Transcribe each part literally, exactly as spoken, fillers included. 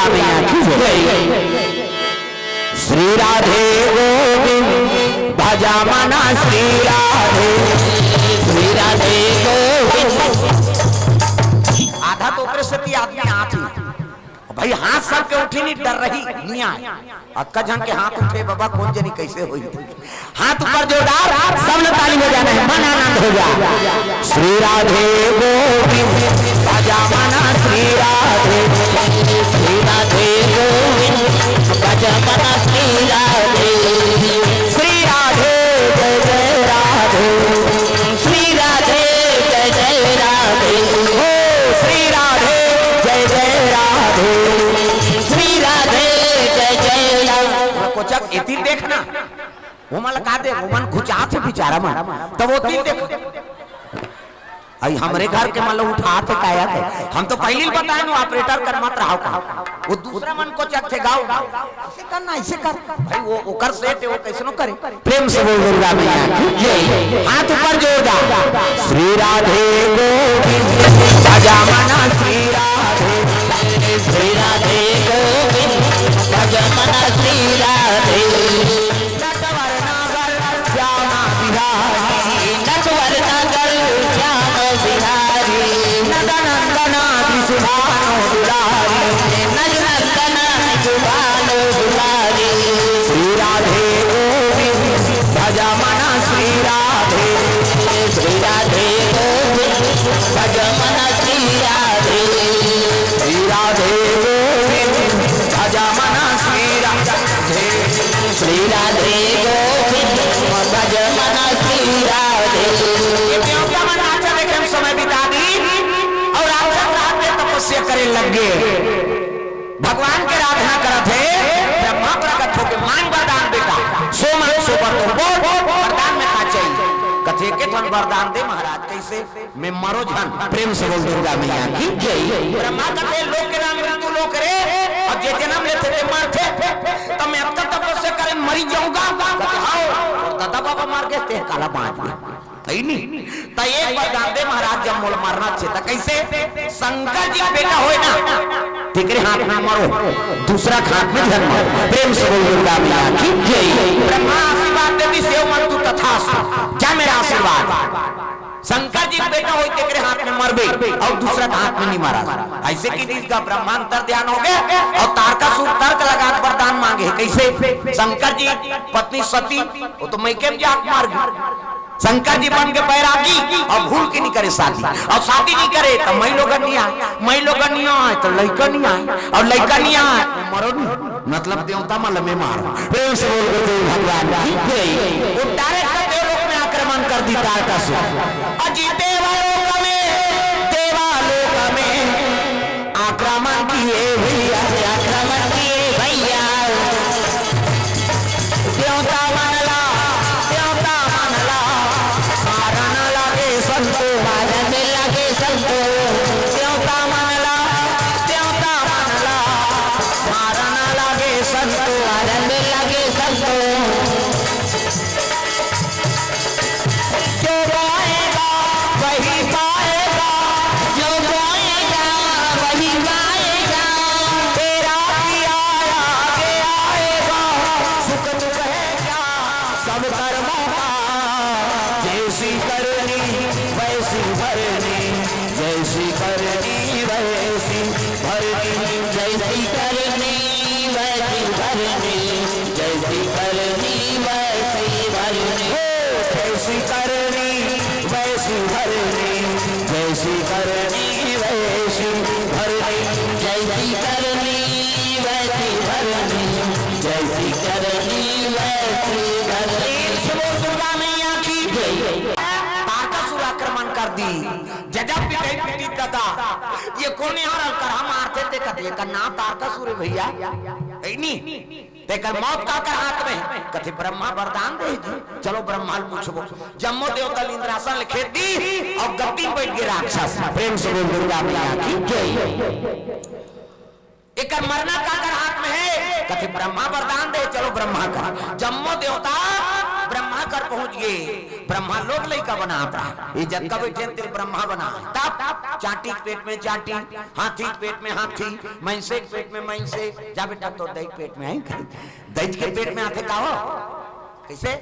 मैया की जय। श्री राधे गोविंद भज मन श्री राधे। श्री राधे गोविंद। आधा तो ओकरे सेती आदमी आत ही। भाई हाथ सबके उठी नहीं, डर रही नहीं आए। अतका झन के हाथ उठे बाबा, कोन जनी कैसे होई। हाथ ऊपर जोरदार, सब ने ताली बजाना है, मन आनंद हो जाए। श्री राधे गोविंद भज मन श्री राधे। श्री राधे गोविंद भज मन श्री राधे। श्री राधे जय जय राधे। श्री राधे जय जय राधे। हो श्री राधे जय जय राधे। श्री राधे जय जय राधे। कोचक एती देखना, वो मन ला का दे, वो मन घुचात हे बेचारा मन, तब वो तीन देख। आई हमरे घर के मन ला उठात हे, काया के। हम तो पहली ही बताए नो, ऑपरेटर कर मत रहा का। वो दूसरा मन कोचक थे गाँव। ऐसे कर ना, ऐसे कर। भाई वो ओकर सेट हे, वो कैसनो करे। प्रेम से बोल दुर्गा मैया की जय। हाथ ऊपर जोरदार। श्री राधे गोविंद भज मन श्री राधे। श्री राधे गोविंद भज मन श्री राधे। नटवर नगर श्याम बिहारी। नटवर नगर श्याम बिहारी। नंदनंदन वृषभानु दुलारी। नंदनंदन वृषभानु दुलारी। श्री राधे गोविंद भज मन श्री राधे। श्री राधे गोविंद भज मन श्री राधे। श्री राधे गोविंद भज मन श्री राधे। श्री राधे गोविंद भज मन श्री राधे। ये देवता मन नाचा देखे में समय बिता दी और राक्षस रात में तपस्या करे लग गए। भगवान के आराधना करत हे, ब्रह्मा प्रकट होके मांग वरदान बेटा, सो मांग सो बर तो बोल, वरदान में का चाहिए? कथे के थन वरदान दे महाराज, कैसे? मैं मरो झन। प्रेम से बोल दुर्गा मैया की जय। ब्रह्मा कथे लोक के नाम मृत्यु लोक रे, अब जे जन्म लेथे ते मरथे, त मैं अतका तपस्या करे मरी जाऊंगा? कथे, "हाव, तोर दादा बाबा मर गए, ते काला बांच गए।" है नी? त एक वरदान दे महाराज, जब मोला मरना छे, त कैसे? शंकर जी के बेटा होय ना, तेकरे हाथ में मरो, दूसरा के हाथ में झन मरो। प्रेम से बोल दुर्गा मैया की जय। ब्रह्मा आशीर्वाद दे दी, सेव मन तू तथास्तु, जा मेरा आशीर्वाद। शंकर जी के बेटा होई तेकरे हाथ में मरबे और दूसरा के हाथ में नहीं मारा। ऐसे कि जिसका ब्रह्मांतर ध्यान हो गया और तारकासुर तर्क लगा के वरदान मांगे। कैसे? शंकर जी पत्नी सती, वो तो मैके में जाके मर गई। शंकर जी बन के बैरागी और भूल के नहीं करे शादी, और शादी नहीं करे तो मैं लोग नहीं आए, मैं लोग नहीं आए तो लड़का नहीं आए, और लड़का नहीं आए तो मरो नहीं। मतलब देवता मन ला मैं मार। प्रेम से बोल गुरुदेव भगवान की जय। वो डायरेक्ट देवलोक में आक्रमण कर दी तारकासुर। अजी देवालोक में, देवालोक में आक्रमण किए भैया, आक्रमण किए भैया। देवता मन ला, देवता मन ला मारन लागे संतो, मारन लागे संतो। देवता मन ला, देवता मन ला मारन लागे संतो, मारन लागे संतो। जो बोएगा वही पाएगा, जो बोएगा वही पाएगा। तेरा किया आगे आएगा, सुख दुख है क्या सब कर्मों का। जैसी करनी वैसी भरनी, जैसी करनी वैसी भरनी। जैसी करनी वैसी भरनी, जैसी करनी वैसी भरनी। हो, जैसी करनी वैसी भरनी, जैसी करनी वैसी भरनी। जैसी करनी वैसी भरनी, जैसी करनी वैसी भरनी। प्रेम से बोल दुर्गा मैया की जय। तारकासुर आक्रमण कर दी। जजा पिटाई पिटी दादा, ये कोन यार करहा मारथे ते कथे, एकर नाम तारकासुर हे भैया, है नी? तेकर मौत काकर हाथ में? कथे ब्रह्मा वरदान दे जी। चलो ब्रह्मा ल पूछबो। जम्मो देवता ल इंद्रासन ल खेद दी और गद्दी में बैठ गए राक्षस। प्रेम से बोल दुर्गा मैया की जय। एकर मरना काकर हाथ में हे? कथे ब्रह्मा वरदान दे, चलो ब्रह्मा का। जम्मो देवता ब्रह्मा कर पहुंच गे। ब्रह्मा लोग लइका बनात रहा, ये जतका बइठे तेला ब्रह्मा बना। तब चांटी के पेट में चांटी, हाथी के पेट में हाथी, मइनसे के पेट में मइनसे। जा बेटा, तोर दई के पेट में आही, दई के पेट में आथे का हो? कइसे?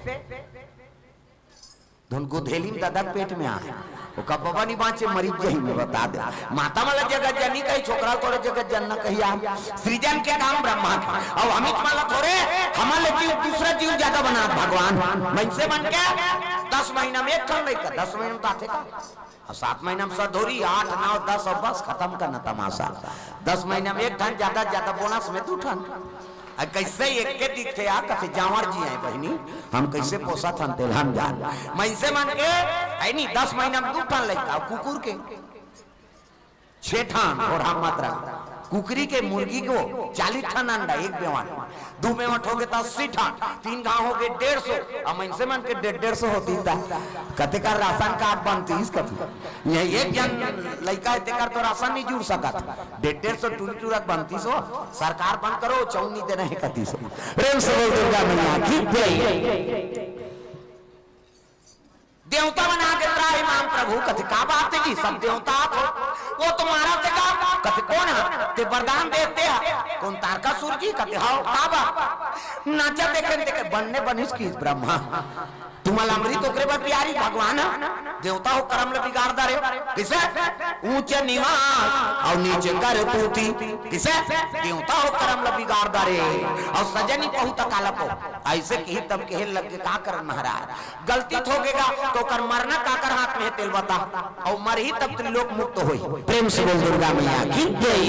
धुन गुधेली में ददा के पेट में आए, ओकर बबा नइ बांचे, मरी जाही, मैं बता देंव। माता मन ला जगत जननी कही, छोकरा ला थोरे जगत जनना कही। आप सृजन के काम ब्रह्मा के, अउ हमीच मन ला थोरे, हमर ले जीव, दूसरा जीव जादा बनात भगवान। मइनसे मन के दस महीना में एक ठन लइका, दस महीना में तो आथे का? अउ सात महीना में सधौरी, आठ, नौ, दस, अउ बस खतम करना तमाशा। दस महीना में एक ठन, जादा जादा बोनस में दू ठन। अउ कइसे एक के दिखथे यार, कथे जांवर जी आय बहिनी, हम कइसे पोसत हन तेला हम जान। मइनसे मन के, हइ नी, दस महीना में दू ठन लइका, अउ कुकुर के छे ठन, अउ हम मात्रा कुकरी के, मुर्गी के चालीस ठन अंडा एक बेवंट, दू बेवंट होगे त अस्सी ठन, तीन घांव होगे डेढ़ सौ, अउ मइनसे मन के डेढ़ डेढ़ सौ होतिस त कतेक राशन कार्ड बनतिस कथे। ये एक झन लइका हे, तेकर तो राशन नइ जुड़ सकत। डेढ़ डेढ़ सौ टूरी टूरा के बनतिस हो, सरकार बंद करो, चाउर नइ देना हे कतिस हो। प्रेम से बोल दुर्गा मैया की जय। देवता बना के त्राहि माम प्रभु, कथे का बात हे जी, सब देवता आथे। ओ तो मारथे का? कथे कोन हे? तें वरदान दे हे तें? कोन, तारकासुर जी? कथे हव, का बात? नाचा देखे तेकर बन नइ बनिस कहिस ब्रह्मा। तुमन ला अमृत ओकरे बर पियारी भगवान ह। देवता हो करम ल बिगाड़ डारे। कइसे? ऊंच निवास अउ नीच करतूती। कइसे? देवता हो करम ल बिगाड़ डारे। अउ सजा नइ पाहूं त काला पाहूं। अइसे कहिस तब कहे लग गे, का करन महाराज? गलती होगे गा त ओकर मरना काकर हाथ में हे तेला बता। अउ मरही तब त्रिलोक मुक्त होही। प्रेम से बोल दुर्गा मैया की जय।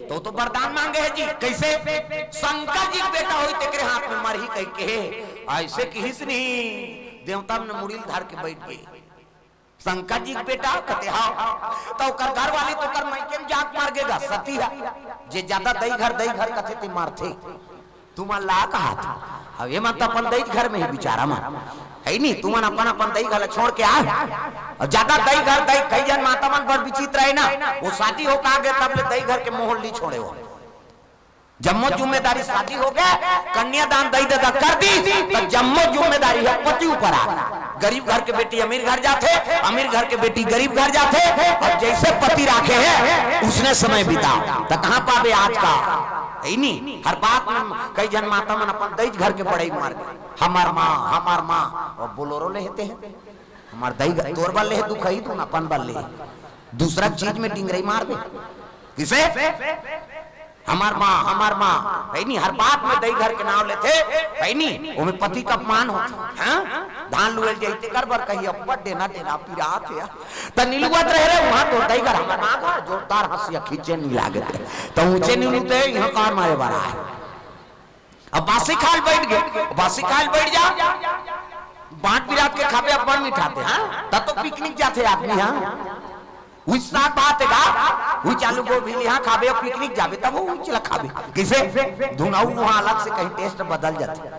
त ओ तो वरदान मांगे हे जी। कइसे? शंकर जी के बेटा होही तेकरे हाथ में मरही कहिके। अइसे कहिस नहीं, देवता मन मुड़ी ल धर के बइठ गे। शंकर जी के बेटा? कथे हव। त ओकर घरवाली तो ओकर मइके में जाके मर गे गा, सती ह। जे जादा दई घर, दई घर कथे तें मरथे। तुमन ला कहत हव, अब एमन त अपन दई घर में हे बिचारा मन, हइ नी? तुमन अपन अपन दई घर ला छोड़ के आ, अउ जादा दई घर, दई, कई झन माता मन बड़ विचित्र हे ना, ओ शादी होके आ गे तब ले दई घर के मोह ल नइ छोड़े हो। जम्मो जिम्मेदारी, शादी होगे, कन्यादान दई ददा कर दिस, त जम्मो जिम्मेदारी ह पति ऊपर आ गे। गरीब घर के बेटी अमीर घर जाथे, अमीर घर के बेटी गरीब घर जाथे, अउ जइसे पति राखे हे, उसने समय बिताव। त कहां पाबे आज का? हइ नी, हर बात में कई झन माता मन अपन दई घर के बड़ई मार गे। हमर मां, हमर मां, अउ बोलेरो ले हे तें ह। हमर दई घर, तोर बर ले हे दुखई, तुमन अपन बर ले हे। दूसरा चीज में डिंगरई मार दे। कइसे? हमर मां, हमर मां, हइ नी, हर बात में दई घर के नांव लेथे, हइ नी, ओमे पति के अपमान होथे। हां? धान लुए ल जाही तेकर बर कही, "अब्बड़ डेना डेना पिरात हे।" त नइ लुवत रहे रे, उहां तो दई घर, हमर मां घर, जोरदार हंसिया खींचे नइ लागे। त ऊंचे नइ लुवते, इहां का मारे बर आय। अब बासी खाय ल बइठ गे, बासी खाय ल बइठ जा, बांट बिरात के खाबे, अपन मिठाथे, हां? त तो पिकनिक जाथे आदमी, हां? उही साग भात हे गा, उही आलू गोभी ल इहां खाबे अउ पिकनिक जाबे, तब ओ उही ला खाबे। कइसे? धुन अउ उहां अलग से कहीं टेस्ट बदल जाथे।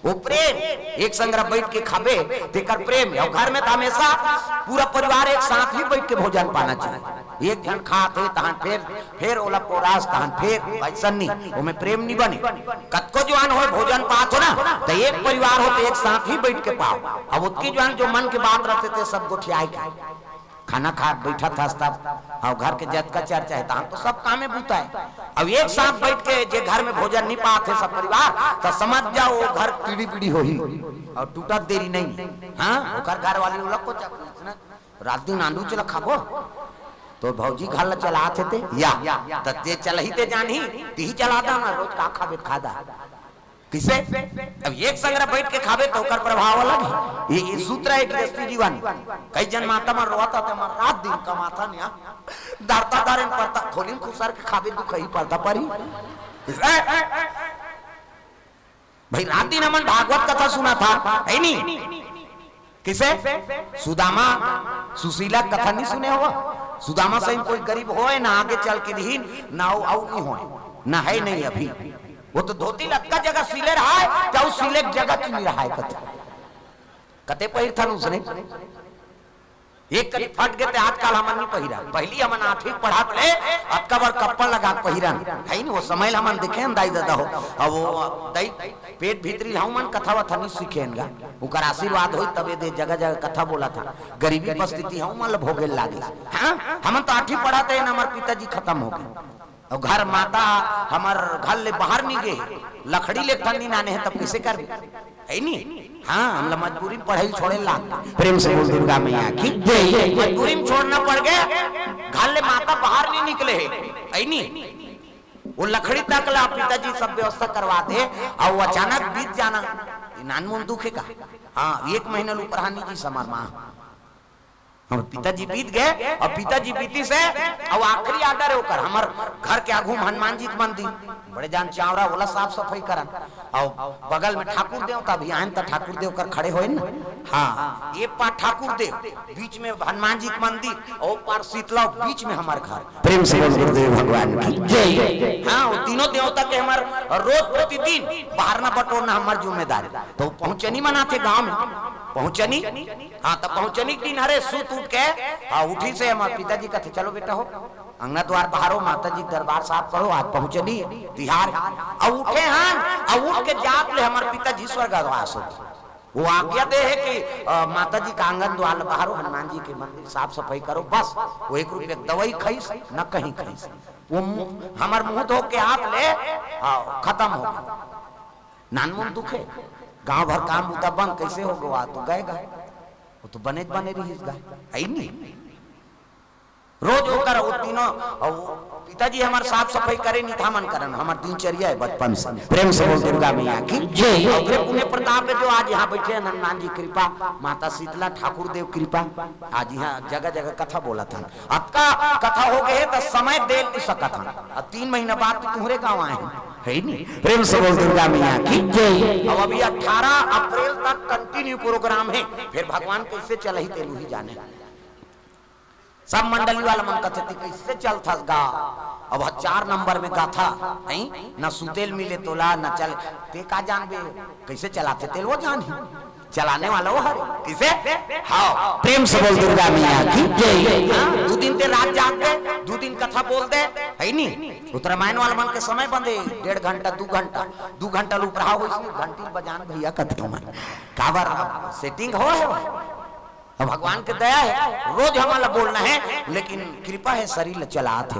ओ प्रेम, एक संघरा बइठ के खाबे, तेकर प्रेम हे। अउ घर में त हमेशा पूरा परिवार एक साथ ही बइठ के भोजन पाना चाहिए। एक झन खात हे, तहन फेर, फेर ओला पोरास, तहन फेर, अइसन नइ, ओमे प्रेम नइ बने। कतको जुवान होय, भोजन पात हो ना, त एक परिवार हो त एक साथ ही बइठ के पाव। अब ओतकी जुवान जो मन के बात रहिथे, तें सब गोठियाय के खाना खात बइठत हस तब, अउ घर के जतका चर्चा हे, तहां तो सब कामे बूता हे। अब एक साथ बइठ के जे घर में भोजन नइ पात हे सब परिवार, त समझ जाव ओ घर पीढ़ी पीढ़ी होही, अउ टूटत देरी नइ। हां, ओकर घरवाली ओला कोचथे, रात दिन आलू चला खाबो, तोर भौजी घर ला चलात हे तें, या, त तें चलाही तें जानही, तिही चला दा ना, रोज का खाबे खा दा। कइसे? अब एक संघरा बइठ के खाबे त ओकर प्रभाव अलग हे। ये, ये सूत्र हे गृहस्थी जीवन। कई झन माता मन रोवत हे, हमर रात दिन कमाथन या, धरता धरे ल परता, खोली ल खुसर के खाबे दुखई परता परही। कइसे? भाई, रात दिन हमन भागवत कथा सुनत हन, हे नी? कइसे? सुदामा, सुशीला कथा नइ सुने हव? सुदामा सही कोई गरीब होय ना, आगे चल के दिही ना, अउ, अउ नइ होय ना, हे नइ अभी। ओ तो धोती लतका जगह सिले रहय, त अउ सिले के जगह नइ रहय कथे। कते पहिरथन उसने? एक करी फट गे ते आजकल हमन नहीं पहिरन। पहिली हमन आठवीं पढ़त ले अतका बड़ कप्पड़ लगा के पहिरन, है नी? वो समय ल हमन देखे हन दाई ददा हो। अब वो दाई पेट भीतरी हूँ मन कथा वथा नहीं सीखे हन गा। ओकर आशीर्वाद होई तबे दे जगह जगह कथा बोला था। गरीबी परिस्थिति हूँ मन ल भोगे लागे। हाँ, हमन तो आठवीं पढ़त हे न, हमर पिताजी खत्म हो गए। अउ घर माता हमर घर ले बाहर नहीं गे, लकड़ी ले ठन नहीं लाने हे, तब कैसे करबे? है नी? हाँ, हमला मजबूरी में पढ़ाई छोड़े लाग। प्रेम से बोल दुर्गा मैया की जय। मजबूरी में छोड़ना पड़ गया, घर ले माता बाहर नहीं निकले हे, है नी? वो लकड़ी तक ला पिताजी सब व्यवस्था करवा दे, अउ अचानक बीत जाना, ये नानमुन दुख हे का? हाँ, एक महीना ल ऊपर हानि जी समार माँ। हमर पिताजी बीत गए, अउ पिताजी बीती से, अउ आखिरी order हे ओकर, हमर घर के आगू में हनुमान जी के मंदिर, बड़े जान चावरा, ओला साफ सफाई करन, अउ बगल में ठाकुर देव, तभी आयन त ठाकुर देव कर खड़े होए न। हाँ, ये पार ठाकुर देव, बीच में हनुमान जी के मंदिर, अउ पार शीतला, बीच में हमर घर। प्रेम से बोल गुरुदेव भगवान की जय। हाँ, वो तीनों देवता के हमर रोज प्रतिदिन बहारना बटोरना हमर जिम्मेदारी। तो पहुँचनी मनाथे गाँव में, पहुँचनी। हाँ, तब पहुँचनी के दिन हरे सूत उठ के, हाँ, उठी से हमर पिताजी कथे, "चलो बेटा हो, अंगना द्वार बहारो, माता जी के दरबार साफ करो, आज पहुँचनी तिहार।" अउ उठे हन, अउ उठ के जात ले हमर पिताजी स्वर्गवास हो गे। वो आज्ञा दे हे कि, अ, माता जी के आंगन द्वार बहारो, हनुमान जी के मंदिर साफ सफाई करो, बस। वो एक रुपया के दवाई खाइस, न कहीं खाइस। वो मु-, हमर मुंह धो के आत ले, हाँ, खत्म हो गे। नानमुन दुख हे, गांव भर काम बूता बंद, कैसे हो गवा? तो गए गा, वो तो बने बने रहिस गा, है नी? रोज ओकर वो तीनों, अउ पिताजी हमर साफ सफाई करे नहीं था मन करन, हमर दिनचर्या हे बचपन से। प्रेम से बोल दुर्गा मैया की जय। ओकरे पुण्य प्रताप हे जो आज यहाँ बैठे हैं, हनुमान जी कृपा, माता शीतला ठाकुर देव कृपा, आज यहाँ जगह जगह कथा बोलत हन। अतका कथा हो गए हे त समय दे नहीं सकत हन। अब तीन महीना बाद तो तुम्हरे गाँव आए हैं, है नी? प्रेम से बोल दुर्गा मैया की जय। अब अभी अठारह अप्रैल तक continue program हे, फिर भगवान कैसे चलही तेलू ही जाने। सब मंडली वाला मन कथे, "ते कैसे चलथस गा? अब ह चार नंबर में गाथा, हैं? न सुतेल मिले तोला, न चल, ते का जानबे, कैसे चलाथे तेल वो जानही, चलाने वाला वो हरे, कैसे?" हाँ, प्रेम से बोल दुर्गा मैया की जय। हाँ, दू दिन ते रात जाग दे, दू दिन कथा बोल दे, है नी? वो तो रामायण वाला मन के समय बंदे, डेढ़ घंटा, दू घंटा, दू घंटा ल उपराहा होइस, घंटी बजान भैया कथे मन, काबर setting हो हे वो। अब भगवान के दया हे, रोज हमन ला बोलना हे, लेकिन कृपा हे, शरीर ला चलात हे।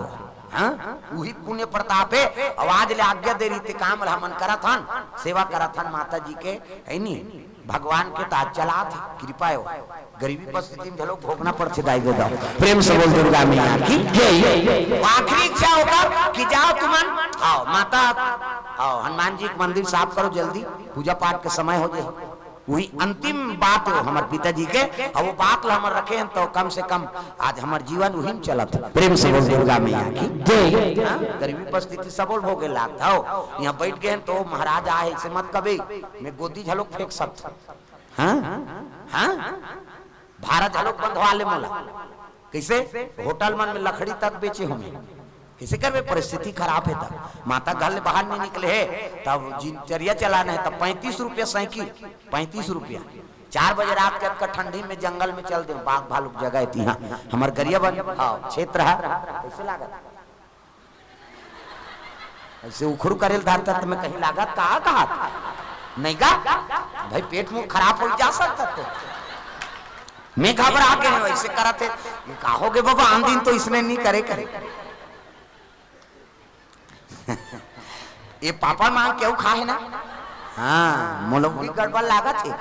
हाँ, उही पुण्य प्रताप हे। अब आज ले आज्ञा दे रहिथे, काम ला हमन करत हन, सेवा करत हन माता जी के, है नी? भगवान के त आज चलात हे, कृपा हे। गरीबी परिस्थिति में घलो भोगना पड़थे दाई ददा। प्रेम से बोल दुर्गा मैया की जय। आखिरी इच्छा ओकर कि जाओ तुमन, आओ माता, आओ हनुमान जी के मंदिर साफ करो जल्दी, पूजा पाठ के समय हो जाए। उही अंतिम बात हो हमर पिताजी के, अउ वो बात ल हमर रखे हन, तो कम से कम आज हमर जीवन उही में चलत हे। प्रेम से बोल दुर्गा मैया की जय। हाँ, गरीबी परिस्थिति सबो ल भोगे लागत हो। यहाँ बैठ गए हन तो महाराज आए, ऐसे मत कबे, मैं गोदी झलोक फेंक सकत हूँ। हाँ? हाँ? भारत झलोक बंधवा ले मोला। कैसे? होटल मन में लकड़ी तक बेचे हो मैं। कैसे करबे? परिस्थिति खराब हे तब। माता घर ले बाहर नहीं निकले हे, तब दिनचर्या चलाना हे, तब पैंतीस रुपया साइकिल, पैंतीस रुपया। चार बजे रात के अतका ठंडी में जंगल में चल दे, बाघ भालू के जगह हे तिहाँ। हमर गरियाबंद, हाँ, क्षेत्र हे। कैसे लागत? ऐसे उखरू करे ल धरता त मैं कहीं लागत का, कहा नहीं गा भाई, पेट मुंह खराब हो जा सकता तो। मैं घबरा के नहीं ऐसे करत हे, ये का हो गे बाबा, आन दिन तो इसने नहीं करे करे। ये पापड़ मांग के खा हे ना? हाँ, मोला भी गड़बड़ लागत हे।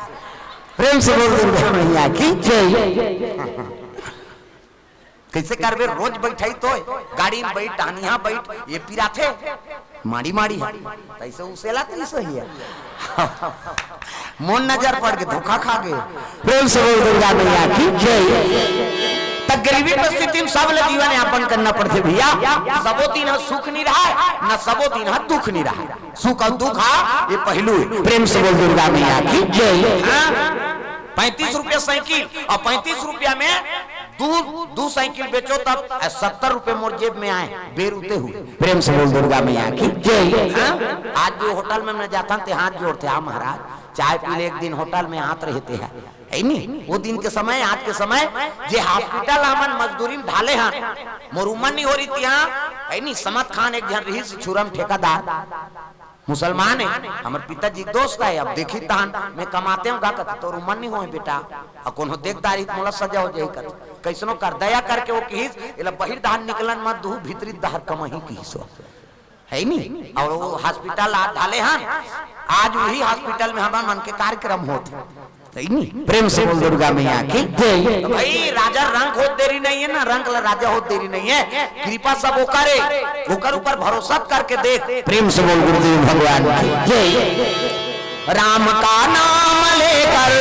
प्रेम से बोल दुर्गा मैया की जय। कैसे करबे? रोज बैठाही तो गाड़ी में बैठ, टहनिया बैठ, ये पिराथे, माड़ी माड़ी हे। तैसे उसेला तरी सही हे। मोन नजर पड़ के धोखा खा गए। प्रेम से बोल दुर्गा मैया की जय। त गरीबी परिस्थिति में सब ल जीवन यापन करना पड़थे भैया। सबो दिन ह सुख नहीं रहा, न सबो दिन ह दुख नहीं रहा। सुख अउ दुख हा ये पहलू हे। प्रेम से बोल दुर्गा मैया की जय। हाँ? पैंतीस रुपया साइकिल अउ पैंतीस रुपया में दू, दू साइकिल बेचो तब सत्तर रुपये मोर जेब में आए, बेर उते हुए। प्रेम से बोल दुर्गा मैया की जय। हाँ? आज भी होटल में मैं जाथन ते हाथ जोड़थे, "हाँ महाराज, चाय पी ले।" एक दिन होटल में आत रहिथे, है नी? वो दिन के समय, आज के समय, जे hospital हमन मजदूरी में ढाले हन, मोर उमर नहीं हो रही थी, हाँ, है नी? समत खान एक झन रहिस छुरम ठेकेदार, मुसलमान है, हमर पिताजी के दोस्त है। अब देखी तहन, मैं कमाते हूँ गा, कथे, "तोर उमर नहीं होए बेटा, अउ कोनो देख दारी त मोला सजा हो जाही," कथे। कैसनो कर, दया करके वो किहिस, "एला बहिर डहर निकलन मत दुहू, भीतरी डहर कमही," किहिस वो। है नी? अउ वो hospital आ ढाले हन, आज वही hospital में हमन मन के कार्यक्रम होत। है नी? प्रेम से बोल दुर्गा मैया की जय। तो भाई, राजा रंक होत देरी नहीं है ना, रंक ला राजा होत देरी नहीं है। कृपा सब ओकर है, ओकर ऊपर भरोसा करके देख। प्रेम से बोल गुरुदेव भगवान की जय। राम का नाम लेकर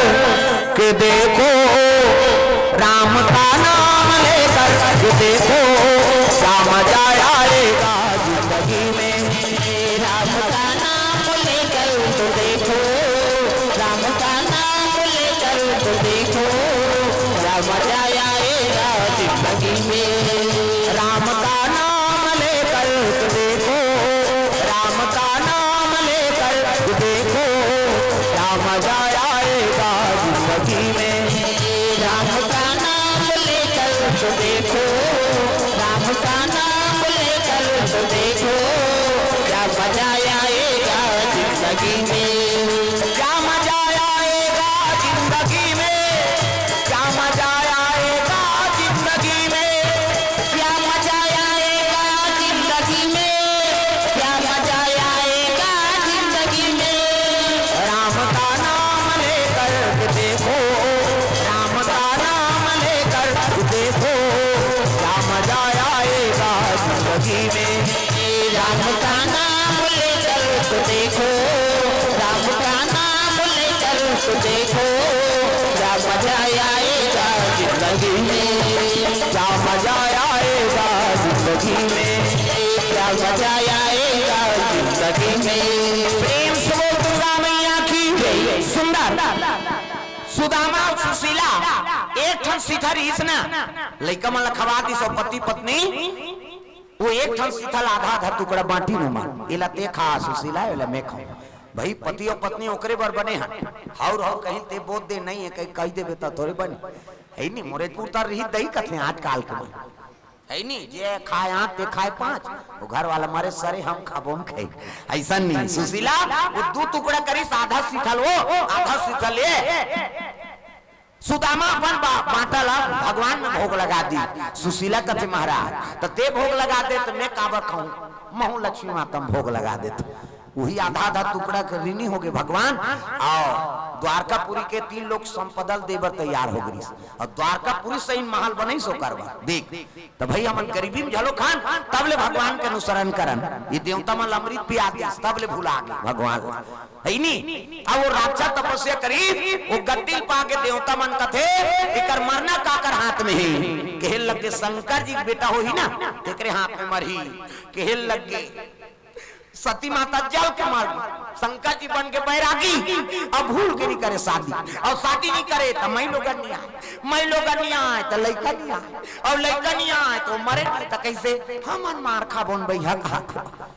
के देखो, राम का नाम लेकर के देखो, क्या मजा आएगा जिंदगी में। राम का नाम लेकर तो देखो, राम का नाम लेकर तो देखो, क्या मजा आएगा जिंदगी में। राम का नाम लेकर तो देखो, राम का नाम लेकर तो देखो, क्या मजा आएगा जिंदगी में। राम का नाम लेकर तो देखो, राम का नाम लेकर तो देखो, क्या मजा आएगा जिंदगी में। क्या मजा आएगा जिंदगी में, क्या मजा आएगा जिंदगी में, क्या मजा आएगा जिंदगी में, क्या मजा आएगा जिंदगी में। राम का नाम लेकर के देखो, राम का नाम लेकर के देखो, क्या मजा आएगा जिंदगी में। राम का नाम लेकर तो देखो, राम का नाम लेकर तो देखो, क्या मजा आएगा जिंदगी में, क्या मजा आएगा जिंदगी में, क्या मजा आएगा जिंदगी में। प्रेम से बोल दुर्गा मैया की जय। सुंदर सुदामा अउ सुशीला एक ठन सिथा रहिस ना, लइका मन ला खवा दिस अउ पति पत्नी वो एक ठन सिथा ला आधा आधा टुकड़ा बांटिन ओमन, एला ते खा सुशीला, एला मैं खाऊं। भाई, पति अउ पत्नी ओकरे बर बने हन, हौर हौर कहीं ते बोत दे नहीं है, कहीं कह देबे त थोरे बने। है नी, मोरे पुरता रही दही कथे आजकल के मन। है नी, जे खाए आठ ते खाए पाँच, वो घर वाला मरे सरे हम खाबो हम खाई। ऐसा नहीं, सुशीला वो दू टुकड़ा करिस, आधा सिथा ल वो, आधा सिथा ल ये। सुदामा अपन बा-, बांटा ला भगवान में भोग लगा दी। सुशीला कथे, "महाराज, त ते भोग लगा दे, त मैं काबर खाऊं? महू लक्ष्मी माता में भोग लगा देत।" वही आधा आधा टुकड़ा के ऋणी हो गए भगवान। अउ द्वारकापुरी के तीन लोक संपदा ल दे बर तैयार हो गइस। अउ द्वारकापुरी सही महल बनइस ओकर बर। देख, त भाई, हमन गरीबी में झलो खान, तब ले भगवान के अनुसरण करन। ये देवता मन ल अमृत पिया दिस, तब ले भुला गए भगवान। है नी? अब वो राक्षस तपस्या करी, वो गद्दी ल पाके देवता मन कथे, "एकर मरना काकर हाथ में हे?" कहे लगे, "शंकर जी के बेटा होही ना, तेकरे हाथ में मरही।" कहे लगे, सती माता जल के मर गई, शंकर जी बन के बैरागी, अब भूल के नहीं करे शादी, अउ शादी नहीं करे त मैं लोगन नहीं आए, मैं लोगन नहीं आए त लइका नहीं आए, अउ लइका नहीं आए त मरे नहीं, त कैसे हमन मार खाबोन भैया कहा था।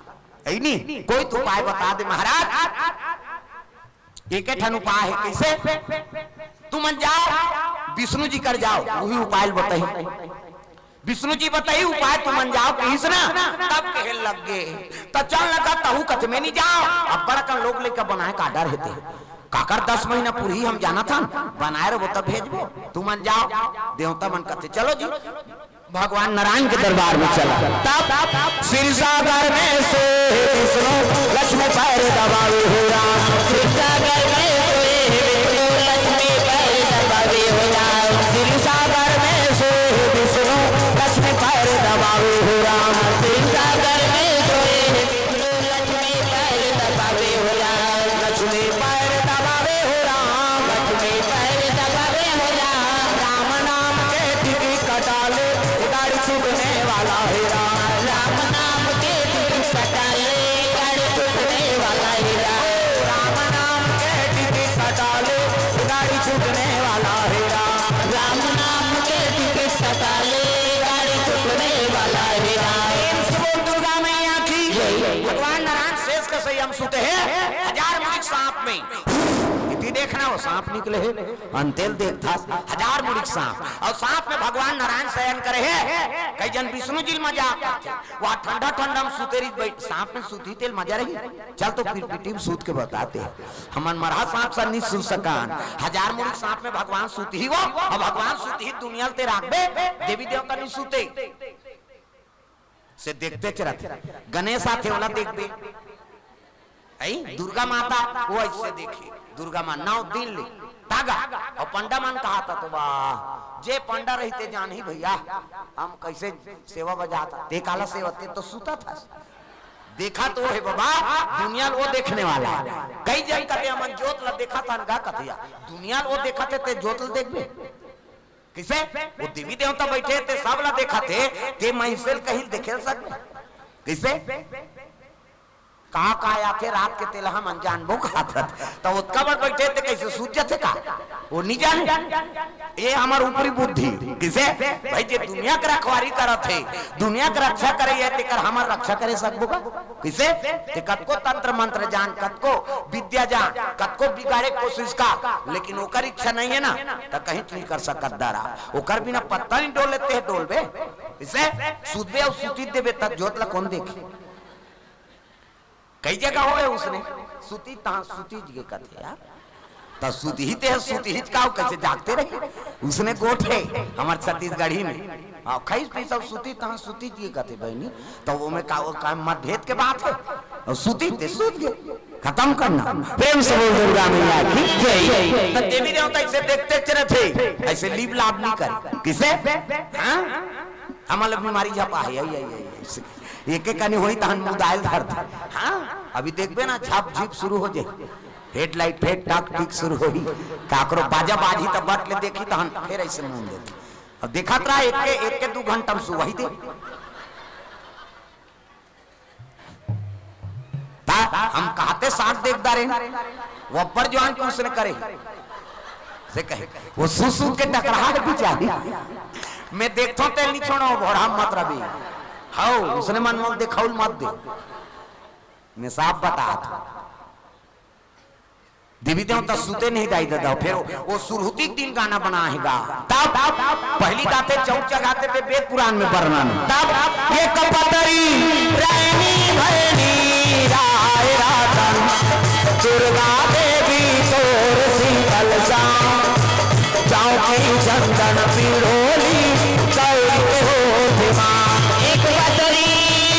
है नी? कोई तो उपाय बता दे महाराज। एक ठन उपाय है, कैसे? तुमन जाओ, विष्णु जी कर जाओ, वही उपाय बताही। विष्णु जी बताही उपाय, तुमन जाओ, कहिस ना, तब कहे लग गे। त चल लगा, तहू कथे मैं नहीं जाओ, अब बड़ा कन लोग लेकर बनाए का डर हेते। काकर दस महीना पूरी हम जाना था, बनाए रहो तब भेजबो, तुमन जाओ। देवता मन कथे, "चलो जी।" भगवान नारायण के दरबार में चला। तब क्षीर सागर में सोए विष्णु, लक्ष्मी पैर दबावे हो राम। क्षीर सागर में सोए विष्णु, लक्ष्मी पैर दबावे हो राम। क्षीर सागर में सोए विष्णु, लक्ष्मी पैर दबावे हो राम। क्षीर सागर में सोए विष्णु, लक्ष्मी पैर दबावे हो राम। लक्ष्मी पैर दबावे हो राम। लक्ष्मी पैर दबावे हो राम। राम नाम के टिकट कटा ले, गाड़ी छूटने वाला है राम। राम नाम के टिकट कटा ले, गाड़ी छूटने वाला है राम। राम नाम के टिकट कटा ले, गाड़ी छूटने वाला है राम। राम नाम के टिकट कटा ले, गाड़ी छूटने वाला है राम। प्रेम से बोल दुर्गा मैया की। भगवान नारायण शेष का संयम सुते हैं, हजार मुनि सांप में। देखना, वो सांप निकले हे, अंतेल देखथस, हजार मुड़ी के सांप, अउ सांप में भगवान नारायण शयन करे हे। कई जन विष्णु जी ल मजाक करथे, वहाँ ठंडा ठंडा में सुते रही, बैठ, सांप में सुतही तेल मजा रही। चल तो फिर पिटी में सूत के बताते हैं, हमन मरहा सांप सन नहीं सुत सकन, हजार मुड़ी के सांप में भगवान सुतही वो, अउ भगवान सुतही दुनिया ल ते राखबे, देवी देवता नहीं सुते। से देखते चरत, गणेश आथे ओला देखबे, है दुर्गा माता, वो ऐसे देखी, दुर्गा माँ नौ दिन ले तागा, अउ पंडा मन कहा था तो वाह, जे पंडा रहिते जानही भैया, हम कैसे सेवा बजाता, ते काला सेवा, ते तो सुता था। देखा तो हे बाबा, दुनिया ल वो देखने वाला हे। कई जन कथे हमन जोत ला देखा था, का कथिया, दुनिया ल वो देखा थे, ते जोत ला देखबे। कइसे? वो देवी देवता बैठे हे, ते सब ला देखा थे, ते मइनसे ल कहीं देखे ल सकबे। कइसे? का का आथे रात के, तेला हमन जानबो कहत हत। त ओतका बड़ बैठे हे, ते कइसे सूत जाथे का? वो नहीं जाने। ये हमर ऊपरी बुद्धि। कइसे? भाई, जे दुनिया के रखवारी करत हे, दुनिया के रक्षा करे हे, तेकर हमर रक्षा करे सकबो का? कइसे? ते कतको तंत्र मंत्र जान, कतको विद्या जान, कतको बिगाड़े के कोशिश कर, लेकिन ओकर इच्छा नहीं हे ना, त कहीं नहीं कर सकत दारा। ओकर बिना पत्ता नहीं डोले, ते डोलबे। कइसे? सुतबे अउ सुती देबे, त जोत ला कौन देखी? कई जगह होय उसने, सुती तहाँ सुती जी के कथे यार। त सुतही ते ह, सुतही का, कइसे जागते रही? उसने गोठ हे हमर छत्तीसगढ़ी में। हाँ, खइस पीस अउ सुती तहाँ सुती जी के कथे बहिनी। त वो में का, वो का मतभेद के बात हे? अउ सुती ते सुत गे, खतम करना। प्रेम से बोल दुर्गा मैया की जय। त देवी देवता ऐसे देखते चरत हे, ऐसे लीप लाप नहीं करे। कइसे? हाँ? हमला बीमारी झपा हे, आई, आई, आई, आई, ऐसे। एक एक कनी होई तहन मुदाइल धरत। हाँ, अभी देखबे ना, झप झिप शुरू हो जाए, हेडलाइट फेर टक टिक शुरू होई, काकरो बाजा बाजही त बट ले देखी, तहन फेर ऐसे मुंह देती। अब देखत रहा, एक के, एक के दू घंटा में सुबह ही दे। ता हम कहते साथ देख डारे, वो अब्बर जवान के उसने करे, से कहे, वो सुसु के टकराहट बिचारी, मैं देखता हूँ तेल नहीं छोड़ो, भोरा मत रवि, हाउ, उसने मन में देखौल मत दे, मैं साफ बतात हूँ। देवी देवता सुते नहीं दाई ददा, फेर वो सुरहुती के दिन गाना बना हे गा। तब पहली गाते चौक चघाते थे, वेद पुराण में वर्णन। तब एक पतरी रहनी भरनी राय रातन, दुर्गा देवी तोर शीतल सा, चौकी चंदन पिरोली गौरी के होठ माँ। एक पतरी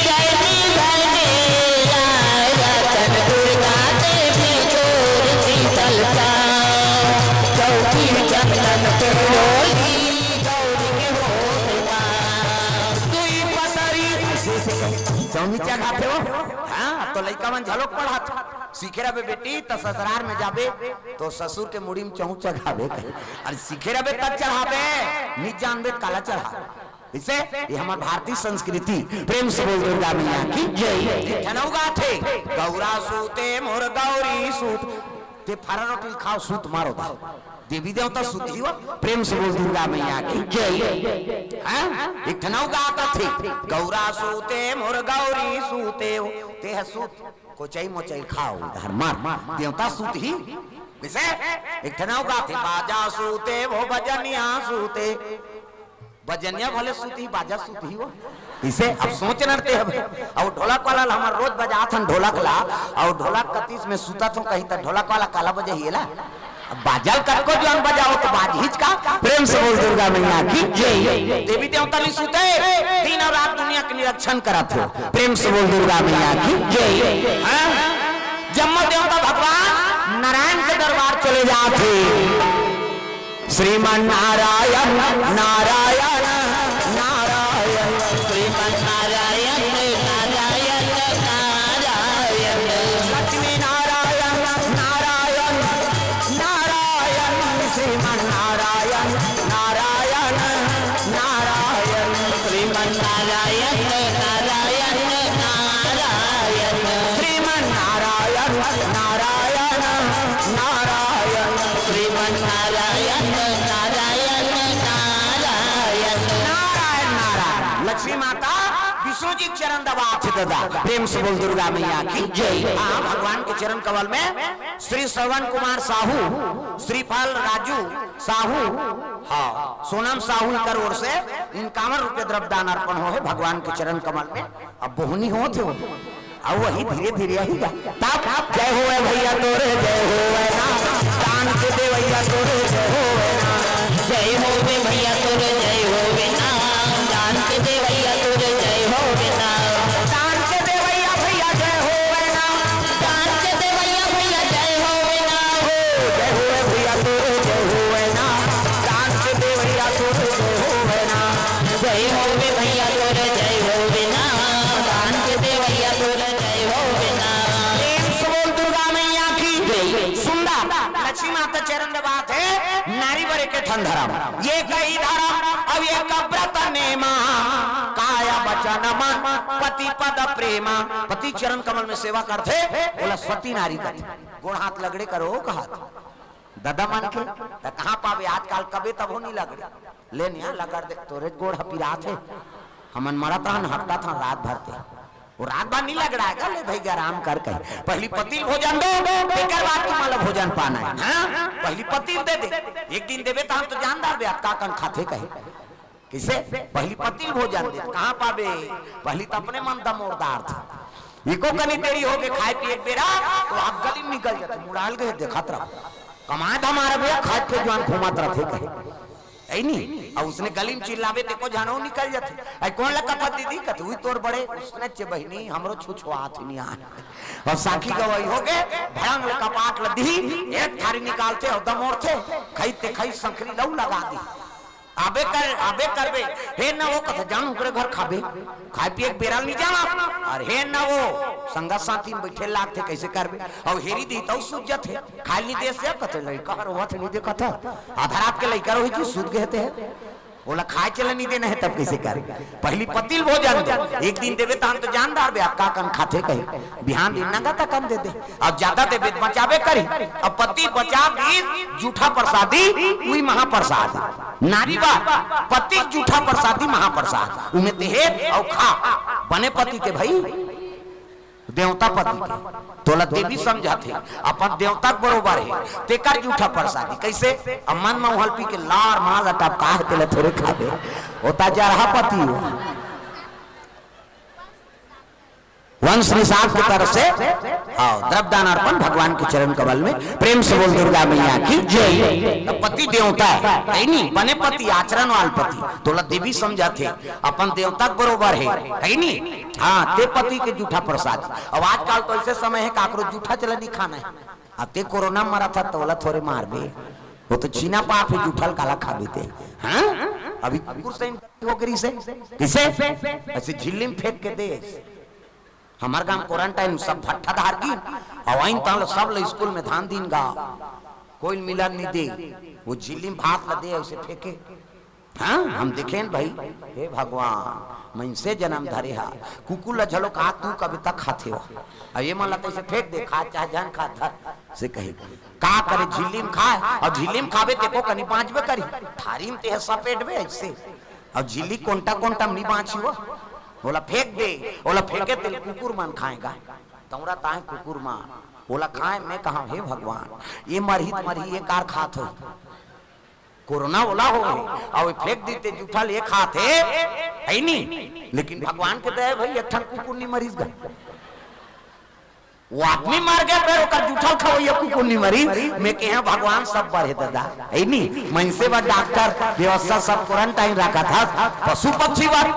रहनी भरनी राय रातन, दुर्गा देवी तोर शीतल सा, चौकी चंदन पिरोली गौरी के होठ माँ। दुई पतरी चौनी चघाथे हो। हाँ, तो लइका मन झलोक पढ़त। सीखे रहिबे बेटी, त ससुरार में जाबे, तो ससुर के मुड़ी में चौंक चघाबे। अरे सीखे रहिबे तब चढ़ाबे, नित जानबे त काला चढ़ाबे। इसे ये हमर भारतीय संस्कृति। प्रेम से बोल दुर्गा मैया की जय। एक ठन अउ गाथे, गौरा सूते मोर गौरी सूत, ते फरा रोटी खाओ, सूत मारो दा। देवी देवता सुतही हो, प्रेम से बोल दुर्गा मैया की जय। हाँ? एक ठन अउ गात हे, गौरा सूते मोर गौरी सूते हो, ते ह सूत, कोचई मोचई खाओ, उधार मार, देवता सुतही। कइसे? एक ठन अउ गात हे, बाजा सूते वो बजनिया सूते, बजनिया भले सुतही, बाजा सुतही हो। इसे अब सोच नरते हवे। अउ ढोलक वाला ला हमर रोज बजात हन ढोलक ला, अउ ढोलक कतीस में सुतत हो कहीं त ढोलक वाला काला बजे ही ला। अब बाजल कतको जन बजाओ त बाजहीच का। प्रेम से बोल दुर्गा मैया की जय। देवी देवता नहीं सुते, दिन अउ रात दुनिया के निरीक्षण करत हो। प्रेम से बोल दुर्गा मैया की जय। हाँ? जम्मा देवता भगवान नारायण के दरबार चले जात हे। श्रीमन नारायण, नारायण, नारायण, श्रीमन नारायण, नारायण, नारायण, लक्ष्मी नारायण, नारायण, नारायण, श्रीमन नारायण, नारायण, नारायण, श्रीमन नारायण, नारायण, नारायण, श्रीमन नारायण, नारायण, नारायण, श्रीमन नारायण, नारायण, नारायण, नारायण, नारायण। लक्ष्मी माता विष्णु जी के चरण दबात हे दादा। प्रेम से बोल दुर्गा मैया की जय। हाँ, भगवान के चरण कमल में श्री श्रवण कुमार साहू, श्रीफल राजू साहू, हाँ, सोनम साहू कर ओर से इक्यावन रुपये द्रव्य दान अर्पण होहे भगवान के चरण कमल में। अब बोहनी होत हे वो, अब वही धीरे धीरे आही गा। तब जय होवे भैया तोरे, जय होवे ना, दान के देवैया तोरे, जय होवे ना। जय होवे भैया तोरे, जय होवे ना, दान के देवैया तोरे, जय होवे ना। दान के देवैया भैया जय होवे ना, दान के देवैया भैया जय होवे ना। हो, जय होवे भैया तोरे, जय होवे ना, दान के देवैया तोरे, जय होवे ना। जय होवे भैया तोरे, जय होवे ना, दान के देवैया तोरे, जय होवे ना। प्रेम से बोल दुर्गा मैया की जय। सुंदर लक्ष्मी माता चरण दबात हे, नारी बर एके ठन धरम, ये कही धरम, अब ये कब्रत नेमा, काया वचन मन, पति पद प्रेमा। पति चरण कमल में सेवा करथे, ओला सती नारी कथे। गोड़ हाथ लगड़े करो, कहत ददा मन के, त कहाँ पाबे आजकल, कबे तभो नहीं लगड़े। ले निया लगड़ दे, तोरे गोड़ ह पिरात हे। हमन मरत रहन, हकटत रहन रात भर ते। वो रात भर नहीं लगड़ाएगा, ले भाई आराम कर कहे। पहली पति ल भोजन दो, तेकर बाद तुम्हारा भोजन पाना है। हाँ? पहली पति ल दे दे। एक दिन देबे त हम तो जानदार बे, आप का कन खाथे कहे। किसे? पहली पति ल भोजन दे, कहाँ पाबे? पहली तो अपने मन दमोरदार थे। इको कनी देरी हो गए खाए पिए के बेरा, तो आप गली में निकल जाते, मुड़ाल गए देखत रहो। कमाए धमार भैया, खाए के जवान घूमत रहते कहे। ऐ नी, अब उसने गली में चिल्लावे, ते को जानो निकल जाते। ऐ कौन ला कथा दीदी? कथे, "उई तोर बड़े।" उसने चे बहिनी, हमरो छुछुआत ही नहीं आए। और साखी गवाही हो गए, भड़ंग ले कपाट ल दी, एक थारी निकालते और दमोरते, खई ते खई संखरी लऊ लगा दी। आबे कर, आबे करबे, हे न वो कथे, "जान ओकरे घर खाबे, खाए पिए के बेरा ल नहीं जाना।" और हे न वो संगत साथी में बैठे लागते, कैसे करबे? और हेरी दी तो सूझ जाते, खाए नहीं दे से कथे, "लइका हर होवत नहीं देखत है, आधा रात के लइका रही जी, सूत गए थे।" बोला, "खाए चले नहीं देना है, तब कैसे कर?" पहली पति ल भोजन दे, एक दिन देबे तहन तो जानदार बे, आप का कन खाथे कहे, बिहान दिन नंगा तक कम दे दे, अब ज्यादा देबे त बचाबे करी। अब पति बचा दी जूठा प्रसादी, उई महाप्रसाद। नारी बा, पति जूठा प्रसादी महाप्रसाद, उमे ते हे अउ खा। बने पति ते भाई, देवता पति के, तोला देवी समझत हे, अपन देवता के बरोबर हे, तेकर जूठा प्रसादी। कैसे? अब मन में उहल पी के लार माल अटपका हे, तेला थोरे खाबे, ओता जरहा पति हो। वंश निषाद की तरफ से, हाँ, द्रव्यदान अर्पण भगवान के चरण कमल में। प्रेम से बोल दुर्गा मैया की जय। त पति देवता हे, हे नी? बने पति, आचरण वाल पति, तोला देवी समझत हे, अपन देवता के बरोबर हे, हे नी? हाँ, ते पति के जूठा प्रसाद। अब आजकल तो ऐसे समय हे, काकरो जूठा चला नहीं खाना हे। अब ते कोरोना मरत हे, तोला थोरे मारबे, वो तो छीना पाप हे, जूठा ल काला खाबे ते। हाँ, अभी कुकुर से हो करी से, किसे? ऐसे झिल्ली में फेंक के दे। हमर गांव क्वारंटाइन सब भट्ठा धार गिन, अउ आइन तहन ल सब ल स्कूल में धान दिन गा, कोई ल मिलन नहीं दे, वो झिल्ली में भात ल दे, ऐसे फेंके। हाँ, हम देखेन भाई, हे भगवान, मइनसे जन्म धरे हा, कुकुर ल झलो का तू कभी तक खाथे हो, अउ ये मन ल तैसे फेंक दे, खा चाहे झन खा, धर से कही, का करे, झिल्ली में खाए, अउ झिल्ली में खाबे तेको कनी बांचबे करी, थारी में ते सपेटबे ऐसे, अउ झिल्ली कोंटा कोंटा में नहीं बांची हो, ओला फेंक दे, ओला फेंके तेल कुकुर मन खाएगा। तौरा ताहे कुकुर मन, ओला खाए। मैं कहा, हे भगवान, ये मरही त मरही, ये कार खात हो, कोरोना ओला हो, अउ फेंक दी ते जूठा ल ये खात हे, हे नी? लेकिन भगवान के दया भाई, एक ठन कुकुर नहीं मरिस गा। वो आदमी मर गया, फिर ओकर जूठा ल खवैया कुकुर नहीं मरी। मैं कहे, भगवान सब बर हे दादा, हे नी? मइनसे बर डॉक्टर, व्यवस्था सब क्वारंटाइन रखत हस, पशु पक्षी बर,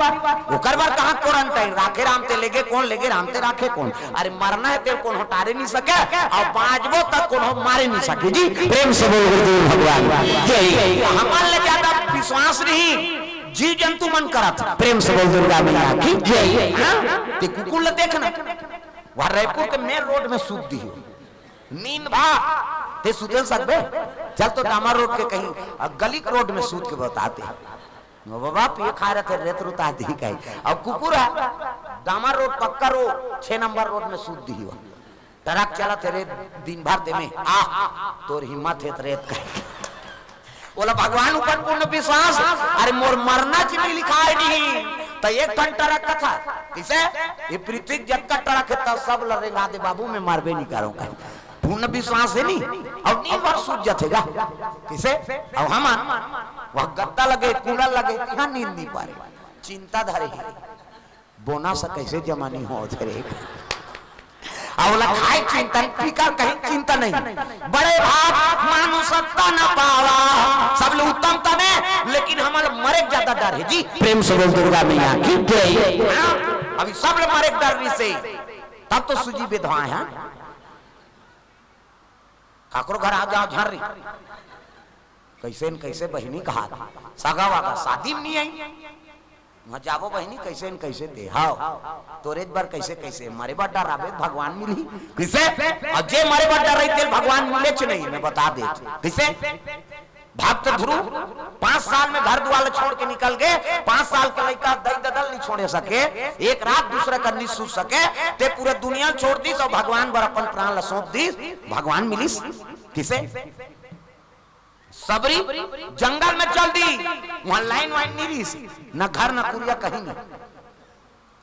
ओकर बर कहाँ क्वारंटाइन राखे? राम ते लेगे कौन, लेगे राम ते राखे कौन? अरे मरना हे तेल कोनो टारे नहीं सके, अउ बांचबो तक कोनो मारे नहीं सके। जी, प्रेम से बोल गुरुदेव भगवान जय। हमन ले ज्यादा विश्वास नहीं जीव जंतु मन करत। प्रेम से बोल दुर्गा मैया की जय। हाँ? ते कुकुर ल देखना, वह रायपुर के मेन रोड में सूत दी हो। नींद भा, ते सुते सकबे? चल तो डामर रोड के कहीं, अ, गली के रोड में सूत के बताते। वो बाबा पिए खा रहे थे, रेत रुता दी कहीं। अब कुकुर हे, डामर रोड, पक्का रोड, छह नंबर रोड में सूत दी हो। ट्रक चलत हे रे, दिन भर ते में, आ, तोर हिम्मत हे त रेत कहीं। बोला, भगवान ऊपर पूर्ण विश्वास, अरे मोर मरना च नहीं लिखाय नहीं, त एक ठन टरक कथा, किसे? ये पृथ्वी जतका टरक हे, त सब ल रेंगा दे बाबू, मैं मरबे नहीं करूं कहीं। पूर्ण विश्वास हे नहीं, अउ नींद भर सूझ जथे गा। किसे? अउ हमन, वह गद्दा लगे, कूलर लगे, तिहां नींद नहीं पारे। चिंता धरे हे। बोनस कैसे जमा नहीं होत हे रे? अउ ओला खाए चिंता, पीकर कहीं चिंता नहीं। बड़े भाग मानुष तन पावा, सब ले उत्तम तन हे, लेकिन हमन ल मरे के ज्यादा डर हे जी। प्रेम से बोल दुर्गा मैया की जय। हाँ? अभी सब ले मरे के डर रहिसे, तब तो सूजी बेधवाए हे। काकरो घर आ जाओ झर्री, कैसे न कैसे बहिनी कहा, सगा वागा शादी में नहीं आई। वहां जाबो बहिनी, कैसे न कैसे ते, हाव, तोरेच बर कैसे कैसे, मरे बर डराबे, भगवान मिलही। किसे? अउ जे मरे बर डरही, तेल भगवान मिलेच नहीं, मैं बता दे। किसे? भक्त ध्रुव पांच साल में घर दुआर छोड़ के निकल गए, पांच साल के लइका दई ददल नहीं छोड़े सके, एक रात दूसरा का नहीं सूझ सके, ते पूरा दुनिया छोड़ दिस अउ भगवान बर अपन प्राण ला सौंप दिस। भगवान मिलिस। किसे? सबरी जंगल में चल दी, वहां लाइन वाइन नहीं रहिस, न घर न कुरिया कहीं नहीं।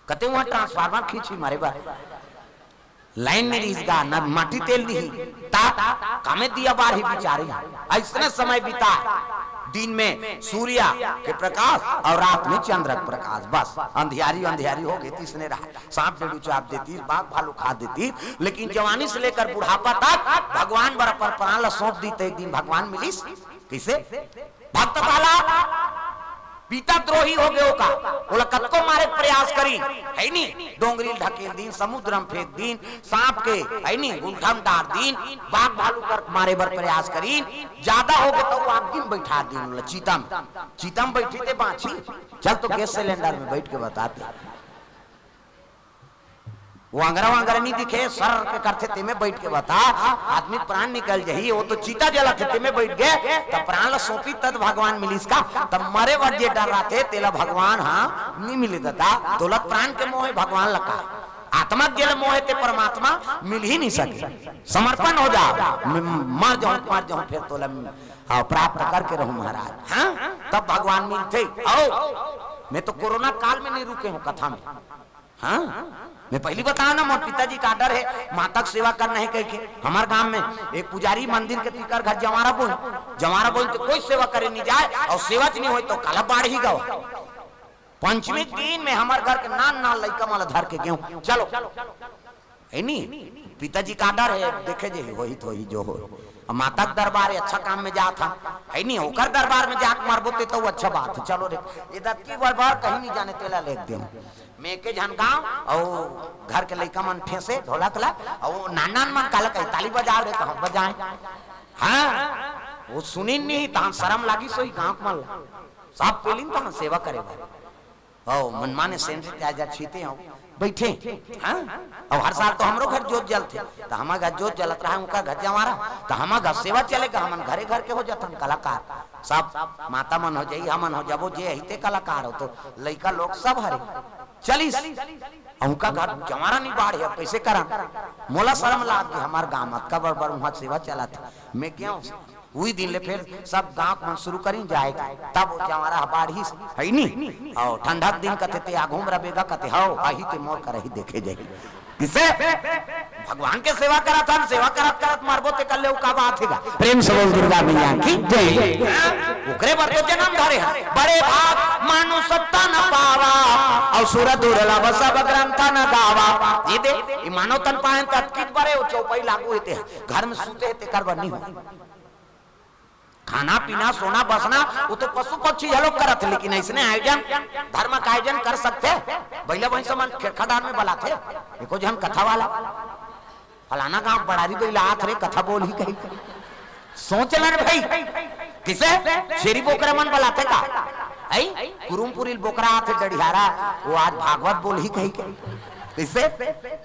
कते वहां ट्रांसफार्मर खींची मारे बा, लाइन नहीं रहिस गा, न माटी तेल नहीं, ता कामे दिया बार ही बिचारी। ऐसने समय बिता, दिन में सूर्या के प्रकाश अउ रात में चंद्र के प्रकाश, बस अंधियारी अंधियारी हो गई। तीसने रात सांप डेड़ू चाप देती, बाघ भालू खा देती, लेकिन जवानी से लेकर बुढ़ापा तक भगवान बर अपन प्राण ला सौंप दी, तो एक दिन भगवान मिलिस। किसे? भक्त प्रहलाद पिता द्रोही हो गयो का, ओला कतको मारे के प्रयास करी, है नी? डोंगरी ल ढकेल दीन, समुद्र में फेंक दीन, सांप के, है नी, गुंठा में डार दीन, बाघ भालू कर मारे बर प्रयास करीन, ज्यादा हो गए तो वो आग में बैठा दीन, ओला चिता में, चिता में बैठी ते बांची, चल तो गैस सिलेंडर में बैठ के बताते। वांगरा वांगरा नहीं दिखे, सर के करथे, तेमे बैठ के बता, आदमी प्राण निकल जही, वो तो चिता जलत हे, तेमे बैठ गए, त प्राण ला सौंपी, तद भगवान मिलिस का? त मरे बर जे डर रहिथे, तेला भगवान, हाँ, नहीं मिले दादा, दौलत प्राण के मोह हे, भगवान ला का? आत्मा के जेला मोह हे, ते परमात्मा मिल ही नहीं सके। समर्पण हो जाओ, मैं मर जाऊं, मर जाऊं, फिर तोला, हाँ, प्राप्त करके रहूं महाराज, हाँ, तब भगवान मिलथे। आओ, मैं तो कोरोना काल में नहीं रुके हूँ कथा में। हाँ, मैं पहली बताया ना, मोर पिताजी का आर्डर है, माता के सेवा करना है कह के। हमार गांव में एक पुजारी मंदिर के तीकर घर जवारा बोल, जवारा बोल तो कोई सेवा करे नहीं जाए, और सेवा च नहीं होय तो काला बाढ़ ही गवा। पंचमी के दिन में हमार घर के नान नान लइका मन ला धर के गेहूं, चलो, है नी, पिताजी का आर्डर है, देखे जे होही तो होही जो हो। अब माता के दरबार है, अच्छा काम में जात हम, है नी, ओकर दरबार में जाके मारबो ते तो अच्छा बात है। चलो रे, ये दत्ती बरबार कहीं नहीं जाने, तेला लेके देहूं। मैं एके झन गाँव अउ घर के लइका मन ठेसे ढोलक ला, अउ नान नान मन काला कही, ताली बजाओ रे, तो हम बजाएं। हाँ, वो सुनिन नहीं, तहां शरम लागिस होही गाँव के मन ला। सब पेलिन तहां सेवा करे बर। ओ, मनमाने सेंट जा जा छीते हो, बैठे। हाँ, अउ हर साल तो हमरो घर जोत जलथे, तो हमर घर जोत जलत रहा, उनका घर जवारा, तो हमर घर सेवा चलेगा, हमन घरे घर के हो जाथन कलाकार। सब माता मन हो जाई, हमन हो जाबो, जे अहिते कलाकार हो, तो लइका लोग सब हरे। चलिस, अउ उनका घर जवारा नहीं बाढ़े, अब कैसे करन? मोला शरम लाग गे, हमार गांव अतका बड़ बड़ उहाँ सेवा चलत हे। मैं गेंव, उही दिन ले फिर सब गांव मन शुरू करिन जाए के, तब जवारा ह बाढ़िस, है नी? अउ ठंडा के दिन कथे, "ते आघू म रबेगा," कथे, "हव, आही ते मोर करही देखे जाही।" किसे? भगवान के सेवा करत हन, सेवा करत करत मरबो ते कर ले, उ का बात हे गा? प्रेम से बोल दुर्गा मैया की जय। हाँ? ओकरे बर तो जन्म धरे हन। बड़े भाग मानुष तन पावा, अउ सुर दुर्लभ सब ग्रंथ न गावा। ये दे, ये मानव तन पाए त अतकित बड़े, वो चौपाई लागू हेते, घर में सूते हे, तेकर बर नहीं हो। खाना पीना, सोना बसना, वो तो पशु पक्षी घलो करत हे, लेकिन ऐसने आयोजन, धर्म का आयोजन कर सकथे? बइला भैंसा मन खेरखा डार में बलाथे, एको झन कथा वाला, फलाना गांव बड़ारी बइला आत रे, कथा बोलही कही। सोच ले रे भाई, किसे छेरी बोकरा मन बलाथे का? आई कुरुमपुरी बोकरा आथे डढ़ियारा, वो आज भागवत बोलही कही के। किसे?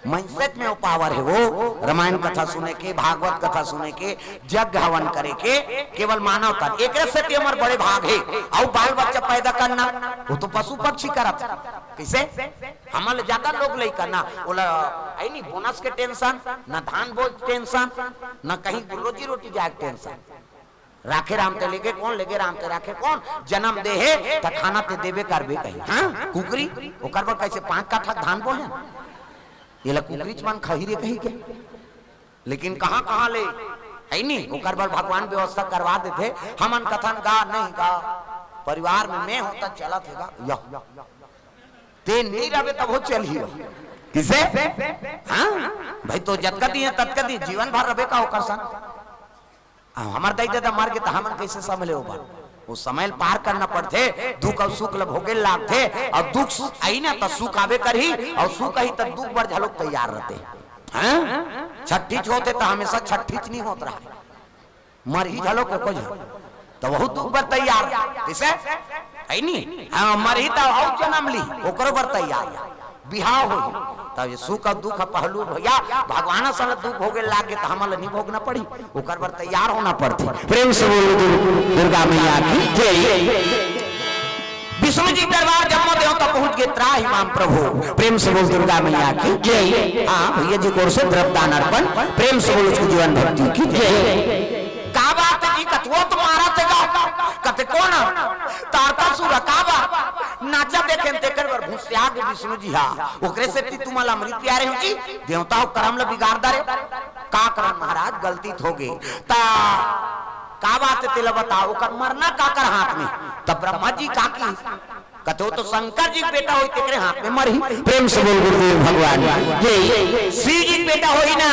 mindset में वो पावर हे, वो रामायण कथा सुने के, भागवत कथा सुने के, यज्ञ हवन करे के, केवल मानव तन। एकरे सेती हमर बड़े भाग हे। अउ बाल बच्चा पैदा करना, वो तो पशु पक्षी करत हे। किसे? हमन ले ज्यादा लोग लइका ना, ओला, आई नहीं, बोनस के टेंशन, ना धान बोए के टेंशन, ना कहीं रोजी रोटी जाए के टेंशन। राखे राम ते लेगे कोन, लेगे राम ते राखे कोन, जनम दे हे त खाना ते देबे करबे कही। हाँ, कुकरी, ओकर बर कइसे पाँच कट्ठा धान बोहे? एला कुकरीच मन खाही रे कही के। लेकिन कहाँ-कहाँ ले, हइ नी, ओकर बर भगवान व्यवस्था करवा देथे। हमन कथन गा, नहीं गा, परिवार में मैं हों त चलत हे गा, या। ते नहीं रहबे तभो चलही। किसे? हाँ? भाई तो जतका दिए, ततका दिए, जीवन भर रहबे का ओकर संग? अब हमर दाई ददा मर गे त हमन कइसे संभले ओ बात? ओ समय ल पार करना पड़थे, दुख अउ सुख ल भोगे ल लागथे, अउ दुख सु-, आही ना त सुख आबे करही, अउ सुख आही त दुख बर घलोक तैयार रहिथे। हैं? छट्ठीच होथे त हमेशा छट्ठीच नहीं होत रहय, मरही घलोक एको झन, त वहू दुख बर तैयार रहिथे। कइसे? हइ नी? हाँ, मरही त अउ जनम ली, ओकरो बर तैयार रहिथे। बिहाव होही, तब ये सुख अउ दुख पहलू भैया, भगवान असन दुख भोगे लागे त हमन ल नहीं भोगना पड़ी, ओकर बर तैयार होना पड़थे। प्रेम से बोलो दुर-, दुर्गा मैया की जय। विष्णु जी दरबार जम्मो देवता पहुंच गे, त्राहि माम प्रभु। प्रेम से बोल दुर्गा मैया की जय। हाँ, भैया जी की ओर से द्रव्य दान अर्पण। प्रेम से बोल उसको जीवन भक्ति की जय। का बात जी, कथुआ तो मारा थे का? कथे कोन? तारकासुर का बात? नाचा देखे तेकर बर भूस्याग विष्णु जी हा। ओकरे सेती तुमन ल अमृत पियारे हों जी, देवता हो करम ल बिगाड़ डारे। का करन महाराज, गलती त होगे। त का बात हे तेला बताव, ओकर मरना काकर हाथ में? त ब्रह्मा जी का की कथे, ओ तो शंकर जी के बेटा होही, तेकरे हाथ में मरही। प्रेम से बोल गुरुदेव भगवान की जय। शिव जी के बेटा होही ना,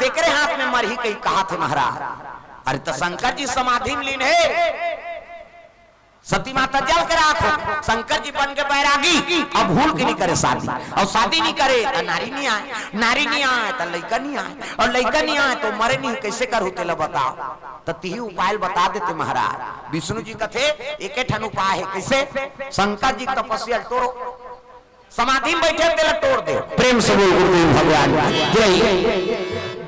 तेकरे हाथ में मरही कही कहाथे महाराज। अरे त शंकर जी समाधि में लीन हे, सती माता जल के राख हो, शंकर जी बन के बैरागी, अब भूल के नहीं करे शादी, अउ शादी नहीं करे त नारी नहीं आय, नारी नहीं आय त लइका नहीं आय, अउ लइका नहीं आय त मरे नहीं, कइसे करहू तेला बताव। त तिही उपाय ल बता देथे महाराज। विष्णु जी कथे, एके ठन उपाय हे। कइसे? शंकर जी के तपस्या ल टोरो, समाधि में बइठे तेला टोर दे। प्रेम से बोल गुरुदेव भगवान की जय।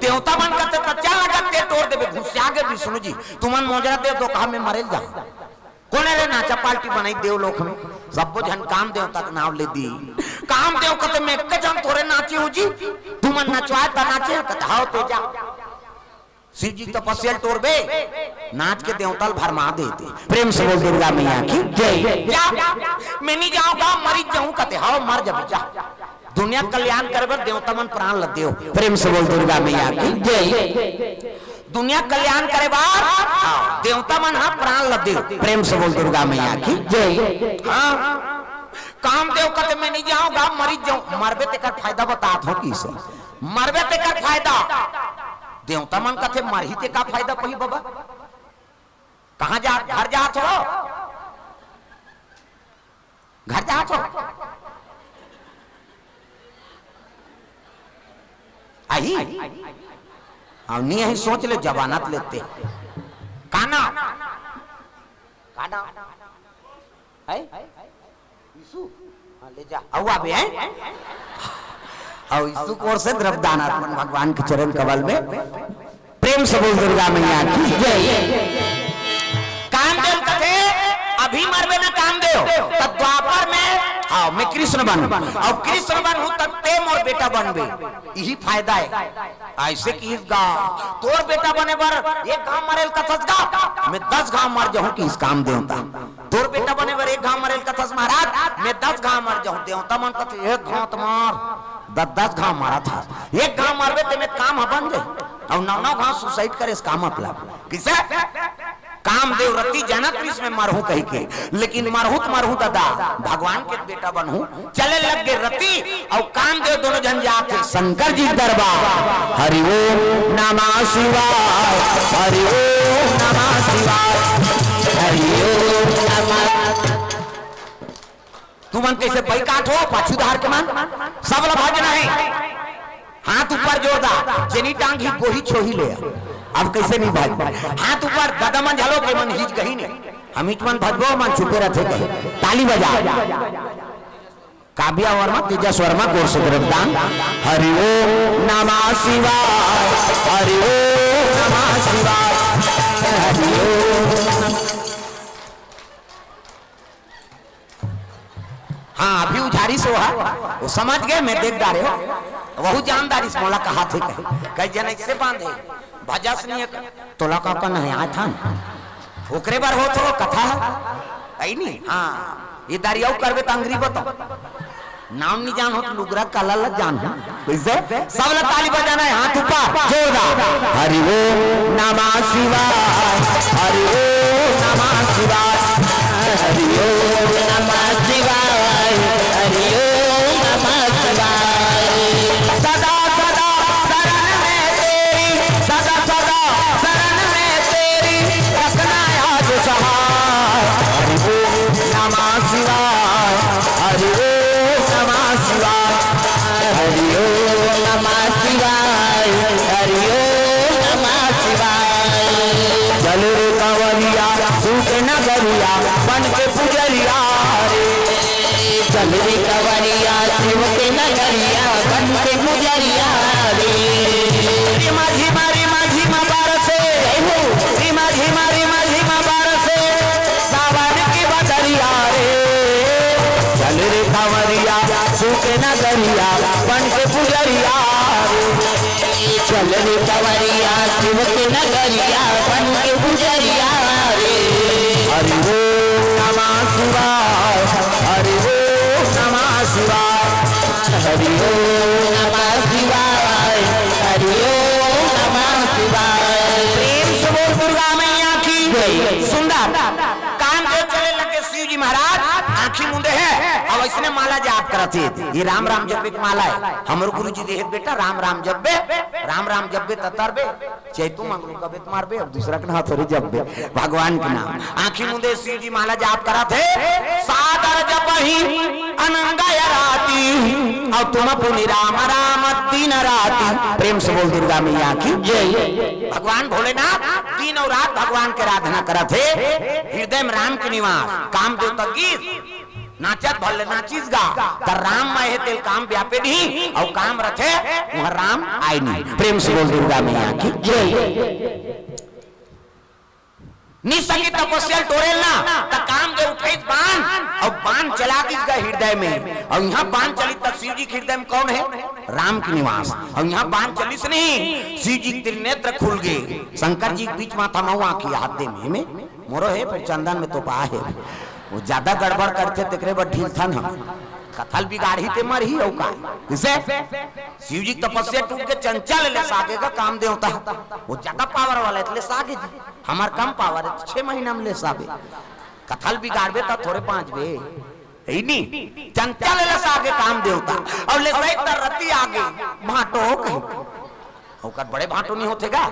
देवता मन कथे त चल लगत ते टोर देबे। घुसिया गे विष्णु जी, तुमन मोजरा दे दो, कहा मैं मरे ल जाहूं। कोन रे नाचा पार्टी बनाई देवलोक में, सब्बो झन काम देवता के नाव ले दी। काम देव कथे मैं एक झन थोरे नाचे हूं जी, तुमन नचवाय त नाचे, कथे हव ते जा। शिव जी तपस्या ल टोरबे, नाच के देवता ल भरमा देथे। प्रेम से बोल दुर्गा मैया की जय। जा, मैं नहीं जाऊंगा, मरी जाऊं, कथे हव मर जाबे जा। दुनिया कल्याण करे बर देवता मन प्राण ल देव। प्रेम से बोल दुर्गा मैया की जय। दुनिया कल्याण करे बर, हाँ, देवता मन हा प्राण ल देव। प्रेम से बोल दुर्गा मैया की जय। हाँ, कामदेव कथे मैं नहीं जाऊंगा, मरी जाऊं, मरबे तेकर फायदा बतात हो किसे? मरबे तेकर फायदा। देवता मन कथे मरही ते का फायदा पही बाबा? कहाँ जात, घर जात हो? घर जात हो? आही? हाँ, नहीं आही, सोच ले, जमानत लेते। काना? काना? है? यीशु? हाँ, ले जा। अउ आबे, हैं? अउ यीशु की ओर से द्रव्य दान अर्पण भगवान के चरण कमल में। प्रेम से बोल दुर्गा मैया की जय। कामदेव कथे, अभी मरबे ना कामदेव, त द्वापर में, हाँ, मैं कृष्ण बनहूं, अउ कृष्ण बनहूं त ते मोर बेटा बनबे, इही फायदा हे। अइसे किहिस गा, तोर बेटा बने बर एक घांव मरे ल कथस गा, मैं दस घांव मर जाहूं किहिस कामदेव त। तोर बेटा बने बर एक घांव मरे ल कथस महाराज, मैं दस घांव मर जाहूं। देवता मन कथे एक घांव त मर, दस दस घांव मरत हस, एक घांव मरबे ते में काम ह बन जाही, अउ नौ नौ घांव suicide करे से का मतलब? किसे? कामदेव रति जानत रिहिस मैं मरहूं कहिके, लेकिन मरहूं त मरहूं ददा, भगवान के बेटा बनहूं। चले लग गे रति अउ कामदेव दोनों झन जात हे शंकर जी के दरबार। हरि ओम नमः शिवाय, हरि ओम नमः शिवाय, हरि ओम नमः। तुमन कइसे बइकाट हो, पाछू धार के मन? सब ला भजना हे। हाथ ऊपर जोर दा, जेनी टांग ही गोही छोही ले। अब कइसे नहीं भज? हाथ ऊपर, ददा मन झलो के मन हिच गही नहीं। हम हिच मन भजबो, मन चुपे रथे कहे। ताली बजा। काव्या वर्मा, तेजस वर्मा, गोर से द्रव्यदान। हरि ओम नमः शिवाय, हरि ओम नमः शिवाय, हरि ओम। हाँ, अभी उझारी से वह, वो समझ गए, मैं देख डारे हो, वहू जान डारिस मोला कहाथे कहे, कई जन ऐसे बांधे, भजस नहीं है, तोला का का नहीं आया था ना? ओकरे बर होत हो कथा। अई नहीं, हाँ, ये दारी अउ करबे त अंगरी बताओ। नाम नहीं जान हो तो लुगरा कला ला जान हो। कैसे? सब ला ताली बजाना है, हाथ ऊपर, जोरदार। हरि ओम नमः शिवाय, हरि ओम नमः शिवाय, हरि ओम नमः शिवाय, हरि ओम नमः शिवाय। सदा सदा शरण में तेरी, सदा सदा शरण में तेरी, रखना याद सहाय। हरि ओम नमः शिवाय, हरि ओम नमः शिवाय, हरि ओम नमः शिवाय, हरि ओम नमः शिवाय। चल रे कंवरिया, सूत नगरिया, बन के पुजरिया रे। चल रे कंवरिया, शिव के नगरिया, बन के पुजरिया रे। रिमा झिमा, रिमा झिमा बरसे, जय हो। रिमा झिमा, रिमा झिमा बरसे, सावन की बदरिया रे। चल रे कंवरिया, शिव के नगरिया, बन के पुजरिया रे। चल रे कंवरिया, शिव के नगरिया, बन के पुजरिया रे। हरि ओम नमः शिवाय, हरि ओम नमः शिवाय, हरि ओम नमः शिवाय, हरि ओम नमः शिवाय। प्रेम से बोल दुर्गा मैया की जय। सुंदर काम के चले लगे शिव जी महाराज, आंखी मुंदे हे, अब इसने माला जाप करत हे। ये राम राम जपे के माला हे, हमरो गुरु जी देहे बेटा, राम राम जपबे, राम राम जपबे त तरबे, चैतू मंगलू कबे त मारबे, अब दूसरा के नाम थोड़ी जपबे, भगवान के नाम। आंखी मुंदे शिव जी माला जाप करत हे, सादर जपहि अनंग अराती, अउ तुम पुनि राम राम दिन राती। प्रेम से बोल दुर्गा मैया की जय। भगवान भोलेनाथ दिन अउ रात भगवान के आराधना करत हे, हृदय में राम के निवास, कामदेव तक गीत नाचत भले नाचिस गा, त राम मय हे तेल काम व्यापे नहीं, अउ काम रथे, वहां राम आय नहीं। प्रेम से बोल दुर्गा मैया की जय। निशा की तपस्या टोरेल ना, त काम के उठाइस बाण, अउ बाण चला दिस गा हृदय में, अउ यहाँ बाण चली त शिव जी के हृदय में कौन हे? राम के निवास। अउ यहाँ बाण चलिस नहीं, शिव जी के त्रिनेत्र खुल गे, शंकर जी के बीच माथा मऊ आंखी हाथ दे में, में मोरो हे, फिर चंदन में तो पा हे। वो ज्यादा गड़बड़ करथे, तेकरे बर ढीलथन हम। कथा ल बिगाड़ही ते मरही, अउ का? किसे? शिव जी के तपस्या टूट के चंचल ले सागे का काम देवता। वो ज्यादा पावर वाला हे, त ले सागे जी। हमार कम पावर हे, त छह महीना में ले साबे। कथा ल बिगाड़बे त थोरे बांचबे। हे नी? चंचल ले सागे काम देवता। अउ ले सही त रति आगे, भांटो कही। ओकर बड़े भांटो नहीं होथे गा?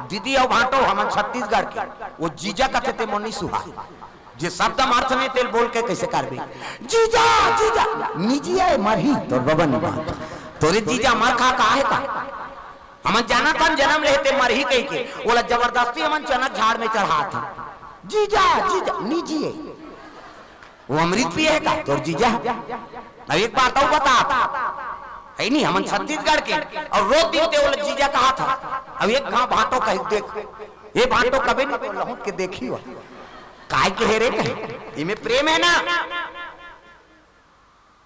दीदी अउ भांटो हमन छत्तीसगढ़ के। वो जीजा कथे ते मोनी सुहा। जे शब्द म अर्थ नहीं तेल बोल के कैसे करबे? जीजा, जीजा, निजी आय मरही, तोर बबा नहीं बात। तोरे जीजा मर खा का हे का? हमन जानत हन जन्म लेहे ते मरही कहि के। ओला जबरदस्ती हमन चनक झाड़ में चढ़ात हन। जीजा, जीजा, निजी आय। वो अमृत पिए हे का? तोर जीजा। अब एक बात अउ बतात। हे नहीं, हमन छत्तीसगढ़ के, अउ रोज दिन ते ओला जीजा कहाथन। अब एक घांव भांटो कही देख, ये भांटो कबे नहीं तो लहुट के देखी हो। काय के हे रे कहे, इमे प्रेम हे ना?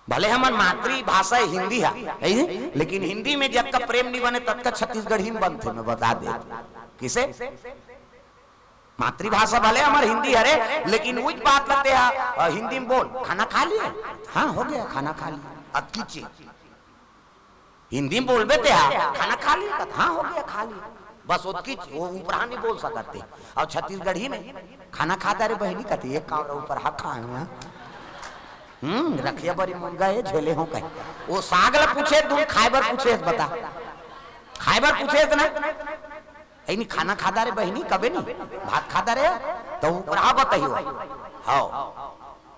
भले हमर मातृभाषा हिंदी हे, हे नहीं? लेकिन हिंदी में जतका प्रेम नहीं बने, ततका छत्तीसगढ़ी में बनथे, मैं बता दे। किसे? मातृभाषा भले हमर हिंदी हरे, लेकिन उच बात ल ते ह, अ, हिंदी में बोल, "खाना खा लिए?" "हाँ, हो गया, खाना खा लिया।" अतकी चीज हिंदी में बोलबे ते ह, "खाना खा लिए?" कहत, "हाँ, हो गया, खा लिया।" बस ओतकी चीज, वो ऊपरा नहीं बोल सकत ते। अउ छत्तीसगढ़ी में, "खाना खा डारे बहिनी?" कहत, "एक कांवरा ऊपर हा खा हूँ।" हम्म, रखिया बरी मुनगा हे, झेले हो कहे। वो साग ल पूछे, तुम खाए बर पूछे, बता। खाए बर पूछे ना? "ए नहीं, खाना खा डारे बहिनी?" कबे नहीं, "भात खा डारे?" तो ऊपर हा बताइयो। हाँ,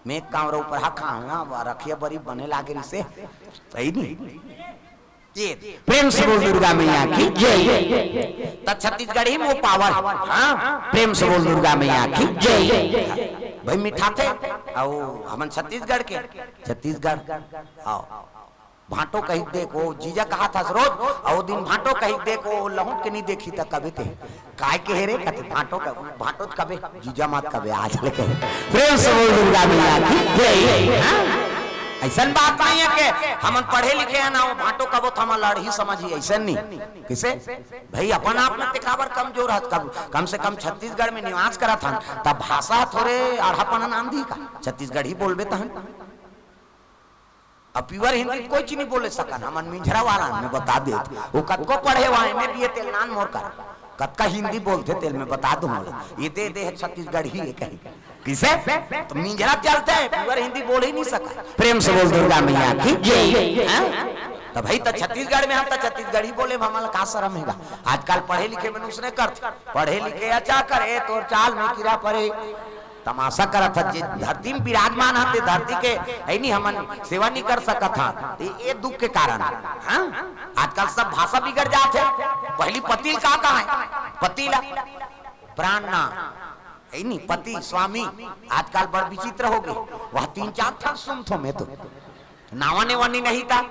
मैं कांवरा ऊपर हा खा हूँ, रखिया बरी बने लागे रिसे। सही नहीं? ये प्रेम से बोल दुर्गा मैया की जय। त छत्तीसगढ़ी में वो पावर। हाँ, प्रेम से बोल दुर्गा मैया की जय। भाई मिठाथे, अउ हमन छत्तीसगढ़ के, छत्तीसगढ़, आओ। भांटो कही देख, वो जीजा कहाथस रोज, अउ वो दिन भांटो कही देख, वो लहुट के नहीं देखी त कबे ते। काय के हे रे? कहत भांटो का, भांटो त कबे, जीजा मत कबे, आज लेके। प्रेम से बोल दुर्गा मैया की जय। हाँ? अइसन बात नहीं हे कि हमन पढ़े लिखे हन ना, वो भांटो कबो त हमन ल अड़ही समझही, अइसन नहीं। कइसे? भाई, अपन आप में ते काबर कमजोर हस? कम, कम से कम छत्तीसगढ़ में निवास करत हन, त भाषा थोरे अड़हापन आन दिही का? छत्तीसगढ़ी बोलबे तहन। अब pure हिंदी कोई चीज नहीं बोले सकन, हमन मिंझरा वाला में बता देत। वो कतको पढ़े हुआ है, मैं भी ये तेल नान मोर कर। कतका हिंदी बोलथे तेल में बता दूं हम लोग। ये दे दे है छत्तीसगढ़ी ये कहीं। किसे? तो मिंझरा चलथे, pure हिंदी बोल ही नहीं सका। प्रेम से बोल दुर्गा मैया की जय। हाँ? तो भाई, तो छत्तीसगढ़ में हम तो छत्तीसगढ़ी बोले, हमन ला का शरम हेगा? आजकल पढ़े लिखे मनुष्य ने करथे, पढ़े लिखे अच्छा करे, तोर चाल में कीड़ा परे। तमाशा करत हस, जे धरती में विराजमान हस, ते धरती के, है नहीं, हमन सेवा नहीं कर सकत हन, ते ये दुख के कारण। हाँ? आजकल सब भाषा बिगड़ जात हे। पहली पति ल का कहा है? पति ला प्राण ना, है नहीं, पति, स्वामी। आजकल बड़ विचित्र हो गए, वह तीन चार ठन सुनथों मैं तो। नावा नेवनी नहीं था,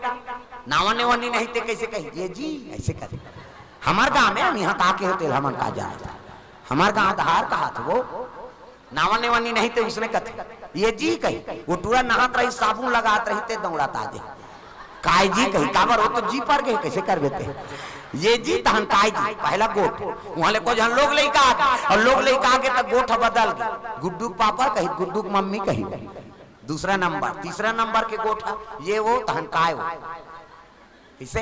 नावा नेवनी नहीं ते कैसे कही, "ये जी", ऐसे करे। हमार गाँव में हम यहाँ का के होते, हमन का जानत। हमार गाँव धार कहा था वो, नावा नेवनी नहीं ते उसने कथे, "ये जी" कही। वो टूरा नहात रही, साबुन लगात रही, ते दौड़त आ जाए। "काय जी" कही, "काबर हो तो जी पर गए, कैसे कर देते?" "ये जी" तहन "काय जी", पहला गोठ। वहाँ ले कुछ हम लोग लइका आ गए, और लोग लइका आगे तो गोठ बदल गए। "गुड्डू के पापा" कही, "गुड्डू के मम्मी" कही। दूसरा नंबर, तीसरा नंबर के गोठ, "ये वो" तहन "काय वो?" इसे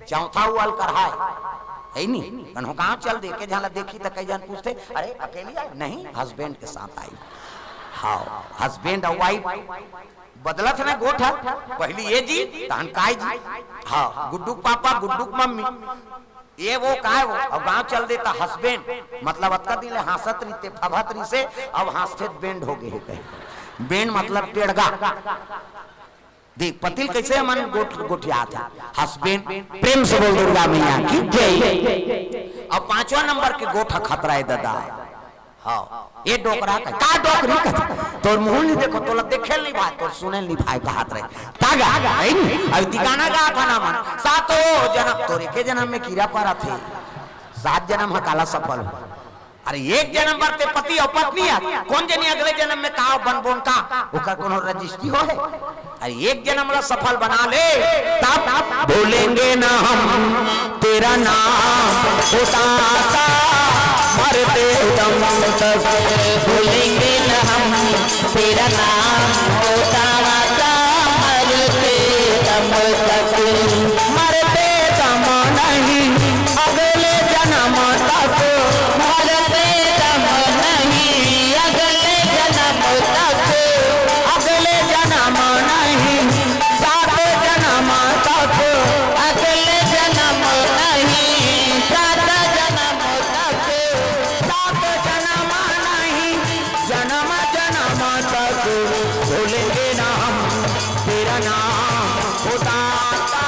चौथा वो अलकरहा है, है नी? कन्हो गाँव चल दे, के झन ला देखी त कई झन पूछथे, "अरे, अकेली आए?" "नहीं, husband के साथ आई।" हाँ, husband और wife बदलत हे ना गोठ। पहली "ये जी", तहन "काय जी?" हाँ, "गुड्डू के पापा", "गुड्डू के मम्मी", "ये वो", "काय वो?" और गाँव चल दे त husband, मतलब अतका दिन ले हाँसत रहिते, फभत रहिसे, अब हाँसथे त bend हो गए हे कहीं। Bend मतलब टेड़गा। देख, पति ल कैसे हमन गोठ-, गोठियात हे। Husband, प्रेम से बोल दुर्गा मैया की जय। अब पांचवा नंबर के गोठ खतरा है दादा। हाँ, ये डोकरा का, का डोकरी का? तोर मुंह नहीं देखो, तोला देखे नहीं भाई, तोर सुने नहीं भाई, कहात रहे। तागा, है नी? अब तिकाना का था ना मन, सातों जन्म, तोर एके जन्म में कीड़ा परा थे, सात जन्म ह काला सफल हो। अरे, एक जन्म बर ते पति और पत्नी है, कौन जनी अगले जन्म में का बनबोन का, ओकर कोनो रजिस्ट्री हो है? अरे, एक जन्म ला सफल बना ले, तब भूलेंगे ना हम तेरा नाम, ओ दाता, मरते दम तक। भूलेंगे ना हम तेरा नाम, ओ दाता, मरते दम तक। मरते दम नहीं, अगले जन्म तक। मरते दम नहीं, अगले जन्म तक। अगले जन्म नहीं, सात जन्म तक। अगले जन्म नहीं, सात जन्म तक। सात जन्म नहीं, जन्म जन्म तक। भूलेंगे ना हम तेरा नाम, ओ दाता।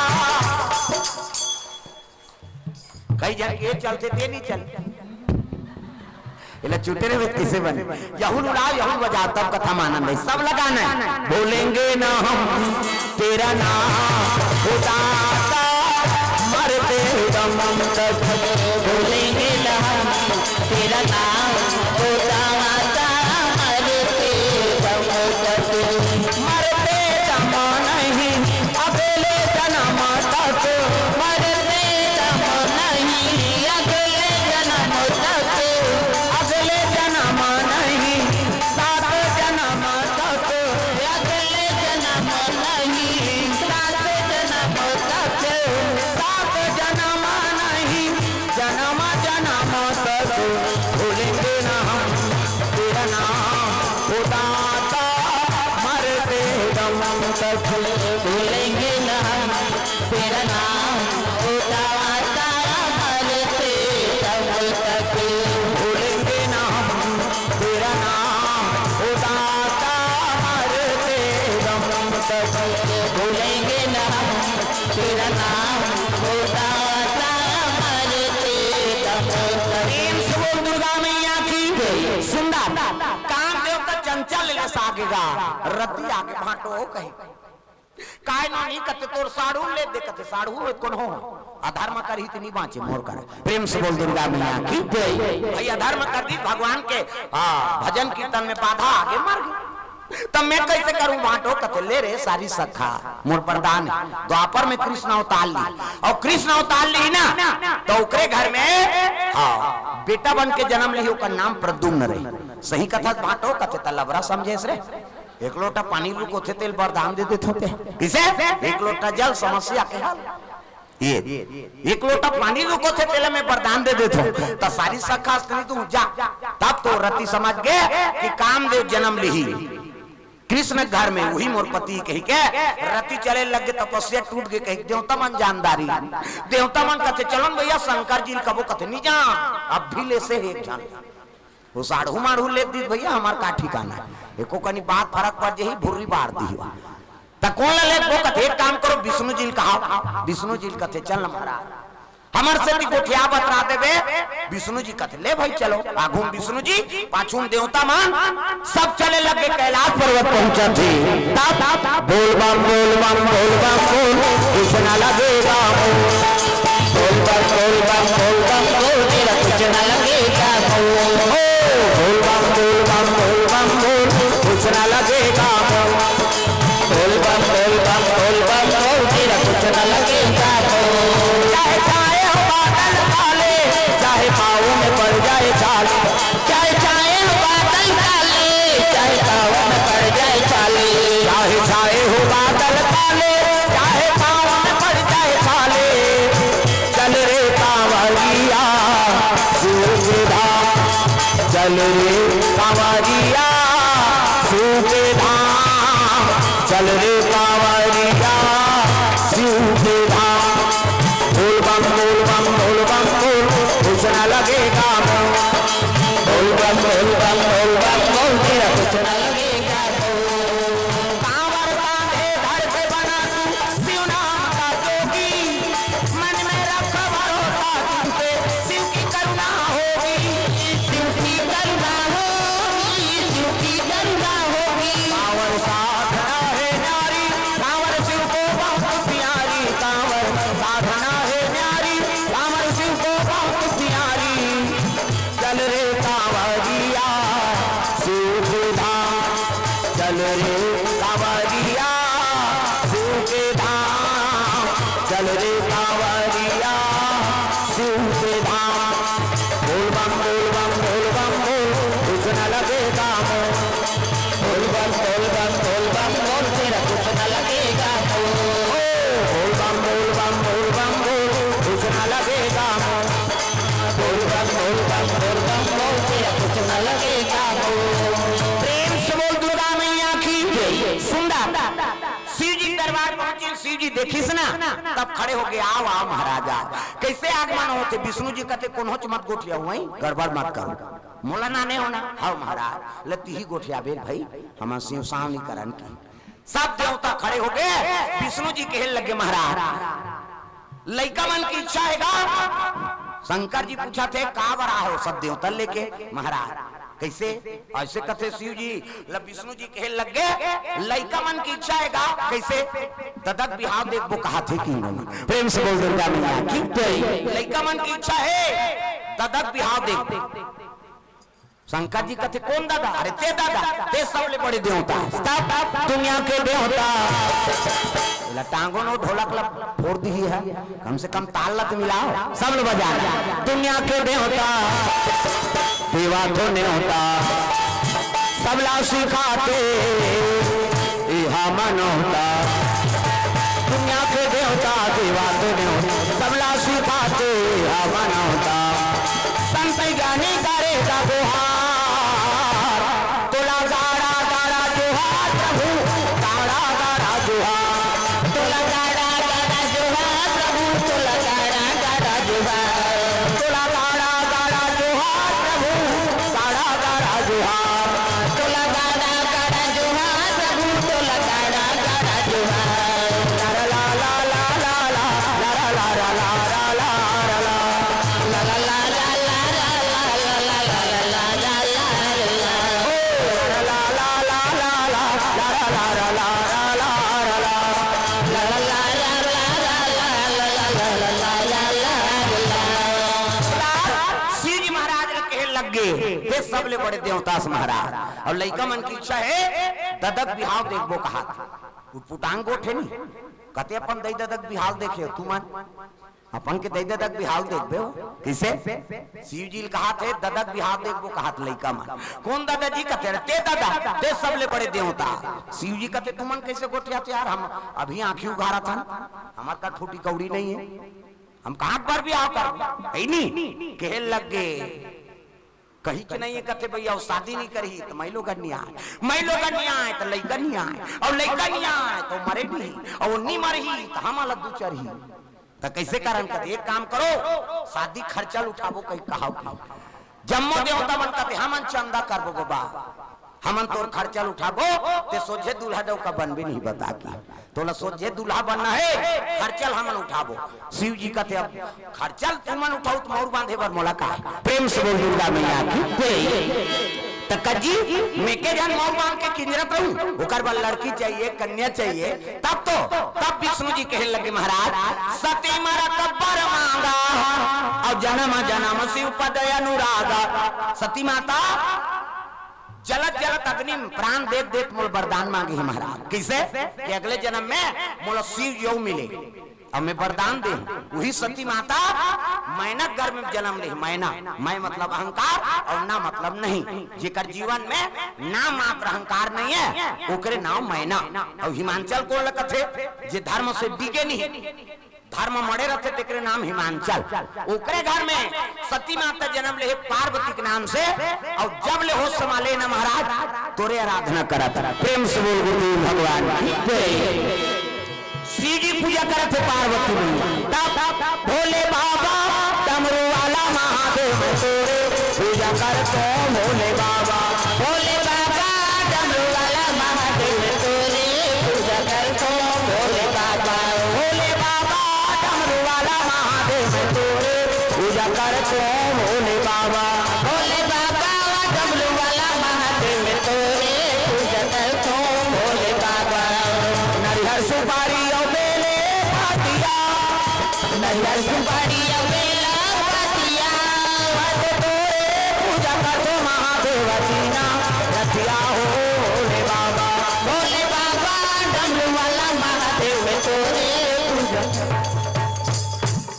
कई झन के चलथे, ते नहीं चल। एला चुटेरे में कैसे बने? यहू ल उड़ाओ, यहू ल बजाओ, तब कथा म आनंद है। सब लगाना है। भूलेंगे ना हम तेरा नाम, ओ दाता, मरते दम तक। भूलेंगे ना हम तेरा नाम, ओ दाता, मरते दम तक। मरते दम नहीं, अगले जन्म तक। मरते दम नहीं, अगले जन्म तक। अगले जन्म नहीं, सात जन्म तक। अगले जन्म नहीं, सात जन्म तक। सात जन्म नहीं, जन्म जन्म तक। भूलेंगे ना हम तेरा नाम, ओ दाता, मरते दम तक। भूलेंगे ना हम तेरा नाम, ओ दाता, मरते दम तक। भूलेंगे ना हम तेरा नाम, ओ दाता, मरते दम तक। भूलेंगे ना हम तेरा नाम, ओ दाता, मरते दम तक। प्रेम से बोल दुर्गा मैया की। सुंदर। कामदेव का चंचल ले सागेगा, रति आगे भांटो हो कहीं। काय ना नहीं कते तोर साढ़ू ले दे कते साढ़ू हो कोनो हो। अधर्म करही त नहीं बाँचे मोर कर। प्रेम से बोल दुर्गा मैया की जय। भाई अधर्म कर दी भगवान के, हाँ, भजन कीर्तन में बाधा आगे मर गई। त मैं कइसे करूं भांटो? कथे, ले रे सारी सखा, मोर बरदान हे। द्वापर में कृष्ण अवतार ली, अउ कृष्ण अवतार ली ना, त ओकरे घर में, हां, बेटा बन के जनम लिही, ओकर नाम प्रद्युम्न रही। सही कथस भांटो? कथे, त लबरा समझेस रे, एक लोटा पानी रुकोथे तेला बरदान दे देथंव ते। कइसे? एक लोटा जल समस्या के हल। ये, एक लोटा पानी रुकोथे तेला मैं बरदान दे देथंव। त सारी सखा अस कही, तू जा। तब तो रति समझ गे कि कामदेव जनम लिही कृष्ण घर में, उही मोर पति कहिके रति चले लग गे, तपस्या टूट गे, कहिके देवता मन जान डारिन। देवता मन कथे, चलो न भइया शंकर जी ल कबो, कथे, नी जांव, अभी ले से एक झन। ओ साढ़ू माढ़ू लेत दिस भइया, हमर का ठिकाना हे। एको कनी बात फरक पड़ जाही, भुर्री बार दिही। त कोन ला लेत बो? कथे, एक काम करो, विष्णु जी ल कहाव। विष्णु जी ल कथे, चल न महाराज, हमर सेती गोठिया बतरा देबे। विष्णु जी कथे, ले भई चलो। आघू म विष्णु जी, पाछू म देवता मन, सब चले लग गे कैलाश पर्वत पहुंचत हे। तब बोल बम बोल बम बोल बम बोल, कुछ न लगेगा मोल। बोल बम बोल बम बोल बम बोल, तेरा कुछ न लगेगा मोल। ओ, बोल बम बोल बम बोल बम बोल, कुछ न लगेगा मोल। बोल बम बोल बम बोल बम बोल, तेरा कुछ न लगेगा मोल। चाहे छाए हो बादल काले, चाहे पाँव में पड़ जाए छाले। चाहे छाए हो बादल काले, चाहे पाँव में पड़ जाए छाले। चाहे छाए हो बादल काले, चाहे पाँव में पड़ जाए छाले। चल रे कांवरिया शिव के धाम, चल रे कांवरिया शिव के धाम, चल रे कांवरिया शिव के धाम। बोल बम बोल बम बोल बम बोल, कुछ न लगेगा मोल। बोल बम बोल बम बोल बम बोल, तेरा कुछ न लगेगा मोल। कांवर कांधे धर के बना तू शिव नाम का जोगी, मन में रख भरोसा शिव पे, शिव की करुणा होगी। शिव की करुणा होगी, शिव की करुणा होगी। कांवर साधना है न्यारी, कांवर शिव को बहुत प्यारी। कांवर साधना है न्यारी, कांवर शिव को बहुत प्यारी। चल रे कांवरिया शिव के धाम, चल रे कांवरिया शिव के धाम, चल रे कांवरिया शिव के धाम। बोल बम बोल बम बोल बम बोल, कुछ न लगेगा मोल। बोल बम बोल बम बोल बम बोल, तेरा कुछ न लगेगा मोल। ओ, बोल बम बोल बम बोल बम बोल, कुछ न लगेगा मोल। बोल बम बोल बम बोल बम बोल, तेरा कुछ न लगेगा मोल। प्रेम से बोल दुर्गा मैया की जय। सुंदर शिव जी दरबार पहुंचे, शिव जी देखिस ना, तब खड़े हो गे, आव आव महाराज आव। कइसे आगमन होथे? विष्णु जी कथे, कोन्होच मत गोठियाव, वहीं गड़बड़ मत करो। मोला नाने होना, हव महाराज, ले तिही गोठियाबे भई, हमन शिव सावनी करन की। सब देवता खड़े हो गे, विष्णु जी कहे लगे, महाराज, लइका मन की इच्छा हे गा। शंकर जी पूछथे, का बर आए हो सब देवता लेके? महाराज, कइसे? अइसे कथे शिव जी, ल विष्णु जी कहे लगे, लइका मन की इच्छा हे गा। कइसे? ददक बिहाव देखबो कहाथे कि। प्रेम से बोल दुर्गा मैया की जय। लइका मन की इच्छा हे, ददक बिहाव देख। शंकर जी कथे, कोन ददा? अरे ते ददा, ते सबले बड़े देवता। तब दुनिया के देवता। ला टांगो न ढोलक ला फोड़ दिही हे, कम से कम ताल ला तो मिलाव, सब लोग बजाना। दुनिया के देवता, देवा तो नेवता, सबला सिखाथे इहा मनौता। दुनिया के देवता, देवा तो नेवता, सबला सिखाथे इहा मनौता। संत ज्ञानी करे गा गुहार, तोला गाड़ा गाड़ा जोहार प्रभु, गाड़ा गाड़ा जोहार। तोला गाड़ा गाड़ा जोहार प्रभु, तोला गाड़ा गाड़ा जोहार। तोला गाड़ा गाड़ा जोहार प्रभु, गाड़ा गाड़ा जोहार। तोला गाड़ा गाड़ा जोहार प्रभु, तोला गाड़ा गाड़ा जोहार। ला ला ला ला ला ला। सबले बड़े देवता अस महाराज। अउ लइका मन के इच्छा हे, ददा के बिहाव देखबो कहात। उटपुटांग गोठ हे नी, कथे अपन दई ददा के बिहाव देखे हो तुमन, अपन के दई ददा के बिहाव देखबे हो कइसे? शिव जी ल कहात हे, ददा के बिहाव देखबो कहात लइका मन। कोन ददा जी? कथे, ते ददा, ते सबले बड़े देवता। शिव जी कथे, तुमन कइसे गोठियात यार, हम अभी आँखी उघारत हन, हमर करा फूटी कौड़ी नइ हे, हम कहाँ के बर बिहाव करबो, हे नी? कहे लग गे, कहीं के नइ हे, कथे भइया, अउ शादी नइ करही त माई लोगन नइ आय, माई लोगन नइ आय त लइका नइ आय, अउ लइका नइ आय त मरे नइ, अउ नइ मरही त हमन ला दू चरही। त कइसे करन? कथे, एक काम करो, शादी खर्चा ल उठाबो कहि कहाव कि। जम्मो देवता मन कथे, हमन चंदा करबो बबा, हमन तोर खर्चा ल उठाबो, ते सोझे दूल्हा डउका बनबे नहीं बता कि। तोला सोझे दूल्हा बनना हे, खर्चा ल हमन उठाबो। शिव जी कथे, अब खर्चा ल तुमन उठाओ त मउर बांधे बर मोला का हे? प्रेम से बोल दुर्गा मैया की जय। त कज्जी, मैं के झन मउर बांध के किंजरत रहूं, ओकर बर लड़की चाहिए, कन्या चाहिए, तब तो, तब विष्णु जी कहे लगे महाराज, सती मरत बर मांगा, अउ जनम जनम शिव पद अनुरागा। सती माता जलत जलत अग्नि में प्राण देत देत मोला वरदान मांगे हे महाराज। कइसे? कि अगले जनम में मोला शिव जी अउ मिले। अब मैं वरदान दे हूँ, उही सती माता मैना गर्भ में जनम ले, मैना, मैं मतलब अहंकार अउ ना मतलब नहीं, जेकर जीवन में ना मात्र अहंकार नइ हे, ओकरे नाम मैना। अउ हिमांचल कोन ल कथे? जे धर्म से डिगे नहीं, धर्म मड़े रथे, तेकरे नाम हिमांचल। ओकरे घर में सती माता जनम ले हे पार्वती के नाम से, अउ जब ले होश संभाले ना महाराज, तोरे आराधना करत। प्रेम से बोल गुरुदेव भगवान की जय। शिव जी पूजा करत हे पार्वती मैया। तब भोले बाबा डमरू वाला महादेव मैं तोरे पूजा करत हों भोले बाबा। भोले बाबा डमरू वाला महादेव मैं तोरे पूजा करत हों भोले बाबा। भोले बाबा डमरू वाला महादेव मैं तोरे पूजा करत हों भोले बाबा। भोले बाबा डमरू वाला महादेव मैं तोरे पूजा करत हों भोले बाबा। नरिहर सुपारी अउ बेले पतिया, नरिहर सुपारी अउ बेला पतिया, मैं तो तोरे पूजा करत हों महादेव दीना रतिया हो भोले बाबा। भोले बाबा डमरू वाला महादेव मैं तोरे पूजा।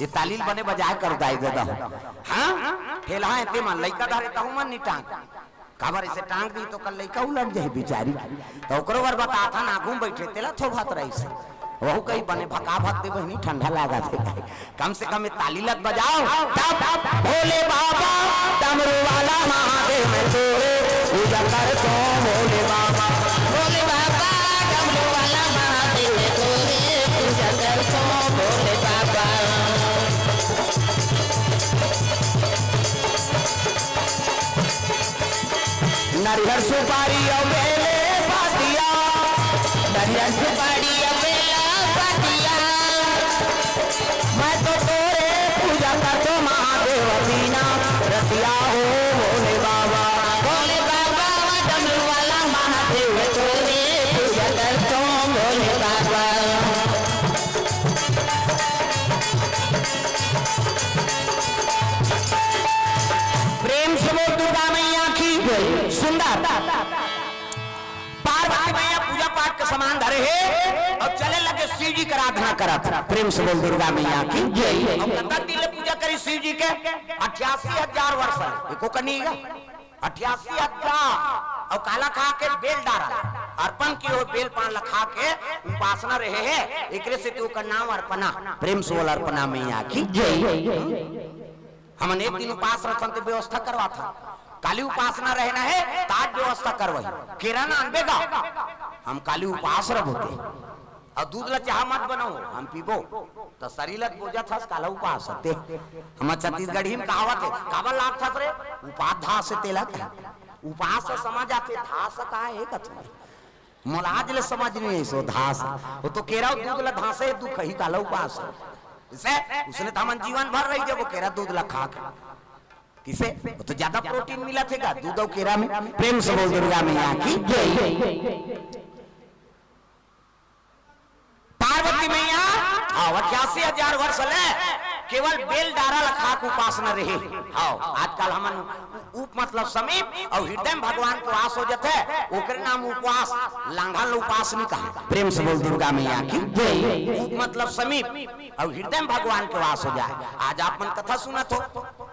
ये ताली ल बने बजाय कर दाई ददा। हाँ, ठेलहा हे ते मन लइका धरे तहू मन नि टांग। काबर अइसे टांग दी त ओकर लइका उलट जाही बिचारी। त ओकरो बर बताथन, आगू में बइठे तेला थोभत रहिस। वहू कही बने भका भक दे बहिनी, ठंडा लागत हे। कम से कम ये ताली ल त बजाओ। तब भोले बाबा डमरू वाला महादेव मैं तोरे पूजा करत हों भोले बाबा। भोले बाबा डमरू वाला महादेव मैं तोरे पूजा करत हों भोले बाबा। नरिहर सुपारी अउ बेले पतिया, नरिहर सुपारी अउ बेला पतिया, मैं तो तोरे पूजा करत हों महादेव दीना रतिया हो भोले बाबा। भोले बाबा डमरू वाला महादेव तोरे पूजा करत हों भोले बाबा। प्रेम से बोल दुर्गा मैया की जय। सुंदर। पार्वती मैया पूजा पाठ के सामान धरे हे अउ चले लगे शिव जी के आराधना करत। प्रेम से बोल दुर्गा मैया की जय। अउ कतका दिन ले पूजा करी शिव जी के? अठासी हजार वर्ष ले। एको कनी गा। अठासी हजार। अउ काला खा के? बेल डारा ल। अर्पण किए हुए बेल पान ल खा के उपासना रहे हे, एकरे सेती ओकर नाम अर्पणा। प्रेम से बोल अर्पणा मैया की जय। हमन एक दिन उपास रथन ते व्यवस्था करवाथन। काली उपासना रहना हे, त आज व्यवस्था करवाही। केरा ना आनबे गा, हम काली उपास रबो ते। अउ दूध ल चाह मत बनाओ, हम पीबो। त सरीर ल बोजत हस, काला उपास हते। हमर छत्तीसगढ़ी में कहावत हे, काबर लागथस रे? उपास धास हे तेला कहे। उपास से समझ आथे, धास का हे कथे। मोला आज ले समझ नइ आइस ओ धास। ओ तो केरा अउ दूध ल धासे, दुख ही काला उपास। इसे, उसने त हमन जीवन भर रहि जबो केरा दूध ल खा के। किसे? ओ तो ज्यादा प्रोटीन मिलत हे गा दूध अउ केरा में। प्रेम से बोल दुर्गा मैया की जय। पार्वती मैया, हाँ, अठासी हजार वर्ष ले केवल बेल डारा ल खा के उपासना रहे। हाँ, आजकल हमन उ-, उ-, मतलब समीप अउ हृदय में भगवान के वास हो जाथे, ओकरे नाम उपवास। लांघन ल उपास नहीं कहा। प्रेम से बोल दुर्गा मैया की जय। उप मतलब समीप अउ हृदय में भगवान के वास हो जाए। आज आप मन कथा सुनत हो,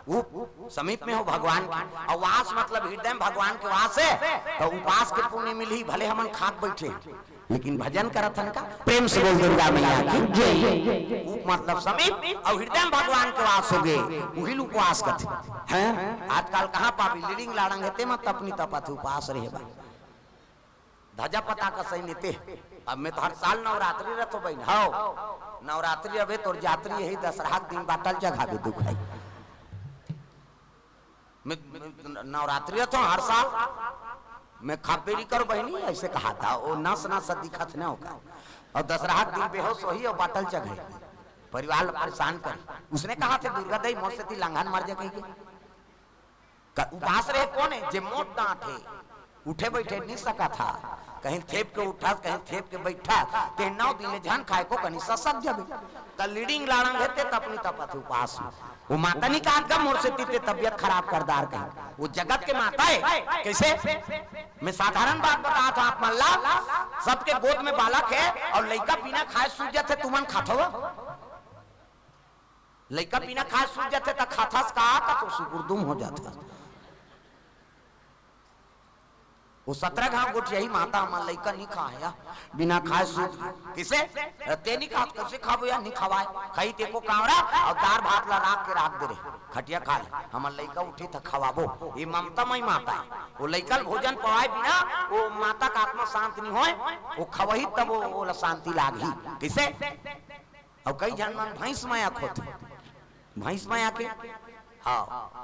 उप समीप में हो भगवान के, अउ वास मतलब हृदय में भगवान के वास हे, तो उपास के पुण्य मिलही, भले हमन खाक बैठे हैं, लेकिन भजन करत हन का? प्रेम से बोल दुर्गा मैया की जय। उप मतलब समीप अउ हृदय में भगवान के वास हो गए, उही ल उपवास कथे। हैं? आजकल कहाँ पाबी, लीडिंग लाड़ंग हे, ते मत अपनी तपत उपास रहे बा। धजा पता का सही नीते। अब मैं तो हर साल नवरात्रि रथो बहिन, हव। नवरात्रि अबे तोर जात्रि यही दसरहा के दिन बाटल चघाबे दुख है। मैं, मैं नवरात्रि रथो हर साल। मैं खाबे नहीं करो बहिनी, ऐसे कहा था। वो नस नस दिखत न होगा। और दसरहा के दिन बेहोश होही और बाटल चघे। परिवार ला परेशान करी। उसने कहा थे दुर्गा दाई मोर सेती लांघन मर जा कही के। क-, उपास रहे कोन हे? जे मोट डांट हे, उठे बैठे नहीं सकत हा, कहीं थेप के उठा, कहीं थेप के बैठा, ते नौ दिन ले झन खाए को कहीं ससक जबे। त लीडिंग लाड़ंग हे ते त अपनी तपत हे उपास। वो माता नहीं कहा का मोर सेती ते तबियत खराब कर डार कहीं। वो जगत के माता हे, कैसे? मैं साधारण बात बतात हूं आप मन ला, सबके गोद में बालक हे और लइका बिना खाए सूत जाथे, तुमन खाथो? लइका बिना खाए सूत जाथे त खाथस का, का तो सुकुरदुम हो जाथस। वो सतरा घांव गोठियाही माता हमर लइका नहीं खाए या, बिना खाए सूत गे। किसे? ते नहीं खात, कैसे खाबो या, नहीं खवाए। खाई ते को कांवरा और दार भात ला राख के राख दे रहे, खटिया खा ले, हमर लइका उठी त खवाबो। ये ममता मई माता हे। वो लइका ल भोजन पवाए बिना वो माता का आत्मा शांत नहीं होए, वो खवही तब वो, वो ला शांति लागही। किसे? अउ कई झन मन भैंस मया खोथे, भैंस मया के, हाँ,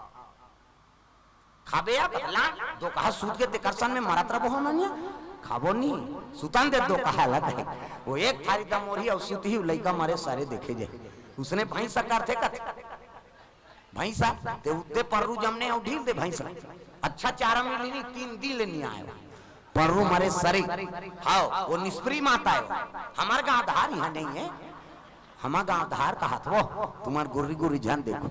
खाबे या बदला, दो कहा सूत के तेकर सन में मरत रहो ननिया, खाबो नहीं, सुतन दे दो कहा लग। वो एक थारी दमोरी अउ सूत ही लइका मरे सारे देखे जाए, उसने भैंस कर थे कथे। भैंसा, ते उत्ते पर्रू जमने अउ ढील दे भैंसा। अच्छा चारा मिली नहीं, तीन दिन ले नहीं आए। पर्रू मरे सरे। हाँ, वो निष्प्री माता हे। हमर गांव धार यहाँ नहीं हे। हमर गांव धार कहत वो, तुमन गुर्री गुर्री झन देखो।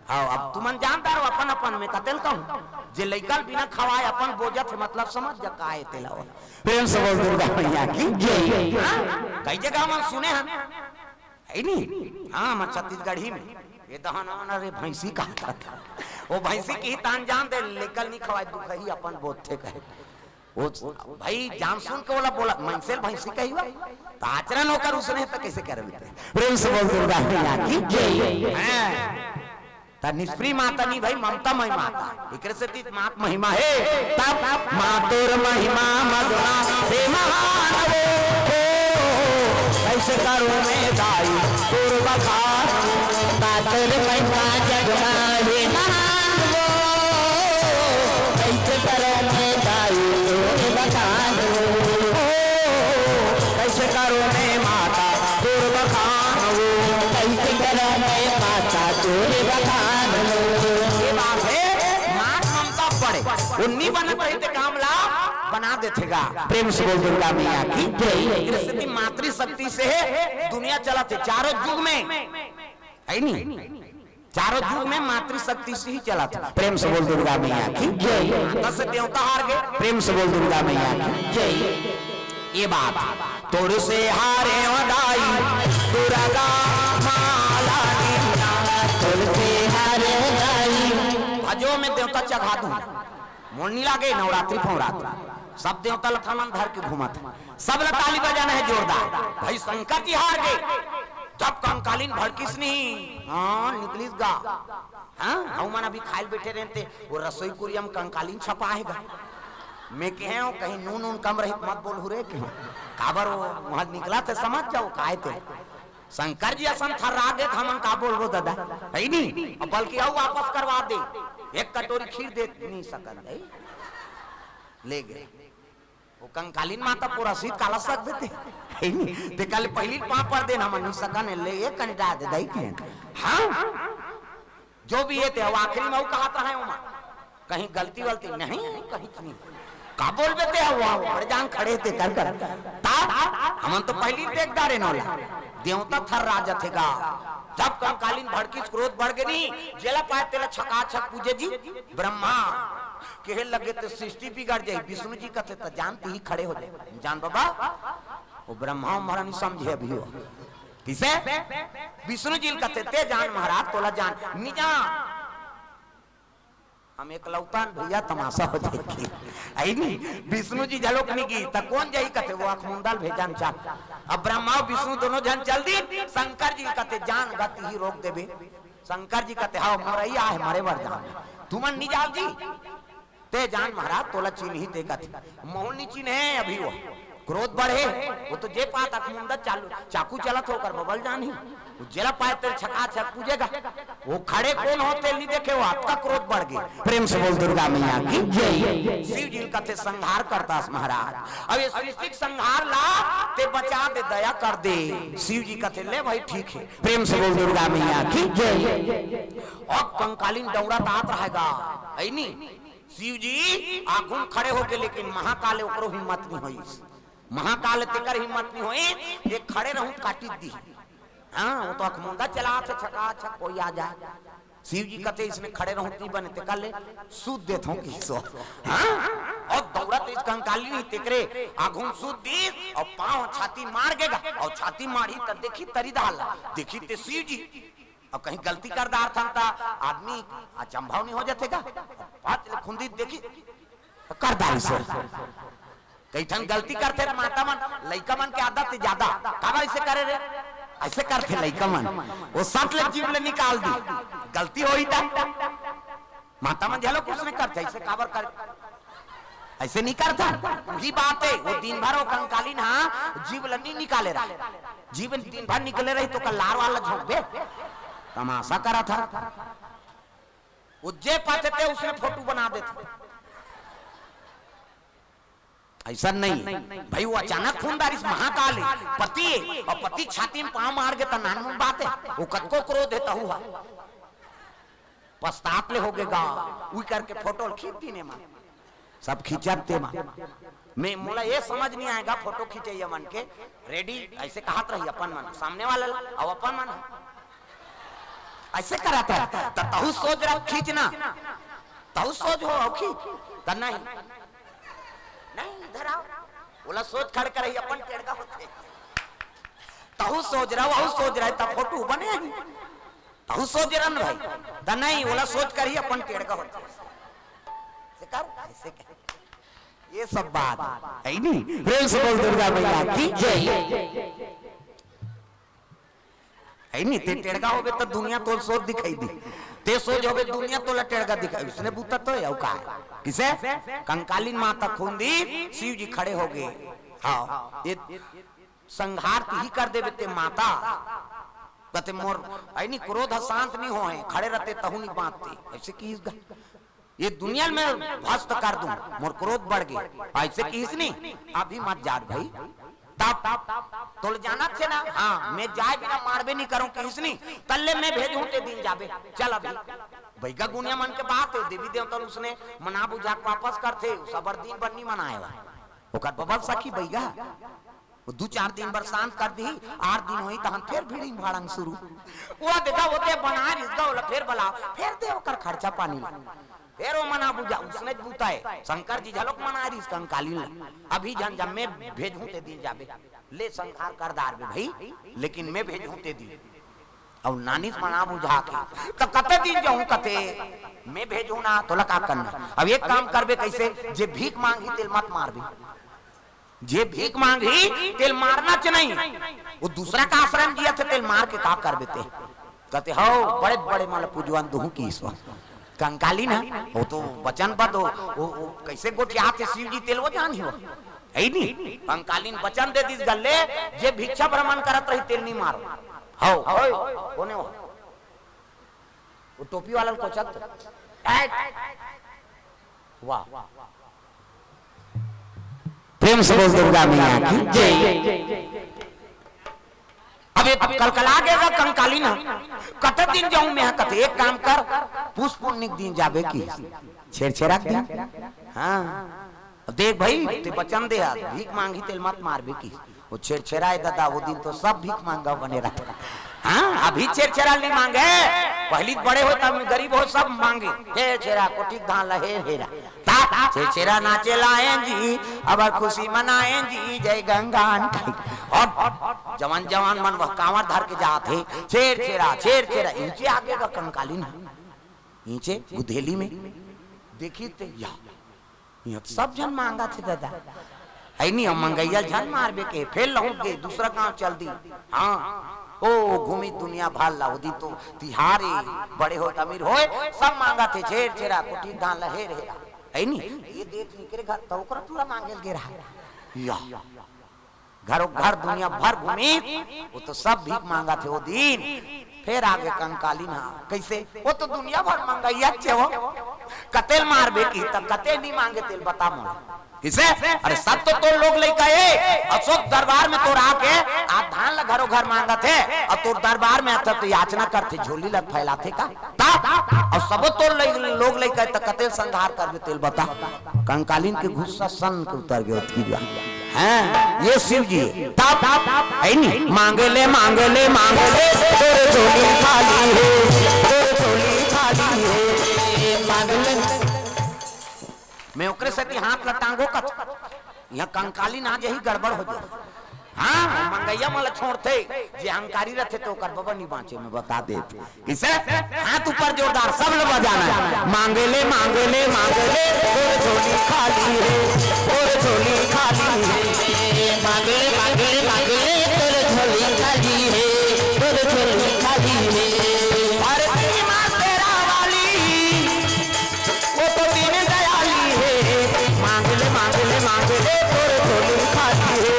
हाँ, अब तुमन जानदार हो अपन अपन में कतेल कहूँ। जे लइका ल बिना खवाए अपन बोजत हे, मतलब समझ जा का हे तेला वो। प्रेम से बोल दुर्गा मैया की जय। हाँ, कई जगह मन सुने हन। हे नहीं? हाँ, मैं छत्तीसगढ़ी में। ये दहन आना रे भैंसी कहा था। वो भैंसी की ही तान जान दे, लइका ल नहीं खवाए दुखही अपन बोधथे कहे। वो भाई जान सुन के बोला, बोला, मनसे ल भैंसी कही हुआ? तो आचरण होकर उसने तो कैसे कर लेते? प्रेम से बोल दुर्गा मैया की जय। हैं? त निष्प्री माता नहीं भाई, ममता मई माता। एकरे सेती मात महिमा हे। तब मातुर महिमा मधुरा से महान वो। हो, कैसे करूं मैं दाई तोर बखान? मातुर महिमा जग माही महान वो। कैसे करूं मैं दाई तोर बखान वो। हो, कैसे करूं मैं माता तोर बखान वो। कैसे करूं मैं माता तोर बखान वो। ये बात हे, मात ममता पड़े, वो नी बनत रही ते काम ला बना देथे गा। प्रेम से बोल दुर्गा मैया की जय। एकरे सेती मातृशक्ति से दुनिया चलत हे चारों युग में, हे नी? चारों युग में मातृशक्ति से ही चलत हे। प्रेम से बोल दुर्गा मैया की जय। माता से देवता हार गए। प्रेम से बोल दुर्गा मैया की जय। ये बात तोर से हारे ओ दाई, दुर्गा माला दीना, तोर से हारे ओ दाई। भजो में देवता चघा दूं, मोर नी लागे नवरात्रि फौरात। सब देवता ल थमन धर के घूमत हे, सब ल ताली बजाना हे जोरदार। भाई शंकर जी हार गए, जब कंकालीन भड़किस नहीं, हाँ, निकलिस गा। हाँ, हमन अभी खाइल बैठे रहते, वो रसोई कुरिया में कंकालीन छपा हे गा। मैं कहे हूँ, कहीं नून उन कम रही, मत बोल हुरे क्यों? काबर वो वहाँ निकला थे, समझ जाओ, काय थे। शंकर जी असन थर्रा गे, हमन का बोलबो दादा, हे नी? अब बल्कि अउ वापस करवा दे, एक कटोरी खीर दे नहीं सकन, हे? ले गए। वो कंकालीन माता पूरा सीत काला सक देते, हे नी? ते कल पहली पाँव पर देन, हमन नहीं सकन, ले एक कनी डाल दे, दही के। हाँ? जो भी हे ते, अब आखिरी में वो कहा था है, ओमा कहीं गलती वलती नहीं, कहीं नहीं। का बोलबे ते, वो बड़ जान खड़े ते कर कर। ता, हमन तो पहली देख डारे नौला। देवता थर्रा जथे गा। जब कंकालिन भड़किस, क्रोध बढ़ गे नी, जेला पाय तेला छकाछक पूजे जी। ब्रह्मा कहे लगे, "त सृष्टि बिगड़ जाही।" विष्णु जी कथे, "त जान तिही खड़े हो जाए।" जान बाबा, वो ब्रह्मा महाराज नी समझे अभी वो। किसे? विष्णु जी ल कथे, "ते जान महाराज, तोला जान नी जान।" हम एकलौता अन भैया, तमाशा हो जाही। आई नी? विष्णु जी झलोक नी गिस, त कोन जाही कथे, वो अखमुंदल भेजन चाल। अब ब्रह्मा अउ विष्णु दोनों झन चल दिन, शंकर जी कथे, "जान गा, तिही रोक देबे।" शंकर जी कथे, "हव, मोर अइया हे, मरे बर जान। तुमन नी जाव जी।" "ते जान महाराज, तोला चिन्ही ते कथे।" महूं ल नी चिन्हे अभी वो। क्रोध बढ़े, वो तो जे पात अखमुंदल चालू, चाकू चलत हो ओकर बबल जान ही। वो जेला पाय तेला छकाछक पूजे गा। वो खड़े कोन हो तेला नी देखे, वो अतका क्रोध बढ़ गे। प्रेम से बोल दुर्गा मैया की जय। शिव जी ल कथे, "संहार करता अस महाराज, अब ये सृष्टि के संहार ला ते बचा दे, दया कर दे।" शिव जी कथे, "ले भाई ठीक हे।" प्रेम से बोल दुर्गा मैया की जय। अब कंकालिन दौड़त आत रहेगा, है नी? शिव जी आगू म खड़े हो गे, लेकिन महाकाल ओकरो हिम्मत नी होइस। महाकाल तेकर हिम्मत नी होइस, ये खड़े रहूं काटी दी। हाँ, वो तो अखमुंदल चलाथे, छकाछक कोई आ जाए। शिव जी कथे, "इसने खड़े रहूं ती बने, तेकर ले सूत देत हूं किसो।" हाँ? अउ दौड़त इस कंकालिन तेकरे आगू म सूत दिस अउ पांव छाती मार गे गा, अउ छाती मारही त देखी तरी डाहर ला, देखी ते शिव जी। अब कहीं गलती कर डारथन त आदमी अचंभव नी हो जाथे गा? बात ले खुंदी देखी, कर डारिस। कई ठन गलती करथे माता मन, लइका मन के आदत हे जादा। काबर अइसे करे रे? अइसे करथे लइका मन। वो सट ले जीभ ले निकाल दी। गलती होही त माता मन झलो कुछ नी करथे, अइसे काबर करे? अइसे नी करथे। वही बात हे, वो दिन भर वो कंकालिन हा जीभ ले नी निकाले रहा। जीभ दिन भर निकले रही त कल लार वाला झोंक दे। तमाशा करत हा। वो जे पाथे ते उसने फोटो बना देथे। अइसन नहीं भाई, वो अचानक खून डारिस, महाकाल हे, पति हे, अउ पति छाती म पांव मार गे त नानमुन बात हे, वो कतको क्रोध हे तहू हा। पछतात ले हो गे गा, उही करके फोटो ल खींच दीन एमा। सब खींचत ते मा। मैं, मोला ये समझ नी आय गा फोटो खींचइया मन के, रेडी अइसे कहत रही अपन मन, सामने वाला ल, अउ अपन मन अइसे करत रही, त तहू सोच रहा खींचना, तहू सोच हो अउ खींच, त नहीं, नहीं इधर आओ, ओला सोच खड़ कर रही अपन टेड़गा होथे, तहू सोच रहा, वहू सोच रहा, त फोटो बने ही। तहू सोच रहा न भाई, त नहीं, ओला सोच कर ही अपन टेड़गा होथे। से कर, ऐसे कर। ये सब बात है नी। प्रेम से बोल दुर्गा मैया की जय। है नी, ते टेड़गा होबे त दुनिया तोल सोच दिखाई दी। ते सोच होबे दुनिया तोला टेड़गा दिखाई। उसने बूता तो है, अउ का है? किसे? कंकालिन माता खून दी, शिव जी खड़े हो गए। हाँ, ये संहार तिही कर देबे ते माता। कते मोर, ऐ नी, क्रोध ह शांत नी होए, खड़े रहते तहु नी बांचते। ऐसे किहिस गा, ये दुनिया में भ्रष्ट कर दूं, मोर क्रोध बढ़ गए। ऐसे किहिस नी, अभी मत जात भाई। तब तोल जानत छे ना, हाँ, मैं जाए बिना मारबे नी करूं किहिस नी, तल्ले मैं भेजूं ते दिन जाबे। चल अभी। बैगा गुनिया मन के बात है, देवी देवता उसने मना बुझा के वापस करथे, सबर दिन बन्नी मनाए ला। ओकर बबल सखी बैगा, वो दू चार दिन बर शांत कर दी, आठ दिन होई तहन फेर भीड़िंग भाड़ंग शुरू। वो देखा, वो ते बना रिस गा, ओला फेर बला, फेर दे ओकर खर्चा पानी ला। फेर वो मना बुझा, उसने बुताए, शंकर जी झलोक मना रिस कंकाली ला। अभी झन जम्मे भेजहूं ते दिन जाबे, ले संहार कर डारबे भाई, लेकिन मैं भेजहूं ते दिन। अउ नानिस मना बुझा के, त कते दिन जाहूं कते, मैं भेजहूं ना, तोला का करना? अब एक काम करबे कैसे, जे भीख मांगही तेल मत मारबे। जे भीख मांगही, तेल मारना च नहीं। वो दूसरा का आश्रम जिया थे, तेल मार के का करबे ते? कहते, "हौ, बड़े बड़े मन ल पूजवन दुहू की ईश्वर।" कंकाली ना, वो तो वचन बद हो, वो, वो कैसे गोठिया थे शिव जी तेल वो जान ही हो। है ही नहीं। कंकाली ने वचन दे दिस गल्ले, जे भिक्षा भ्रमण करत रही तेल नहीं मारो। हौ, हौ, कोने हो? वो टोपी वाला ल कोचत। ऐ! वाह। प्रेम से बोल दुर्गा मैया की जय। अब ये कलकला गया कंकाली ना, कते दिन जाऊं मैं, कते एक काम कर, पुष्पुन्नी के दिन जाबे की, छेरछेरा के दिन। हाँ, अब देख भाई, ते वचन दे, आज भीख मांगही तेल मत मारबे की। छेरछेरा ए ददा, वो दिन तो सब भीख मांगा बने रहता। हाँ, अभी छेरछेरा नहीं मांगे, पहली बड़े हो तब गरीब हो सब मांगे। हे छेरा, कोटिक धान ला, हे हेरा। ता, छेरछेरा नाचे लाएं जी, अब खुशी मनाएं जी, जय गंगा। और जवान जवान मन वह कांवर धर के जात हे, छेरछेरा, छेरछेरा, इंचे आगे का कंकाली ना, इंचे गुधेली में। देखी ते या, यहाँ तो सब झन मांगा थे दादा। है नहीं, हम मंगैया झन मारबे के, फेल रहूं के, दूसरा गांव चल दी। हाँ, ओ घूमी दुनिया भर ला, ओदी तो तिहार ए, बड़े हो अमीर होए, सब मांगा थे, छेरछेरा, कोटिक धान ला, हे हेरा। है नहीं, ये देख निकरे घर, तो ओकरा टूरा मांगे गे रहा। या, घरों घर दुनिया भर घूमी, वो तो सब भीख मांगा थे वो दिन। फेर आगे कंकाली ना, कैसे? वो तो दुनिया भर मंगैया चे हो। कतेल मारबे की, त कते नहीं मांगे तेल बता मोला। किसे? अरे सब तो तोर लोग लइका ए, अशोक दरबार में तोर आके, आ धान ला घरों घर मांगत हे, और तोर दरबार में आता तो याचना करथे, झोली ला फैलाथे का? ता, और सबो तोर लइ-, लोग लइका ए, त कतेल संघार करबे तेल बता। कंकालिन के गुस्सा सन के उतर गए, उतकी जा। हैं, ये शिव जी, तब, है नी, मांगे ले, मांगे ले, मांगे ले, तोर झोली खाली हे, तोर झोली खाली हे, मांगे ले। मैं ओकरे सेती हाथ ला टांगो कत, यहाँ कंकाली ना जही गड़बड़ हो जाए। हाँ, मंगैया मन ला छोड़थे, जे अहंकारी रहथे तो ओकर बबा नहीं बाँचे, मैं बता देत। किसे? हाथ ऊपर जोरदार, सब लोग बजाना है। मांगे ले, मांगे ले, मांगे ले, तोर झोली खाली हे, तोर झोली खाली हे। मांगे ले, मांगे ले, मांगे ले, तोर झोली खाली हे, तोर झोली खाली हे। अरे तेरी माँ शेरा वाली, वो तो दीन दयाली हे। मांग ले, मांग ले, मांग ले, तोर झोली खाली हे,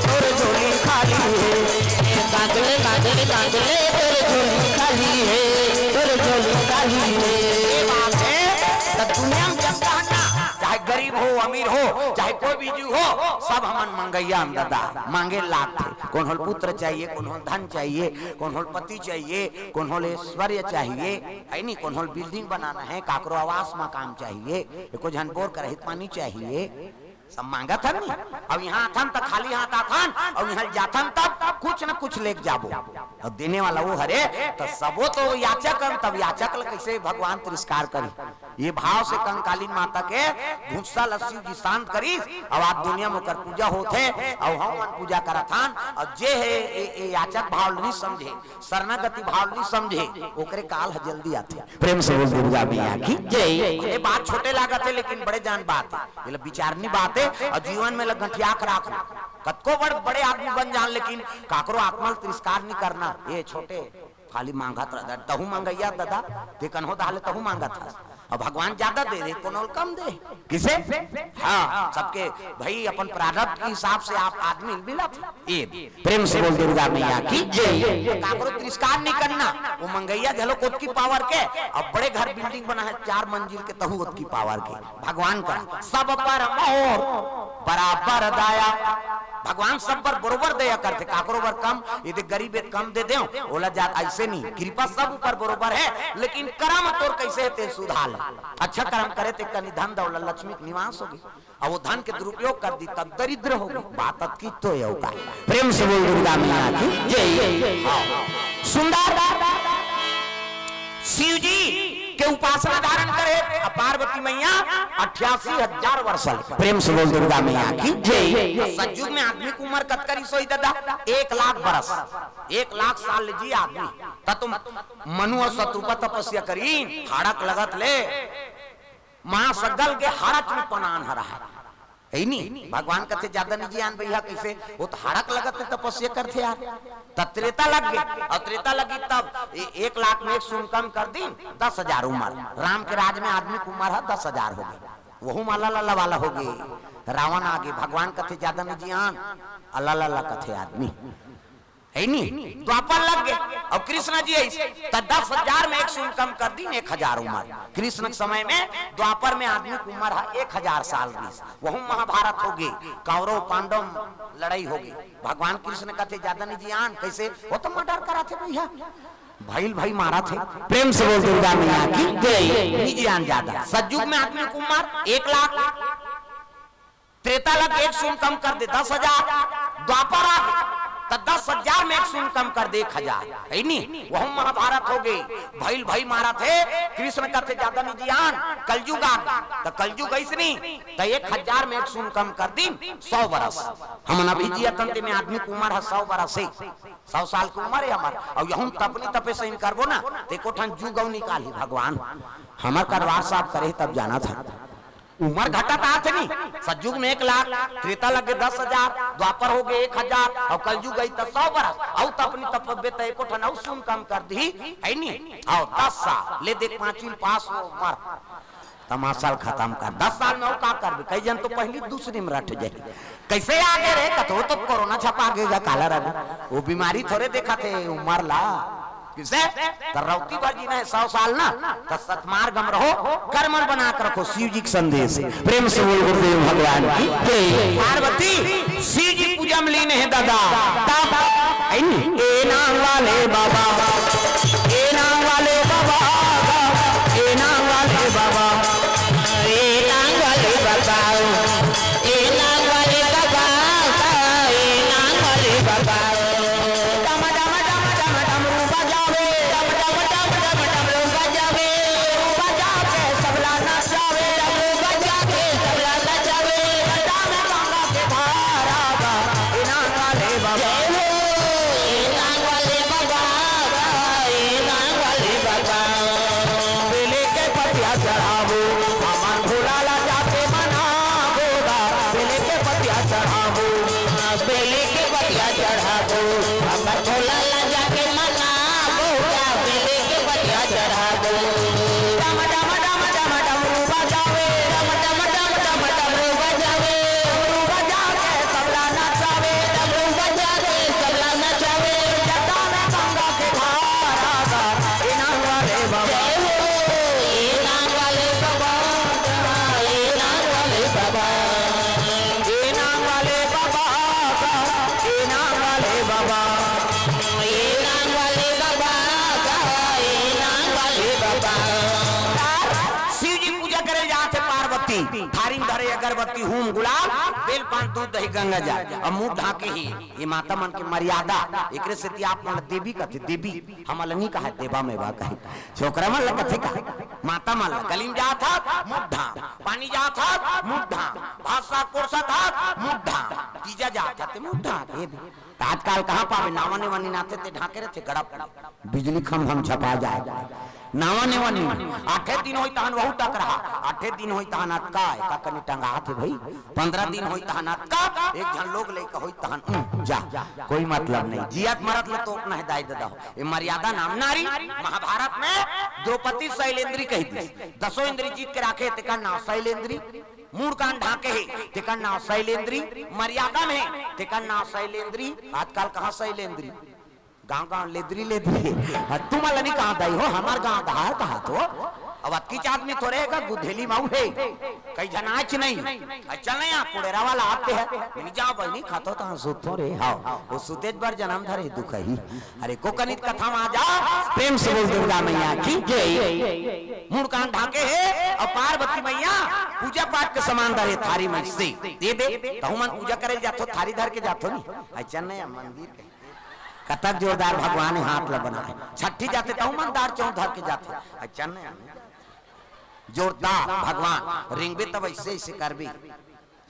तोर झोली खाली हे। मांग ले, मांग ले, मांग ले, तोर झोली खाली हे, तोर झोली खाली हे। ये बात है, त दुनिया में जब कहना, चाहे गरीब हो, अमीर हो, चाहे कोई भी जीव हो, सब हमन मंगैया अंदर दा, मांगे लागथे। कोन होल पुत्र चाहिए, कोन होल धन चाहिए, कोन होल पति चाहिए, कोन होल ऐश्वर्य चाहिए, है नी, कोन होल building बनाना है, काकरो आवास मकान चाहिए, एको झन बोर कर हित पानी चाहिए, सब मांगत हन नी। अब यहाँ आथन त खाली हाथ आथन, अब यहाँ जाथन तब कुछ न कुछ लेके जाबो। अब देने वाला वो हरे, त सबो तो याचक हन, तब याचक ल कैसे भगवान तिरस्कार करी? ये भाव से कंकालीन माता के गुस्सा ल शिव जी शांत करिस, अब आज दुनिया में ओकर पूजा होत हे, अब हम मन पूजा करत हन, और जे हे ए, ए याचक भाव ल नहीं समझे, शरणागति भाव ल नहीं समझे, ओकरे काल ह जल्दी आथे। प्रेम से बोल दुर्गा मैया की जय। ये बात छोटे लागत हे, लेकिन बड़े जान बात हे, ये ल विचारनी बात हे, और जीवन में ल गंठिया के राखो। कतको बड़, बड़े आदमी बन जान, लेकिन काकरो आत्मा ल तिरस्कार नहीं करना। ये छोटे खाली मांगत रह, तहू मांगैया दादा, ते कन्हो दाले तहू मांगत हस। अब भगवान ज्यादा दे दे, कोनो ल कम दे। किसे? हाँ, सबके भाई अपन प्रारब्ध के हिसाब से आप आदमी मिलत। ये प्रेम से बोल दुर्गा मैया की जय। काकरो तिरस्कार नहीं करना, वो मंगैया झलो ओतकी power के, अब बड़े घर building बना है चार मंजिल के, तहू ओतकी power के। भगवान का सब पर मोर बराबर दया, भगवान सब पर बरोबर दया करथे, काकरो बर कम, यदि गरीब हे त कम दे देव, ओला जात ऐसे नहीं, कृपा सब ऊपर बरोबर हे, लेकिन करम तोर कैसे हे ते सुधार ले। अच्छा करम करे ते कनी धन दौलत लक्ष्मी के निवास होगे, अब वो धन के दुरुपयोग कर दी तब दरिद्र होगे, बात अतकी तो हे का। प्रेम से बोल दुर्गा मैया की जय। हाँ। सुंदर शिव जी के उपासना धारण करे, अ पार्वती मैया अट्ठासी हजार वर्ष ले। प्रेम से बोल दुर्गा मैया की जय। सतयुग में आदमी के उम्र कतका रिहिस होही दादा? एक लाख बरस, एक लाख साल ले जी आदमी। त तुम मनु और शतरूपा तपस्या करी, हाड़क लगत ले मांस गल के हरच में पनान हरा है। है नी? भगवान कथे, "ज्यादा नहीं जियान भैया, कैसे? वो तो हाड़क लगत हे, तपस्या करथे यार।" तब त्रेता लग गए, और त्रेता लगी तब ए-, एक लाख में एक सुन कम कर दी, दस हजार उम्र। राम के राज में आदमी के उम्र है दस हजार हो गए, वहू में अल्ला लल्ला वाला हो गए। रावण आगे, भगवान कथे, "ज्यादा नहीं जियान, अल्ला लल्ला कथे आदमी।" है नी? द्वापर लग गए, और कृष्ण जी ऐसे, त दस हजार में एक सुन कम कर दी, एक हजार उम्र। कृष्ण के समय में द्वापर में आदमी के उम्र है एक हजार साल रहिस। वहू महाभारत हो गए, कौरव पांडव लड़ाई हो गई। भगवान कृष्ण कथे, "ज्यादा नहीं जियान।" कैसे? वो तो murder करा थे भैया, भाई भाई मारा थे। प्रेम से बोल दुर्गा मैया की जय। नहीं जियान ज्यादा। सतयुग में आदमी के उम्र एक लाख, त्रेता लग एक सुन कम कर दे, दस हजार। द्वापर आ गे, त दस हजार में एक शून्य कम कर दे, एक हजार, हे नी? वहू महाभारत हो गे, भइल भई मारत हे, कृष्ण कथे जादा नइ जियान, कलजुग आ गे, त कलजुग अइस नी, त एक हजार में एक शून्य कम कर दिन, सौ बरस। हमन अभी जियत हन, तेमे आदमी के उमर ह सौ बरस हे, सौ साल के उमर हे हमर, अउ यहू तपनी तपे सही करबो ना, त एको ठन जुग अउ निकालही भगवान। हमर करवार साफ करे तब जानत हन। उमर घटत आत हे नी, सतजुग में एक लाख, त्रेता लगे दस हजार, द्वापर हो गे एक हजार, अउ कलजुग अइस त सौ बरस, अउ तपनी तपबे त एको ठन अउ शून्य कम कर दिही, हे नी? अउ दस साल ले देख, पांचवी पास हो उमर, तमाशा ल खतम कर। दस साल में अउ का करबे? कई झन तो पहिली दूसरी में रट जाही। कइसे आगे रे? कतो तो कोरोना छपा गे गा, काला रघु। वो बीमारी थोरे देखत हे, उमर ला। किसे? त रौती भर जीना हे सौ साल ना, त सतमार्ग म रहो, कर्मन बना के रखो, शिव जी के संदेश हे। प्रेम से बोल गुरुदेव भगवान की जय। पार्वती, शिव जी पूजा में लीन हे दादा। तब, ए नाम वाले बाबा, ए नाम वाले बाबा, ए नाम वाले बाबा, ए नाम वाले बाबा, ए नाम वाले बाबा, ए नाम वाले बाबा। डम डम डम डम डमरू बजावे, डम डम डम डम डमरू बजावे, डमरू बजा के सबला नचावे, डमरू बजा के सबला नचावे। घंटा में गंगा के धारा बा, ए नाम वाले बाबा। जय हो, ए नाम वाले बाबा, ए नाम वाले बाबा। बेले के पतिया चढ़ाबो, हमन भोला ला जाके मनाबो गा। बेले के पतिया चढ़ाबो, बेले के पतिया चढ़ाबो, हमन भोला ला जाके मनाबो गा। बेले के पतिया चढ़ाबो। डम डम डम डम डमरू बजावे, डम डम डम डम डमरू बजावे, डमरू बजा के सबला नचावे, डमरू बजा के सबला नचावे। जटा में गंगा के धारा बा, ए नाम वाले बाबा। जय हो, ए नाम वाले बाबा, ए नाम वाले बाबा, ए नाम वाले बाबा, ए नाम वाले बाबा, ए नाम वाले बाबा, ए नाम वाले बाबा। शिव जी पूजा करे जात हे पार्वती, थारी में धरे अगरबत्ती, हूम, गुलाल, बेल, पान, दूध, दही, गंगा जल, अउ मुंह ढांके हे। ये माता मन के मर्यादा, एकरे सेती आप मन ला देवी कथे, देवी, हमन ला नी कहे देवा मेवा कहे, छोकरा मन ला कथे का, माता मन ला। गली में जात हस, मुंह ढांक, पानी जात हस, मुंह ढांक, भात साग परोसत हस, मुंह ढांक, तीजा जात हस, ते मुंह ढांक, ये दे। त आजकल कहाँ पाबे, नावा नेवा नीन आथे, ते ढांके रथे, गड़प। बिजली खंभा म झपा जाय। नावा नेवा नी। आठे दिन होई तहन वहू टकरहा। आठे दिन होई तहन अतका, एका कनी टंगात हे भई। पंद्रह दिन होई तहन अतका, एक झन लोग लइका होई तहन, उम, जा, कोई मतलब नहीं। जियत मरत ले तोपना हे दाई ददा हो। ये मर्यादा नाम नारी। महाभारत में द्रौपदी शैलेंद्री कहि दिस। दसों इंद्री जीत के राखे, तेकर नाव शैलेंद्री। मूड़ कान ढांके हे, तेकर नाव शैलेंद्री। मर्यादा में हे, तेकर नाव शैलेंद्री। आजकल कहाँ शैलेंद्री? गांव गांव लेदरी लेदरी हे। हाँ, तुमन ला नी कहा दाई हो, हमर गांव धार कहा तो। अब अतकीच आदमी थोरे हे का, गुधेली माऊ हे। कई झन आच नहीं। अच्छा नहीं, आ कुड़ेरा वाला आते हैं। नहीं जाओ बहिनी, खातो तहाँ सुतो रे। हाँ, वो सुतेच बर जनम धरे दुख ही। अरे को कनित कथा में आ जाओ, प्रेम से बोल दुर्गा मैया की जय। मूड़ कान ढांके हे अउ पार्वती मैया पूजा पाठ के सामान धरे थारी में से। दे दे, तहु मन पूजा करे जाथो, थारी धर के जाथो नी। अच्छा नहीं, मंदिर के कतक जोरदार भगवान हे, हाथ ल बनाए। छट्ठी जाथे तहु मन दार चौंक धर के जाथे। अच्छा नहीं, जोरदार भगवान रेंगबे तब अइसे अइसे करबे।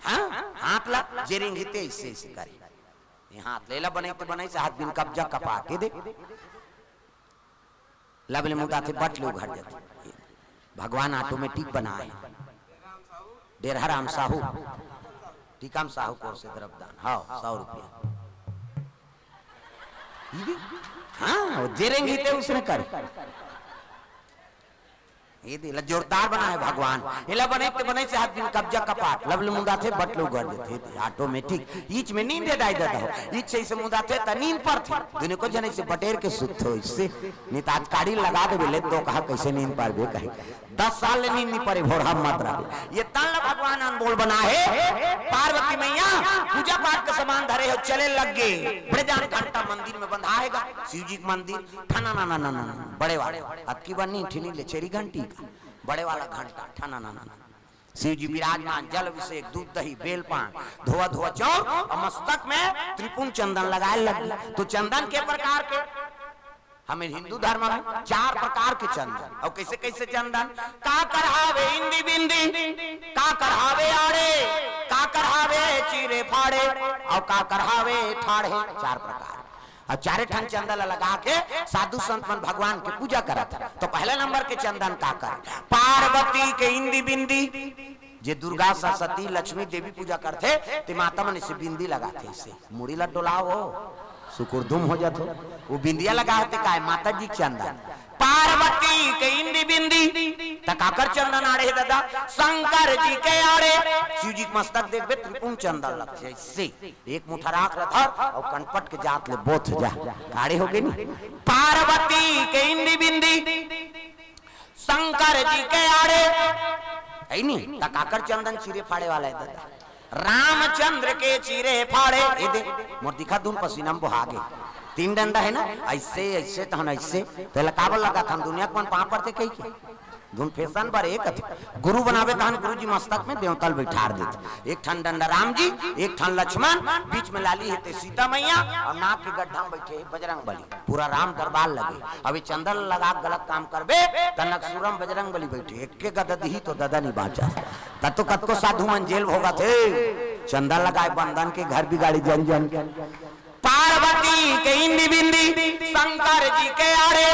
हाँ, हाथ ल जे रेंगही ते अइसे अइसे करे। ये हाथ ले ला, बनई ते बनई से हाथ बिन कब्जा कपा के दे। लब ले मुदाथे, बट ले उघर जाथे। भगवान automatic बनाए। डेरहा राम साहू, टीका राम साहू कोर से द्रव्यदान। हाँ, सौ रुपया। हाँ, वो जे रेंगही ते उसने कर। ये दे, ला जोरदार बनाए भगवान। एला बनई ते बनई से हाथ बिन कब्जा कपाट। लब ले मुदाथे, बट ले उघर जाथे। ये दे, automatic। ईच में नींद दाई ददा हो। ईच से इसे मुदाथे त नींद परथे। दुनिया को जने से बटेर के सुत हो इससे। नी त आज काड़ी लगा देबे, ले तो कहा कैसे नींद परबे कहे। दस साल ले नींद नी परे, भोरहा मत रहे। ये तन ला भगवान अनमोल बना हे। पार्वती मैया पूजा पाठ के सामान धरे हो, चले लग गे। बड़े जान घंटा मंदिर में बंधा हे गा, शिव जी के मंदिर। ठना ना ना ना ना ना, बड़े वाला। अतकी बार नी ठिनी ले छेरी घंटी का, बड़े वाला घंटा, ठना ना ना ना। शिव जी विराजमान, जल अभिषेक, दूध दही, बेल पान, धोवा धोवा चाउर अउ मस्तक में त्रिपुंड चंदन लगाए लग गे। तो चंदन के प्रकार के, हमर हिंदू धर्म में चार प्रकार के चंदन। अउ कइसे कइसे चंदन? काकर हावे इंदी बिंदी, काकर हावे आड़े, काकर हावे चीरे फाड़े, अउ काकर हावे ठाढ़े। चार प्रकार। अउ चारे ठन चंदन ला लगा के साधु संत मन भगवान के पूजा करत हे। तो पहला नंबर के चंदन काकर? पार्वती के इंदी बिंदी। जे दुर्गा, सरस्वती, लक्ष्मी, देवी पूजा करथे, ते माता मन इसे बिंदी लगाथे, इसे मुड़ी ला डोलाओ, सुकुरधुम हो जाथो। वो बिंदिया लगाथे काय? माता जी के चंदन। पार्वती के इंदी बिंदी, त काकर चंदन आड़े हे ददा? शंकर जी के आड़े। शिव जी के मस्तक देखबे, त्रिपुंड चंदन लगथे, इसे एक मुठा राख ल धर अउ कनपट के जात ले बोथ जा, आड़े हो गे नी। पार्वती के इंदी बिंदी, शंकर जी के आड़े, हे नी? त काकर चंदन चीरे फाड़े वाला हे ददा? रामचंद्र के चीरे फाड़े। ए दे, मोर दिखा धुन पसीना में बोहा गे। तीन डंडा हे ना, अइसे, अइसे, तहन अइसे। तेला काबर लगाथन? दुनिया के मन पाँव परथे कहिके। धुन फैशन बर एक अथे। गुरु बनावे तहन गुरु जी मस्तक में देवता ल बइठार देथे। एक ठन डंडा राम जी, एक ठन लक्ष्मण, बीच में लाली हे ते सीता मैया, अउ नाक के गड्ढा में बइठे हे बजरंग बली। पूरा राम दरबार लगे। अभी चंदन लगा के गलत काम करबे, त नकसूरम बजरंग बली बइठे, एके गदा दिही तो ददा नी बाँचा। त तो कतको साधु मन जेल भोगत हे, चंदन लगाए बंदन के घर बिगाड़ी जन जन के। पार्वती के इंदी बिंदी, शंकर जी के आड़े,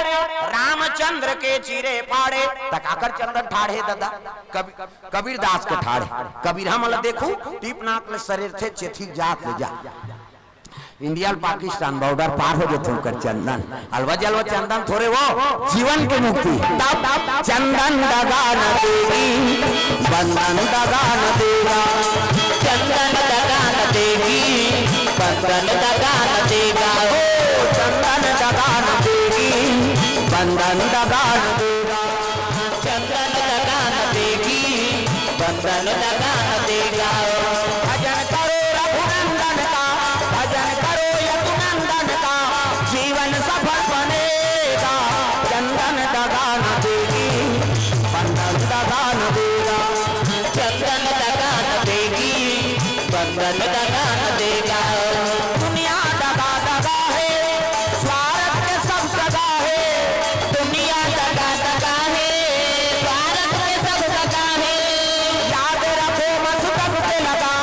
रामचंद्र के चीरे फाड़े। त काकर चंदन ठाढ़े ददा? कबीर, कबीरदास के ठाढ़े। कबीर हमन ला देखू, टीप नाक ले सरेरथे, चेथी जात ले जा। इंडिया अउ पाकिस्तान बॉर्डर पार हो जथे ओकर चंदन। अलवा जलवा चंदन थोरे वो, जीवन के मुक्ति। तब चंदन दगा न देगी, बंधन दगा न देगा। चंदन दगा न देगी, बंधन दगा न देगा। ओ चंदन दगा न देगी, बंधन दगा न देगा। चंदन दगा न देगी, बंधन दगा न देगा। भजन करो रघुनंदन का, भजन करो यदुनंदन का, जीवन सफल बनेगा। चंदन दगा न देगी, बंधन दगा न देगा। चंदन दगा न देगी, बंधन दगा न देगा। दुनिया दगा दगा हे, स्वार्थ के सब जगह हे। दुनिया दगा दगा हे, स्वार्थ के सब जगह हे। याद रखो मस्तक पे लगा,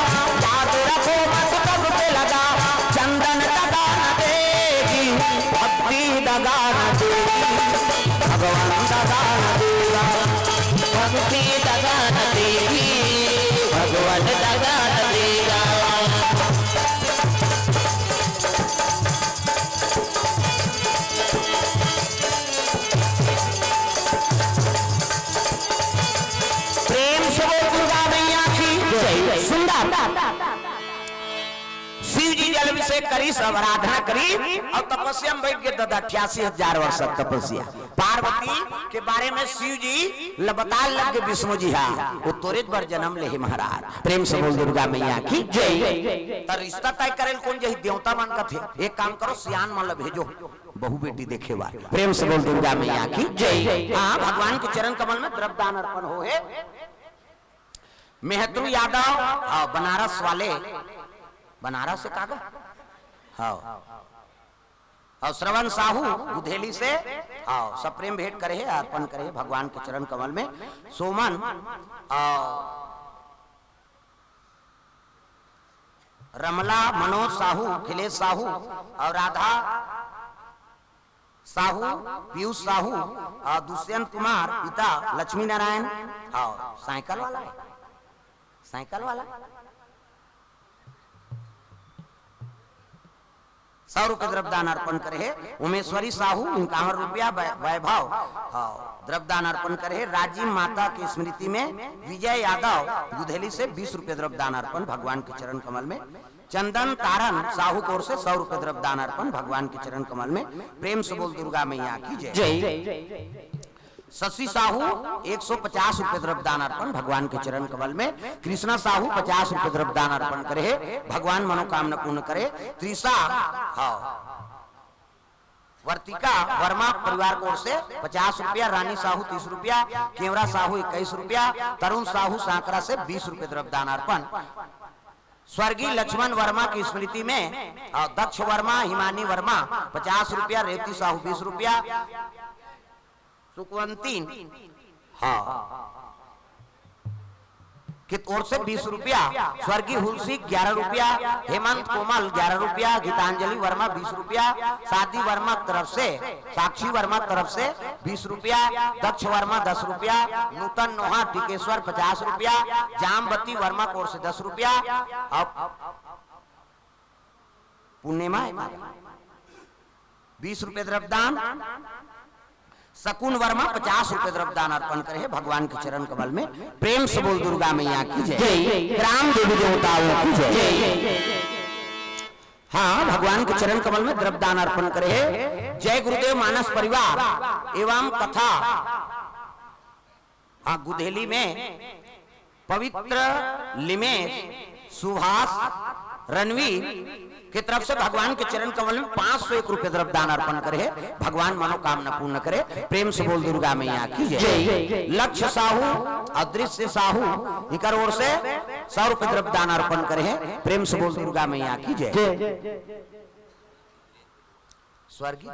याद रखो मस्तक पे लगा। चंदन दगा न देगी, भक्ति दगा न देगी, भगवान दगा न देगा। भक्ति दगा न देगी, भगवान दगा न देगा। प्रेम से बोल दुर्गा मैया की जय। सुंदर। शिव जी जल अभिषेक करिस, सब आराधना करिस अउ तपस्या में बइठ गे ददा, अट्ठासी हजार वर्ष तक तपस्या। पार्वती के बारे में शिव जी ल बताए लग गे विष्णु जी, हाँ, वो तोरेच बर जनम ले हे महाराज। प्रेम से बोल दुर्गा मैया की जय। त रिश्ता तय करे ल कोन जाही? देवता मन कथे, एक काम करो, सियान मन ल भेजो, बहू बेटी देखे बर। प्रेम से बोल दुर्गा मैया की जय। हाँ, भगवान के चरण कमल में द्रव्य दान अर्पण हो हे। मेहतरू यादव, हाँ, बनारस वाले, बनारस से कागा? हाँ। अउ श्रवण साहू गुधेली से, हाँ, सप्रेम भेंट करे हे, अर्पण करे हे भगवान के चरण कमल में। सोमन, अउ रमला, मनोज साहू, अखिलेश साहू अउ राधा साहू, पीयूष साहू अउ दुष्यंत कुमार, पिता लक्ष्मी नारायण, हाँ, साइकिल वाला हे, साइकिल वाला। सौ रुपये द्रव्यदान अर्पण करे हे उमेश्वरी साहू, इक्यावन रुपया वै-, वैभव, हाँ, द्रव्यदान अर्पण करे हे। राजी माता की स्मृति में विजय यादव गुधेली से बीस रुपये द्रव्यदान अर्पण भगवान के चरण कमल में। चंदन तारन साहू कोर से सौ रुपये द्रव्यदान अर्पण भगवान के चरण कमल में। प्रेम से बोल दुर्गा मैया की जय। जय। शशि साहू एक सौ पचास रुपये द्रव्यदान अर्पण भगवान के चरण कमल में। कृष्णा साहू पचास रुपये द्रव्यदान अर्पण करे हे, भगवान मनोकामना पूर्ण करे। त्रिशा, हाँ, वर्तिका वर्मा परिवार की ओर से पचास रुपया, रानी साहू तीस रुपया, केवरा साहू इक्कीस रुपया, तरुण साहू सांकरा से बीस रुपये द्रव्यदान अर्पण। स्वर्गीय लक्ष्मण वर्मा की स्मृति में और दक्ष वर्मा, हिमानी वर्मा पचास रुपया, रेवती साहू बीस रुपया, सुकवंती, हाँ, की ओर से बीस रुपया, स्वर्गीय हुलसी ग्यारह रुपया, हेमंत कोमल ग्यारह रुपया, गीतांजलि वर्मा बीस रुपया, शादी वर्मा तरफ से, साक्षी वर्मा तरफ से बीस रुपया, दक्ष वर्मा दस रुपया, नूतन नोहा टिकेश्वर पचास रुपया, जामवती वर्मा की ओर से दस रुपया। अब पूर्णिमा है, बीस रुपये द्रव्यदान। शकुन वर्मा पचास रुपये द्रव्यदान अर्पण करे हे भगवान के चरण कमल में। प्रेम से बोल दुर्गा मैया की जय। जय। ग्राम देवी देवताओं की जय। जय। हाँ, भगवान के चरण कमल में द्रव्यदान अर्पण करे हे जय गुरुदेव मानस परिवार एवं कथा, हाँ, गुधेली में पवित्र लिमेश, सुभाष, रणवीर के तरफ से भगवान के चरण कमल में पाँच सौ एक रुपये द्रव्यदान अर्पण करे हे। भगवान मनोकामना पूर्ण करे। प्रेम से बोल दुर्गा मैया की जय। जय। लक्ष्य साहू, अदृश्य साहू, इकर ओर से सौ रुपये द्रव्यदान अर्पण करे हे। प्रेम से बोल दुर्गा मैया की जय। जय। स्वर्गीय,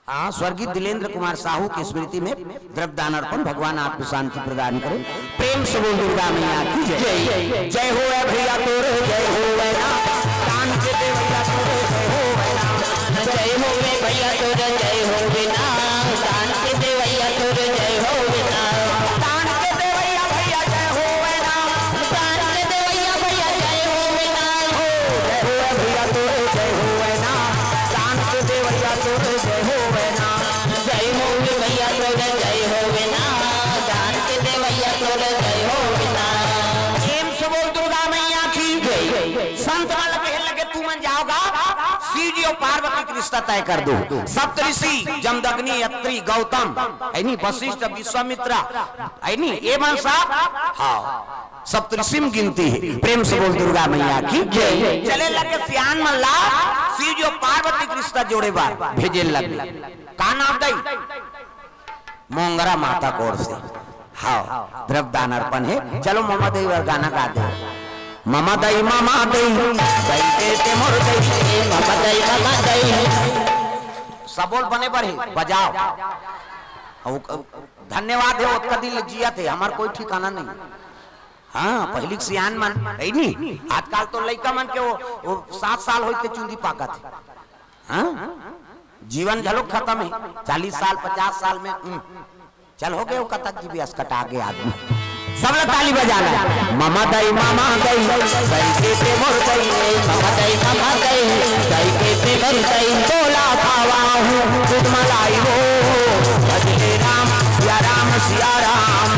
हाँ, स्वर्गीय दिलेंद्र कुमार साहू की स्मृति में द्रव्यदान अर्पण। भगवान आत्म शांति प्रदान करे। प्रेम से बोल दुर्गा मैया की जय। जय। जय हो ए भैया तोरे, जय हो ए ना, दान के देवैया तोरे, जय हो ए ना। जय हो ए भैया तोरे, जय हो ए ना, दान के देवैया तोरे, जय हो ए ना। दान के देवैया भैया जय हो ए ना, दान के देवैया भैया जय हो ए ना। हो, जय हो ए भैया तोरे, जय हो ए ना, दान के देवैया तोरे, जय हो ए ना। जय हो ए भैया तोरे, जय हो ए ना, दान के देवैया तोरे, जय हो ए ना। प्रेम से बोल दुर्गा मैया की जय। संत मन कहे लगे, तुमन जाओगा, शिव जी और पार्वती के रिश्ता तय कर दो। सप्तऋषि जमदग्नि, अत्रि, गौतम, है नी, वशिष्ठ, विश्वामित्रा, है नी, ये मन सब, हाँ, सप्तऋषि में गिनती है। प्रेम से बोल दुर्गा मैया की जय। चले लगे सियान मन ला शिव जी और पार्वती के रिश्ता जोड़े बर भेजे लगे। का नाम दई? मोंगरा माता की ओर से। हाँ, द्रव्यदान अर्पण है। चलो ममा दई बर गाना गा दो। ममा दई, ममा दई, दई के ते मोर दई, ममा दई, ममा दई। सबोल बने बर हे, बजाओ। अब धन्यवाद हे, ओतका दिन ले जियत हे, हमार कोई ठिकाना नहीं। हाँ, पहिली के सियान मन, है नी? आजकल तो लइका मन के वो, वो सात साल होइते चुंदी पाकत हे। हाँ? जीवन घलो खत्म हे, चालीस साल, पचास साल में, हम्म। चल हो गए, वो कतक जी भी असकटा गए आदमी। सब लोग ताली बजाना। ममा दई, ममा दई, दई के ते मोर दई, ममा दई, ममा दई, दई के ते मोर दई, तोला खावा हूँ, दूध मलाई वो, भजले राम, सिया राम, सिया राम,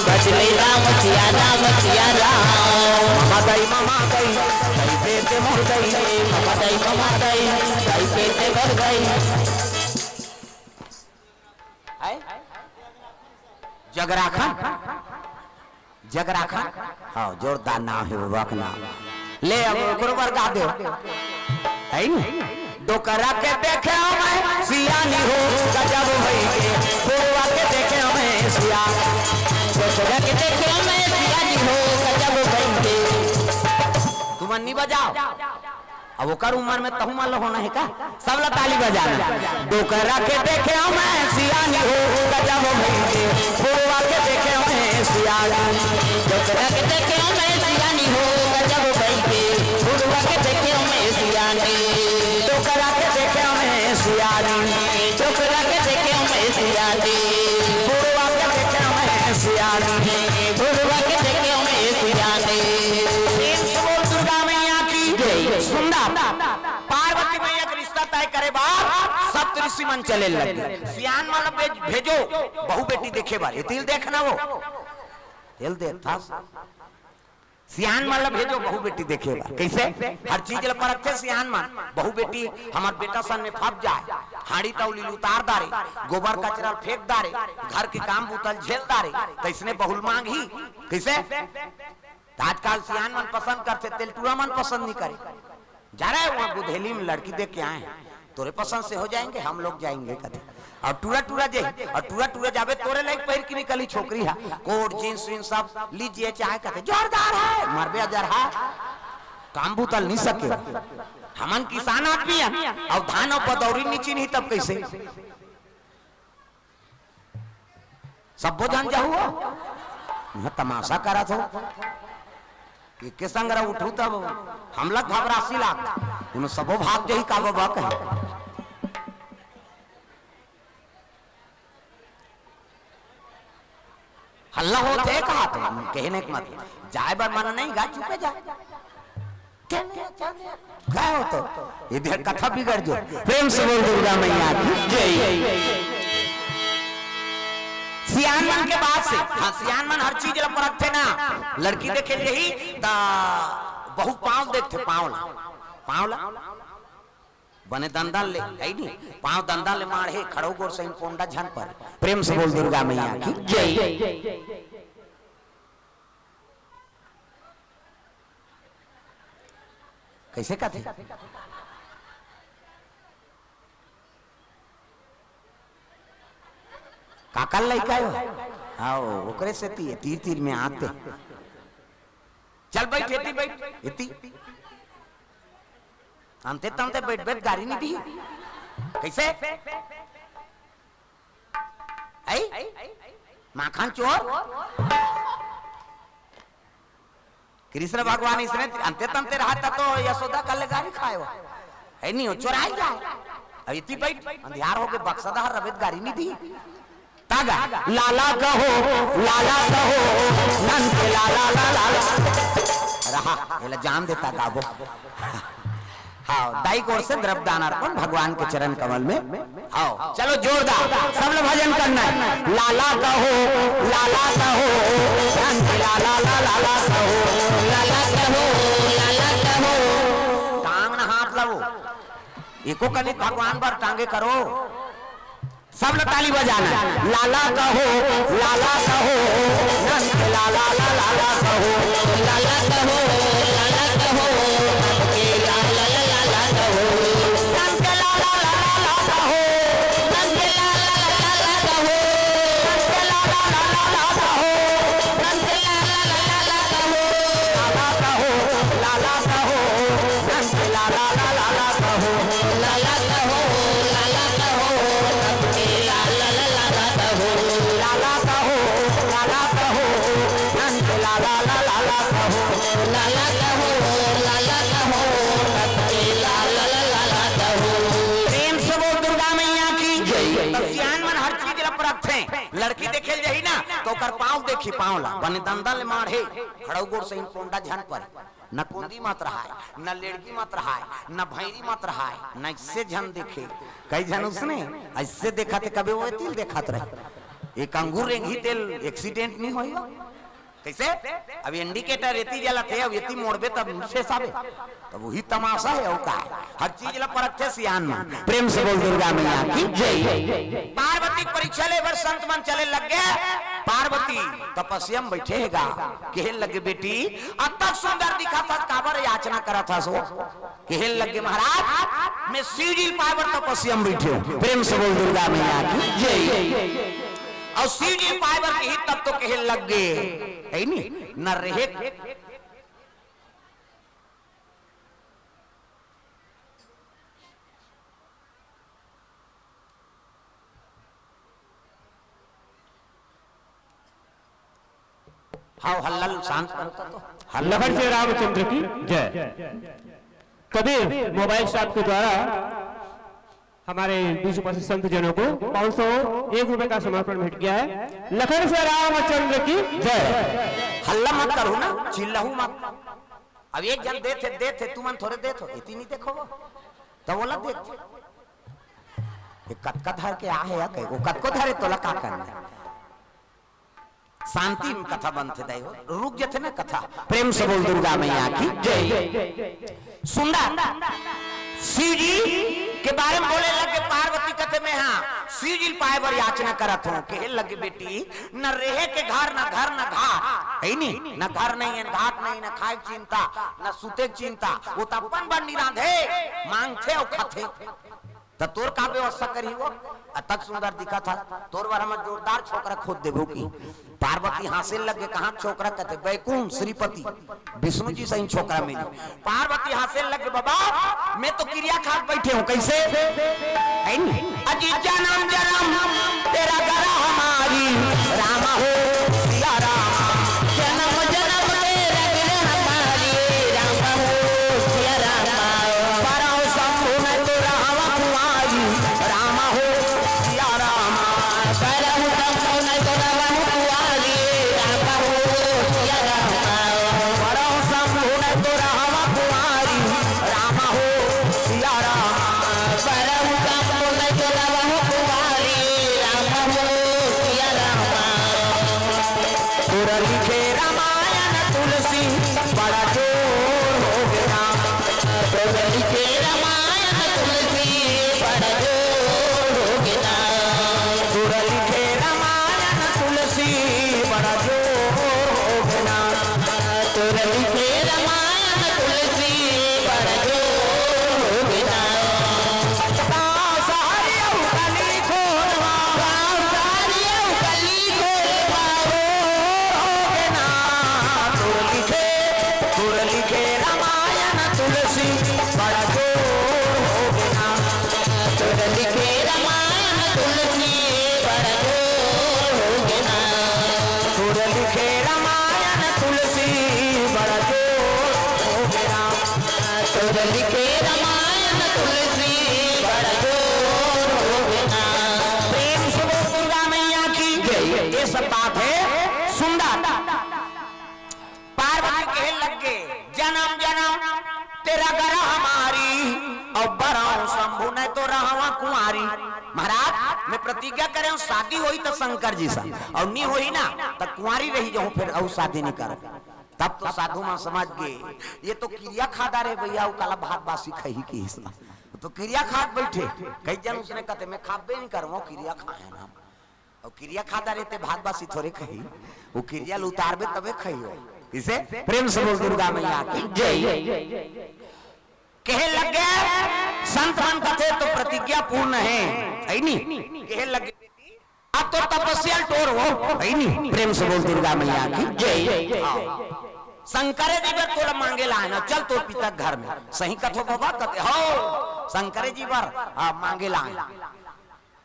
भजले राम, सिया राम, सिया राम। ममा दई, ममा दई, दई के ते मोर दई, ममा दई, ममा दई, दई के ते मोर दई। आय? जगराखन? जगराखन? हाँ, जोरदार नाम हे बाबा के नाम। ले अब ओकरो बर गा दे। है नी? डोकरा के देखे मैं सियानी हो, गजब भई के। बुढ़वा के देखे मैं सिया-, डोकरा के देखे मैं सियानी हो, गजब भई के। तुमन नी बजाओ। अब ओकर उम्र में तहु मन ल होना हे का? सब ल ताली बजाना। डोकरा के देखे मैं सियानी हो, गजब भई के। बुढ़वा के देखे मैं सियानी। डोकरा के देखे मैं सियानी हो, गजब भई के। बुढ़वा के देखे मैं सियानी। डोकरा के देखे मैं सियानी। डोकरा के देखे मैं सियानी। बुढ़वा के देखे मैं सियानी। बुढ़वा के देखे मैं सियानी। प्रेम से बोल दुर्गा मैया की जय। सुंदर। पार्वती मैया के रिश्ता तय करे बर सप्तऋषि मन चले लगे। सियान मन ल भेज-, भेजो, बहू बेटी देखे बर। ये तिल देख ना वो। तिल देख था। सियान मन ल भेजो, बहू बेटी देखे बर। कैसे? हर चीज ल परखथे सियान मन। बहू बेटी हमर बेटा सन में फंस जाए, हाड़ी तौली ल उतार डारे, गोबर कचरा ल फेंक डारे, घर के काम बूता ल झेल डारे, तैसने बहू ल मांगही। कैसे? त आजकल सियान मन पसंद करथे, तेलटूरा मन पसंद नहीं करे। जा रहे हैं वहाँ गुधेली में लड़की देख के आए हैं, तोरे पसंद से हो जाएंगे, हम लोग जाएंगे कथे। और टूरा टूरा जे, और टूरा टूरा जाबे, तोरे लाइक पहिर के निकली छोकरी हा, कोट, जींस वींस सब लीजिए चाहे कथे, "जोरदार है, मरबे अजर हा।" काम बूता ल नहीं सके। हमन किसान आदमी हन, अउ धान अउ पदौरी नी चिन्ही तब कैसे? सब्बो झन जाहू हो, इहाँ तमाशा करत हो। एके संग रह उठू तब हमला घबरासी लाग, उन सबो भाग जही का बाबा कहे। हल्ला होथे कहा तो, कहने के मतलब, जाए बर मन नहीं गा, चुपे जा। क्या हो तो? ये देख, कथा बिगड़ जो। प्रेम से बोल दुर्गा मैया की जय। सियान मन के बात से, हाँ, सियान मन हर चीज ला परखथे ना। लड़की देखे यही ता बहु पाँव देखथे, पाँव ला, पाँव ला। बने दंदन ले, है नी? पाँव दंदन ले माढ़े, खड़ो गोर सही पोंडा झन पर। प्रेम से बोल दुर्गा मैया की जय। कैसे कथे? काकर लइका हो? आओ, ओकरे सेती ये तीर तीर में आते। चल बैठ, एती बैठ, एती। अंते तंते बैठ बैठ गारी नहीं दी। कैसे? आई? माखन चोर? कृष्ण भगवान इसने अंते तंते रहता तो यशोदा कल गारी खाए हो। है नहीं, वो चोराई जाए। अब इतनी बैठ, अंधियार हो के बक्सा दहर रबेद गारी नहीं दी। तागा, लाला कहो, लाला कहो, नंद के लाला, लाला, लाला। रहा, ये ला जान देता गाबो। हाँ, दाई गोर से द्रव्य दान अर्पण भगवान के चरण कमल में। हाँ, चलो जोरदार, सब लोग भजन करना है। लाला कहो, लाला कहो, नंद के लाला, लाला, लाला कहो। लाला कहो, लाला कहो। टांग ना हाथ लाओ, एको कनिक भगवान बर टांगे करो। सब लोग ताली बजाना। लाला कहो, लाला कहो, नंद के लाला, लाला, लाला कहो। लाला कहो, लाला कहो, नंद के लाला, लाला, लाला कहो। नंद के लाला, लाला, लाला कहो। नंद के लाला, लाला, लाला कहो। नंद के लाला, लाला, लाला कहो। नंद के लाला, लाला, लाला कहो। लाला कहो, लाला कहो, नंद के लाला, लाला, लाला कहो। लाला कहो, लाला कहो, नंद के लाला, लाला, लाला कहो। लाला कहो, लाला कहो, नंद के लाला, लाला, लाला कहो। लाला कहो, लाला कहो, नंद के लाला, लाला, लाला कहो। प्रेम से बोल दुर्गा मैया की जय। तो सियान मन हर चीज ला परखथे। लड़की देखे ल जाही ना, तो ओकर पाँव देखी, पाँव ला। बने दंदन ले माढ़े, खड़ऊ गोड़ सही पोंडा झन पर। न कोंदी मत रहाय, न लेड़गी मत रहाय, न भैरी मत रहाय, न इससे झन देखे। कई झन उसने ऐसे देखत हे, कभी वो तिल देखत रहे। एक अंगूर रेंगही तेल एक्सीडेंट नहीं होई। कैसे? अब इंडिकेटर एती जलत हे, अब एती मोड़बे तब से साबे। तब वही तमाशा है, और का है? हर चीज ला परखथे सियान मन। प्रेम से बोल दुर्गा मैया की जय। पार्वती के परीक्षा ले बर संत मन चले लग गे। पार्वती तपस्या में बैठे हे गा, कहे लगे, "बेटी, अतक सुंदर दिखत हस, काबर याचना करत हस वो?" कहे लगे, "महाराज, मैं शिव जी पाए बर तपस्या में बैठे हूँ।" प्रेम से बोल दुर्गा मैया की जय। और शिव जी पाए बर कही तब तो कहे लग गे, है नी, न रहे। हाँ, हल्ला ल शांत कर तो। हल्ला लखन श्री रामचंद्र की जय। कबीर मोबाइल शॉप के द्वारा हमारे बीच उपस्थित संत जनों को पाँच सौ एक रुपए का समर्पण भेंट किया है। लखन श्री रामचंद्र की जय। हल्ला मत करो ना, चिल्लाहू मत। अब एक जन देथे, देथे, तुमन थोड़े देथो, इतनी देखो वो। तो बोला देथे। ये कतका धर के आ है या कहे, वो कतको धरे तोला का करना है? शांति में कथा बनथे दाई हो, रुक जथे ना कथा। प्रेम से बोल दुर्गा मैया की जय। सुंदर शिव जी के बारे में बोले लगे, पार्वती कथे, "मैं हाँ शिव जी पाए बर याचना करत हूँ।" कहे लगे, "बेटी, न रहे के घर, न घर, न घाट, है नी, न घर नहीं है, घाट नहीं, न खाए के चिंता, न सुते के चिंता, वो तो अपन बर निरांधे, मांगथे और खाथे।" त तोर का व्यवस्था करही वो? अतक सुंदर दिखत हस, तोर बर हमन जोरदार छोकरा खोज देबो कि। पार्वती हाँसे लगे, कहाँ छोकरा? कथे बैकुंठ श्रीपति, विष्णु जी सही छोकरा मिली। पार्वती हाँसे लगे, बाबा मैं तो किरिया खात बैठे हूँ, कैसे? है नी? अजी जन्म जन्म तेरा गला हमारी, राम हो सिया राम। जन्म जन्म तेरा गला हमारी, राम हो सिया राम। बरहु शंभु न तो रहवा कुंवारी, राम हो सिया राम। बरहु शंभु न तो रहवा कुंवारी, राम हो सिया राम। बरहु शंभु न तो रहवा कुंवारी, राम हो सिया राम। बरहु शंभु न तो रहवा कुंवारी, राम हो सिया राम। तोर लिखे रामायण तुलसी बड़ा जोर होगे ना। तोर लिखे रामायण तुलसी बड़ा जोर होगे ना। तोर लिखे रामायण तुलसी बड़ा जोर होगे ना। तोर लिखे रामायण तुलसी बड़ा जोर होगे ना। गाँव शहर अउ गली खोरवा। गाँव शहर अउ गली खोरवा। जोर होगे ना। तोर लिखे, तोर लिखे रामायण तुलसी बड़ा जोर होगे ना। तोर लिखे रामायण तुलसी बड़ा जोर होगे ना। तोर लिखे रामायण तुलसी बड़ा जोर होगे ना। तोर लिखे रामायण तुलसी बड़ा जोर होगे ना। प्रेम से बोल दुर्गा मैया की जय। ये सब बात है सुंदर। पार्वती कहे लग गे, "जनम जनम तेरा गला हमारी, अउ बरहु शंभु न तो रहवा कुंवारी।" महाराज, मैं प्रतिज्ञा करे हूँ, शादी होही त शंकर जी से, अउ नी होही ना त कुंवारी रही जाहूँ, फिर अउ शादी नी करूँ। तब तो साधु मन समझ गे, ये तो किरिया खा डारे भैया, अउ काला भात बासी खाही किहिस ना। तो किरिया खात बैठे, कई जन उसने कहते, "मैं खाबे नी करहूँ, किरिया खाए ना।" अउ किरिया खा डारे ते भात बासी थोरे खाही, वो किरिया ल उतारबे तबे खाही हो। किसे? प्रेम से बोल दुर्गा मैया की जय। कहे लग गे, संत मन कथे तो प्रतिज्ञा पूर्ण है, है नी? कहे लग गे, अब तो तपस्या ल टोर हो, है नी? प्रेम से बोल दुर्गा मैया की जय। हाँ। शंकर जी बर तोला मांगे लाए ना, चल तोर पिता घर में। सही कथो बाबा, कथे हो, शंकर जी बर, हाँ, मांगे लाए।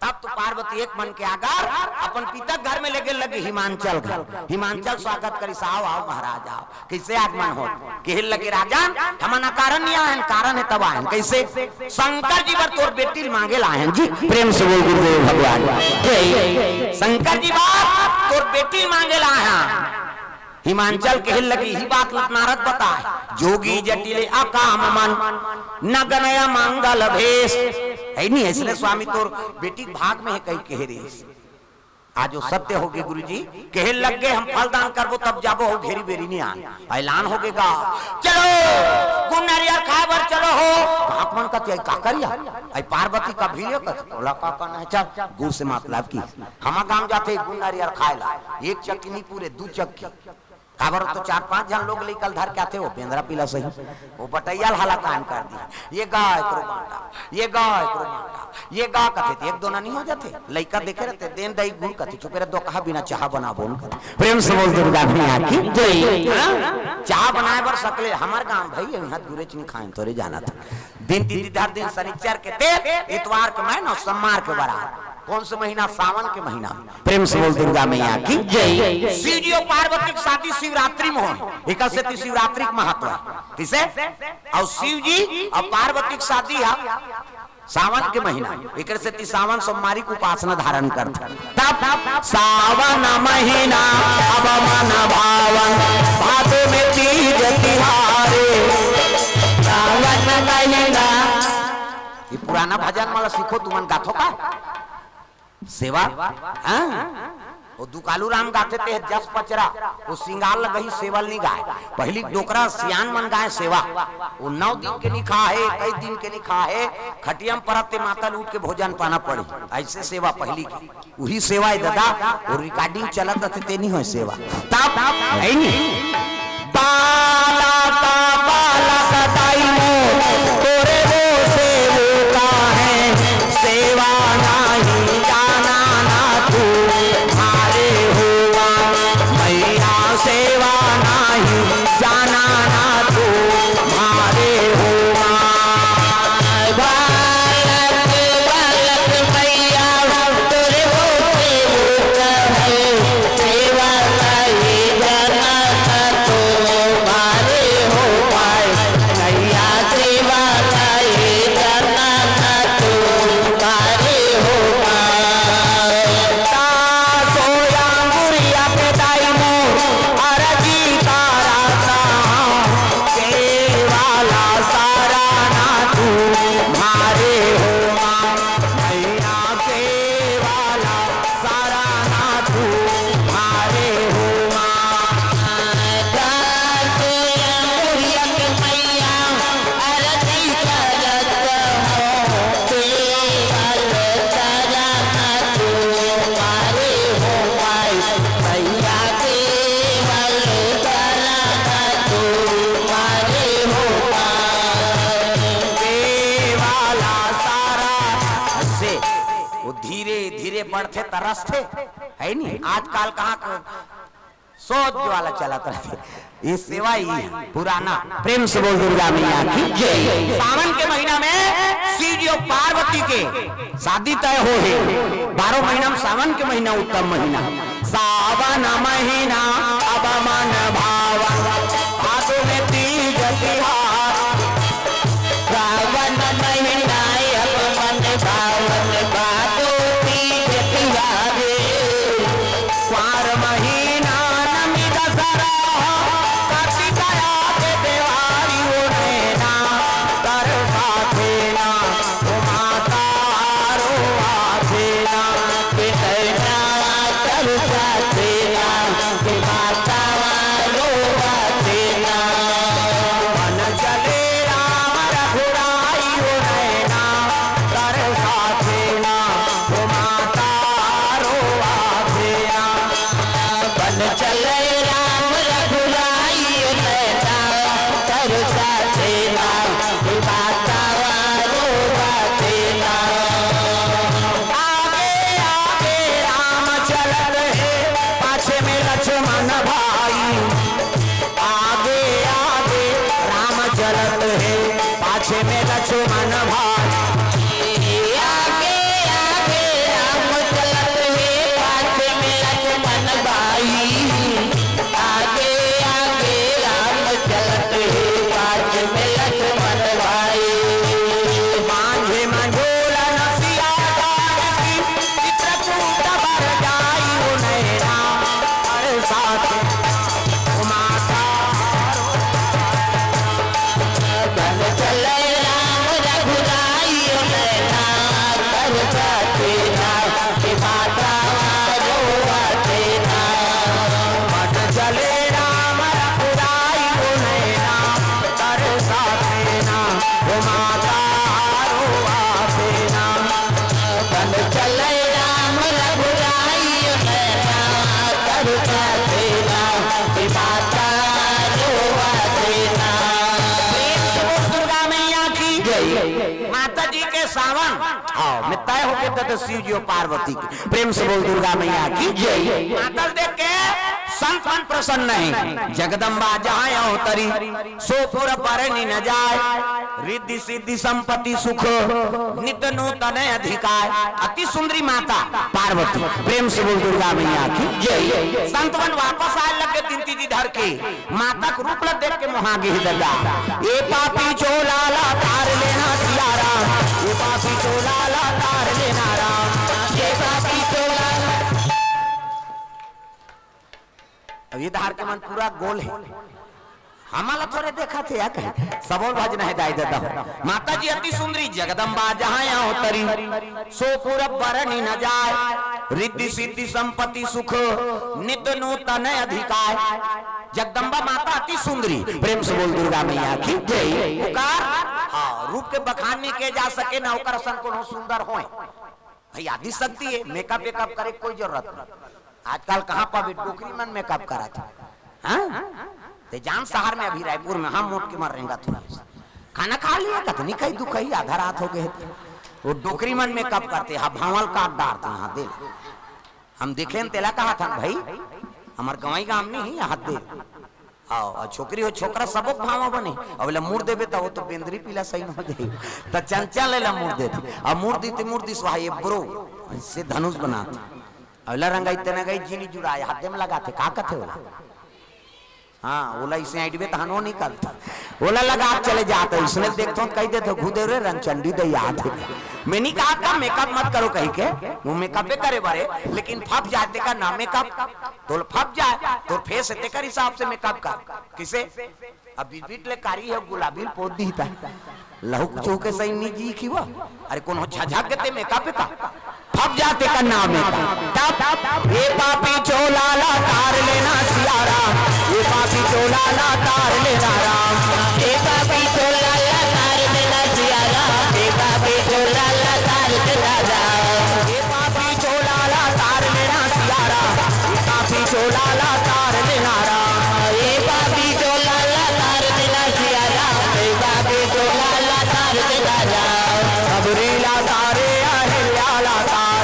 तब तो पार्वती एक मन के आगर अपन पिता घर में लेगे लगे हिमांचल घर। हिमांचल स्वागत करिस, "आओ, आओ महाराज, आओ।" कैसे आगमन हो? कहे लगे, "राजन, हमन अकारण नहीं आयन, कारण है तब आयन।" कैसे? "शंकर जी बर तोर बेटी ल मांगे लायन जी।" प्रेम से बोल गुरुदेव भगवान जय। "शंकर जी बर तोर बेटी ल मांगे लायन।" हिमांचल कहे लगे, "इही बात ल नारद बताए, जोगी जटिल अकाम मन, नगनय मंगल भेष।" है नी, इसलिए स्वामी तोर बेटी के भाग में है, कही कहे रे। आज वो सत्य होगे गुरुजी, कहे लग गे, "हम फल दान करबो तब जाबो, हो घेरी बेरी नहीं आन।" ऐलान होगे गा, "चलो गुड़ नरियर खाए बर चलो हो।" बाप मन कथे, "का करिया?" आई पार्वती का भीड़ कथे, "ओला का करना है, चल गुड़ से मतलब की।" हमा गांव जाथे गुड़ नरियर खाए ला, एक चक्की नहीं पूरे, दू चक्की। काबर तो चार पांच झन लोग लइका ल धर के आथे, वो बेंदरा पिला सही, वो बटैया ल हलाकान कर दी, "ये गा एकरो बांटा, ये गा एकरो बांटा, ये गा," कथे, त एक दो ना नहीं हो जाथे। लइका देखे रहते, "देन दई गुड़," कथे, "चुपे रे, दो कहा बिना चाह बना बोल," कथे। प्रेम से बोल दुर्गा मैया की जय। हाँ? चाह बनाए बर सकले, हमर गांव भाई, यहाँ गुरेच नहीं खाए, तोरे जाना था। दिन तिथि धर दिन शनिचर के तेल, इतवार के मैन अउ सोमवार के बरात। कौन से महीना? सावन के महीना। प्रेम से बोल दुर्गा मैया की जय। शिव जी अउ पार्वती के शादी शिवरात्रि में होय, एकर सेती शिवरात्रि के महत्व है। किसे? अउ शिव जी अउ पार्वती के शादी है सावन के महीना, एकर सेती सावन सोमवारी के उपासना धारण करथे। तब सावन महीना अब मन भावन, भादो में तीज तिहारे। सावन महीना। ये पुराना भजन मन ल सीखो, तुमन गाथो का? सेवा? हाँ। वो दुकालू राम गाथे ते जस पचरा, वो सिंगार लगही सेवल नहीं गाए। पहली डोकरा सियान मन गाए सेवा। वो नौ दिन के नहीं खा है, कई दिन के नहीं खा है, खटिया में परत ते माता ल उठ के भोजन पाना पड़ी। ऐसे सेवा पहली की। उही सेवा है दादा, वो recording चलत रथे ते नहीं होय सेवा। तब है नहीं। बाला का बाला का दाई मो, तोरे वो सेवका है। वो धीरे धीरे बढ़थे, तरसथे, है नी? आजकल कहाँ के सोच वाला चलत रहथे। ये सेवा ही है पुराना। प्रेम से बोल दुर्गा मैया की जय। सावन के महीना में शिव जी और पार्वती के शादी तय हो हे। बारह महीना में सावन के महीना उत्तम महीना। सावन महीना अब मन भावन, भादो में तीज तिहार। सावन महीना अब मन भावन, भादो तीज तिहार। कुंवार महीना नमी दसरा, कार्तिक आगे देवारी ओ नैना, तरसाथे ना, ओ माता रोवाथे ना, के नैना तरसाथे ना, के माता रोवाथे ना। बन चले राम रघुराई ओ नैना, तरसाथे ना, ओ माता रोवाथे ना। बन चले राम रघुराई ओ नैना, तरसाथे ना, ओ माता रोवाथे ना। आगे आगे राम चलत हे, पाछे में लक्ष्मण भाई। आगे आगे राम चलत हे, पाछे में लक्ष्मण भाई। आगे आगे राम चलत हे, पाछे में लक्ष्मण भाई। आगे आगे राम चलत हे, पाछे में लक्ष्मण भाई। मांझे मंझोला नसिया डाल की, चित्रकूट बर जाई ओ नैना, तरसाथे ना, ओ माता। बन चले राम रघुराई ओ नैना, तरसाथे ना, ए माता रोवाथे ना। बन चले राम रघुराई ओ नैना, तरसाथे ना, ओ माता रोवाथे ना। बन चले राम रघुराई ओ नैना, तरसाथे ना, ए माता रोवाथे ना। प्रेम से बोल दुर्गा मैया की जय। माता जी के सावन, हाँ, में तय होके दे तो शिव जी और पार्वती के। प्रेम से बोल दुर्गा मैया की जय। माता देख के संत मन प्रसन्न है। जगदम्बा जहाँ अवतरी, सो पुर बरनि न जाय। रिद्धि सिद्धि संपत्ति सुख, नित नूतन अधिकाय। अति सुंदरी माता पार्वती। प्रेम से बोल दुर्गा मैया की जय। संत मन वापस आए लगे दिंती जी धर के। माता के रूप ला देख के मोहा गे हे ददा। ए पापी चोला ला तार लेना सिया राम, ए पापी चोला ला तार लेना राम, ए पापी चोला ला। अब ये धार के मन पूरा गोल हे, हमला थोरे देखत हे या कहीं। सबो भजना हे दाई ददा हो। माता जी अति सुंदरी जगदम्बा जहाँ अवतरी, सो पुर बरनि न जाय। रिद्धि सिद्धि संपत्ति सुख, नित नूतन अधिकाय। जगदम्बा माता अति सुंदरी। प्रेम से बोल दुर्गा मैया की जय। ओकर, हाँ, रूप के बखान नहीं किए जा सके, ना ओकर असन कोनो सुंदर होय। भाई, आदि शक्ति हे, मेकअप वेकअप करे कोई जरूरत नहीं। आजकल कहाँ पाबे, डोकरी मन मेकअप करत हे। हाँ? ते जान शहर में, अभी रायपुर में हम मोट के मर रेंगत हों। खाना खा लिया, कतनी खाई, दू खाई, आधा रात हो गए हे। वो डोकरी मन मेकअप करथे, हाँ, भांवल काट डारथे, हाँ, दे। हम देखेन तेला कहत हन भाई, हमर गंवई गाम नहीं हे, हाथ दे। हाँ, अउ छोकरी हो छोकरा सबो के भांव बने। अब ला मुड़ देबे त वो तो बेंदरी पीला सही हो जाही। त चंचल ला मुड़ देथे। अब मुड़ दी ते मुड़ दी सुहाई ब्रो, से धनुष बनाथे। अब ला रंगाई तेना गई जीनी जुड़ाए, हाथ दे में लगाथे, का कथे ओला? हाँ, ओला इसे आइडबे त हनो निकलता। ओला लगा के चले जात हे, उसने देखथों त कही देथे, "घुदे रे रंगचंडी दे याद हे।" मैं नहीं कहा था मेकअप मत करो कही के, वो मेकअपे करे बारे, लेकिन फप जाए तेकर ना मेकअप, तो फप जाए, तो फेस हे तेकर हिसाब से मेकअप कर। किसे? अब बीच बीच ले कारी हे, गुलाबी पोत दी था। लहू कुछ होके सही नहीं जी की वो। अरे कोनो झझक के ते मेकअप का? फप जाए तेकर ना मेकअप। तब ए पापी चोला ला तार लेना सिया राम, ए पापी चोला ला तार लेना राम, ए पापी चोला ला तार लेना सिया राम, ए पापी चोला ला तार लेना राम, ए पापी चोला ला तार लेना सिया राम, ए पापी चोला ला तार लेना राम, ए पापी चोला ला तार लेना सिया राम, ए पापी चोला ला तार लेना राम। सबरी ला तारे, अहिल्या ला तार,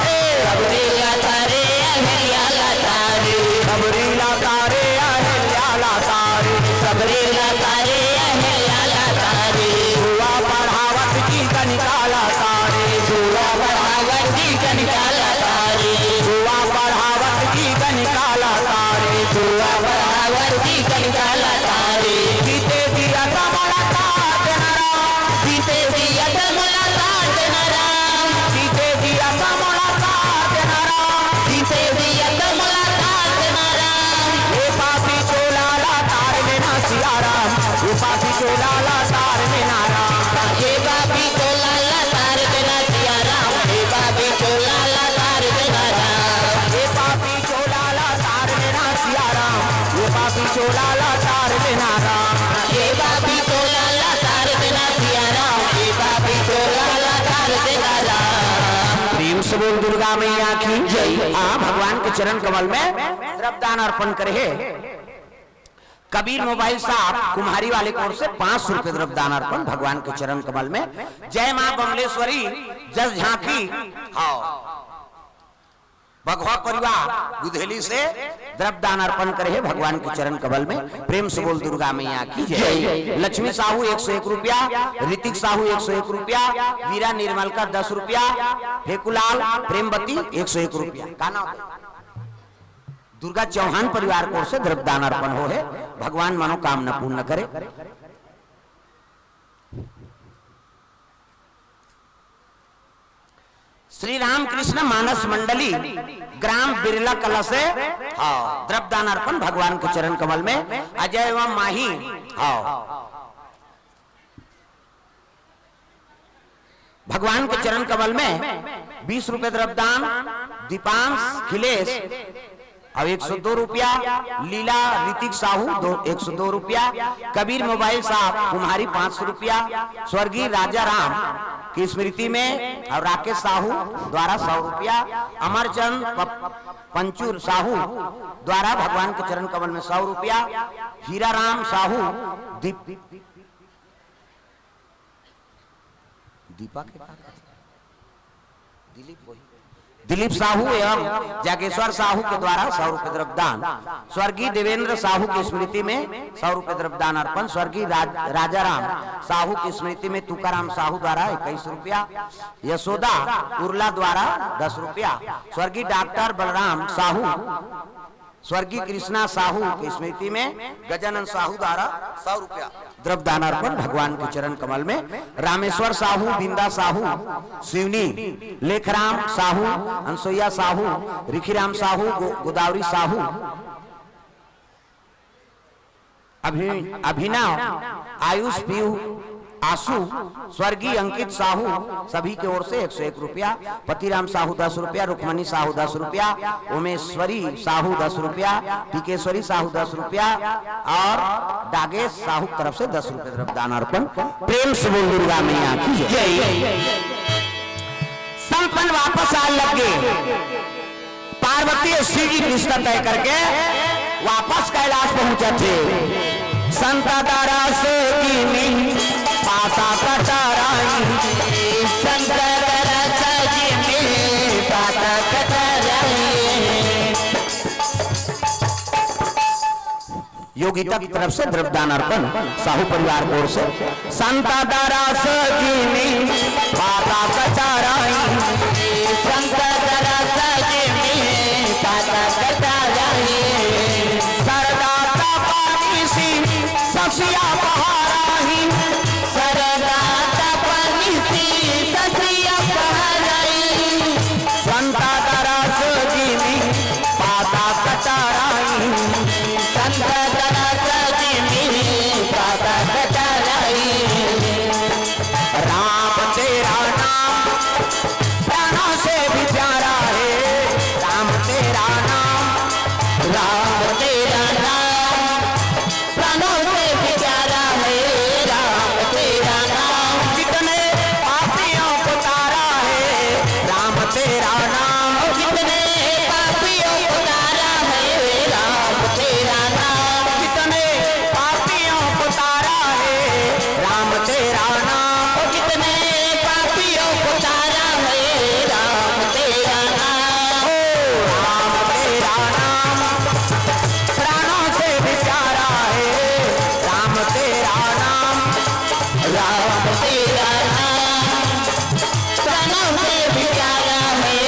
निकाला तारे। जुआ बढ़ावत जी का निकाला तारे। जुआ बढ़ावत जी का निकाला तारे। जीते जियत मोला तार देना राम। जीते जियत मोला तार देना राम। जीते जियत मोला तार देना राम। जीते जियत मोला तार देना राम। ए पापी चोला ला तार देना सिया राम। ए पापी चोला ला तार देना राम। ए पापी चोला ला तार देना सिया राम। ए पापी चोला ला तार देना राम। ए पापी चोला ला तार देना सिया राम। ए पापी चोला ला तार देना राम। ए पापी चोला ला तार देना सिया राम। ए पापी चोला ला तार देना राम। प्रेम से बोल दुर्गा मैया की जय। आ भगवान के चरण कमल में द्रव्यदान अर्पण करे हे कबीर मोबाइल शॉप कुम्हारी वाले की ओर से पाँच सौ रुपए द्रव्यदान अर्पण भगवान के चरण कमल में। जय माँ बमलेश्वरी, जस झांकी। हाँ, बघवा परिवार गुधेली से द्रव्यदान अर्पण करे हे भगवान के चरण कमल में। प्रेम से बोल दुर्गा मैया की जय। जय। लक्ष्मी साहू एक सौ एक रुपया, ऋतिक साहू एक सौ एक रुपया, वीरा निर्मल का दस रुपया, फेकुलाल प्रेमवती एक सौ एक रुपया। का नाम? दुर्गा चौहान परिवार की ओर से द्रव्यदान अर्पण हो हे। भगवान मनोकामना पूर्ण करे। श्री रामकृष्ण मानस मंडली, ग्राम बिरला कला से, हाँ, द्रव्यदान अर्पण भगवान के चरण कमल में। अजय एवं माही, हाँ, भगवान के चरण कमल में बीस रुपए द्रव्यदान, दीपांश खिलेश, अब एक सौ दो रुपया, लीला ऋतिक साहू दो, एक सौ दो रुपया, कबीर मोबाइल शॉप कुम्हारी पाँच सौ रुपया, स्वर्गीय राजा राम की स्मृति में और राकेश साहू द्वारा सौ रुपया, अमरचंद प-, पंचूर साहू द्वारा भगवान के चरण कमल में सौ रुपया, हीरा राम साहू दीप, दीपा के का कहथे? दिलीप वही। दिलीप साहू एवं जागेश्वर साहू के द्वारा सौ रुपए द्रव्यदान। स्वर्गीय देवेंद्र साहू की स्मृति में सौ रुपए द्रव्यदान अर्पण। स्वर्गीय राज-, राजाराम साहू की स्मृति में तुकाराम साहू द्वारा इक्कीस रुपया। यशोदा उर्ला द्वारा दस रुपया। स्वर्गीय डॉक्टर बलराम साहू स्वर्गीय कृष्णा साहू की स्मृति में गजानन साहू द्वारा सौ रुपया द्रव्यदान अर्पण भगवान के चरण कमल में। रामेश्वर साहू, बिंदा साहू, शिवनी, लेखराम साहू, अनसुईया साहू, रिखीराम साहू, गो-, गोदावरी साहू, अभि-, अभिनव, आयुष पीयू, आशु, स्वर्गीय अंकित साहू सभी के ओर से एक सौ एक रुपया, पतिराम साहू दस रुपया, रुक्मणी साहू दस रुपया, उमेश्वरी साहू दस रुपया, टिकेश्वरी साहू दस रुपया और डागेश साहू की तरफ से दस रुपये द्रव्यदान अर्पण। प्रेम से बोल दुर्गा मैया की जय। संत मन वापस आ लग गए। पार्वती और शिव जी रिश्ता तय करके वापस कैलाश पहुंचथे। संत दरस जिमि पाता कटाराई। संत दरस जिमि पाता कटाराई। योगिता की तरफ से द्रव्यदान अर्पण साहू परिवार की ओर से। संत दरस जिमि पाता कटाराई। संत दरस जिमि पाता कटाराई। सरदा तपनिसि ससिया पहाराई। सरदा तपनिसि ससिया पहाराई। संत दरस जिमि पाता कटाराई। संत दरस जिमि पाता कटाराई। राम तेरा नाम प्राणों से भी प्यारा है। राम तेरा नाम, राम तेरा नाम प्राणों से भी प्यारा है। राम तेरा नाम कितने पापियों को तारा है। राम तेरा नाम कितने पापियों को तारा है। राम तेरा नाम कितने पापियों को तारा है। राम तेरा नाम कितने पापियों को तारा है। राम तेरा नाम, ओ राम तेरा नाम प्राणों से भी प्यारा है। राम तेरा नाम, राम तेरा नाम प्राणों से भी प्यारा है।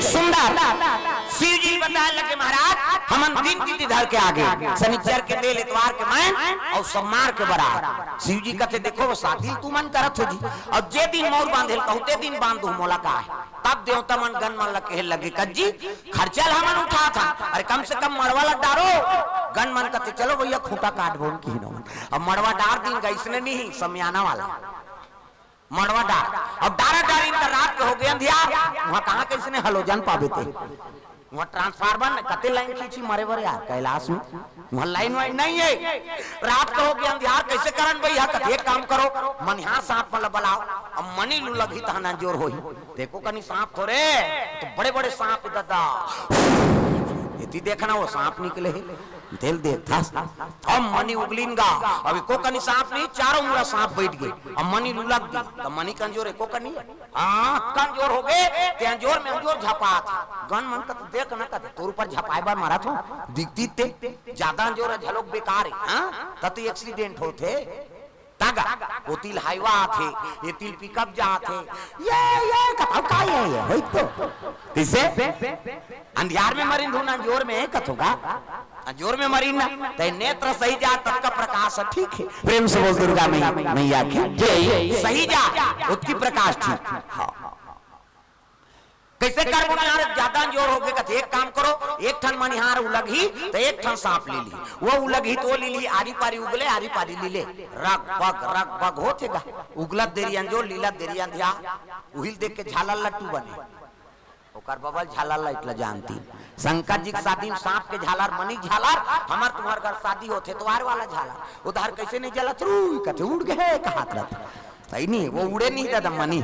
सुंदर। शिव जी बताए लगे, महाराज, हमन दिन तिथि धर के आगे, शनिचर के तेल, एतवार के मैन अउ सोमवार के बरात। शिव जी कथे, देखो, वो शादी तुमन करत हो जी, अउ जे दिन मौर बांधे ल कहू, ते दिन बांध दू, मोला का हे? तब देवता मन गन मन ल कहे लगे, कज्जी, खर्चा ल हमन उठात हन, अरे, कम से कम मड़वा ल डारो। गन मन कथे, चलो भैया, खूंटा काट बोन की नो। अब मड़वा डार दिन गइसने नहीं, समियाना वाला मड़वा डार। अब डारा डारिन त रात के हो गे अंधियार, वहां कहां कइसने हलोजन पाबे ते? वहां ट्रांसफार्मर न कते लाइन खींची मरे बर यार, कैलाश में वहां लाइन वाइन नहीं है। रात के हो गे अंधियार, कैसे करन भैया? कथे, एक काम करो, मनिहार सांप मन ल बलाओ, अब मनी लू लगही तहन अंजोर होही। देखो कनी सांप थोरे, तो बड़े बड़े सांप दादा, एती देखना वो सांप निकले हे। तेल देखथस, अब मनी उगलिन गा, अब एको कनी सांप नहीं, चारों मुड़ा सांप बैठ गे, अब मनी लू लग गे, त मनी कमजोर एको कनी हे। हाँ, कमजोर हो गे, ते अंजोर में अंजोर झपात हे। गन मन कथे, देख न कथे, तोर ऊपर झपाए बर मरत हो, दिखती ते, जादा अंजोर हे, झलोक बेकार हे, हाँ? त तो एक्सीडेंट होथे। तागा, ओती ल हाईवा आथे, एती ल पिकअप जाथे। ये, ये, कथव का ये, ये, होई तो। कइसे? अंधियार में मरिन धुन, अंजोर में कथो गा? अंजोर में मरिन ना, तै नेत्र सही जा, तब का प्रकाश हे, ठीक हे। प्रेम से बोल दुर्गा मैया, मैया की जय। सही जा, ओतकी प्रकाश ठीक। हाँ। कइसे करबो यार, जादा अंजोर हो गे, कथे, एक काम करो, एक ठन मनिहार उलगही, त एक ठन सांप ले ली, वो उलगही त वो ले ली, आरी पारी उगले, आरी पारी ले ले, रग बग, रग बग होथे गा, उगलत देरी अंजोर, लीलत देरी अंधियार, उही ल देख के झालर लट्टू बने, ओकर बबल झालर लाइट ल जानती, शंकर जी के शादी में सांप के झालर, मनी झालर, हमर तुम्हर घर शादी होथे, एतवार वाला झालर, ओ दे कइसे नहीं जलत, रुई कथे, उड़ गे हे, कहात रथे। सही नहीं, वो उड़े नहीं दादा मनी।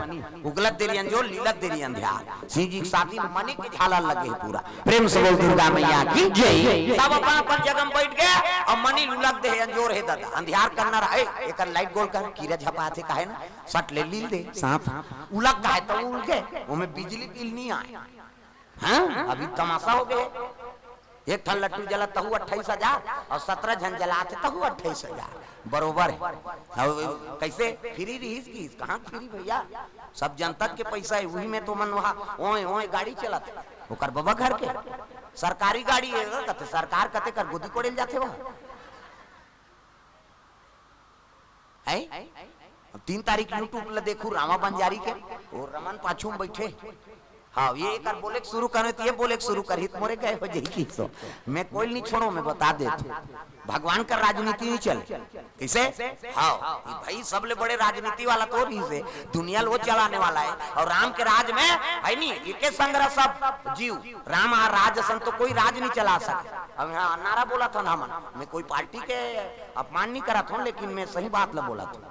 उगलत देरी अंजोर, लीलत देरी अंधियार। शिव जी के शादी में मनी के झालर लगे हे पूरा। प्रेम से बोल दुर्गा मैया की जय। सब अपन अपन जगह में बैठ गे, अउ मनी लू लग दे हे, अंजोर हे दादा, अंधियार करना रहे, एकर लाइट गोल कर, कीरा झपात हे, काहे ना, सट ले लील दे, सांप उलग गे हे त उलगे, ओमे बिजली बिल नहीं आए। हाँ, अभी तमाशा हो गे। एक ठन लट्टू जलत तहू अट्ठाईस हजार अउ सतरा झन जलात हे तहू अट्ठाईस हजार, बरोबर हे। अब कइसे फ्री रिहिस कि? कहाँ फ्री भैया, सब जनता के पइसा हे, उही में तो मन वहाँ ओए ओए गाड़ी चलत हे, ओकर बबा घर के सरकारी गाड़ी हे, कथे सरकार कते कर गोदी कोड़े ल जाथे वहाँ। हैं? अब तीन तारीख YouTube ल देखू रामा बंजारी के, वो रमन पाछू में बैठे। हाँ, ये एकर बोले के शुरू करे त ये बोले के शुरू करही त मोरे गए हो जाही कि सो। मैं कोई नहीं छोड़ो, मैं बता देत हूँ। भगवान का राजनीति नहीं चले। कइसे? हाँ, ये भाई सबले बड़े राजनीति वाला तो नहीं से, दुनिया ल वो चलाने वाला हे। अउ राम के राज में हे नहीं, एके संग रह सब जीव। राम आ राज असन तो कोई राज नहीं चला सके। अब यहाँ नारा बोलत हन हमन, मैं कोई पार्टी के अपमान नहीं करत हूँ, लेकिन मैं सही बात ल बोलत हूँ।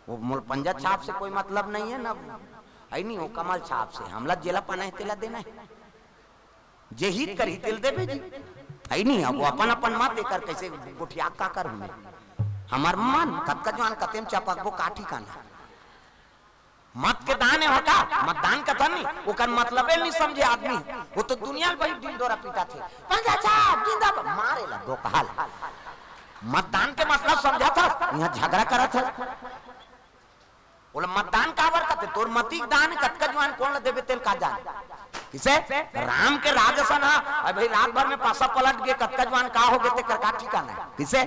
वो मोला पंजा छाप से कोई मतलब नहीं हे ना, हे नहीं, वो कमल छाप से। हमला जेला पाना हे तेला देना हे, जे हित करही तेला देबे जी, हे नहीं। अब वो अपन अपन मत, एकर कइसे गोठिया का करहूँ मैं? हमर मन कतका जुवान कते म चपकबो का ठिकाना। मत के दान हे का? मतदान कथन नहीं, ओकर मतलबे नहीं समझे आदमी। वो तो दुनिया ल बही ढिंढोरा पीटत हे, पंजा छाप जिंदाबाद, मारे ला दो कहाल। मतदान के मतलब समझत हस, यहाँ झगड़ा करत हस। ओला मतदान काबर कथे? तोर मती के दान हे, कतका जुवान कोन ल देबे तेल का जान। कइसे? राम के राज असन हा, अरे भाई रात भर में पासा पलट गे, कतका जुवान का हो गे तेकर का ठिकाना हे। कइसे?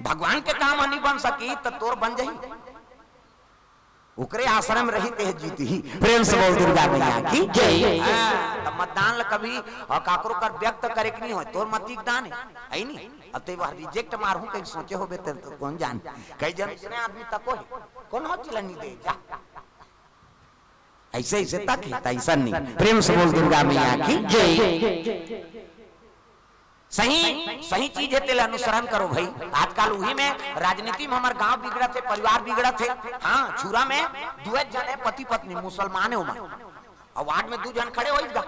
भगवान के काम ह नहीं बन सकी त तोर बन जाही। ओकरे आश्रम रही ते जीतही। प्रेम से बोल दुर्गा मैया की जय। हाँ, त मतदान ल कभी अउ काकरो कर व्यक्त करे के नहीं होय, तोर मती के दान हे, हे नहीं? अब ते वह रिजेक्ट मारहूँ कहीं सोचे होबे ते तो कोन जान, कई जन इतने आदमी तको हे, कोन हो चिला नहीं दे जा। अइसे अइसे तक हे, त अइसन नहीं। प्रेम से बोल दुर्गा मैया की जय। सही सही चीज हे, तेला अनुसरण करो भाई। आजकल उही में राजनीति में हमर गांव बिगड़त हे, परिवार बिगड़त हे। हाँ, छुरा में दुए झन हे पति पत्नी, मुसलमान हे ओमन, अउ वार्ड में दू झन खड़े होइस गा।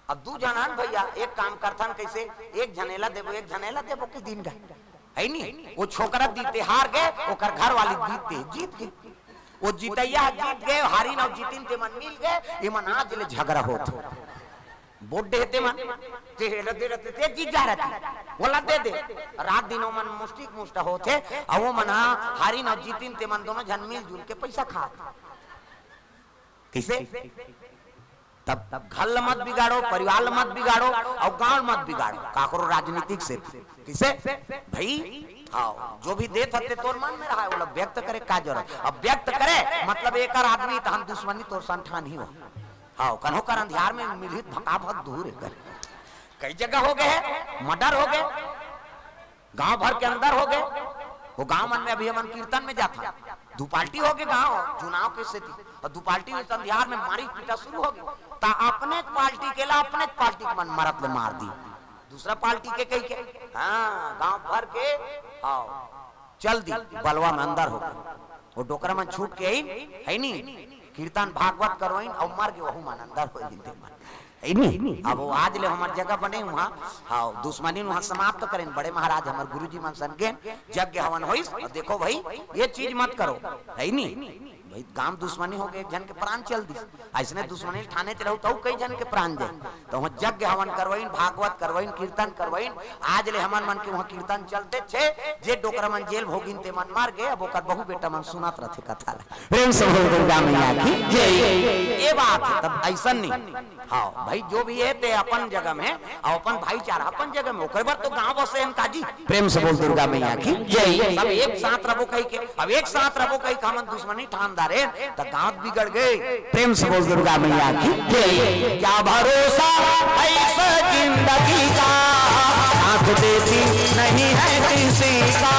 अब दू झन हन भैया, एक काम करथन कइसे, एक झन एला देबो, एक झन एला देबो कि दिन गा, हे नहीं? वो छोकरा दीते हार गे, ओकर घर वाली दीते जीत गे। वो जीतइया ह जीत गे, हारिन अउ जीतिन तेमन मिल गे, एमन आज ले झगड़ा होत हे। वोट दे हे तेमन, ते हेला दे रथे, ते जीत जा रथे, ओला दे दे। रात दिन ओमन मुस्टिक मुस्टा होत हे, अउ ओमन ह हारिन अउ जीतिन तेमन दोनों झन मिलजुल के पइसा खात हे। कइसे? तब घर ल मत बिगाड़ो, परिवार ल मत बिगाड़ो, अउ गांव ल मत बिगाड़ो, काकरो राजनीतिक से। किसे? भाई, हाँ, जो भी देत हते तोर मन में रहा है, वो लोग व्यक्त करे, का जरूरत? अब व्यक्त करे, मतलब एकर आदमी तहन दुश्मनी तोर संग ठान ही हो। हाँ, कन्हो कर अंधियार में मिलही त भका भक दूर एकर। कई जगह हो गए है, मर्डर हो गए, गांव भर के अंदर हो गए। वो गांव मन में अभी हमन कीर्तन में जाथन, दू पार्टी हो गए गांव चुनाव के सेती, अउ दू पार्टी में संधियार में मारी पीटा शुरू हो गए। ता अपने पार्टी के ला अपने पार्टी के मन मरत ले मार दी, दूसरा पार्टी के कही के, हाँ, गांव भर के, आओ, चल दी, बलवा में अंदर हो गए। वो डोकरा मन छूट के आइन, है नी? कीर्तन भागवत करवाइन, अउ मर गए, वहू मन अंदर हो गए, ते मन। है नी? अब वो आज ले हमर जगह बने हुआ, हाँ, दुश्मनी वहाँ समाप्त करें। बड़े महाराज हमर गुरुजी मन सन गेन, यज्ञ हवन होइस, अउ देखो भाई, ये चीज मत करो, है नी? भाई, गांव दुश्मनी हो गए, एक झन के प्राण चल दिस। अइसने दुश्मनी ठाने च रहू, तऊ कई झन के प्राण जाए। तो वहाँ यज्ञ हवन करवाइन, भागवत करवाइन, कीर्तन करवाइन। आज ले हमन मन के वहाँ कीर्तन चलते छे। जे डोकरा मन जेल भोगिन ते मन मर गए, अब ओकर बहू बेटा मन सुनत रथे कथा ला। प्रेम से बोल दुर्गा मैया की जय। ये बात है, तब अइसन नहीं। हाँ भाई, जो भी है ते अपन जगह में, अउ अपन भाईचारा अपन जगह में, ओकर बर तो गांव बसे हैं काजी। प्रेम से बोल दुर्गा मैया की जय। सब एक साथ रहो कही के, अब एक साथ रहो कही के हमन दुश्मनी ठान डारे, त गांव बिगड़ गए। प्रेम से बोल दुर्गा मैया की जय। क्या भरोसा है इस जिंदगी का, साथ देती नहीं है किसी का।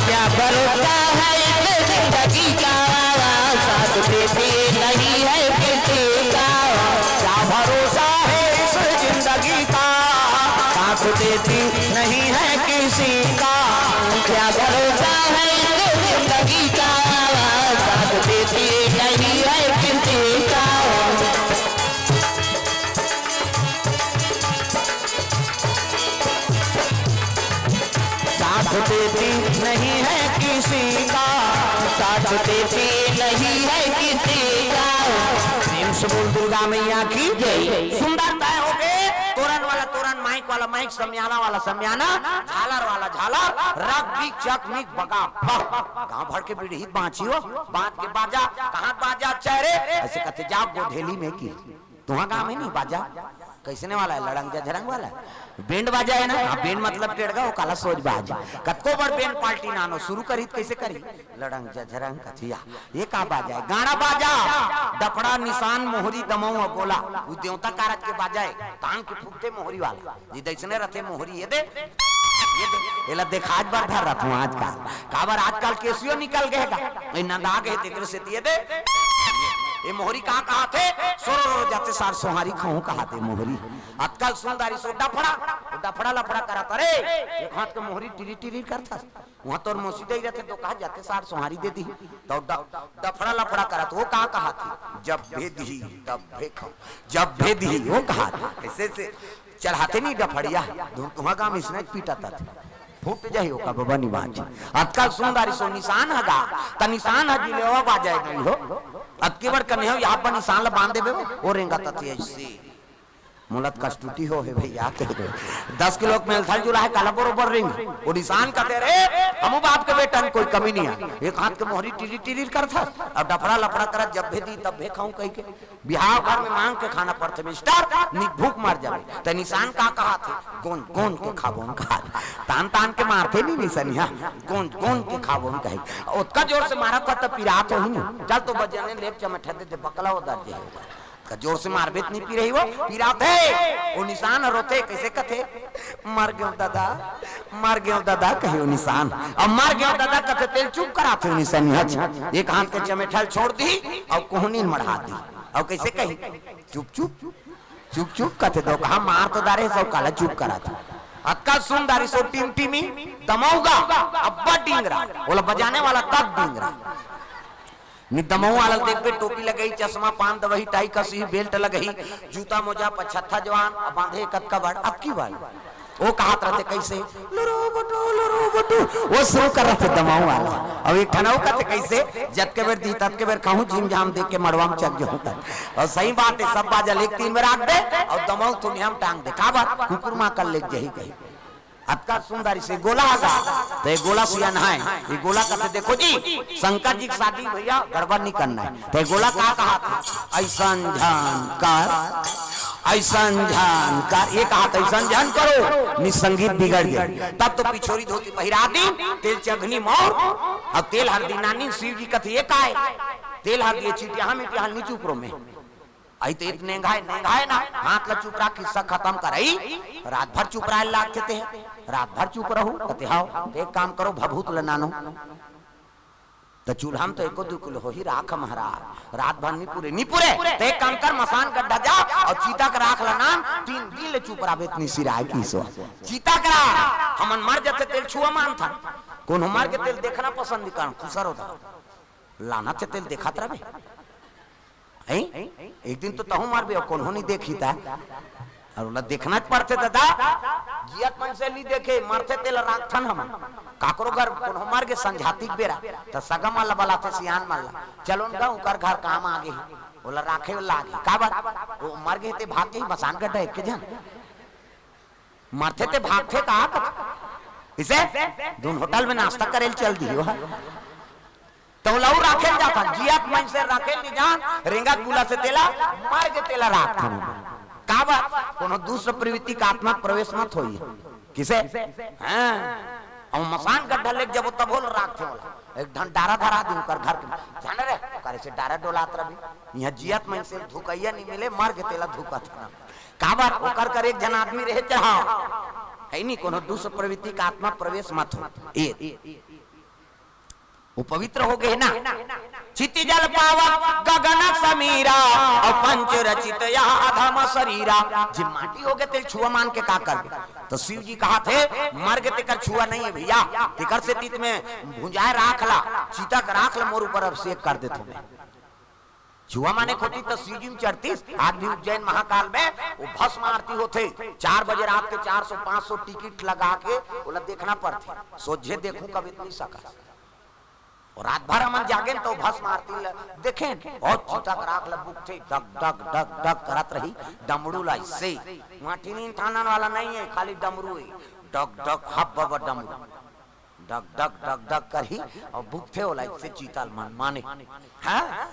क्या भरोसा है इस जिंदगी का, साथ देती नहीं है किसी का। क्या भरोसा है इस जिंदगी का, साथ देती नहीं है किसी का। क्या भरोसा है इस जिंदगी का, साथ देती नहीं है किसी का। साथ देती नहीं है किसी का, साथ देती नहीं है किसी का। प्रेम से बोल दुर्गा मैया की जय। सुंदर तय हो गए, तोरन वाला तोरन, माइक वाला माइक, समियाना वाला समियाना, झालर वाला झालर, रग बिग चक मिग बगा बग। गांव भर के बिड़हित बांची हो, बांध के बाजा, कहाँ बाजा चाहे रे? अइसे कथे, जा गोधेली में की। तुहा गांव में नहीं बाजा? कइसने वाला है? लड़ंग जझरंग वाला है? बैंड बाजा है ना? हाँ, बैंड मतलब टेड़गा, वो काला सोज बाज। कतको बड़ बैंड पार्टी नानो शुरू करी त कइसे करी? लड़ंग जझरंग कथिया। ये का बाजा है? गाड़ा बाजा, डफड़ा, निसान, मोहरी, दमऊ अउ गोला। वो देवता कारज के बाजा है, तांग के फूटथे मोहरी वाला। जी, दइसने रथे मोहरी, ये दे, ये दे, एला देखात बर धर रथों आजकल। काबर आजकल केसियो निकल गए गा, ये नंदा गए, तेकरे सेती ये दे। ये मोहरी का कहाथे? सोरो रो जाते सार सोहारी खाऊं कहाथे मोहरी। आजकल सुंदरी सो डफड़ा, डफड़ा लफड़ा करत, अरे, एक हाथ के मोहरी टिरी टिरी करता। वहाँ तोर मौसी दई रहते तो कहा जाते सार सोहारी दे दी। तो ड-, डफड़ा लफड़ा करत, वो का कहाथे? जब भेदी, तब भेखम। जब भेदी, वो कहाथे। ऐसे से चढ़ाते नहीं डफड़िया, धुन तुहा गांव में इसने पीटा तत। फूट जाही ओका बबा निबाज। अतका सुंदर सो निशान हगा, त निशान ह जिलेवा बाजाए नहीं हो। अतकी बड़ कन्हे हो, यहाँ पर निशान ल बांध देबे, वो रेंगा तत ऐसे। मोला त कष्टुटी हो हे भैया, कह दे। दस किलो के मेलथल जुला है, काला बरोबर रिंग। वो निशान कहते रे, हमू बाप के बेटा में कोई कमी नहीं है। एक हाथ के मोहरी टिरी टिरी करत हस, अब डफड़ा लफड़ा करत, जब भेदी तब भेखम कही के। बिहाव घर में मांग के खाना पड़थे मिस्टर, नि भूख मर जाबे। त निशान का कहाथे? गोंद, गोंद के खाबोन कहा। तान तान के मारथे नहीं निशानिया, गोंद, गोंद के खाबोन कहे। ओतका जोर से मारत था त पिरात होही नहीं। चल तो बजाने लेके चमेठा दे दे, बकला उधर जे होगा। का जोर से मारबे त नहीं पी रही वो, पी रहा थे। वो निशान रोथे, कैसे कथे? "मर गयो दादा, मर गयो दादा," कहे वो निशान। अब "मर गयो दादा" कथे, तेल चुप कराथे वो निशान। हच, एक हाथ के चमेठल छोड़ दी, अब कोहनी मढ़ा दी। अब कैसे कही? "चुप, चुप, चुप, चुप," कथे दो, कहा, "मार तो दारे, सब काला चुप कराथे।" अतका सुन दारी सो टिमटिमी, दमौगा, अब्बा डिंगरा, बोला बजाने वाला तक डिंगरा। नि दमऊ वाला ल देखबे, टोपी लगई, चश्मा, पान, दवही, टाई, कसी, बेल्ट लगही, जूता, मोजा, पछत्था जवान, अब बांधे कतका बड़, अबकी बड़। वो कहत रहते कैसे, "लुरु बुटु, लुरु बुटु", वो शुरू कर रहते दमऊ वाला। अब एक ठन अउ कहते कैसे, "जतके बेर दी, ततके बेर खाहूं, झिम झाम देख के मड़वा में चक जाहूं" कर। और सही बात है, सब बाजा लेके तीन बेर आग दे, और दमऊ थुनिया में टांग दे। काबर? कुकुर मां कर लेके जही गई। अतका सुंदर इसे गोला हगा, तो ये गोला सियान है, ये गोला कहते, देखो जी, शंकर जी की शादी भैया गड़बड़ नहीं करना है। तो ये गोला का कहा था? "ऐसन झन कर, ऐसन झन कर", ये कहा था, "ऐसन झन करो, नि संगीत बिगड़ जाए।" तब तो पिछोरी धोती पहिरा दी, तेल चघनी मौर, और तेल हल्दी नानी, शिव जी कथे, "ये का है?" तेल हल्दी, ये चिटिया में, चिटिया नीचे ऊपरों में। आई तो इत नेंघाय, नेंघाय ना, हाथ ला चुप रख, किस्सा खत्म कर। आई रात भर चुप रहे लागथे ते, रात भर चुप रहू, कथे, "हाव, तो एक काम करो, भभूत ल नानो।" तो चूल्हा में तो एको दू किलो होही राख महाराज, रात भर नहीं पूरे, नहीं पूरे। तो एक काम कर, मसान गड्ढा जा और चीता के राख ल नान, तीन दिन ले चुप रहबे, इतनी सिराय की सो। चीता के राख, हमन मर जथे तेल छुआ मानथन, कोनो मर के तेल देखना पसंद नहीं करन, खुसर होता। लाना थे तेल देखत रहबे। हैं? एक दिन तो तहूं मरबे, कोनो नहीं देखी ता। और ओला देखना च पड़थे दादा, जियत मन से नहीं देखे, मरथे तेला राखथन हमन। काकरो घर कोनो मर गे संझाती के बेरा, त सगा मन ला बलाथे, सियान मन ला, "चलो न गा, उकर घर काम आ गे हे, ओला राखे ला आगे।" काबर? वो मर गे ते भाग के ही मसान गड्ढा एक के झन। मरथे ते भागथे का कथे? इसे दून होटल में नाश्ता करे ल चल दियो। तो लहू राखे ल जाथन, जियत मइनसे राखे ल नि जान, रेंगत बुला से तेला, मर के तेला राखथन। काबर? कोनो दूसर प्रवृत्ति का आत्मा प्रवेश मत होई। किसे? हाँ। अउ मसान गड्ढा लेके जबो तभो ल राखथे ओला। एक ढन डारा धरा दी उकर घर के। जाने रे, करे से डारा डोलात रही। इहाँ जियत मइनसे धुकैया नि मिले, मर के तेला धुकत हन। काबर? ओकर कर एक झन आदमी रहे चढ़ाव। है नी, कोनो दूसर प्रवृत्ति का आत्मा प्रवेश मत हो। ये, वो पवित्र हो गए ना। चित जल पावक गगन समीरा, और पंच रचित यह अधम शरीरा। जे माटी हो गए, तेल छुआ मान के का करबे? तो शिव जी कहा थे, "मर गे तेकर छुआ नहीं है भैया, तेकर से तीत में भुंजाए राख ला, चिता के राख ला, मोर ऊपर अभिषेक कर देथों मैं।" छुआ माने खोटी तो शिव जी में चढ़तीस, आज भी उज्जैन महाकाल में वो भस्म आरती होथे, चार बजे रात के चार सौ पाँच सौ टिकट लगा के ओला देखना पड़थे, सोझे देखूं कभी नहीं सका। और रात भर हमन जागेन तो भस्म आरती ल देखेन, बहुत चिता के राख ल बुकथे, डग डग डग डग करत रही, डमरू ला इससे। वहाँ टिनिन ठानन वाला नहीं है, खाली डमरू है, डग डग हब बब डमरू, डग डग डग डग करही, और बुकथे ओला इससे चीता ल मन माने। हाँ?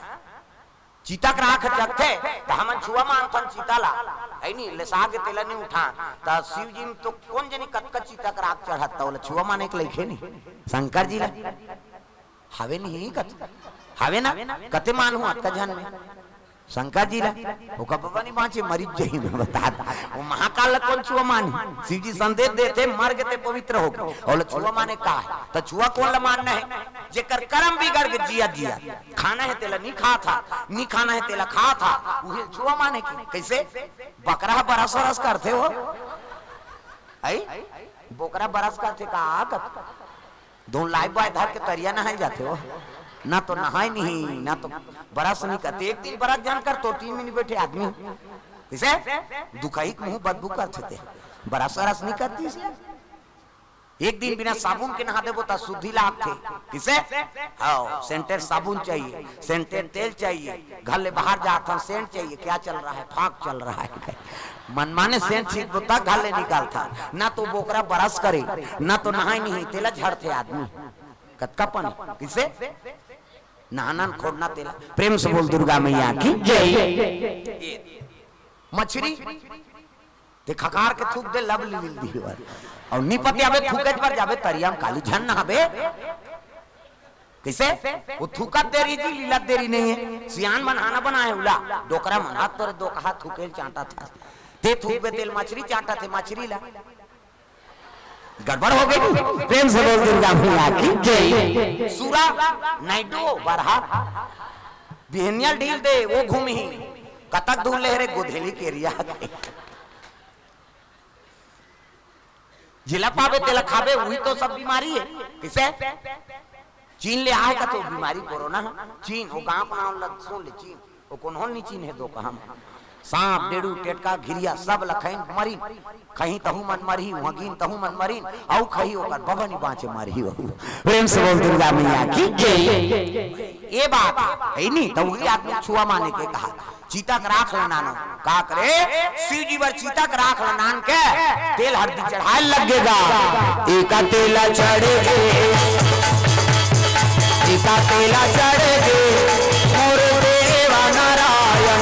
चिता के राख जगथे, त हमन छुआ मानथन चिता ला, है नी, लेसा के तेला नी उठान। त शिव जी में तो कोन जनी कतका चिता के राख चढ़त, त ओला छुआ माने के लइके नी, शंकर जी ला। हवे नहीं कत, हवे ना, कते मानहूं अतका झन में। शंकर जी ला, ओकर बबा नी बाँचे, मरिच जही में बता दे। वो महाकाल ला कोन छुआ मानही? शिव जी संदेश देथे, मर गे ते पवित्र हो गे। ओला छुआ माने का है? त छुआ कोन ला मानना है? जेकर कर्म बिगड़ गे जिया जिया। खाना है तेला नी खाथा, नी खाना है तेला खाथा, उहे छुआ माने की। कैसे? बकरा ह बरस वरस करथे हो। आई? बोकरा बरस करथे का? कत-, दो लाइफ बॉय धर के तरिया नहाए जाथे हो। ना तो नहाए नहीं, ना तो बरस नहीं करते। एक दिन बरस जान कर तो टीम में नहीं बैठे आदमी। किसे? दुखाई के मुंह बदबू करथे ते। बरस वरस नहीं करती इसे। एक दिन बिना साबुन के नहा देबो त शुद्धि लागथे। किसे? हाँ, सेंटेड साबुन चाहिए, सेंटेड तेल चाहिए, घर ले बाहर जात हन, सेंट चाहिए, क्या चल रहा है? फाग चल रहा है। मन माने सेंट छींचबो त घर ले निकालथा, ना तो बोकरा बरस करे, ना तो नहाए नहीं, तेला झड़थे आदमी। कतका पानी? किसे? नहाना न खोड़ना तेला। प्रेम से बोल दुर्गा मैया की जय। मछरी ते खकार के थूक दे, लब लिल दी। और नी पतियाबे, थूके बर जाबे तरिया में, काली झन नहाबे। किसे? वो थूकत देरी जी, लीलत देरी नहीं है। सियान मन हाना बनाए उला, डोकरा मन हाथ तोरे दो कहा थूके चांटा था। ते थूकबे तेल मछरी चांटा थे, मछरी ला। गड़बड़ हो गई। प्रेम से बोल दुर्गा मैया की जय। सूरा नाइडू बरहा बिहनिया ल ढील दे, वो घूमही। कतक दूर ले रे गोधेली के एरिया। जिला पाबे तेला खाबे, वही तो सब बीमारी है। किसे? चीन ले आए का तो बीमारी कोरोना है। चीन, वो गांव का नाम लग, सुन ले, चीन। वो कौन हो नहीं चीन है दो काम। सांप, डेड़ू, टेटका, घिरिया सब ल खइन मरिन। खही तहू मन मरही, उहाँ गिन तहू मन मरिन, अउ खही ओकर बबा नी बाँचे मरही। प्रेम से बोल दुर्गा मैया की जय। ये बात हे नी, त उही आदमी छुआ माने के कहा, चिता के राख ल नानो। का करे? शिव जी बर चिता के राख ल नान के तेल हरदी चढ़ाए लग गे गा। एका तेला चढ़ गे, एका तेला चढ़ गे, मोर देवा नारायण,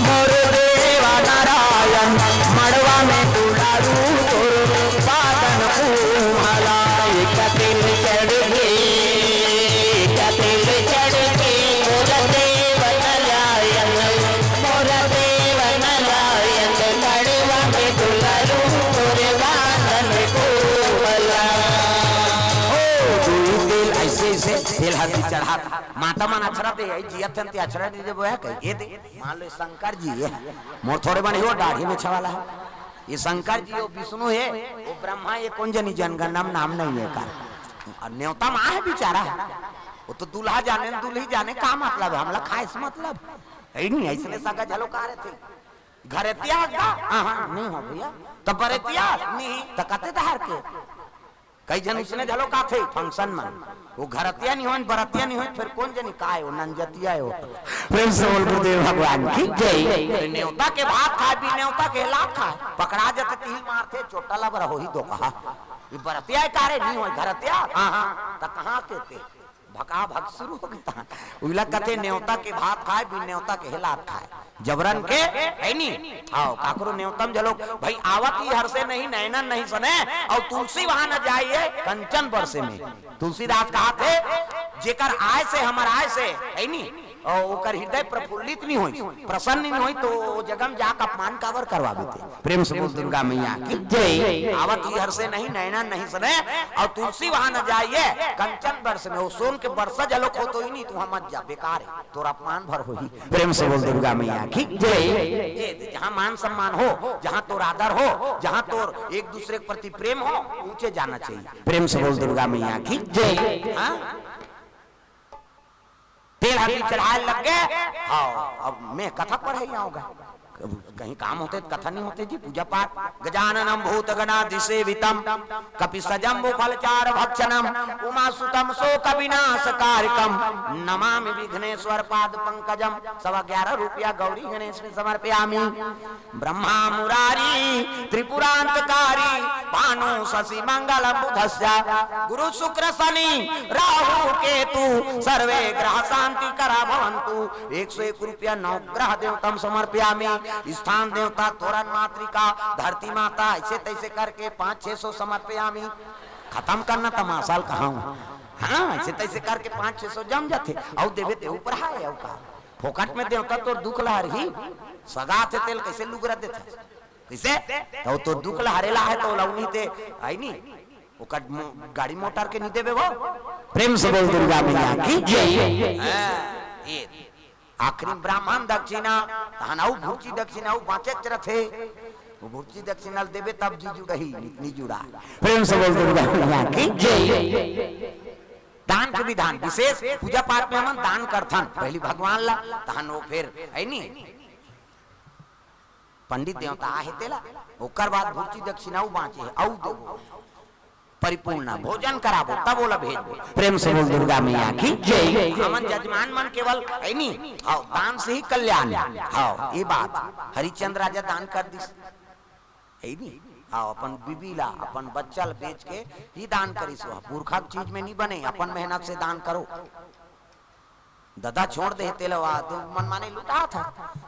मोर देवा नारायण, मड़वा में दुलारू तोर पादन कुमला। एका तेल चढ़ गे, एका तेल चढ़ गे, मोर देवा नारायण, मोर देवा नारायण, मड़वा में दुलारू तोर पादन कुमला। ओ, दुई तेल अइसे, अइसे तेल हरदी चढ़ात। माता मन अक्षरा दे, आई जियत हन ते अक्षरा दे देबो है कही, ये दे। मान लो शंकर जी ये, मोर थोड़े बने हो, दाढ़ी में छवाला है। ये शंकर जी, वो विष्णु है, वो ब्रह्मा, ये कोन जनी जनगणना में नाम नहीं है का। अउ नेवता म आहे बिचारा, वो तो दूल्हा जाने, दुल्ही जाने, का मतलब है, हमला खाए से मतलब हे नी। अइसने सगा झलो का रथे। घरेतिया का? हाँ, हाँ, नहीं हो भैया। त बरेतिया? नहीं। त कते डहर के? कई झन अइसने झलो काथे function मन, वो घरतिया नहीं होय, बरतिया नहीं होय, फेर कोन जनी काय हो, नंजतिया हो। प्रेम से बोल गुरुदेव भगवान की जय। नेवता के भात खाय, बिन नेवता के लात खाय। पकड़ा जथे, तिही मारथे, चोटा लबर होही दो कहा। ये बरतिया हे का रे? नहीं होय, घरतिया? हाँ, हाँ। त कहाँ के ते? भका भक शुरू हो गे। उइला कथे, नेवता के भात खाय, बिन नेवता के लात खाय। जबरन के, हे नी? हाव, काकरो नेवता म झलो, भाई, आवत ही हर से नहीं, नैनन नहीं सने, अउ तुलसी वहां न जाय, कंचन बरसे में। तुलसीदास कहाथे, जेकर आय से, हमर आय से, हे नी? अउ ओकर हृदय प्रफुल्लित नहीं होय, प्रसन्न नहीं होय, तो वो जगह म जाके अपमान काबर करवाबे ते? प्रेम से बोल दुर्गा मैया की जय। आवत ही हर से नहीं, नैनन नहीं सने, अउ तुलसी वहां न जाय, कंचन बरसे में। वो सोन के बरसा झलो होतो ही नहीं, तू वहां मत जा, बेकार हे, तोर अपमान भर होही। प्रेम से बोल दुर्गा मैया की जय। ये जहाँ मान सम्मान हो, जहाँ तोर आदर हो, जहाँ तोर एक दूसरे के प्रति प्रेम हो, ऊंचे जाना चाहिए। प्रेम से बोल दुर्गा मैया की जय। हाँ? तेल हरदी चढ़ाय लग गे। हाव, अब मैं कथा पढ़ई आंव गा। कहीं काम होथे त कथा नहीं होथे जी, पूजा पाठ। गजाननम भूतगणादिसेवितम, कपित्थ जम्बू फलचारु भक्षणम, उमासुतम शोकविनाशकारकम, नमामि विघ्नेश्वर पाद पंकजम। सवा ग्यारह रुपया गौरी गणेश में समर्पयामि। ब्रह्मा मुरारी त्रिपुरांतकारी, भानु शशि मंगल बुधस्य, गुरु शुक्र शनि राहु केतु, सर्वे ग्रह शांति करा भवंतु। एक सौ एक रुपया नवग्रह देवतम समर्पयामि। स्थान देवता, तोरण मातृका, धरती माता, अइसे तइसे करके पाँच छह सौ समर्पयामि। खतम करना तमाशा ल कहांव। हाँ, अइसे तइसे करके पाँच छह सौ जम जाथे। अउ देबे ते ऊपर हाय, अउ का? फोकट में देवता तोर दुख ल हरही। सगा आथे तेला कइसे लुगरा देथे? कइसे? त तोर दुख ल हरे ल आहे त ओला उनी ते, हे नी? ओकर मो-, गाड़ी मोटर के नहीं देबे वो। प्रेम से बोल दुर्गा मैया की जय। हाँ, ये आखिरी ब्राह्मण दक्षिणा, तहन अउ भुर्ची दक्षिणा, अउ बाँचेच रथे। वो भुर्ची दक्षिणा ल देबे तब जी जुड़ही, नहीं जुड़ा। प्रेम से बोल दुर्गा मैया की जय। दान के विधान विशेष, पूजा पाठ में हमन दान करथन, पहली भगवान ला, तहन वो फेर, हे नी? पंडित देवता आहे तेला, ओकर बाद भुर्ची दक्षिणा अउ बाँचे हे, अउ देबो। परिपूर्ण भोजन कराबो, तब ओला भेजबो। प्रेम से बोल दुर्गा मैया की जय। हमन जजमान मन केवल, हे नी? हाव, दान से ही कल्याण। हाव, ये बात। हरिश्चंद्र राजा दान कर दिस। हे नी? हाव, अपन बीबी ला, अपन बच्चा ला बेच के ही दान करिस। वो पुरखा के चीज में नहीं बने, अपन मेहनत से दान करो। ददा छोड़ दे तेला, वा तो मनमाने लुटात हे।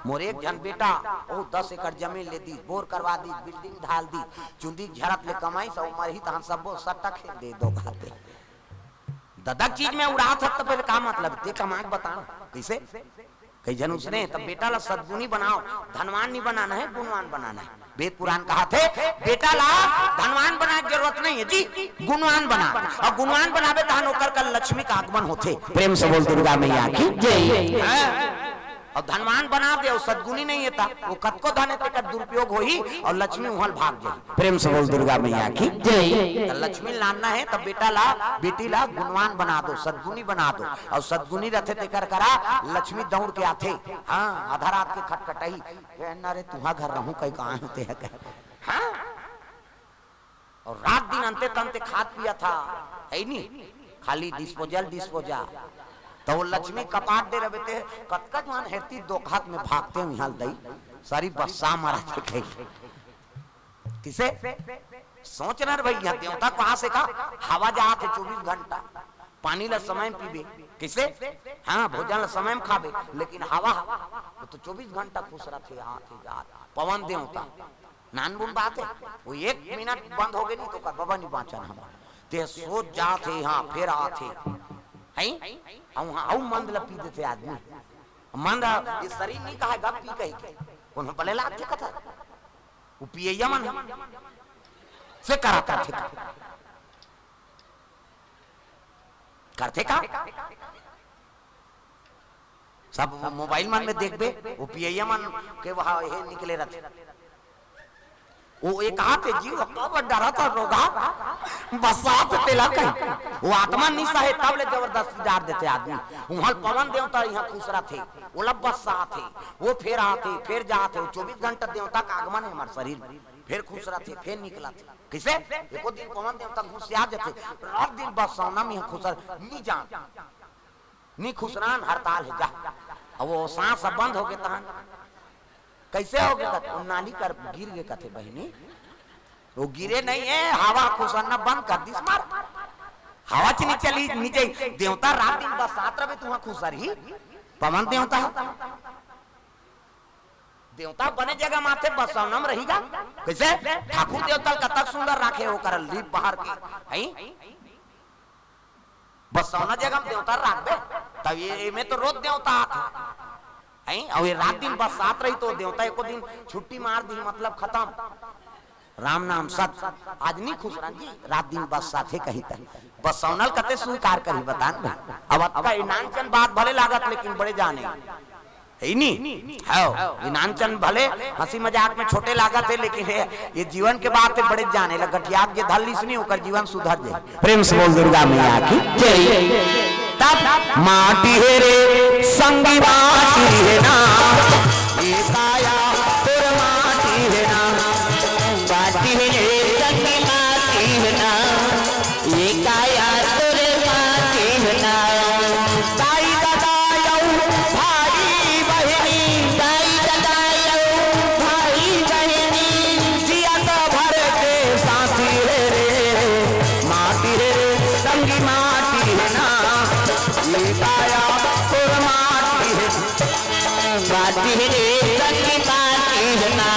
मोर एक झन बेटा, ओ दस एकड़ जमीन ले दीस, बोर करवा दीस, building ढाल दीस, चुंदी झरत ले कमाइस, अउ मरही तहन सब्बो सट्टा खेल दे दो खाते। ददा के चीज में उड़ात हे, त फेर का मतलब? ते कमा के बता ना, कइसे? कई झन उसने, त बेटा ला सद्गुणी बनाओ, धनवान नहीं बनाना हे, गुणवान बनाना हे। वेद पुराण कहाथे, बेटा ला धनवान बनाए के जरूरत नहीं हे जी, गुणवान बना। अउ गुणवान बनाबे तहन ओकर कर लक्ष्मी का आगमन होथे। प्रेम से बोल दुर्गा मैया की जय। हाँ? अउ धनवान बना दे अउ सद्गुनी नहीं हे त ओ कतको धन हे तेकर दुरुपयोग होही अउ लक्ष्मी उहाँ ल भाग जाही। प्रेम से बोल दुर्गा मैया की जय। त लक्ष्मी लानना हे त बेटा ला, बेटी ला गुणवान बना दो, सद्गुनी बना दो। अउ सद्गुनी रथे तेकर करा लक्ष्मी दौड़ के आथे। हाँ, आधा रात के खटखटाही, "ए, ना रे, तुहा घर रहूं कई कहाँ होते है कहे।" हाँ। अउ रात दिन अंते तंते खात पियत हा, है नी? खाली disposal, disposal। त ओ लक्ष्मी कपाट दे रबे ते, कतका जुआन हेरती दोखत में भागते हो इहाँ दई, सारी बस्सा मारा थे कही। किसे? सोच ना रे भई, इहाँ देवता कहाँ से का? हवा जात हे चौबीस घंटा, पानी ला समय में पीबे, किसे? हाँ, भोजन ला समय में खाबे, लेकिन हवा, वो तो चौबीस घंटा खुसरत हे, आत हे, जात, पवन देवता। नानबुन बात हे, वो एक मिनट बंद होगे नहीं त ओकर बबा नहीं बाँचन हमर। ते सोच जात हे, हाँ, फेर आत हे। हैं? अउ हाँ, अउ मंद ल पी देथे आदमी। मंद, ये शरीर नहीं कहे, गप पी कही के। कोनो बले लागथे कथा। वो पियैया मन हे। से करा करथे। करथे का? सब वो मोबाइल मन में देखबे, वो पियैया मन के वहाँ हे निकले रथे। वो एक हाथ हे जी, वो काबर डरत हे रोगहा, बस्सात तेला कही। वो आत्मा निशा हे, तब ले जबरदस्ती डार देथे आदमी। उहाँ पवन देवता इहाँ खुसरथे, ओला बस्साथे, वो फेर आथे, फेर जाथे, वो चौबीस घंटा देवता का आगमन हे हमर शरीर में, फेर खुसरथे, फेर निकलथे। किसे? एको दिन पवन देवता घुसिया जथे, रात दिन बस्साना में इहाँ खुसर, नी जान। नी खुसरान हड़ताल हे जा। अब वो सांस अब बंद होगे तहन। कैसे होगे कथे? वो नाली कर गिर गे कथे बहिनी। वो गिरे नहीं हे, हवा खुसरना बंद कर दिस मार। हवा च नी चली, नी जाई। देवता रात दिन बस्सात रबे तुहाँ खुसरही। पवन देवता हे। देवता बने जगह माथे बस्साना में रही गा। कैसे? ठाकुर देवता ल कतक सुंदर राखे ओकर लीप बहार के। हैं? बस्साना जगह में देवता राखबे, तब ये, एमे तो रोज देवता आथे। हैं? अउ ये रात दिन बस्सात रही तो देवता एको दिन छुट्टी मार दी, मतलब खतम। राम नाम सत। आज नी खुसरन जी, रात दिन बस्साथे कही त। बस्साना ल कते स्वीकार करही बतान भाई। अब अतका इनानचन बात भले लागत, लेकिन बड़े जाने। हे नी? हव, इनानचन भले हंसी मजाक में छोटे लागत हे, लेकिन हे, ये जीवन के बात हे, बड़े जाने ला गठिया के धर लिस नी, ओकर जीवन सुधर जाही। प्रेम से बोल दुर्गा मैया की जय। तब माटी हे रे संगी माटी हे ना, ये काया तोर माटी हे ना, माटी हे रे संगी माटी हे ना, ये काया तोर माटी हे ना। दाई ददा अउ भाई बहिनी, दाई ददा अउ भाई बहिनी, जियत भर के साथी हे रे, माटी हे रे संगी माटी हे ना, ये काया तोर माटी हे, माटी हे रे संगी माटी हे ना,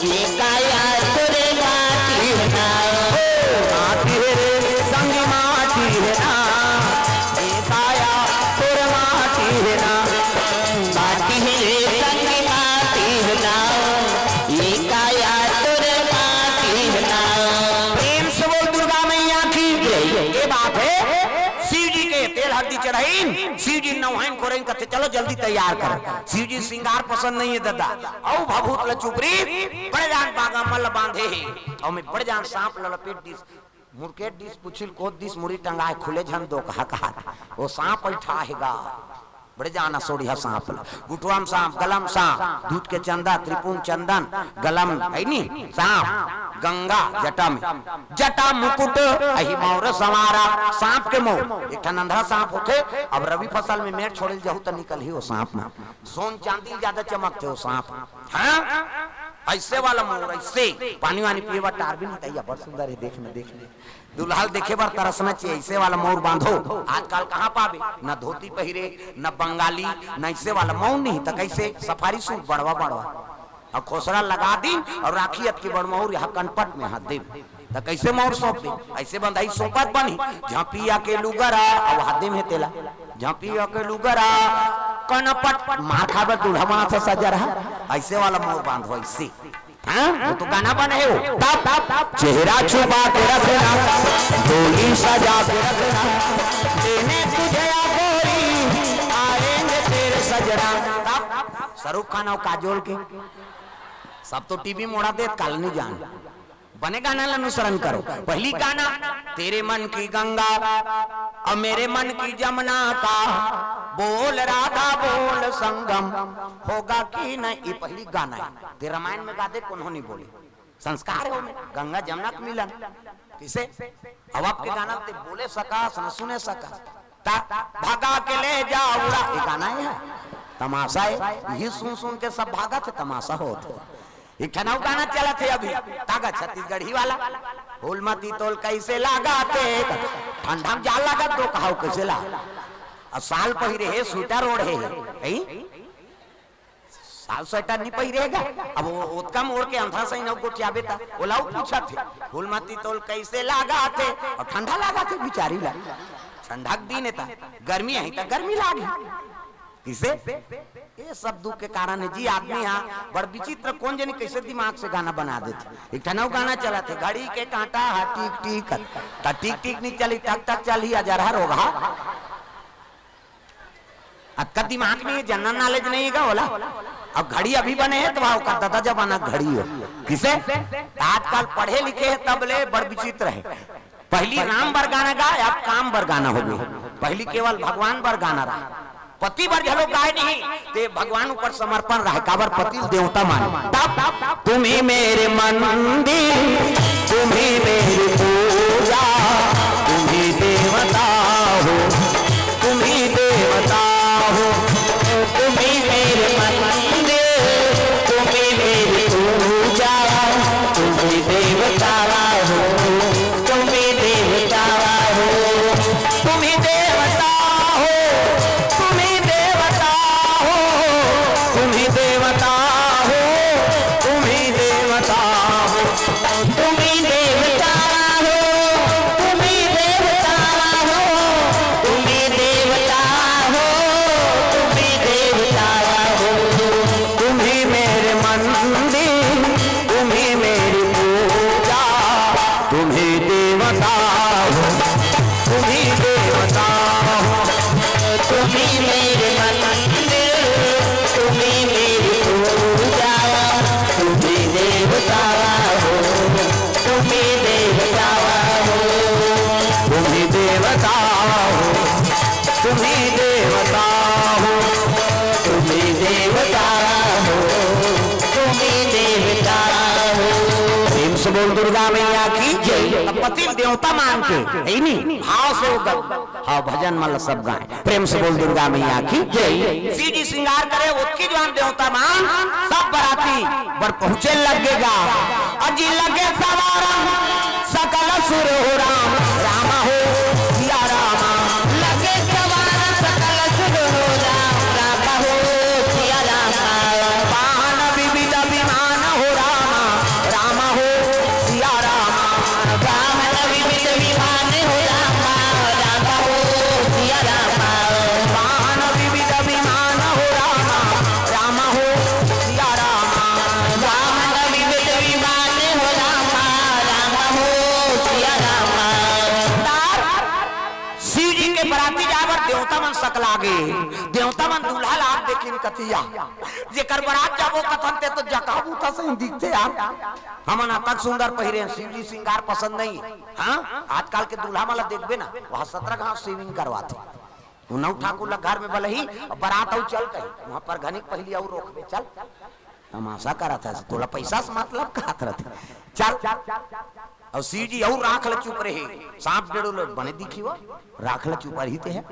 ये काया तोर माटी हे ना, ओ माटी हे रे संगी माटी हे ना, ये काया तोर माटी हे ना, माटी हे रे संगी माटी हे ना, ये काया तोर माटी हे ना। प्रेम से बोल दुर्गा मैया की जय। ये बात हे, शिव जी के तेल हरदी चढ़ाइन, शिव जी नवाइन कोरइन कथे, "चलो जल्दी तैयार करो।" शिव जी सिंगार पसंद नहीं हे ददा, अउ भभूत ल चुपरी, बड़े जान बागा मल बांधे हे, अउ में बड़े जान सांप ल लपेट दिस, मुड़केट दिस, पुछिल कोत दिस, मुड़ी टंगाए खुले झन दो कहा कहा, वो सांप अइठा हे गा। बड़े जान असोड़िया सांप ल, गुठुआ म सांप, गला म सांप, दूध के चंदा, त्रिपुंड चंदन, गला म हे नी सांप, गंगा जटा में, जटा मुकुट, अही मौर संवारा, सांप के मौर, एक ठन अंधरा सांप होथे, अब रबी फसल में मेड़ छोड़े ल जाहू त निकलही वो सांप म, सोन चांदी ल ज्यादा चमकथे वो सांप, हाँ, ऐसे वाला मौर, ऐसे, पानी वानी पिए बर टार भी नहीं तैया, बड़ सुंदर हे, देख न, देख न। दुल्हा ल देखे बर तरसना चाहिए, ऐसे वाला मौर बांधो। आजकल कहाँ पाबे? न धोती पहिरे, न बंगाली, न ऐसे वाला मौर नहीं, त कैसे? सफारी सूट बड़वा बड़वा। अउ खोसरा लगा दिन अउ राखी अतके बड़ मौर यहाँ कनपट में हाथ देव। त कैसे मौर सौंप दे? ऐसे बंधाई सौंपत बनही। झांपिया के लुगरा, अउ हाथ दे में तेला। झांपिया के लुगरा, कनपट, मार खाबे दूल्हा बना से सजा रहा। ऐसे वाला मौर बांधो, ऐसे। हाँ? वो तो गाना बने हो। तब, तब, चेहरा छुपा के रखना, डोली सजा के रखना। लेने तुझे या गोरी, आएंगे तेरे गजरा। तब शाहरुख खान अउ काजोल के, सब तो टीवी मोड़ा देत, काल नहीं जान। बने गाना ला अनुसरण करो। पहली गाना, तेरे मन की गंगा और मेरे मन की जमुना का, बोल राधा बोल संगम, होगा कि नहीं, ये पहली गाना है। ते रामायण में गा दे, कोनो नहीं बोले। संस्कार है ओमे, गंगा जमुना के मिलन। किसे? अब आपके गाना ते बोले सकस, न सुने सकस। ता भगा के ले जा उड़ा, ये गाना है, तमाशा है। यही सुन सुन के सब भागथे, तमाशा होथे। एक ठन अउ गाना चलथे अभी, तागा छत्तीसगढ़ी वाला, फूल मती तोल कैसे लागा थे, ठंडा में जा लागत तो कहाव कैसे ला, अब साल पहिरे हे, स्वेटर ओढ़े हे, हैं? साल स्वेटर नहीं पहिरेगा। अब वो ओतका मोड़ के अंधरा सही न गोठियाबे ता, ओला अउ पूछथे, फूल मती तोल कैसे लागा थे, और ठंडा लागा थे बिचारी ला, ठंडा के दिन हे ता, गर्मी अही ता गर्मी लागी। किसे? ये सब दुख के कारण है जी। आदमी हा बड़ विचित्र, कोन जनी कैसे दिमाग से गाना बना देथे। एक ठन अउ गाना चलथे, घड़ी के कांटा हा टिक टिक, त टिक टिक नहीं चली, टक टक चलही, अजरहा रोगहा। अतका दिमाग नहीं है, जनरल नॉलेज नहीं है का बोला? अब घड़ी अभी बने हे त वहा ओकर ददा जमाना के घड़ी हो। किसे? आजकल पढ़े लिखे हे तब ले बड़ विचित्र है। पहली राम बर गाना गाय, अब काम बर गाना हो गे। पहली केवल भगवान बर गाना रहा, पति बर घलो गाय नहीं, ते भगवान ऊपर समर्पण रहा, काबर पति ल देवता माने। तब तुम ही मेरे मंदिर, तुम ही मेरी पूजा, तुम ही देवता हो, तुम ही देवता हो, तुम ही मेरे मंदिर, तुम ही मेरी पूजा, तुम ही देवता हो, तुम ही देवता हो, तुम ही देवता हो, तुम ही देवता हो, तुम ही देवता हो, तुम ही देवता हो, तुम ही देवता हो, तुम ही देवता हो, तुम ही देवता हो, तुम ही देवता हो, तुम ही मेरे मंदिर, तुम ही मेरी पूजा, तुम ही देवता हो, तुम ही देवता हो, तुम ही मेरे मंदिर, तुम ही मेरी पूजा, तुम ही देवता हो, तुम ही देवता हो, तुम ही देवता हो, तुम ही देवता हो, तुम ही देवता हो, तुम ही देवता हो। प्रेम से बोल दुर्गा मैया की जय। त पति ल देवता मान के, है नी? भाव से वो ग-, हाँ, भजन मन ल सब गाए। प्रेम से बोल दुर्गा मैया की जय। शिव जी श्रृंगार करे, ओतकी जुवार देवता मन, सब बराती बर पहुंचे लगे गा। अजी लगे सवारन सकल सुर हो राम, राम हो सिया राम। लगे सवारन सकल सुर हो राम, राम हो सिया राम। वाहन विविध विमान हो राम, राम हो सिया राम। वाहन विविध विमान हो राम, राम हो सिया राम। वाहन विविध विमान हो राम, राम हो सिया राम। वाहन विविध विमान हो राम, राम हो सिया राम। शिव जी के बराती जाए बर देवता मन सकला गे। देवता मन दूल्हा ला देख के कथे या, जेकर बरात जाबो कथन ते तो जकहा बूता सही दिखथे यार। हमन अतक सुंदर पहिरे हन, शिव जी श्रृंगार पसंद नहीं। हाँ, आजकल के दूल्हा मन ला देखबे ना, वहाँ सत्रह घाव shaving करवाथे। उन्नव ठाकुर ला घर में बलही, अब बरात अउ चल कही, वहाँ पर घनिक पहली अउ रोकबे, चल। तमाशा करत हे, तोला पैसा से मतलब कहत रहथे। चल। अउ शिव जी अउ राख ल चुप रहे, सांप डेड़ो ल बने दिखी वो, राख ल चुप रही ते हे।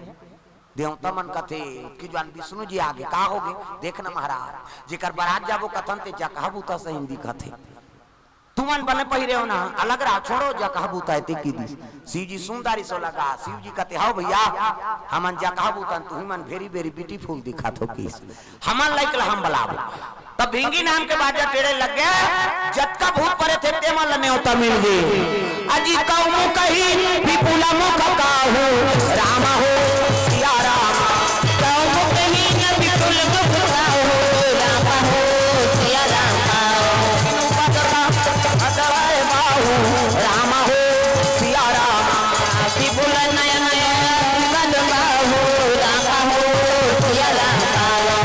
देवता मन कथे, कि जान विष्णु जी आगे, का हो गे? देख न महाराज, जेकर बरात जाबो कथन ते जकहा बूता सही दिखत हे। तुमन बने पहिरे हो ना, अलग रहा, छोड़ो जकहा बूता हे ते की दिस। शिव जी सुंदरी सो लगा, शिव जी कथे, "हव भैया, हमन जकहा बूता, तुही मन very very beautiful दिखत हो किस। हमन लइक ल हम बलाबो।" तब भिंगी नाम के बाजा टेढ़े लग गए, जतका भूत परे थे ते मन ल नेवता मिल गए। अजी कौ मुख ही विपुल मुख काहू, राम हो सिया राम। कौ मुख ही न विपुल मुख काहू, राम हो सिया राम। अदराय बाहू, राम हो सिया राम। विपुल नयन विमल बाहू, राम हो सिया राम।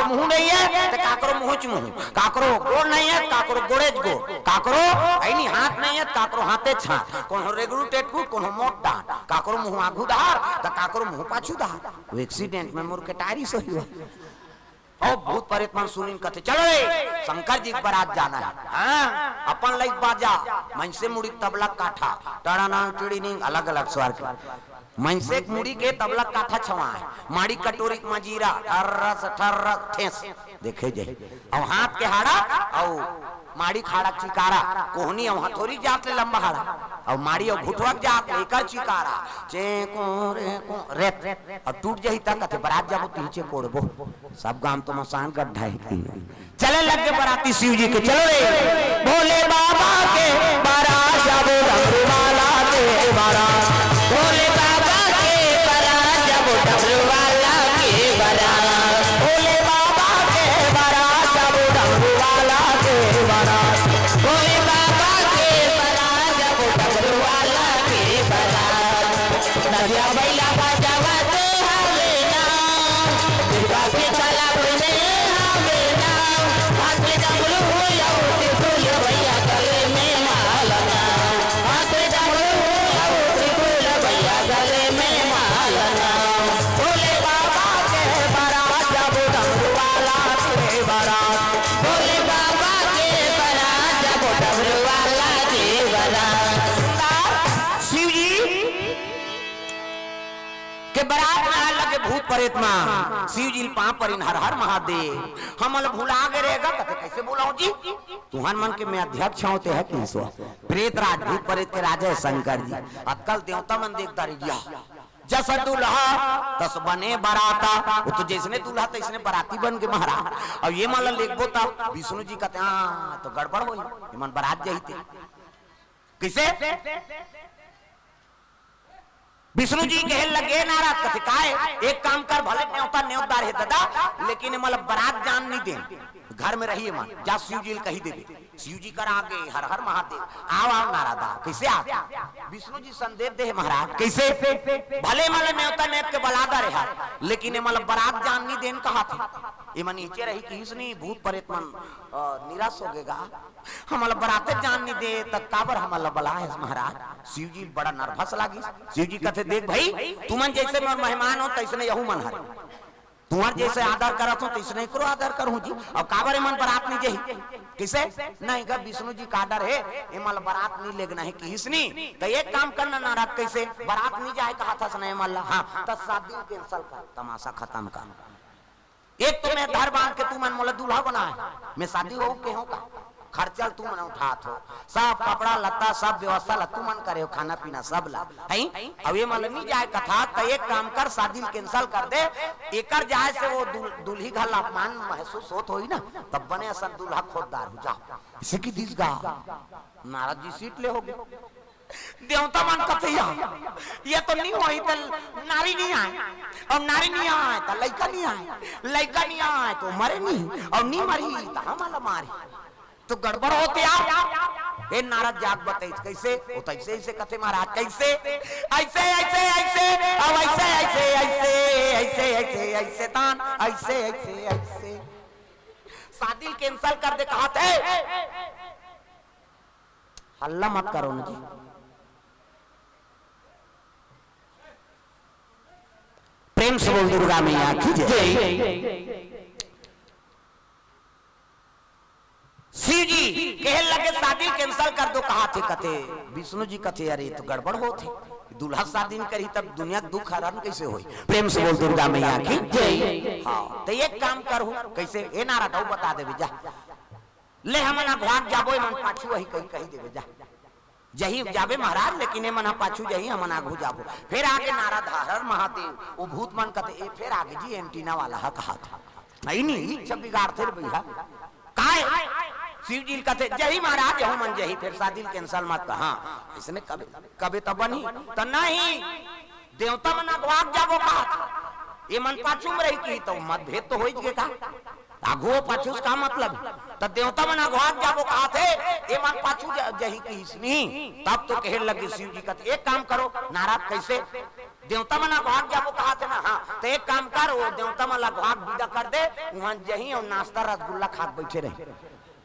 मुंह नहीं है, त काकरो मुंहच मुंह, काकरो गोड़ नहीं है, काकरो गोड़ेच गोड़, काकरो अइनी हाथ नहीं है, त काकरो हाथेच हाथ, कोनो रेगड़ू टेटकू, कोनो मोट डांट, काकरो मुंह आगू धार, त काकरो मुंह पाछू धार। वो एक्सीडेंट में मोर के टायरी सही हुआ। ओ भूत प्रेत मन सुनिन कथे, "चलो रे, शंकर जी के बारात जाना है।" हाँ, अपन लइक बाजा, मनसे मुड़ी के तबला काठा, टड़ानांग टिड़ीनिंग, अलग-अलग स्वर के। मनसे के मुड़ी के तबला काठा छवा है, माड़ी कटोरी के मजीरा, ठर्रस ठर्रस ठेस, देखे जाही। अउ हाथ के हाड़ा, अउ माड़ी के हाड़ा चिकारा, कोहनी अउ हथोरी जात ले लंबा हाड़ा, अउ माड़ी अउ घुटवा के जात ले एकर चिकारा, चें कों रे कों रेत, अउ टूट जाही त कथे, "बरात जाबो त नीचे कोड़बो।" सब गांव तो मसान गड्ढा है कहीं। चले लग गे बराती शिव जी के, चलो रे। भोले बाबा के बारात जाबो डमरू वाला के बारात। भोले बाबा के बारात जाबो डमरू वाला के बारात। भोले बाबा के बारात जाबो डमरू वाला के बारात। भोले बाबा के बारात जाबो डमरू वाला के बारात। नदिया बइला बजावत हवे ना, दुर्गा के छाला पहिने हवे ना, हाथ में डमरू अउ त्रिशूल भैया गले में माला ना, हाथ में डमरू अउ त्रिशूल भैया गले में माला ना। भोले बाबा के बारात जाबो डमरू वाला के बारात, भोले बाबा के बारात जाबो डमरू वाला के बारात। शिव जी के बरात में आए लगे भूत प्रेत मन, शिव जी ल पांव परिन, "हर हर महादेव, हमन ल भुला गे रे गा।" कथे, "कइसे भुलाहूं जी? तुंहर मन के मैं अध्यक्ष हंव, तेहा कहिस।" प्रेत राज, भूत प्रेत के राजा हे शंकर जी। अतका ल देवता मन देख डारिन, "या जस दूल्हा तस बने बराता।" वो तो जइसने दूल्हा तइसने बराती बन गे महाराज। अउ एमन ल लेगबो त विष्णु जी कथे, "हां, तो गड़बड़ होही, एमन बरात जाही ते।" कइसे? विष्णु जी कहे लगे नारद कथे, "काय? एक काम कर, भले नेवता नेवतदार हे ददा, लेकिन एमन ल बरात जान नइ देन, घर में रही एमन, जा शिव जी ल कहि देबे।" शिव जी करा गे, "हर हर महादेव, आव आव नारद आव।" कइसे आव? विष्णु जी संदेश दे हे महाराज, कइसे? "भले एमन ल नेवता नेवत के बला डारे हंव, लेकिन एमन ल बरात जान नइ देन कहत हंव, एमन नीचे रही।" कहिस नहीं, भूत प्रेत मन, अ, निराश हो गे गा। "हमन ल बराते जान नइ दे, त काबर हमन ल बलाय हस महाराज?" शिव जी बड़ा नर्वस लागिस। शिव जी कथे, "देख भई, तुमन जइसे मोर मेहमान हो, तइसने यहू मन हरे। तुंहर जइसे आदर करत हों, तइसने एकरो आदर करहूं जी। अउ काबर एमन बरात नइ जाही?" कइसे? "नहीं गा, विष्णु जी के आर्डर हे, एमन ल बरात नइ लेगना हे," कहिस नी। "त एक काम करना नारद, कइसे? बरात नइ जाय कहत हस ना एमन ल, हां, त शादी ल कैंसिल कर, तमाशा खतम कर।" एक तो मैं धर बांध के तुमन मोला दूल्हा बनाय हव, मैं शादी होहूं के हों का? खर्चा ल तुमन उठात हो, सब कपड़ा लत्ता, सब व्यवस्था ल तुमन करे हो, खाना पीना सब ला, हैं? अउ एमन ल नइ जाय कथस, त एक काम कर, शादी ल कैंसिल कर दे। एकर जाय से वो दुल-, दुल्ही घर ला अपमान महसूस होत होही ना, तब बने असन दूल्हा खोज डारहूं, जा। इसे कि दिस गा, नारद जी सीट ले होगे। देवता मन कथे, "या, ये तो नइ होही, त नारी नइ आय, अउ नारी नइ आय, त लइका नइ आय, लइका नइ आय, त मरे नइ, अउ नइ मरही, त हमन ल मारही। तो गड़बड़ होत हे यार।" हे नारद जाके बताइस, "कइसे?" वो तो अइसे, अइसे कथे महाराज, "कइसे?" "अइसे, अइसे, अइसे, अउ अइसे, अइसे, अइसे, अइसे, अइसे, अइसे, तान, अइसे, अइसे, अइसे। शादी ल कैंसिल कर दे," कहत हे। हल्ला मत करो ना जी। प्रेम से बोल दुर्गा मैया की जय। शिव जी कहे लगे, "शादी कैंसिल कर दो," कहत हे, कथे, विष्णु जी कथे, "अरे, ये तो गड़बड़ होत हे, दूल्हा शादी नइ करही, तब दुनिया के दुख हरण कइसे होही?" प्रेम से बोल दुर्गा मैया की जय। हां, त एक काम करहूं, कइसे? ए नारद, अउ बता देबे, जा। ले हमन अघवाक जाबो, एमन पाछू आही कहि, कहि देबे जा। जही जाबे महाराज, लेकिन एमन ह पाछू जही, हमन आघू जाबो। फेर आगे नारद, हर हर महादेव, वो भूत मन कथे, "ए फेर आगे जी, एंटीना वाला ह," कहत हे। नहीं, नहीं, इच्छा बिगाड़थे रे भैया। काय? शिव जी ल कथे, "जही महाराज, यहू मन जही, फेर शादी ल कैंसिल मत कर।" हां, अइसने कबे, कबे त बनही, त नहीं। देवता मन अघवाक जाबो कहत हे, एमन पाछू म रही कही, त मतभेद तो होइच गे का? आघू हो पाछू से का मतलब? त देवता मन अघवा के जाबो कहाथे, ए मन पाछू जा-, जही कहिस नहीं। तब तो कहे लगे शिव जी कथे, "एक काम करो नारद, कइसे? देवता मन अघवा के जाबो कहाथे ना, हाँ, त एक काम कर, ओ देवता मन ला अघवा के बिदा कर दे, उहाँ जही अउ नाश्ता रसगुल्ला खा के बइठे रही।"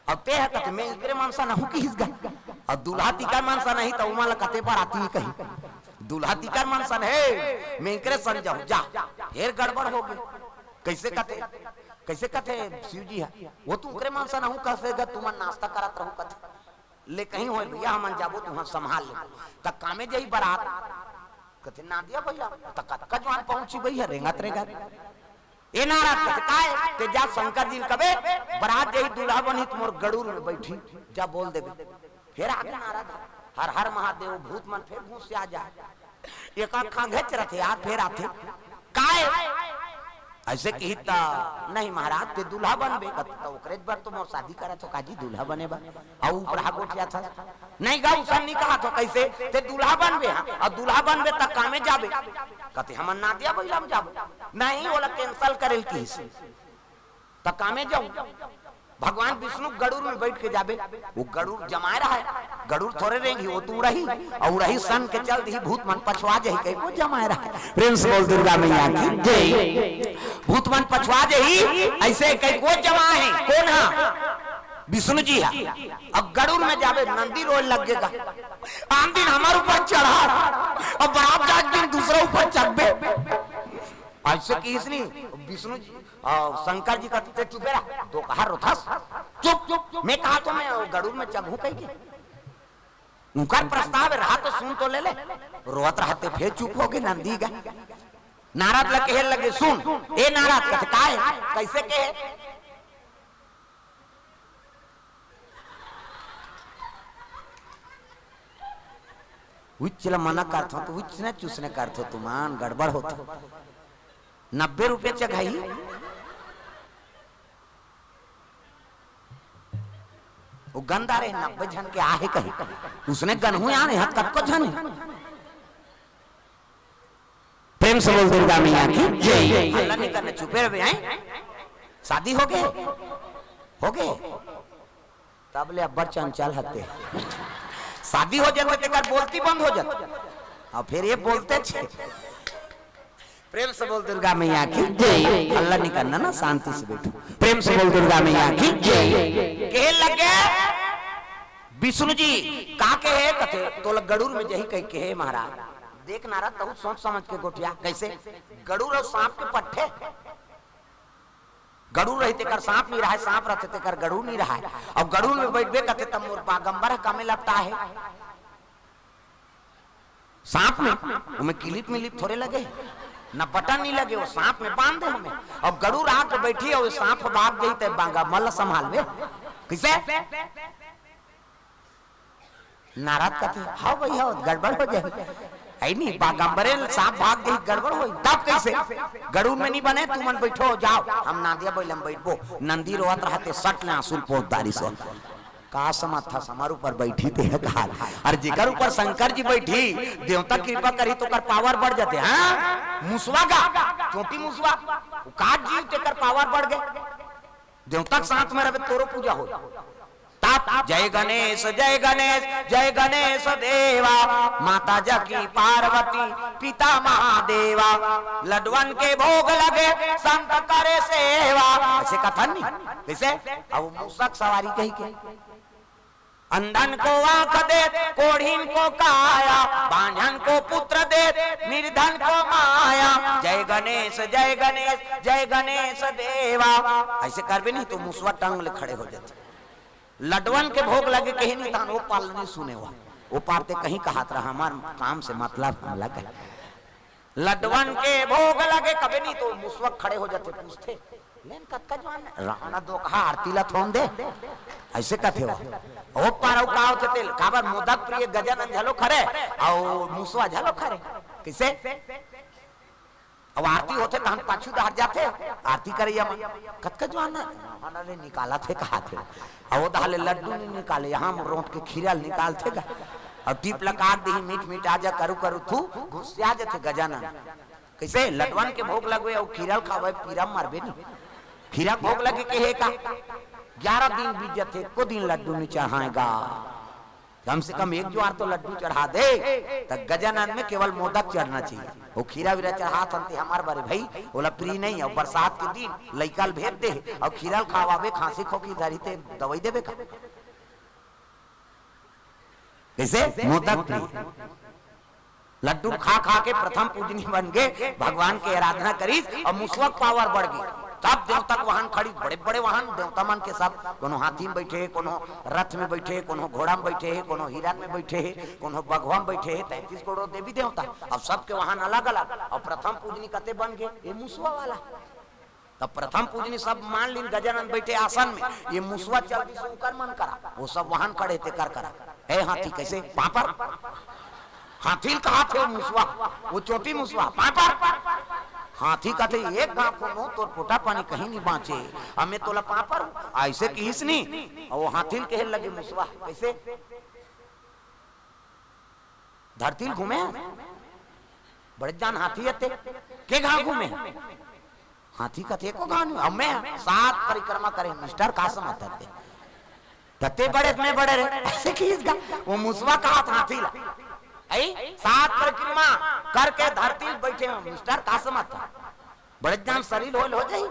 अउ ते ह कथे, "मैं इकरे मन सन हूँ," कहिस गा। अउ दूल्हा तिकर मन सन नहीं, त उमा ला कथे बराती कही। दूल्हा तिकर मन सन हे, मैं इकरे सन जाहूँ, जा। फेर गड़बड़ होगे। कइसे कथे, कइसे कथे शिव जी ह, "वो तो उकरे मन सन हूँ," कथे गा, "तुमन नाश्ता करत रहू," कथे। "ले कहीं होय भइया, हमन जाबो, तुमन संभाल लेबो।" त कामे जही बरात, कथे, "नादिया भइया, त कतका जुवान पहुंची भइया, रेंगत रेंगत।" ए नारद कथे, "काय?" ते जा शंकर जी ल कबे, "बरात जही दूल्हा बनही त मोर गड़ूर में बइठही, जा बोल देबे।" फेर आगे नारद, "हर हर महादेव," भूत मन फेर घुसिया जाय। एक आध खांघेच रथे यार, फेर आथे, "काय?" अइसे किही त, "नहीं महाराज, ते दूल्हा बनबे।" कथे, "त ओकरे बर तो मोर शादी करत हो काजी, दूल्हा बने बर?" अउ ऊपर हा गोठियाथस। "नहीं गा, उसन नहीं कहाथों।" "कइसे? ते दूल्हा बनबे, हाँ, अउ दूल्हा बनबे त कामे जाबे।" कथे, "हमन नादिया बइला म जाबो।" "नहीं, ओला cancel करे ल किहिस।" त कामे जाहूं। भगवान विष्णु गड़ूर में बइठ के जाबे, ओ गड़ूर जमाय रहय, गड़ूर थोरे रेंगही, ओ तो उड़ही, अउ उड़ही सन के चल दिही, भूत मन पछवा जही, कहिके ओ जमाय रहय। प्रेम से बोल दुर्गा मैया की जय। भूत मन पछवा जही, अइसे कहिके ओ जमाय हे। कोन ह? विष्णु जी ह। अब गड़ूर में जाबे, नंदी रोय लग गे गा, "आन दिन हमर ऊपर चढ़ा, अब बरात जात दिन दूसरा ऊपर चढ़बे।" अइसे किहिस नहीं, विष्णु जी अउ शंकर जी कथे, "ते चुपे रह, दोकहा रोथस। चुप, चुप, चुप। मैं कहाथों मैं गड़ूर में चघहूं कहिके।" उंकर प्रस्ताव रहा त सुन तो ले ले। रोवत रहते फेर चुप होगे नंदी गा। नारद ला कहे लगे, "सुन, ए नारद।" कथे, "काय?" "कइसे कहे?" उच्च ला मना करथों त उच्च न चूसने करथो तुमान, गड़बड़ होथे। नब्बे रुपया चघाही। ओ गंदा रे, नब्बे झन के आहे कही। उसने गनहू आने हत कतको झन हे। प्रेम से बोल दुर्गा मैया की जय। हल्ला नहीं करना, चुपे रहे, हैं? शादी होगे? होगे? तब ले अब्बड़ चंचल हते। शादी हो जाथे तेकर बोलती बंद हो जाथे। अउ फेर ये बोलते छे। प्रेम से बोल दुर्गा मैया की जय। हल्ला नहीं करना ना, शांति से बैठो। प्रेम से बोल दुर्गा मैया की जय। कहे लगे विष्णु जी, "का कहे?" कथे, "तोला गड़ूर में जही कहिके हे महाराज।" देख नारद, तहू सोच समझ के गोठिया। कइसे? गड़ूर अउ सांप के पट्ठे। गड़ूर रही तेकर सांप नहीं रहय, सांप रहिथे तेकर गड़ूर नहीं रहय। अउ गड़ूर में बइठबे कथे त मोर बागंबर ह कामे लपटा हे। सांप में, ओमे किलिप मिलिप थोरे लगे, ना बटन नहीं लगे, ओ सांप में बांध दे हमें। अब गड़ूर आके बइठही अउ सांप भाग जही त बागंबर ला संभालबे कइसे? नारद कथे, "हव भई, हव, गड़बड़ हो जाही।" है नहीं, बागंबरे ल सांप भाग जही, गड़बड़ होही। तब कइसे? गड़ूर में नहीं बने, तुमन बइठो, जाव, हम नांदिया बइला म बइठबो। नंदी रोवत रहथे, सट ले आंसू ल पोंछ डारिस। का समझथस हमर ऊपर बइठही ते ह कहात। अउ जेकर ऊपर शंकर जी बइठही, देवता कृपा करही त ओकर power बढ़ जाथे। हाँ, मुसवा गा, चोटी मुसवा, ओ का जीव तेकर power बढ़ गे। देवता के साथ में रहबे तोरो पूजा होही। तब जय गणेश, जय गणेश, जय गणेश देवा, माता जाकी पार्वती, पिता महादेवा, लड्डुवन के भोग लगे, संत करे सेवा। अइसे कथन नहीं? कइसे? अब मूसक सवारी कहिके। अंधन को आंख देत, कोढ़िन को काया, बांझन को पुत्र देत, निर्धन को माया। जय गणेश, जय गणेश, जय गणेश देवा। अइसे करबे नहीं त मुसवा टंग ले खड़े हो जाथे। लड्डुवन के भोग लगे कहे नहीं, तहन ओ पार नहीं सुने हुआ। ओ पार ते कहीं कहात रहा, हमर काम से मतलब हम लगे। लड्डुवन के भोग लगे कबे नहीं त मुसवा खड़े हो जाथे, पूछथे, "लेन कतका जुवान हे?" "रावण दोकहा आरती ला थोन दे।" अइसे कथे हो। ओ पार अउ का होथे तेल, काबर मोदक प्रिय गजानन झलो खरे, अउ मुसवा झलो खरे। कइसे? अब आरती होथे तहन पाछू डहर जाथे, आरती करइया मन, "कतका जुवान हे?" "रावण ले निकालत हे," कहाथे। अउ ओ डहर ले लड्डू नहीं निकाले, यहाँ रोंट के खीरा ल निकालथे गा। अउ टीप लकार दिही, मीठ मीठ आ जा, करू करू थू, गुस्सिया जाथे गजानन। कइसे? लड्डुवन के भोग लगवे अउ खीरा ल खावे, पीरा मरबे नहीं। खीरा भोग लगे के हे का? ग्यारह दिन बीत जथे, एको दिन लड्डू नहीं चढ़ाएगा। कम से कम एक जुआर तो लड्डू चढ़ा दे, त गजानन में केवल मोदक चढ़ना चाहिए। वो खीरा वीरा चढ़ात हन ते हमार बरे भाई, ओला प्रिय नहीं है। बरसात के दिन लइका ल भेज दे, अउ खीरा ल खावाबे, खांसी खोखी धरी ते दवाई देबे का? कैसे? मोदक प्रिय। लड्डू खा खा के प्रथम पूजनी बन गे, भगवान के आराधना करिस अउ मुसवा के पावर बढ़ गे। सब देवता के वाहन खड़ी, बड़े बड़े वाहन देवता मन के सब, कोनो हाथी में बैठे, कोनो रथ में बैठे, कोनो घोड़ा में बैठे, कोनो हिरण में बैठे, कोनो बघवा में बैठे, तैंतीस करोड़ देवी देवता, अब सबके वाहन अलग अलग। अउ प्रथम पूजनी कते बन गे? ये मुसवा वाला। तब प्रथम पूजनी सब मान लीन, गजानन बैठे आसन में, ये मुसवा चल दिस ओकर मन करा, वो सब वाहन खड़े तेकर करा। ए हाथी, कैसे? पापर। हाथी ल कहाथे वो मुसवा, वो चोटी मुसवा, पापर। हाथी कथे, "एक गांव कोनो तोर पोटा पानी कहीं नहीं बांचे, अब मैं तोला पापर हूं।" ऐसे किहिस नी, अउ वो हाथी ल कहे लगे मुसवा, कैसे? धरती ल घूमे, बड़े जान हाथी हे ते, के घांव घूमे? हाथी कथे, "एको घांव नहीं, अब मैं सात परिक्रमा करे, मिस्टर का समझ हे ते? तते बड़े, मैं बड़े रे।" ऐसे किहिस गा, वो मुसवा कहाथे हाथी ला, "आई, सात परिक्रमा करके धरती ल बैठे हो, मिस्टर का समझ हे? बड़े जान शरीर होल हो जाई।"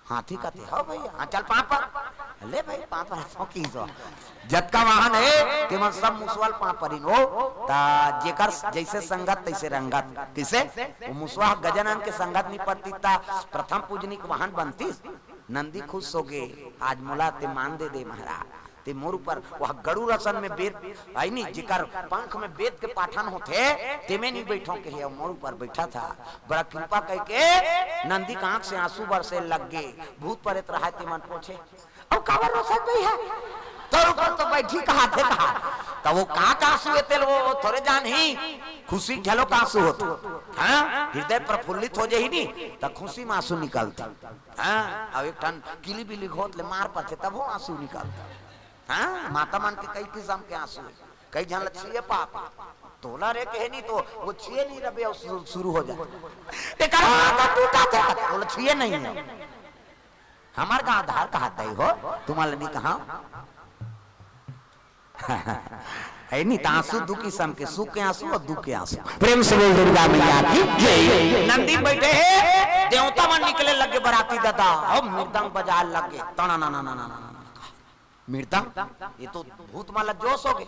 हाथी कथे, "हो भैया, हाँ, चल पांव पर।" ले भाई, पांव पर सो की सो। जतका वाहन हे, तेमन सब मुसवा ल पांव परिन हो। ता जेकर जैसे संगत, तैसे रंगत। किसे? वो मुसवा गजानन के संगत नहीं पड़तिस ता प्रथम पूजनी के वाहन बनतिस। नंदी खुश हो गे, "आज मोला ते मान दे दे महाराज।" ते मोर ऊपर, वह गरुड़ असन में बेद, आई नी, जेकर पंख में बेद के पाठन होथे, तेमे नहीं बैठो के हे, मोर ऊपर बैठा था। बड़ा कृपा करके नंदी के आंख से आंसू बरसे लग गे। भूत परेत रहा, तेमन पूछे, "अब काबर रोसत भाई है? तोर ऊपर तो बैठी कहाथे कहा।" त वो का, का आंसू हे तेल, वो थोरे जान ही, खुशी घलो का आंसू होथे। हाँ, हृदय प्रफुल्लित हो जाही नी, त खुशी में आंसू निकलथे। हाँ, अब एक ठन किली बिली होत ले मार परथे, तब वो आंसू निकलथे। हाँ, माता मन के कई किसम के आंसू हे। कई झन ल छिए पाप हे। तोला रे कहे नहीं तो वो छिए नहीं रबे अउ शुरू, शुरू हो जाथे। एकर हाथ टूटा थे, तोला छिए नहीं हे। हमर गांव धार कहाथे हो, तुमन ल नहीं कहा। हे नहीं, त आंसू दू किसम के, सुख के आंसू अउ दुख के आंसू। प्रेम से बोल दुर्गा मैया की जय। नंदी में बैठे हे, देवता मन निकले लगे बराती दादा, अउ मृदंग बजाए लगे, तना ना ना ना ना ना ना। मृदंग, ये तो भूत मन ल जोश हो गे।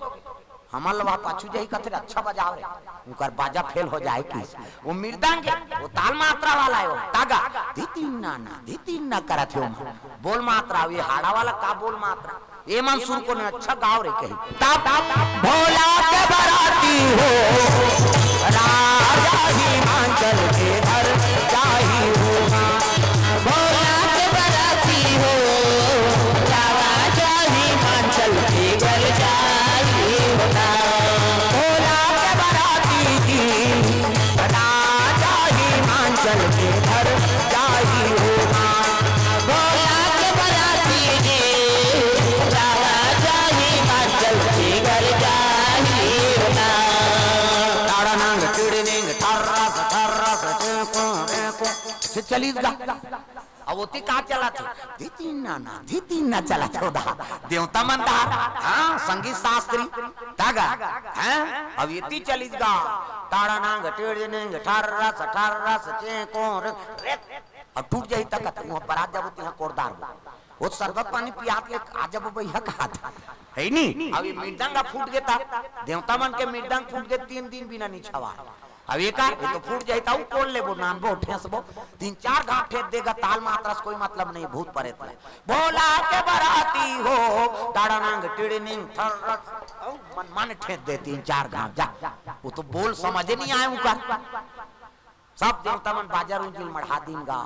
हमन ल वह पाछू जाही कथे, "अच्छा बजाव रे।" उनकर बाजा फेल हो जाए कि वो मृदंग हे, वो ताल मात्रा वाला हे, वो तागा। धी तीन ना ना, धी तीन ना करत हे ओमन। बोल मात्रा, ये हाड़ा वाला का बोल मात्रा? ये मन सुर को नहीं, अच्छा गाव रे कही। तब भोला के बराती हो, राजा हिमाचल के घर जाही हो। भोला के बराती हो, राजा हिमाचल के घर जाही हो ना। भोला के बराती, राजा हिमाचल के घर जाही हो ना। भोला के बराती, राजा हिमाचल के घर जाही हो ना। ताड़ा नांग टिड़ निंग ठर्रस ठर्रस टेको टेको। से चलिस गा। अब ओती का चलत हे? धी तीन ना ना, धी तीन ना चलत हे ओदा। देवता मन दा। हाँ, संगीत शास्त्री। तागा। हाँ, अब एती चलिस गा। ताड़ा नांग टिड़ निंग ठर्रस ठर्रस चेंको रे। रे। अब टूट जाही तक, वो बरात जाबो तिहां कोरदार बो। वो शरबत पानी पियात ले आ जाबो भैया कहाथे। हे नी? अब ये मृदंग फूट गे ता। देवता मन के मृदंग फूट गे, तीन दिन बिना नहीं छवा। अब ये का, ये तो फूट जाही, त ऊ कोल लेबो, नानबो, ठेसबो। तीन चार घांव ठेस देगा, ताल मात्रा से कोई मतलब नहीं, भूत परेत ले। भोला के बराती हो, ताड़ा नांग टिड़निंग ठर्रक। अउ मन मन ठेस दे तीन चार घांव, जा। वो तो बोल समझे नहीं आए उनका। सब देवता मन बाजा रूंजिल मढ़ा दीन गा।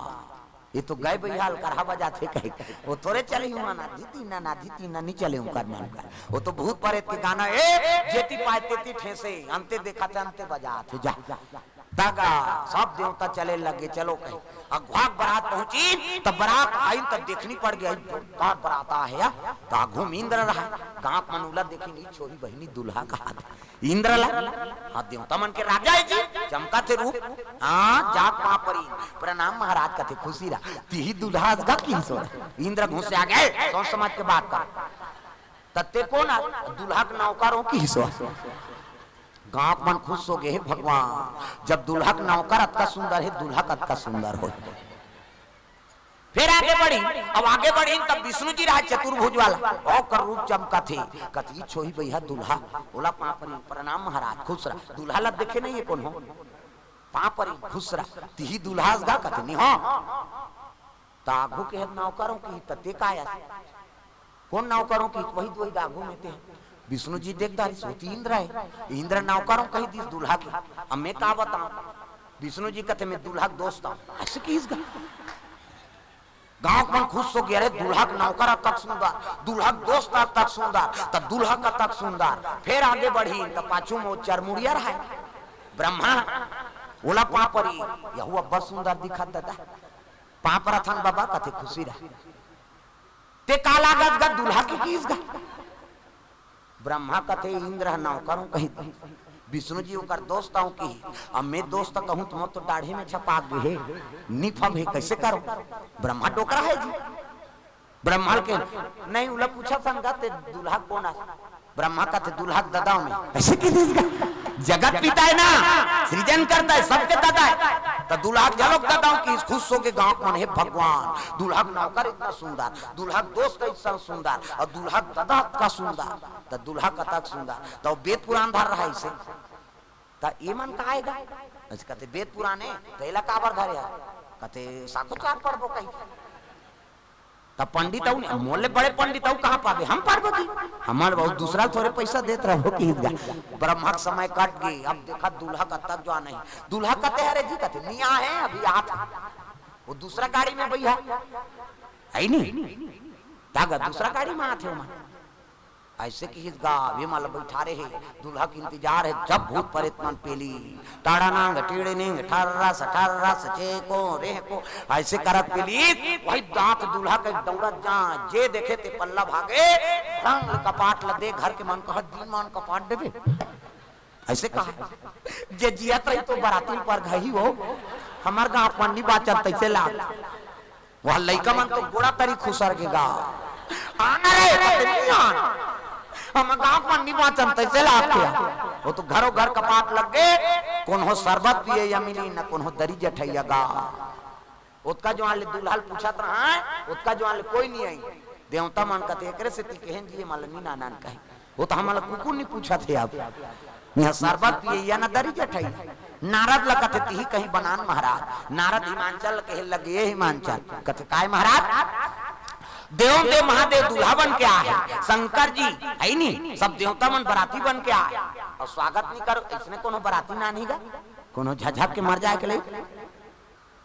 ये तो गए बइहा ल करहा बजाथे कहे। वो थोरे चले हुआ ना, धिती ना, ना धिती ना, नहीं चले हुआ करना उनका। वो तो भूत परेत के गाना, ए, जेती पाए तेती ठेसे, अंते देखा थे, अंते बजाथे, जा। तगा सब देवता चले लगे, चलो कहे। अघुवाक बरात पहुंची, तब बरात आई, तब देखनी पड़ गई, जोरदार बरात आ है। त आघू म इंद्र रहा, गांव मन उला देखी, नी छोही बहिनी दुल्हा का हाथ। इंद्र ला, हाँ, देवता मन के राजा है जी, चमका थे रूप। हाँ, जात पाँव परी, प्रणाम महाराज, कथे खुशी रहा। तिही दुल्हा अस गा किहिस ओ। इंद्र घुसिया गे, सोच समझ के बात कर। त ते कोन आ? दुल्हा के नौकर हो किहिस ओ। गांव मन खुश हो गए, हे भगवान, जब दुल्हा के नौकर अतका सुंदर हे, दुल्हा कतका सुंदर हो। फिर आगे बढ़ी, अब आगे बढ़ी तब विष्णु जी रहा चतुर्भुज वाला, ओकर रूप चमका थे। कती छोही बहिनी दुल्हा, ओला पाँव परी, प्रणाम महाराज, खुश रहा। दुल्हा ला देखे नहीं है कोन हो, पाँव परी, खुश रहा। तिही दुल्हा अस गा, कथे नी हो। त आघू के हे नौकर हो किहिस, त ते काय अस? कोन नौकर हो किहिस? वही, वही आघू में ते। विष्णु जी देख डारिस, ओ त इंद्र है। इंद्र नौकर हो कहि दिस दुल्हा के। अब मैं का बताऊं? विष्णु जी कथे, मैं दुल्हा के दोस्त हूं। अइसे किहिस गा। गांव मन खुश हो गे, अरे दुल्हा के नौकर अतक सुंदर, दुल्हा के दोस्त अतक सुंदर, त दुल्हा कतक सुंदर। फिर आगे बढ़ी त पाछू में ओ चरमुड़िया रहा, ब्रह्मा, ओला पाँव परी, यहू अब्बड़ सुंदर दिखत ददा। पाँव परत हन बबा, कथे खुशी रहा। ते का लागस गा, दुल्हा के किहिस गा? ब्रह्मा कथे, इंद्र ह नौकर हो कहि दिस, विष्णु जी ओकर दोस्त हो किहिस। अब मैं दोस्त कहूं त मोर तो दाढ़ी में छपा गे हे, नी फबे, कइसे करों? ब्रह्मा डोकरा है जी। ब्रह्मा के नहीं, ओला पूछत हन गा, ते दुल्हा कोन अस? ब्रह्मा कथे, दुल्हा के ददा हूं मैं। अइसे किहिस गा? जगत पिता है ना, सृजन करता है, सबके ददा है। त दुल्हा के घलोक ददा हो किहिस, खुश हो गे गांव मन, हे भगवान, दुल्हा के नौकर इतना सुंदर, दुल्हा के दोस्त इतना सुंदर, अउ दुल्हा के ददा अतका सुंदर, त दुल्हा कतक सुंदर, त ओ वेद पुरान धर रहा हे अइसे। त ए मन का आय गा? अइसे कथे, वेद पुरान हे, त एला काबर धरे हस? कथे, साखोचार पढ़बो कहि। त पंडित अउ नहीं, मोर ले बड़े पंडित अउ कहां पाबे? हम पार्वती, हमर बहुत दूसरा ल थोरे पइसा देत रहो किहिस गा। ब्रह्मा के समय कट गे, अब देखा दुल्हा कतक जुवार हे। दुल्हा कथे, अरे जी, कथे, नी आय हे, अभी आत हे। ओ दूसरा गाड़ी में बइठे हे, हे नी? त गा दूसरा गाड़ी में आत हे ओमन। अइसे किहिस गा, ए मन ला बइठारे हे, दुल्हा के इंतजार हे, जब भूत परेत मन पेली, टाड़ा नांग, टीड़े निंग, ठर्रस, ठर्रस, चेको, रेहको, अइसे करत पेली, वही दांत दुल्हा के दौड़त जा, जे देखे ते पल्ला भागे, ढंग कपाट ल दे, घर के मन कहा, दीन मान कपाट देबे। अइसे कहा, जे जियत रही त बराती पर घही हो, हमर गांव पंडी बाचन तइसे लाग। वह लइका मन तो गोड़ा तरी खुसर गे गा। आना रे, कथे नी आन। हम गांव म नी बाचन, तइसे लागथे। ओ तो घरो घर कपाट लग गे, कोनो सरबत पिए या मिली, न कोनो दरी जठइया गा। ओतका जुवार ले दुल्हा ल पूछत रहा, ओतका जुवार ले कोई नी आई। देवता मन कथे, एकरे सेती केहेन जी, ए मन ल नी नानन कहे। ओ तो हमन ल कुकुर नी पूछत हे अब। इहां सरबत पिए या न दरी जठई। नारद ल कथे, तिही कहीं बनान महाराज। नारद हिमांचल ल कहे लगे, ए हिमांचल। कथे, काय महाराज? देव देव महादेव दूल्हा बन के आए हे। शंकर जी, हे नी, सब देवता मन बराती बन के आए। अउ स्वागत नी करो, अइसने कोनो बराती नानही गा? कोनो झझक के मर जाए के लइक?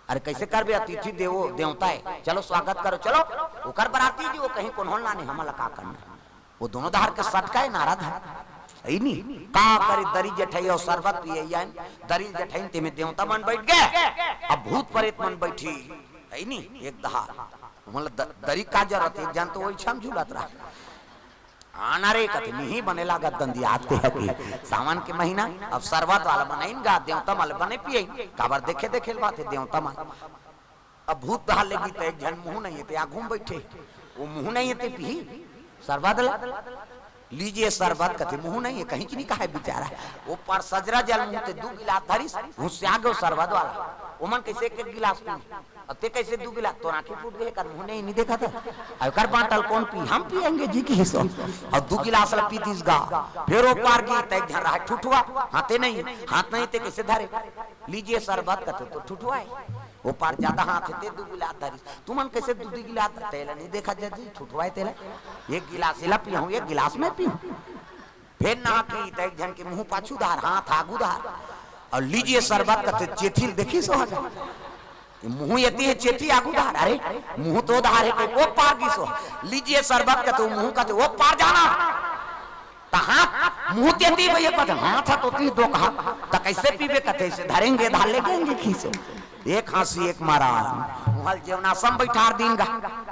अरे कइसे करबे, अतिथि देवो देवता हे, चलो स्वागत करो, चलो। ओकर बराती जी, ओ कहीं कोनो ल नाने, हमन ल का करना? ओ दूनों डहर के सटका हे नारद ह। हे नी? का करे, दरी जठई अउ सरबत पिए या, दरी जठई तेमे देवता मन बइठ गे, अब भूत परेत मन बइठी। हे नी? एक डहर। मतलब द-, दरी का जरूरत हे, एक झन तो ओइछम झूलत रहा। आना रे, कथे, निही बने लागत दंदियात के हकी। सावन के महीना, अब सरबत वाला बनाइन गा, देवता मन ल बने पिए, काबर देखे देखे ल बात हे देवता मन। अब भूत डहर ले गे त एक झन मुंह नइ हे ते आघू म बइठे। ओ मुंह नइ हे ते पीही सरबत ल। लीजिए सरबत, कथे मुंह नइ हे, कहीं च नी कहे बिचारा। ओ पार सजरा जल मुंह ते दू गिलास धरिस, घुसिया गे ओ सरबत वाला। ओमन कइसे एक एक गिलास पीही? अब ते कइसे दू गिलास? तोर आंखी फूट गे, एकर मुंह नइ हे, नी देखत हे। अब एकर बांटल कोन पीही? हम पिएंगे जी किहिस ओ। अउ दू गिलास ल पी दिस गा। फेर ओ पार गे त एक झन रहा ठुठुवा, हाथे नइ हे, हाथ नइ हे ते कइसे धरे? लीजिए सरबत, कथे तो ठुठुवा हे। ओ पार जादा हाथ हे ते दू गिलास धरिस। तुमन कइसे दू दू गिलास? तेला नी देखत जी, ठुठुवा हे तेला। एक गिलास एला पीहूं, एक गिलास मैं पीहूं। फेर नहा के त एक झन के मुंह पाछू डहर, हाथ आगू डहर। अउ लीजिए सरबत, कथे चेथी ल देखिस ओ हा। मुंह एती हे, चेथी आगू डहर। अरे, मुंह तो डहर हे, कहि ओ पार गिस ओ हा। लीजिए सरबत, कथे ओ मुंह, कथे ओ पार जाना। त हाथ, मुंह तेती भइया, कथे हाथ ह तो ती दो कहा। त कैसे पीबे? कथे, "इसे धरेंगे, धार ले जाएंगे खीसे।" एक हाँसी, एक मारा। उहाँ ल जेवनासा म बइठार दीन गा।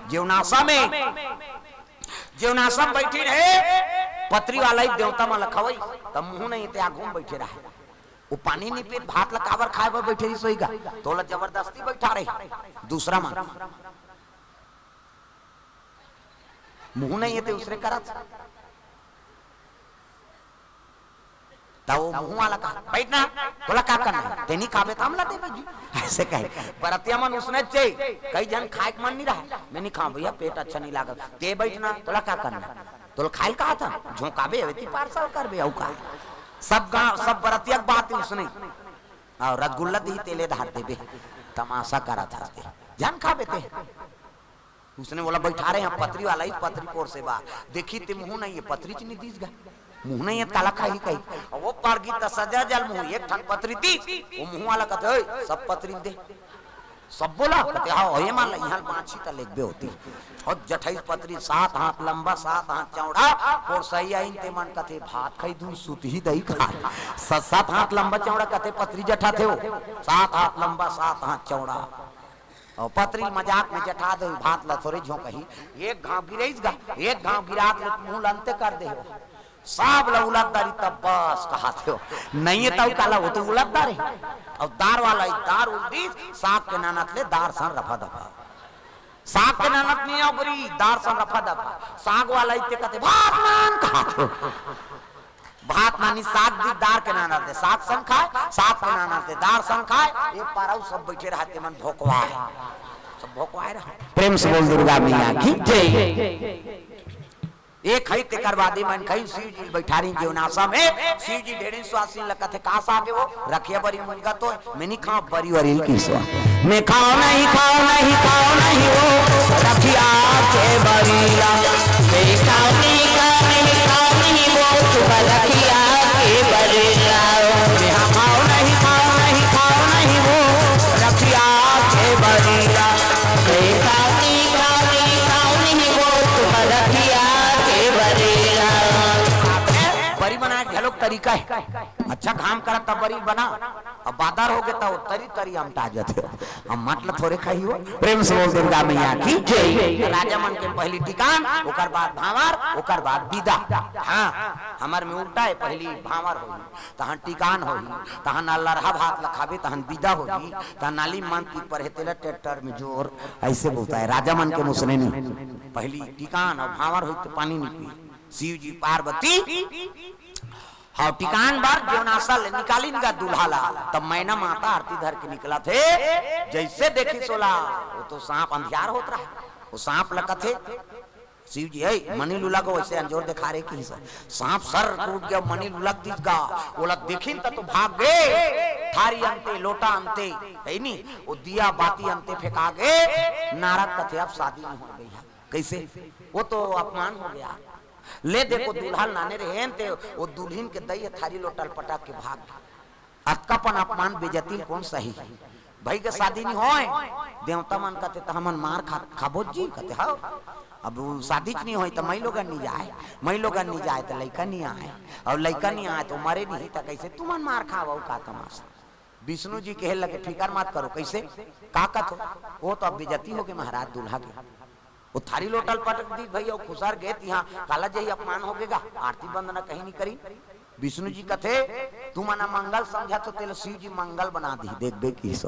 जेवनासा म, जेवनासा म बइठिन हे, पतरी वाला ही देवता मन ल खवई, त मुँह नइ हे ते आगू म बइठे रहय। वो पानी नइ पीत, भात ल काबर खाय बर बइठे रहिस होही गा, त ओला जबरदस्ती बइठारे हे दूसरा मन। मुँह नइ हे ते उसने करत। त वो मुँह वाला कहा, "बइठ ना, तोला का करना हे? ते नइ खाबे त हमला देबे जी।" अइसे कहे। बरतिया मन उसने च हे, कई झन खाय के मन नइ रहय, "मैं नइ खाँव भइया, पेट अच्छा नइ लागत।" "ते बइठ ना, तोला का करना हे? तोला खाय ल कहा था, झोंकाबे, अबे ती पार्सल करबे, अउ का?" सब गाँव, सब बरतिया के बात उसने। अउ रसगुल्ला दिही, ते ले धार देबे, तमासा करत हस ते। झन खाबे ते। उसने बोला, "बइठारे हे पतरी वाला ही, पतरी पोर से बा। देखिस ते मुँह नइ हे, पतरी च नइ दिस गा। मुँह नइ हे, काला खाही कही।" अउ वो पड़ गिस त सजा जल मुँह, एक ठन पतरी दिस, वो मुँह वाला कथे, "ओए, सब पतरी ल दे।" सब बोला, कथे, "हाँ, हे मान ला, इहाँ ल बाँचही त लेगबे होती।" अउ जठइस पतरी, सात हाथ लंबा, सात हाथ चौड़ा, पोरसइया आइन ते मन कथे, "भात खाही धुन सुतही दही खा।" स-, सात हाथ लंबा चौड़ा कथे पतरी जठाथे वो, सात हाथ लंबा, सात हाथ चौड़ा। अउ पतरी मजाक म जठा दे, भात ल थोरे झोंकही। एक घाँव गिरइस गा, एक घाँव गिरात ले मुँह ल अंते कर दे हो। सब ल उलद डारिस तब बस कहाथे हो। नइ हे त अउ काला, वो तो उलद डारे। अउ दार वाला ही दार उलदिस, साग के नानत ले दार सन रफा दफा। साग के नानत नइ हे अउ बरी, दार सन रफा दफा। साग वाला ही ते कथे, "भात नान" कहाथे हो। भात नानी साग दिस दार के नानत ले साग सन खाय, साग के नानत ले दार सन खाय, ए पारा अउ सब बइठे रहय ते मन भोकवाय। सब भोकवाय रहय। प्रेम से बोल दुर्गा मैया की जय। एक हई तेकर बाद ए मन खई शिव जी बइठारिन जेवनासा म, शिव जी ढेरिन सुवासिन ल कथे, "का साग हे वो?" "रखिया बरी मुनगा तो।" "मैं नइ खाँव, बरी वरी ल किसो।" "मैं खाँव नहीं, खाँव नहीं, खाँव नहीं वो रखिया के बरी ला।" "मैं खाँव नहीं, खाँव नहीं, खाँव नहीं वो तुम रखिया के बरी ला।" "मैं खाँव नहीं, खाँव नहीं, खाँव नहीं वो रखिया के बरी ला।" "मैं खाँव नहीं, खाँव नहीं, खाँव नहीं वो तुम रखिया के बरी ला।" बरी बनाय के घलोक तरीका हे। अच्छा घाम करत तब बरी बना, अब बादर होगे त वो तरी तरी अमटा जाथे। अब मत ल थोरे खाही हो। प्रेम से बोल दुर्गा मैया की जय। राजा मन के पहिली टिकान, ओकर बाद भांवर, ओकर बाद बिदा। हाँ, हमर में उल्टा हे, पहिली भांवर होही, तहन टिकान होही, तहन अल्लरहा भात ल खाबे, तहन बिदा होही, तहन नाली म मन पीत पर हे, तेला ट्रैक्टर में जोर, अइसे बोलता हे। राजा मन के मुसने नहीं, पहिली टिकान अउ भांवर होही त पानी नइ पी। शिव जी पार्वती अउ टिकान बर जेवनासा ले निकालिन गा दूल्हा ला, तब मैना माता आरती धर के निकलत हे। जइसे देखिस ओला, वो तो सांप अंधियार होत रहय, वो सांप ल कथे, "शिव जी, हे, मनी ल उलग हो, अइसे अंजोर देखा रे," किहिस। सांप सर कूद गे, मनी ल उलग दिस गा, ओला देखिन त तो भाग गे, थारी अंते, लोटा अंते, हे नी, वो दिया बाती अंते फेंका गे। नारद कथे, "अब शादी नइ होय भइया।" कइसे? वो तो अपमान होगे। ले दे, वो दूल्हा ल लाने रहेन ते, वो दुल्हिन के दई ह थारी लोटा ल पटक के भाग गे। अतका पन अपमान बेइज्जती ल कोन सही? भई के शादी नइ होय, देवता मन कथे, "त हमन मार खा, खाबो जी?" कथे, "हव।" अब वो शादी च नइ होय, त मई लोगन नइ जाय, मई लोगन नइ जाय, त लइका नइ आय, अउ लइका नइ आय, त मरे नइ, त कइसे तुमन मार खाव, अउ का तमाशा? विष्णु जी कहे लगे, "फिकर मत करो।" कइसे? का कथो? "वो तो अब बेइज्जती होगे महाराज दूल्हा के।" वो थारी लोटा ल पटक दिस भई, अउ खुसर गे तिहाँ, काला जही अपमान होगे गा, आरती वंदना कहीं नइ करी। विष्णु जी कथे, "तुमन अमंगल समझत हो, तेला शिव जी मंगल बना दिही, देखबे किहिस।"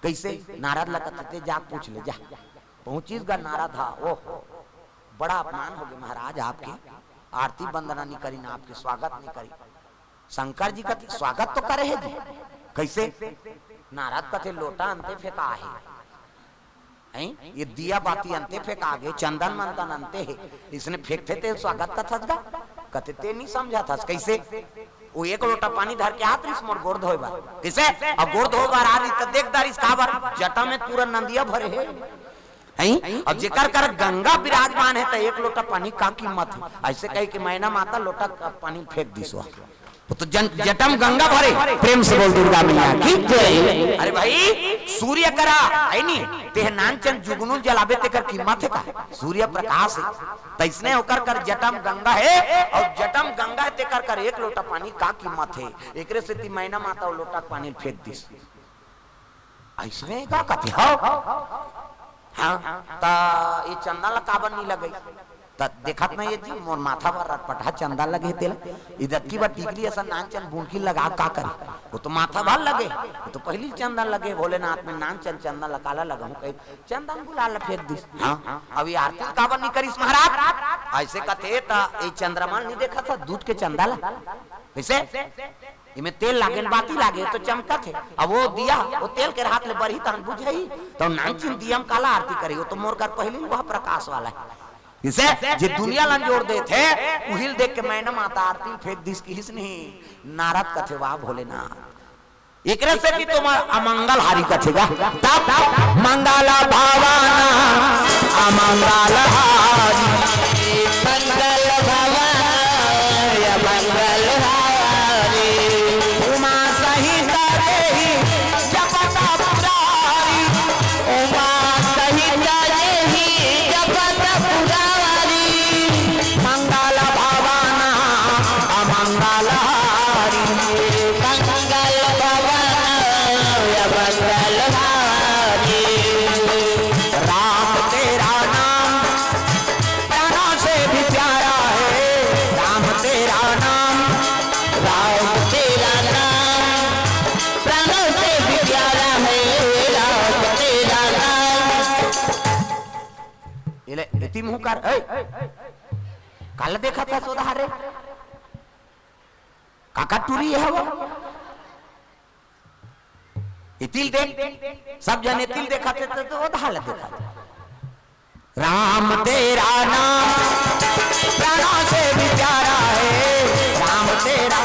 कइसे? नारद ल कथे, "ते जा पूछ ले, जा।" पहुँचिस गा नारद हा, "ओह, बड़ा अपमान होगे महाराज आपके, आरती वंदना नइ करिन, आपके स्वागत नइ करिन।" शंकर जी कथे, "स्वागत तो करे हे जी।" कइसे? नारद कथे, "लोटा अंते फेंका हे।" हैं? ये दिया बाती अंते फेंका गे, चंदन मंदन अंते हे, इसने फेंकथे ते स्वागत कथस गा? कथे, "ते नइ समझत हस।" कइसे? वो एक लोटा पानी धर के आत रहिस मोर गोड़ धोय बर। कइसे? अब गोड़ धोय बर आ रहिस त देख डारिस काबर? जटा में पूरा नंदिया भरे हे। हैं? अब जेकर कर गंगा विराजमान हे, त एक लोटा पानी का कीमत हे? अइसे कहिके मैना माता लोटा का पानी फेंक दिस। वो तो जन, जटम गंगा भरे। प्रेम से बोल दुर्गा मैया की जय। अरे भाई, सूर्य करा हे नी, तेह नानचन जुगनू ल जलाबे, तेकर कीमत हे का? सूर्य प्रकाश हे। तइसने ओकर कर जटम गंगा हे, अउ जटम गंगा हे, तेकर कर एक लोटा पानी का कीमत हे? एकरे सेती मैना माता वो लोटा के पानी ल फेंक दिस। अइसने का कथे हो? हाँ, त ये चंदा ला काबर नी लगई? त देखत नइ हे जी, मोर माथा बर रटपटहा चंदा लगे हे तेला। इदतकी बर टिकली असन नानचन बुनकी लगा का करे? वो तो माथा भर लगे, वो तो पहिली चंदा लगे, भोलेनाथ में नानचन चंदा ला काला लगाहूँ कही चंदन गुलाल ला फेंक दिस। हाँ, अब ये आरती काबर नी करिस महाराज? अइसे कथे त ये चंद्रमा नी देखत हे दूध के चंदा ला? कइसे? एमे तेल लागे न बाती लागे त चमकत हे। अब वो दिया, वो तेल के रहत ले बरही तहन बुझही, त नानचन दिया म काला आरती करही, वो तो मोर कर पहिली वह प्रकाश वाला हे। कइसे? जे दुनिया ला अंजोर देथे, उही ल देख के मैना माता आरती फेंक दिस किहिस नहीं। नारद कथे, वाह भोलेनाथ। एकरे सेती तो अमंगल हारी कथे गा। तब मंगल भवन अमंगल हारी, मंगल भवन अमंगल हारी। उमा सहित देहि जपत पुरारी, उमा सहित देहि जपत पुरारी। मंगल भवन अमंगल हारी, मंगल भवन अमंगल हारी। राम तेरा नाम प्राणों से भी प्यारा है, राम तेरा नाम, राम तेरा नाम प्राणों से भी प्यारा है, राम तेरा नाम। ये ले, इति मुंह कर, ए, काला देखत हस ओदे रे? काका टूरी हे वो? इति ल देख, सब जन इति ल देखत हे त, त ओदे ला देखत हे। राम तेरा नाम प्राणों से भी प्यारा है, राम तेरा।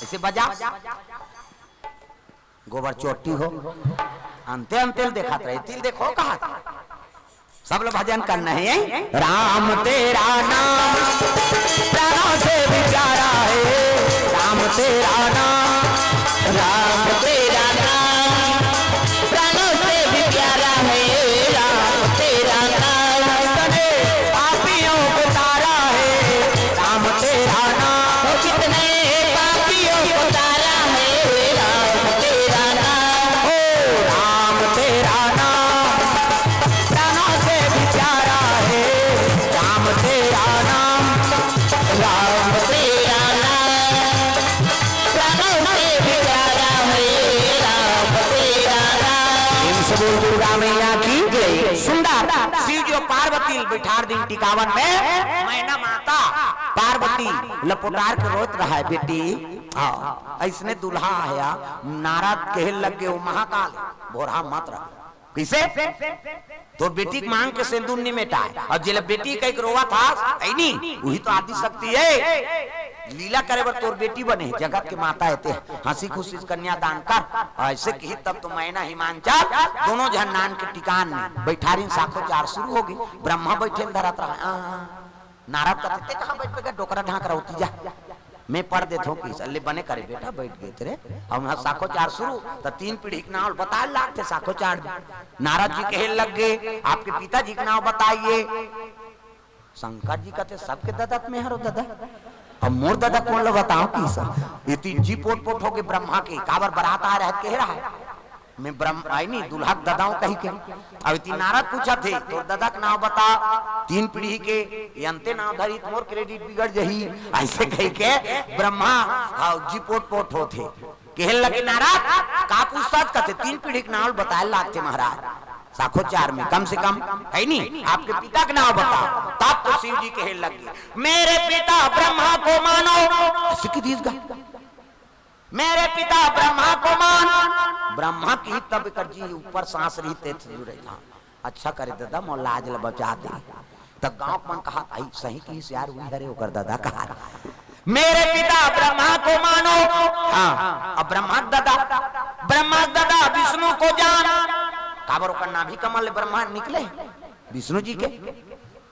अइसे बजा। गोबर चोट्टी हो, अंते अंते ल देखत रहे, इति ल देखो कहा। सब लोग भजन करना है, यही। राम तेरा नाम प्राणों से भी प्यारा है, राम तेरा नाम, राम तेरा नाम प्राणों से भी प्यारा है, राम तेरा नाम। कितने पापियों को तारा है, राम तेरा नाम। कितने पापियों को तारा है, राम तेरा नाम। ओ राम तेरा नाम प्राणों से भी प्यारा है, राम तेरा नाम, राम तेरा नाम प्राणों से भी प्यारा है, राम तेरा नाम। प्रेम से बोल दुर्गा मैया की जय। सुंदर शिव जी पार्वती ल बिठार दिन टिकावन में, मैना माता पार्वती ल पोटार के रोत रहा है, बेटी, हाँ, अइसने दुल्हा आया, नारद कहे लगे, वो महाकाल भोरहा मत रहा। कइसे? तोर बेटी के मांग के सेंदूर नी मेटाय, अउ जेला बेटी कहिके रोवत हस, हे नी, उही तो आदि शक्ति हे। लीला करे बर तोर बेटी बने हे, जगत के माता हे ते, हंसी खुशी कन्या दान कर। अइसे किहिस तब तो मैना हिमांचल दोनों झन नान के टिकान में बइठारिन, साखोचार शुरू होगे। ब्रह्मा बइठे ल धरत रहा, आ, नारद कथे, "ते कहाँ बइठ गे, डोकरा ढांक रहा होती जा।" मैं पढ़ देथों कि अल्ले बने करे बेटा, बइठ गे तेरे। अउ उहाँ साखोचार शुरू, त तीन पीढ़ी के नाव ल बताय लागथे साखोचार में। नारद जी कहे लग गे, "आपके पिताजी के नाव बताइए।" शंकर जी कथे, "सबके ददा त मैं हरों ददा, अब मोर ददा कोन ल बतावं?" किहिस। इति जी पोट पोट होगे ब्रह्मा के, काबर बरात आय रहा हे त कहे रहा हे। मैं ब्रह्म-, आय नी, दुल्हा के ददा हूँ कहिके। अब इति नारद पूछत हे, "तोर ददा के नाव बता, तीन पीढ़ी के, ये अंते नाव धरी त मोर credit बिगड़ जही।" अइसे कहिके ब्रह्मा, हाँ, जी पोट पोट होत हे। कहे लगे नारद, "का पूछथस?" कथे, "तीन पीढ़ी के नाव ल बताय लागथे महाराज, साखोचार में कम से कम, हे नी, आपके पिता के नाव बताओ।" तब तो शिव जी कहे लगे, "मेरे पिता ब्रह्मा को मानो।" अइसे कहि दिस गा। "मेरे पिता ब्रह्मा को मान।" ब्रह्मा के तब एकर जी ऊपर सांस रहिस ते जुड़े था। "अच्छा करे ददा, मोर लाज ल बचा दे।" त गांव के मन कहत, "आई सही किहिस यार, उही हरे ओकर ददा कहत।" "मेरे पिता ब्रह्मा को मानो।" हाँ, अब ब्रह्मा के ददा, "ब्रह्मा के ददा विष्णु को जान।" काबर ओकर नाभि कमल ले ब्रह्मा निकले, विष्णु जी के।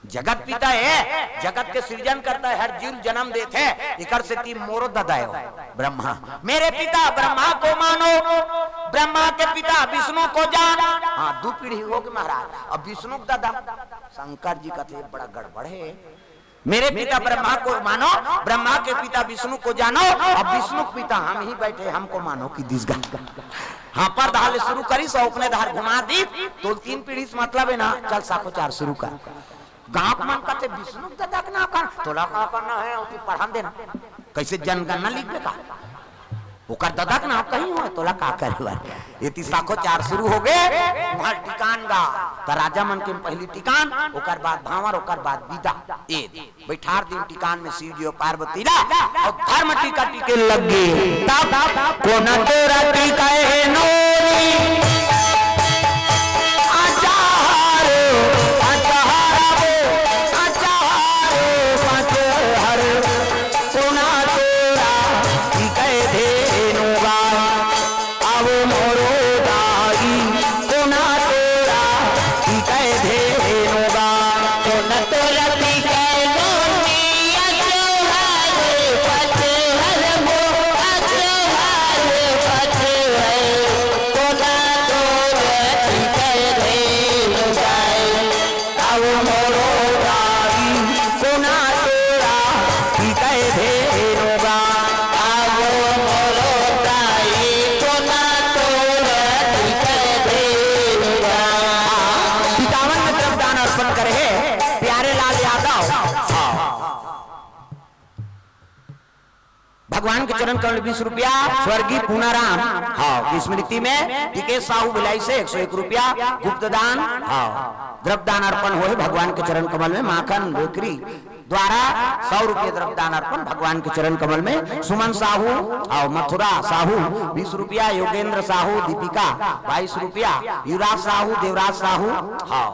जगत पिता हे, जगत के सृजन करता हे, हर जीव जन्म देथे, एकर सेती मोरो ददा हे ब्रह्मा। मेरे पिता ब्रह्मा को मानो, ब्रह्मा के पिता विष्णु को जान। हाँ, दू पीढ़ी हो गे महाराज। अब विष्णु के ददा शंकर जी कथे, बड़ा गड़बड़ हे। मेरे पिता ब्रह्मा को मानो, ब्रह्मा के पिता विष्णु को जानो, अब विष्णु के पिता हम ही बैठे, हमको मानो कि दिस गा। हाँ, पर धार ले शुरू करिस, ओकने धार घुमा दी, तो तीन पीढ़ी से मतलब हे ना, चल साखोचार शुरू कर। गाँव के मन कथे, "विष्णु के ददा के नाम कर, तोला का करना हे, ओती पढ़न देना।" कइसे जनगणना लिखबे का? ओकर ददा के नाम कहीं होय, तोला का करे बर? एती साखोचार शुरू हो गे, उहाँ टिकान गा। त राजा मन के पहिली टिकान, ओकर बाद भांवर, ओकर बाद विदा। ए बइठार दिन टिकान में शिव जी अउ पार्वती ला, अउ धर्म टीका टीके लग गे। तब कोना तोरा टीका हे नोरी, अचार, अचार, अचार, अचार, कोना तोरा टीका हे धेनु गा। अब मोरो दाई कोना तोरा टीका हे धेनु गा। कोना तोरा टीका हे नोनी, अचोहर पचहर मो, अचोहर पचहर। कोना तोरा टीका हे धेनु गा। अब मोरो दाई कोना तोरा टीका हे धेनु गा। अब मोरो दाई कोना तोरा टीका हे धेनु गा। हाँ, टिकावन में द्रव्य दान अर्पण करे हे प्यारे लाल यादव। हाँ। भगवान के चरण कमल बीस रुपया, स्वर्गीय पूनाराम, हाँ, की स्मृति में टिकेश साहू भिलाई से एक सौ एक रुपया, गुप्त दान, हाँ, द्रव्य दान अर्पण होय भगवान के चरण कमल में, माखन बेकरी द्वारा सौ रुपये द्रव्य दान अर्पण भगवान के चरण कमल में, सुमन साहू, हाँ, मथुरा साहू बीस रुपया, योगेंद्र साहू, दीपिका बाईस रुपया, युवराज साहू, देवराज साहू, हाँ,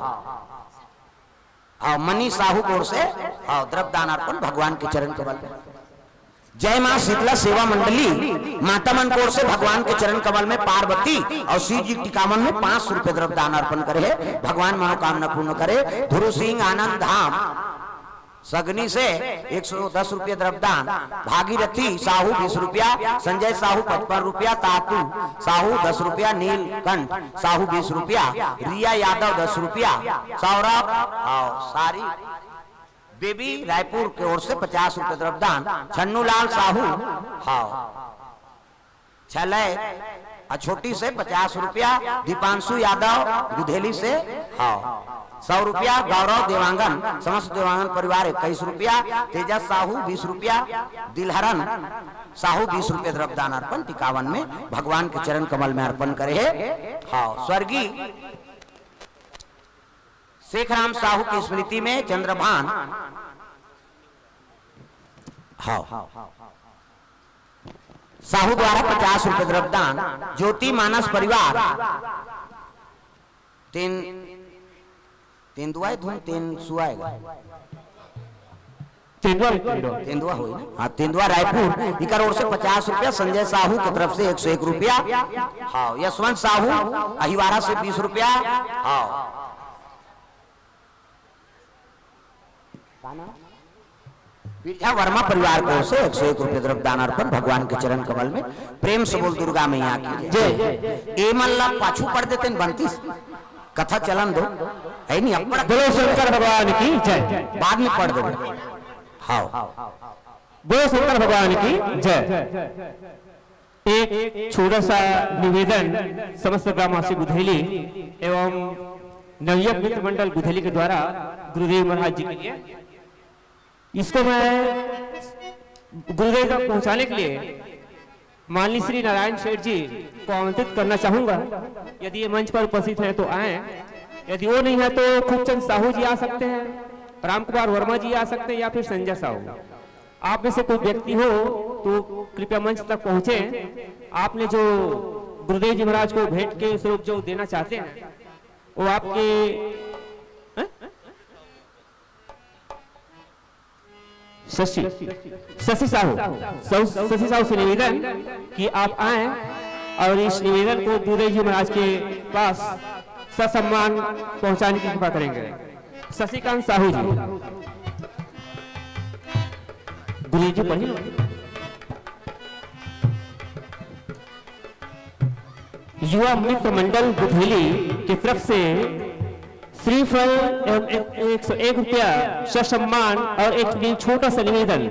हाँ, मनीष साहू की ओर से, हाँ, द्रव्य दान अर्पण भगवान के चरण कमल में। जय माँ शीतला सेवा मंडली, माता मन की ओर से भगवान के चरण कमल में पार्वती अउ शिव जी टिकावन में पाँच सौ रुपये द्रव्य दान अर्पण करे हे, भगवान मनोकामना पूर्ण करे। ध्रुव सिंह आनंद धाम सगनी से एक सौ दस रुपये द्रव्य दान, भागीरथी साहू बीस रुपया, संजय साहू पचपन रुपया, तातू साहू दस रुपया, नीलकंठ साहू बीस रुपया, रिया यादव दस रुपया, सौरभ, हाँ, सारी बेबी रायपुर के ओर से पचास रुपये द्रव्य दान, छन्नू लाल साहू, हाँ, छलय अछोटी से पचास रुपया, दीपांशु यादव गुधेली से, हाँ, सौ रुपया, गौरव देवांगन, समस्त देवांगन परिवार इक्कीस रुपया, तेजस साहू बीस रुपया, दिलहरन साहू बीस रुपये द्रव्य दान अर्पण टिकावन में भगवान के चरण कमल में अर्पण करे हे। हाँ, स्वर्गीय शेखराम साहू की स्मृति में चंद्रभान, हाँ, साहू द्वारा पचास रुपये द्रव्य दान, ज्योति मानस परिवार, तेन, तेंदुआ धुन, तेंदुआ हे। तेंदुआ, तेंदुआ। तेंदुआ होई ना? हाँ, तेंदुआ रायपुर, इकर ओर से पचास रुपया, संजय साहू की तरफ से एक सौ एक रुपया, हाँ, यशवंत साहू अहिवारा से बीस रुपया, हाँ, विद्या वर्मा परिवार की ओर से एक सौ एक रुपये द्रव्य दान अर्पण भगवान के चरण कमल में। प्रेम से बोल दुर्गा मैया की जय। ए मन ला पाछू पड़ देते न बनतीस, कथा चलन दो, हे नहीं, अब पड़ा बोलो शंकर भगवान की जय। बाद में पढ़ देबो। हाँ। बोलो शंकर भगवान की जय। एक छोटा सा निवेदन समस्त ग्रामवासी गुधेली एवं नवयुवक मित्र मंडल गुधेली के द्वारा गुरुदेव महाराज जी के लिए। इसको मैं गुरुदेव तक पहुंचाने के लिए माननीय श्री नारायण सेठ जी को आमंत्रित करना चाहूंगा। यदि ये मंच पर उपस्थित हैं तो आए, यदि वो नहीं है तो खूबचंद साहू जी आ सकते हैं, राम कुमार वर्मा जी आ सकते हैं या फिर संजय साहू। आप में से कोई व्यक्ति हो तो कृपया मंच तक पहुंचे। आपने जो गुरुदेव जी महाराज को भेंट के स्वरूप जो देना चाहते हैं वो आपके, हैं? शशि, शशि साहू, साहू, शशि साहू से निवेदन कि आप आए और इस निवेदन को गुरुदेव जी महाराज के पास का सम्मान पहुंचाने की कृपा करेंगे। शशिकांत साहू जी, गुरु जी पढ़ी लो। युवा मित्र मंडल गुधेली की तरफ से श्रीफल एवं एक, एक सौ एक रुपया ससम्मान और एक, एक छोटा सा निवेदन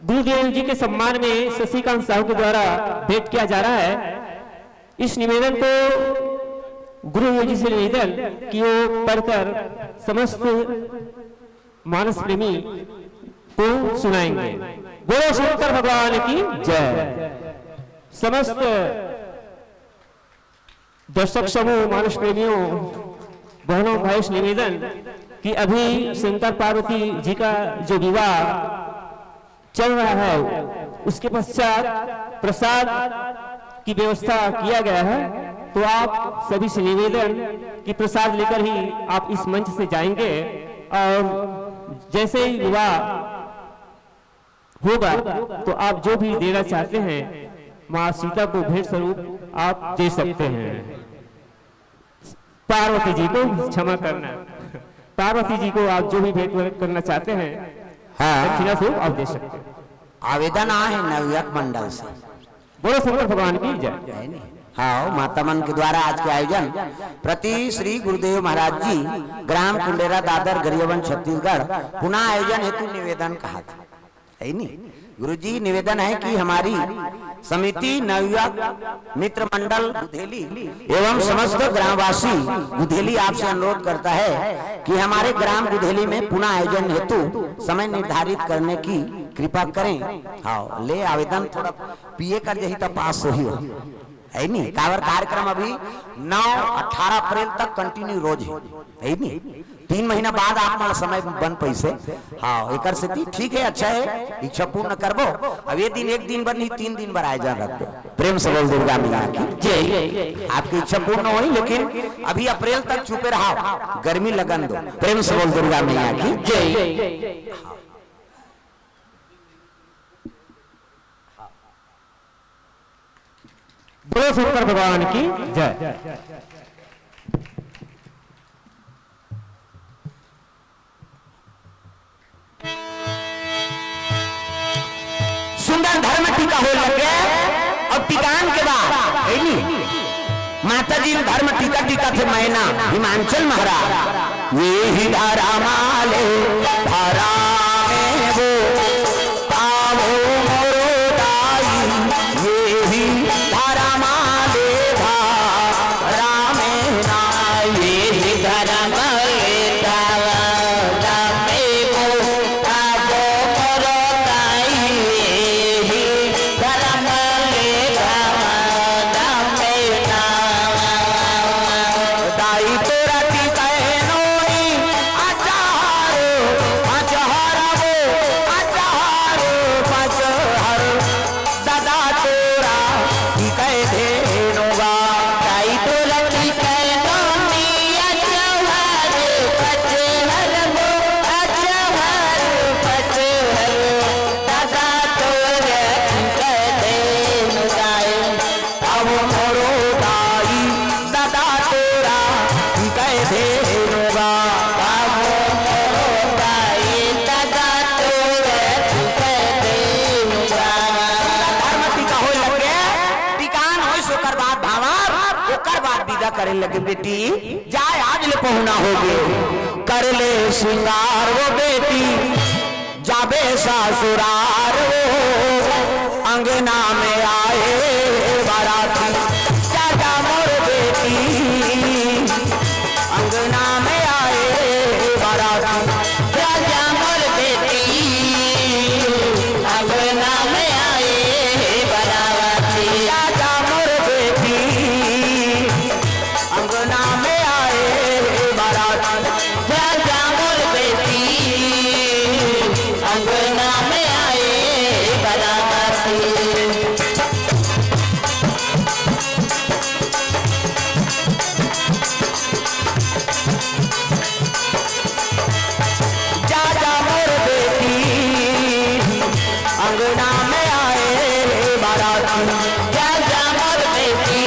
गुरुदेव जी के सम्मान में शशिकांत साहू के द्वारा भेंट किया जा रहा है। इस निवेदन को गुरुदेव जी से निवेदन कि वो पढ़कर समस्त मानस प्रेमी को सुनाएंगे। बोलो शंकर भगवान की जय। समस्त दर्शक समूह, मानस प्रेमियों, बहनों, भाइयों से निवेदन कि अभी शंकर पार्वती जी का जो विवाह चल रहा है, उसके पश्चात प्रसाद की व्यवस्था किया गया है। तो आप सभी से निवेदन कि प्रसाद लेकर ही आप इस मंच से जाएंगे और जैसे ही विवाह होगा, तो आप जो भी देना चाहते हैं, माँ सीता को भेंट स्वरूप आप दे सकते हैं। पार्वती जी को क्षमा करना, पार्वती जी को आप जो भी भेंट करना चाहते हैं, हाँ। दक्षिणा स्वरूप आप दे सकते हैं। आवेदन आए हे नवयुवक मंडल से। बोलो शंकर भगवान की जय। है नी? हाँ, माता मन के द्वारा आज के आयोजन प्रति श्री गुरुदेव महाराज जी, ग्राम कुंडेरा, दादर, गरियाबंद, छत्तीसगढ़, पुनः आयोजन हेतु निवेदन कहा था। है नी? गुरुजी, निवेदन है कि हमारी समिति नवयुवक मित्र मंडल गुधेली एवं समस्त ग्रामवासी गुधेली आपसे अनुरोध करता है कि हमारे ग्राम गुधेली में पुनः आयोजन हेतु समय निर्धारित करने की कृपा करें। हाँ, ले आवेदन थोड़ा पीए कर जही त पास होही हो। है नी? काबर कार्यक्रम अभी नौ, अठारह अप्रैल तक continue रोज है। है नी? तीन महीना बाद आप मन समय बन पैसे। हाँ, एकर सेती ठीक है, अच्छा है, इच्छा पूर्ण करबो। अब ये दिन एक दिन बर नहीं, तीन दिन बर आयोजन रखबो। प्रेम से बोल दुर्गा मैया की जय। आपकी इच्छा पूर्ण होही, लेकिन अभी अप्रैल तक चुपे रहा, गर्मी लगन दो। प्रेम से बोल दुर्गा मैया की जय। बोलो शंकर भगवान की जय। सुंदर धर्म टीका होय लग गे। अब टीकान के बाद, है नी? माता जी धर्म टीका टीका थे मैना, हिमांचल महाराज। ये ही धर्म आले धरा में वो, आवो मोरो दाई, ये ही धर्म आले धरा में ना, ये ही धर्म आले धरा में वो, आवो मोरो दाई, ये ही धर्म आले धरा में ना। दाई तोरा टिकै नोई, अचार, अचार वो, अचार, अचार। दादा तोरा टिकै धेनु गा। दाई तोरा टिकै नोई, अचार, अचार वो, अचार, अचार। दादा तोरा टिकै धेनु गाय। अब मोरो दाई दादा तोरा टिकै धेनु गा। अब मोरो दाई दादा तोरा टिकै धेनु गा। धर्म टीका होय लगे, टीकान होइस ओकर बाद भांवर, ओकर बाद विदा करे लगे बेटी, जाय आज ले पहुना होगे, कर ले श्रृंगार वो बेटी। जाबे ससुरार वो, अंगना में आए बाराती। जा जा मोर बेटी, अंगना में आए बाराती। जा जा मोर बेटी, अंगना में आए बाराती। जा जा मोर बेटी, अंगना में आए बाराती। जा जा मोर बेटी, अंगना में आए बाराती। जा जा मोर बेटी, अंगना में आए बाराती। जा जा मोर बेटी,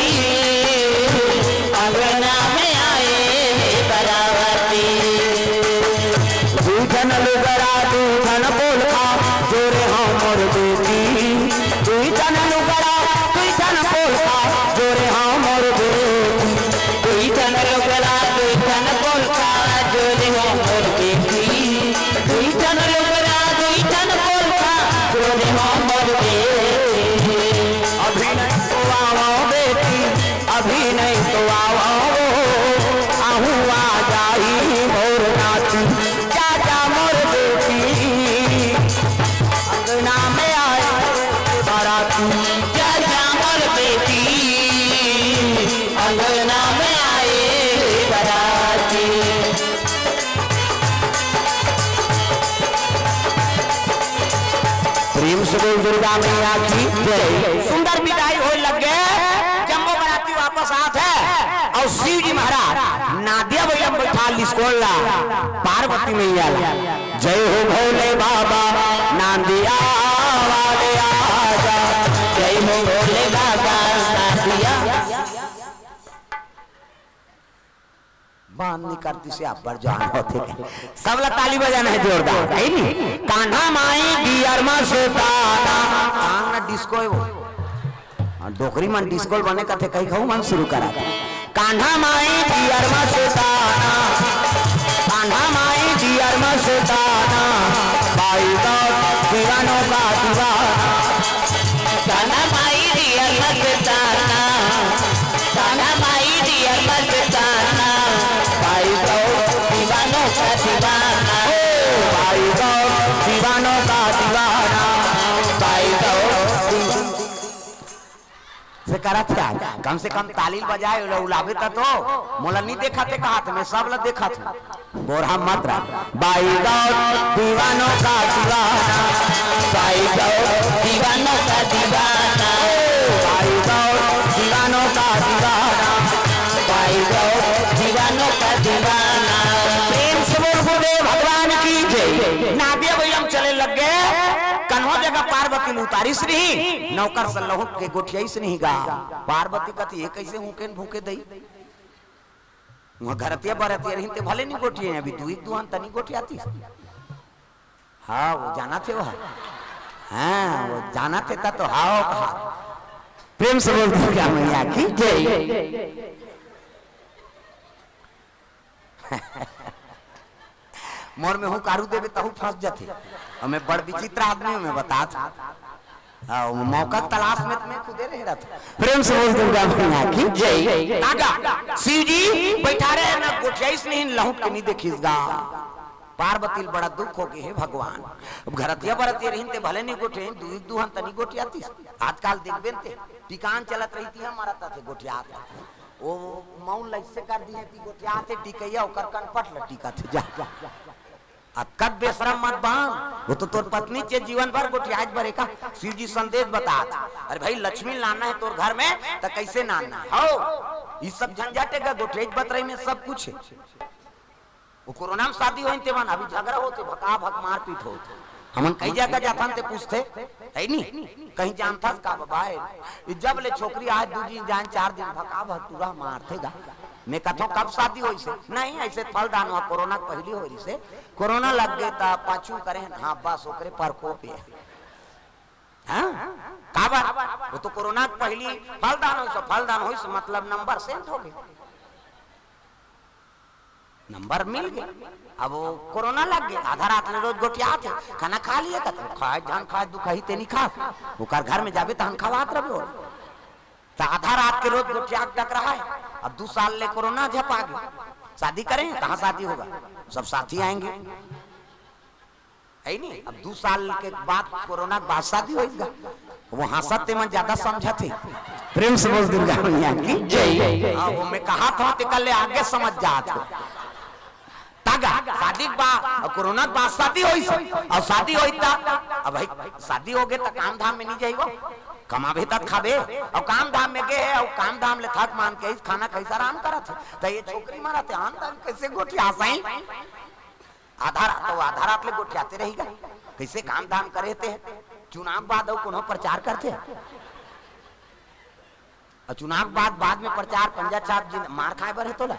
अंगना में आए मैया की जय। सुंदर विदाई होय लग गे, जम्मो बराती वापस आत हे अउ शिव जी महाराज नांदिया बइला म बइठाय डिस्कोल ला पार्वती मैया ला। जय हो भोले बाबा नांदिया वाले आजा, जय हो भोले बाबा नांदिया। मान निकरती से अब्बड़ जान होथे। सबला ताली बजाना हे जोरदार, हे नी? कान्हा माई डियर मस्ताना। कान ना डिस्को हे वो। हाँ, डोकरी मन डिस्कोल बने कथे, कही कहू मन शुरू करा। कान्हा माई डियर मस्ताना, कान्हा माई डियर मस्ताना, भाई तो दीवानों का दीवाना। कान्हा माई डियर मस्ताना, कान्हा माई डियर मस्ताना, भाई तो दीवानों का दीवाना। ओ भाई तो दीवानों का दीवाना, भाई तो से करत हे आज। कम से कम ताली बजाय, ओला उलाबे त तो। मोला नी देखत हे कहत, मैं सब ला देखत हूँ। बोरहा मत रख। भाई गौर दीवानों का दीवाना, भाई गौर दीवानों का दीवाना, भाई गौर दीवानों का दीवाना, भाई गौर दीवानों का दीवाना। प्रेम से बोल गुरुदेव भगवान की जय। नांदिया बइला म चले लग गे, कन्हो जगह पार्वती ल उतारिस नहीं, नौकर से लहुट के गोठियाइस नहीं गा। पार्वती कथे, "ये कइसे हुकेन भूके दई?" उहाँ घरतिया बरतिया रहिन ते भले नी गोठियाय, अभी दू एक दुहान तनी गोठियातिस। हाँ, वो जानथे वो। हाँ, वो जानथे त तो हाँ, वो कहा। प्रेम से बोल दुर्गा मैया की जय। मोर में हुंकारू देबे तहू फंस जथे। अउ मैं बड़ विचित्र आदमी हूँ, मैं बतात हूँ। हाँ, वो मौका के तलाश में त मैं खुदे रहे रहत हूँ। प्रेम से बोल दुर्गा मैया की जय। तागा, शिव जी बइठारे हे ना, गोठियाइस नहीं, लहुट के नी देखिस गा। पार्वती ल बड़ा दुख होगे, हे भगवान। अब घरतिया बरतिया रहिन ते भले नी गोठियाइन, दू एक दुहान तनी गोठियातिस। आजकल देखबे न ते, टिकान चलत रहिथे, मरत रहिथे, गोठियात रहिथे। ओ मउन ल अइसे कर दिहे कि गोठियाथे टिकइया, ओकर कनपट ल टिकथे, जा। अतका बेसरम मत बन, वो तो तोर पत्नी चे जीवन भर गोठियाए बर हे का? शिव जी संदेश बतात, अरे भाई, लक्ष्मी लाना हे तोर घर में, त कइसे लाना हे? हव, ई सब झंझट हे का? गोठियाई बतरई में सब कुछ हे। वो कोरोना में शादी होइन ते मन, अभी झगड़ा होथे, भका भक मारपीट होथे। हमन कई जगह जाथन ते पूछथे, हे नी? कहीं जानथस का बाबा हे? ये जब ले छोकरी आए, दू दिन जाए, चार दिन भका भक टूरा मारथे गा। मैं कथों, "कब शादी होइस हे?" "नहीं, अइसे फलदान हुआ, कोरोना के पहिली होय रिहिस हे, कोरोना लग गे त पाछू करे हन।" "हाँ, बस ओकरे प्रकोप हे।" हाँ? काबर? वो तो कोरोना के पहिली फलदान होइस, फलदान होइस, मतलब नंबर सेंट होगे। नंबर मिल गे। अब वो कोरोना लग गे, आधा रात ले रोज गोठियात हे, खाना खा लिहे कथे, खाए झन खाए, दुखही ते नी खा, ओकर घर में जाबे तहन खवात रहिबे। त आधा रात के रोज गोठिया के टकराए, अब दू साल ले कोरोना झपा गे, शादी करें, कहाँ शादी होगा, सब साथी आएंगे। हे नी? अब दू साल के बाद, कोरोना के बाद शादी होइस गा। वो हंसत ते मन ज्यादा समझत हे। प्रेम से बोल दुर्गा मैया की जय। हाँ, वो मैं कहत हूँ, तेकर ले आगे समझ जात हो। तागा, शादी के बाद, अउ कोरोना के बाद शादी होइस, अउ शादी होइस त, अब भाई, शादी होगे त काम धाम में नी जाही वो, कमाबे त खाबे, अउ काम धाम में गे हे, अउ काम धाम ले थक मान के खाना खाइस आराम करत हे, त ये छोकरी मरत हे, आन तान कइसे गोठियाही? आधा रात, अउ आधा रात ले गोठियाते रही गा। कइसे काम धाम करे ते? चुनाव बाद अउ कोनो प्रचार करथे? अउ चुनाव बाद, बाद में प्रचार, पंजा छाप जिन मार खाए बर हे तोला।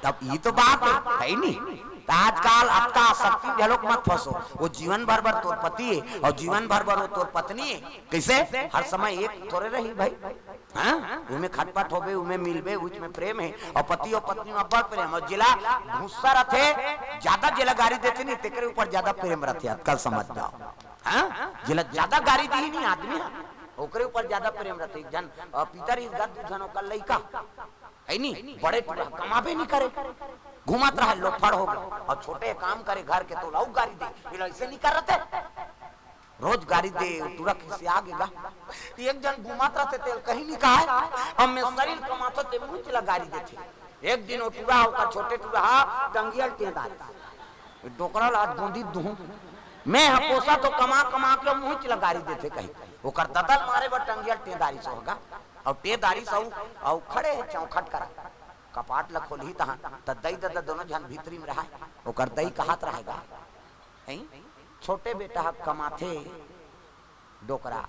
तब ये तो बात हे, हे नी? त आजकल अतका आसक्ति में घलोक मत फंसो। वो जीवन भर बर तोर पति हे अउ जीवन भर बर वो तोर पत्नी हे। कइसे? हर समय एक थोरे रही भाई। हाँ? उमे खटपट होबे, उमे मिलबे, उच में प्रेम हे। अउ पति अउ पत्नी में अब्बड़ प्रेम। अउ जेला गुस्सा रथे, ज्यादा जेला गारी देथे नी, तेकरे ऊपर ज्यादा प्रेम रथे। अतका समझ जाओ। हाँ? जेला ज्यादा गारी दिही नी आदमी ह, ओकरे ऊपर ज्यादा प्रेम रथे। एक झन, अ, पिता रहिस गा, दू झन ओकर लइका। हे नी? बड़े टूरा कमाबे नी करे, घूमत रहे, लोफड़ होगे। अउ छोटे काम करे घर के, त ओला अउ गारी दे, एला अइसे नी करत हे। रोज गारी दे, टूरा खिसिया गे गा। एक झन घूमत रथे, तेला कहीं नी कहय, अब मैं शरीर कमाथों, ते मुंह ला गारी देथे। एक दिन वो टूरा, ओकर छोटे टूरा ह, टंगिया ल टेंदा रहिस। डोकरा ला आज गोंदी दूहूं। मैं ह पोसत हों कमा कमा के, मुंह ला गारी देथे कहीं। ओकर ददा ल मारे बर टंगिया ल टेंदारिस होगा। अउ टेंदारिस अउ, अउ खड़े हे चौखट करा। कपाट ल खोलही तहां, त दई ददा दोनों झन भीतरी में रहय। ओकर दई कहत रहय गा, "हई, छोटे बेटा ह कमाथे डोकरा,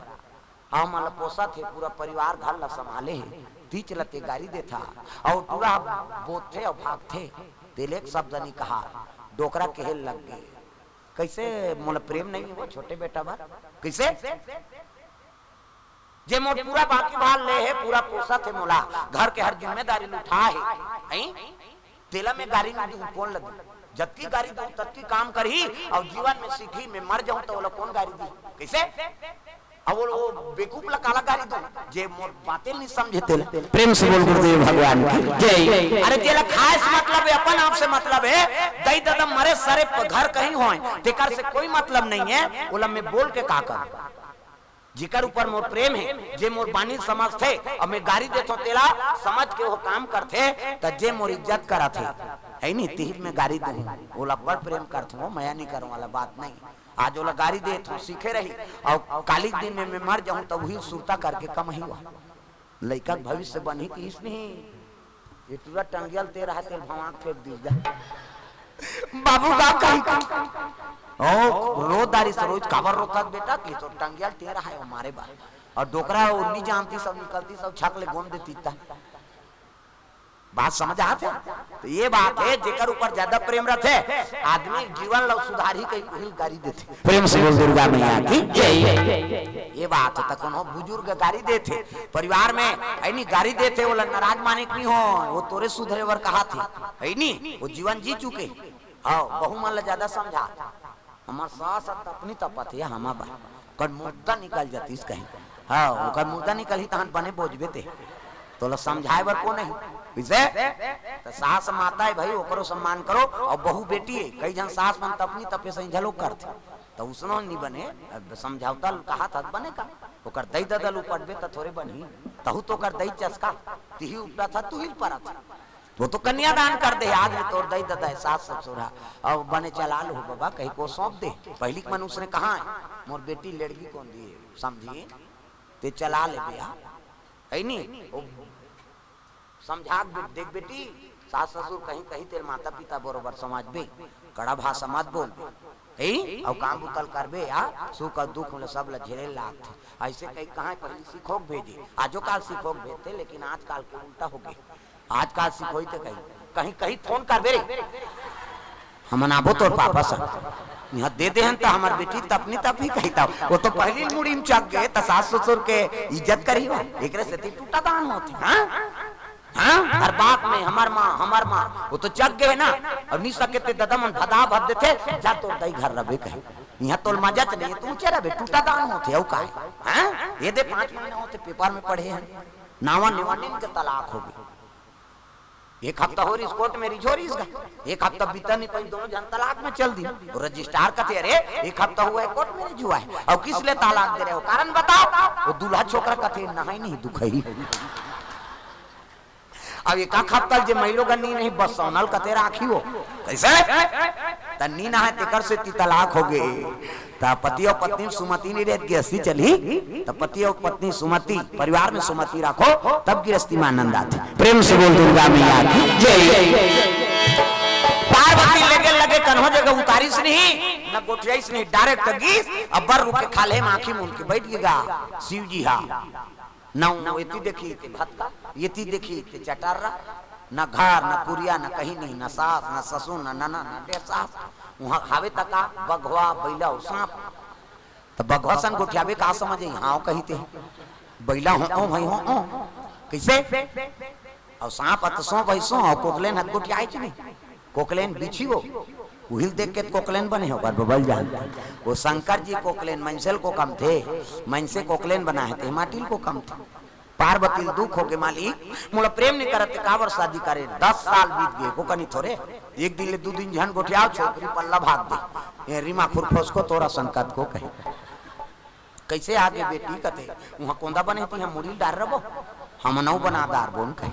हमन ल पोसत हे, पूरा परिवार घर ल संभाले हे, तीच ल ते गारी देथा, अउ टूरा ह बोथथे अउ भागथे, तेले एक शब्द नइ कहा, डोकरा केहे ल लग गे।" कइसे मोला प्रेम नइ हे वो छोटे बेटा बर? कइसे? जे मोर पूरा बाकी भार ले हे, पूरा पोसत हे मोला, घर के हर जिम्मेदारी ल उठा हे, हई? तेला मैं गारी नइ दूं, कोन ल दूं? जतकी गारी दूं, ततकी काम करही, अउ जीवन में सीखही, मैं मर जाहूं त ओला कोन गारी दिही? कइसे? अउ वो, वो बेवकूफ ल काला गारी दूं, जे मोर बाते ल नइ समझे तेला। प्रेम से बोल गुरुदेव भगवान की जय। अरे जेला खाए से मतलब हे, अपन आप से मतलब हे, दई ददा मरे सरे प-, घर कहीं होय, तेकर से कोई मतलब नइ हे, ओला मैं बोल के का करूं? जेकर ऊपर मोर प्रेम हे, जे मोर बानी ल समझथे, अउ मैं गारी देथों तेला समझ के वो काम करथे, त जे मोर इज्जत करत हे, हई नी, तिही ल मैं गारी दूं, ओला बड़ प्रेम करथों, मया नइ करंव वाला बात नइ। आज ओला गारी देथों, सीखे रही, अउ काली के दिन में मैं मर जाहूं, त उही ल सुरता करके कमही वो। लइका के भविष्य बनही कहिस नहीं, ये टूरा टंगिया ल ते रहय, तेल भवाक फेंक दीस गा। बाबू का कही का? ओ, रो डारिस रोज, "काबर रोथस बेटा?" कहिस, "तोर टंगिया ल ते रहय, वो मारे बर।" अउ डोकरा वो नइ जानतिस, सब निकलतिस, सब छक ले गोंद देतिस त। बात समझ आत हे? त ये बात हे, जेकर ऊपर जादा प्रेम रथे, आदमी जीवन ल सुधारही कहिके उही ल गारी देथे। प्रेम से बोल दुर्गा मैया की जय। ये बात हे, त कोनो बुजुर्ग गारी देथे, परिवार में, हई नी, गारी देथे, ओला नाराज माने के नइ होय, वो तोरे सुधरे बर कहत हे, हई नी, वो जीवन जी चुके। हव, बहू मन ल जादा समझा। हमर सास ह तपनी तपत हे, हमर बर। ओकर मुर्दा निकल जातिस कहीं। हव, ओकर मुर्दा निकलही तहन बने बोजबे ते। तोला समझाए बर कोन हे? कइसे? त सास माता हे भाई, ओकरो सम्मान करो, अउ बहू बेटी हे। कई झन सास मन तपनी तपे सही घलो करथे। त उसनो नइ बने, अब समझौता ल कहत हस बने का? ओकर दई ददा ल उपटबे त थोरे बनही। तहू तो ओकर दई चसका, तिही उपटत हस, तुही ल परत हे। वो तो कन्यादान कर दे, आज ले तोर दई ददा हे, सास ससुर हे, अउ बने चला लुहू बबा, कहिके सौंप दे। पहिली के मनुष्य ने कहा हे, मोर बेटी ल लड़की कोन दिए, समझी? ते चला ले बिया, हई नी? वो समझा के दे-, देख बेटी, सास ससुर कहीं कहीं तेल माता पिता बरोबर समझबे, कड़ा भाषा मत बोलबे, हई? अउ काम बुता ल करबे या सुख अउ दुख ल सब ल झेले लागथे। अइसे कहीं कहा पहिली सिखो के भेजे, आजो काल सिखो के भेजथे, लेकिन आजकाल के उल्टा हो गे। आजकाल सिखोही ते कही, कहीं, कहीं फोन करबे रे, हमन आबो तोर पापा संग। इहां दे देहन त हमर बेटी तपनी तपही कहिथव। वो तो पहिली मुड़ी म चघ गे, त सास ससुर के इज्जत करही वो। एकरे सेती टूटा दान होथे, हां? हां? हर बात में हमर मां, हमर मां। वो तो चघ गे हे ना, अउ नइ सके ते ददा मन भदा भद देथे, जा तोर दई घर रबे कहे। इहां तोल मजा चले, तू ऊंचे रबे, टूटा दान होथे, अउ का हे? हां? ये दे पांच महीना होथे, पेपर में पढ़े हन। नावा नेवा नीन के तलाक हो गे। एक हफ्ता होरिस कोर्ट में रिझोरिस गा, एक हफ्ता बीता नइ पाइस, दोनों झन तलाक में चल दिस। वो रजिस्ट्रार कथे, "अरे, एक हफ्ता हुआ है कोर्ट में रिझुआ है, अउ किस लिए तलाक दे रहे हो, कारण बताओ?" वो दूल्हा छोकरा कथे, "नहाय नहीं दुखही।" अब एक आध हफ्ता जे मइलो गा नी नहीं, बस सोनल कथे राखी हो। कइसे? त नी नहाय तेकर सेती तलाक हो गे। त पति अउ पत्नी म सुमति नइ रहिस, गृहस्थी चलही, त पति अउ पत्नी सुमति, परिवार में सुमति राखो, तब गृहस्थी में आनंद आथे। प्रेम से बोल दुर्गा मैया की जय। पार्वती लेगे लगे कन्हो जगह उतारिस नहीं, न गोठियाइस नहीं, direct गिस, अब्बर रुके खाल्हे म आंखी मूंद के बइठ गे गा शिव जी हा। न वो एती देखी ते भत्ता, एती देखी ते चटर्रा, न घर, न कुरिया, न कहीं नहीं, न सास, न ससुर, न ननद, न डेढ़ सास। उहां हावे त का, बघवा, बइला अउ सांप। त बघवा सन गोठियाबे का समझ आई? हां, कही ते। बइला हो, ओ भाई हो, ओ। कइसे? अउ सांप ह त सो भाई सो, अउ कोकलेन ह त गोठियाइच नहीं। कोकलेन बिछी हो, उही ल देख के त कोकलेन बने हो, ओकर बबल जान। वो शंकर जी कोकलेन, मनसे ल कोकमथे, मनसे कोकलेन बनाए हे, ते माटी ल कोकमथे। पार्वती ल दुख हो गे, "मालिक, मोला प्रेम नइ करत, ते काबर शादी करे?" दस साल बीत गे, कोकनी थोरे। एक दिन ले दू दिन झन गोठियाव, छोकरी पल्ला भाग दे। ए, रीमा खुरफोस को तोरा संकत को कहे। कइसे आगे बेटी कथे, "उहां कोंदा बने, तिहां मुड़ी ल डार रबो, हमनऊ बना डारबो न," कहे।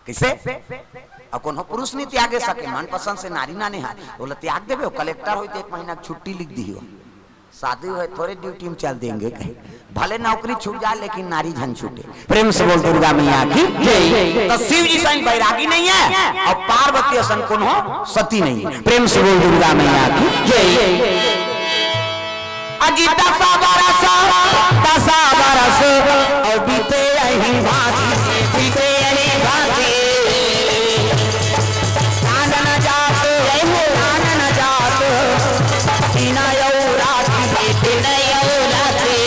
कइसे? अउ कोनो पुरुष नइ त्यागे सके, मनपसंद से नारी नाने हा, ओला त्याग देबे, वो कलेक्टर होई त एक महीना के छुट्टी लिख दिही हो। शादी होय थोरे ड्यूटी में चल देंगे कहे, भले नौकरी छूट जाए लेकिन नारी झन छूटे। प्रेम से बोल दुर्गा मैया की जय। तो शिव जी सन बैरागी नहीं है और पार्वती सन कोनो सती नहीं है। प्रेम से बोल दुर्गा मैया की जय। अजी दसा बरस, दसा बरस और बीते यही भांति, बीते यही भांति। चांद न जात, चांद न जात, बिना यौ राती, बिना यौ राती।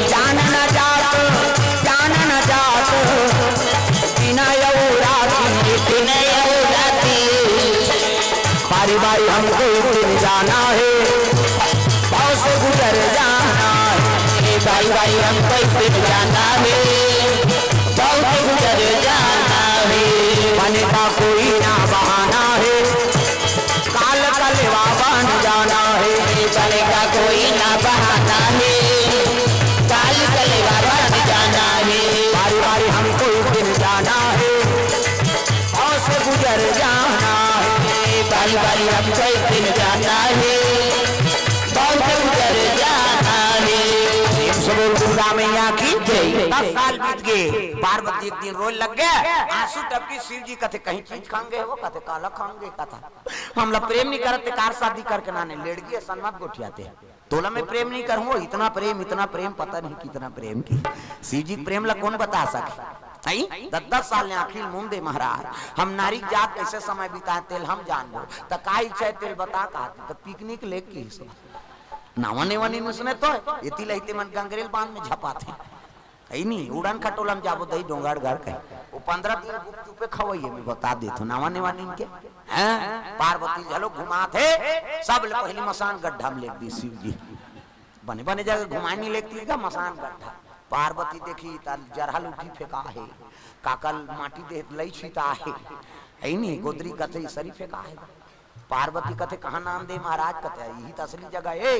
चांद न जात, चांद न जात, बिना यौ राती, बिना यौ राती। बारी बारी हमको एक दिन जाना है, पाँव से गुजर जाना है। बारी बारी हमको एक दिन जाना है, पाँव से गुजर जाना है। बने का कोई ना बहाना है, काल कलेवा बन जाना है। बने का कोई ना बहाना है, काल कलेवा बन जाना है। बारी बारी हमको एक दिन जाना है, पाँव से गुजर जाना है। बारी बारी हमको एक दिन जाना है, पाँव से गुजर जाना है। प्रेम से बोल दुर्गा मैया की जय। दस साल बीत गए, पार्वती एक दिन रोए लग गए, आंसू टपकी। शिव जी कथे, "कहीं चीज खांगे हो?" कथे, "काला खांगे?" कथा, "हमला प्रेम नहीं करत, ते कार शादी करके नाने लेड़गी असन मत गोठियाते।" तोला मैं प्रेम नहीं करूं, इतना प्रेम, इतना प्रेम, पता नहीं कितना प्रेम की। शिव जी प्रेम ला कौन बता सके? सही? दस दस साल ने आखिर मुंदे महाराज, हम नारी जात कैसे समय बिताए, तेल हम जानबो। त का इच्छा है, तेल बता, कहा त पिकनिक लेके। नावा नेवा नहीं सुने तो, एती लहिते मन गंगरेल बांध में झपाते। है नी, उड़न खटोला में जाबो दही डोंगरगढ़ के। वो पंद्रह दिन गुपचुपे खवइए, मैं बता देत हूँ, नावा नेवा नीन के। हैं? पार्वती झलो घुमात हे, सब ले पहली मसान गड्ढा में लेग दी शिव जी। बने बने जगह घुमाए नहीं लेती का मसान गड्ढा। पार्वती देखी त जरहल उठी फेंका हे, काकल माटी देह लई छिता हे, है नी, गोदरी कथई सरी फेंका हे। पार्वती कथे, "कहाँ नाम दे महाराज?" कथे, "यही त असली जगह हे।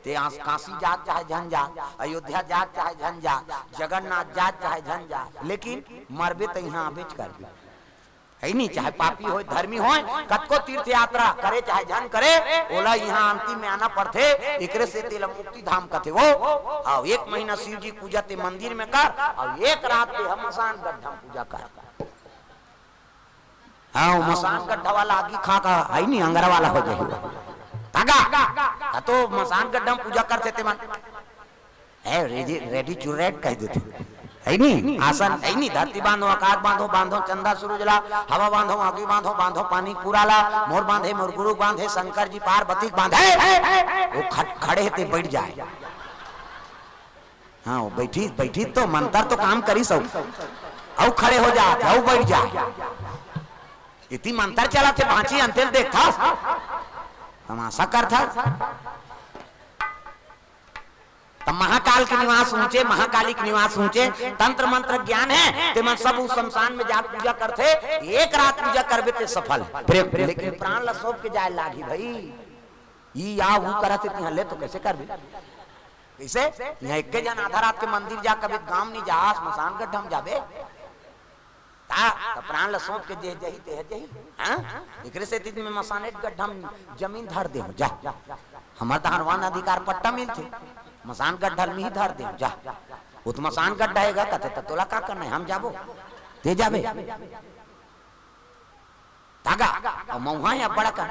ते आस-, काशी जात चाहे झन जात, अयोध्या जात चाहे झन जात, जगन्नाथ जात चाहे झन जात, लेकिन मरबे त इहाँ आबेच करबे।" है नी, चाहे पापी होय, धर्मी होय, कतको तीर्थ यात्रा करे चाहे झन करे, ओला इहाँ अंतिम में आना पड़थे। एकरे से तेला मुक्ति धाम कथे वो। हाँ, एक महीना शिव जी पूजा ते मंदिर में कर, अउ एक रात ते हम मसान गड्ढा में पूजा कर। हाँ, वो मसान गड्ढा वाला आगी खा का है नी, अंगरा वाला हो जाही। तागा, आ तो मसान गड्ढा में पूजा करथे ते मन। ए, ready, ready to red कह देथे। है नी? आसन है नी? धरती बांधो, आकाश बांधो, बांधो चंदा सूरज ला, हवा बांधो, आगी बांधो, बांधो पानी पूरा ला, मोर बांधे, मोर गुरु बांधे, शंकर जी पार्वती बांधे। वो ख-, खड़े ते बैठ जाए। हाँ, वो बैठी, बैठी तो मंत्र तो काम करी सब। अउ खड़े हो जात, अउ बैठ जाए। इतनी मंत्र चला थे, भांची अंतेल देख था। तमाशा कर था। त महाकाल के निवास ऊंचे, महाकाली के निवास ऊंचे, तंत्र मंत्र ज्ञान हे, ते मन सब उस शमशान में जा पूजा करथे, एक रात पूजा करबे ते सफल। प्रेम, लेकिन प्राण ला सौंप के जाए लागी भाई। ई या वो करत हे, तिहां ले तो कैसे करबे? कैसे? यहाँ एक जन आधा रात के मंदिर जा, कभी गांव नहीं जा, श्मशान गड्ढा में जाबे। ता, त प्राण ल सौंप के जे जही, तेह जही। हाँ? एकरे सेती मैं मसानेट गड्ढा म जमीन धर दे हूँ, जा। हमर तहन वन अधिकार पट्टा मिलथे। मसान गड्ढा ल मिही धर दे हूँ, जा। वो तो मसान गड्ढा हे गा, कथे, "त तोला का करना हे? हम जाबो। ते जाबे।" तागा, अउ मउहा हे अब्बड़ अकन।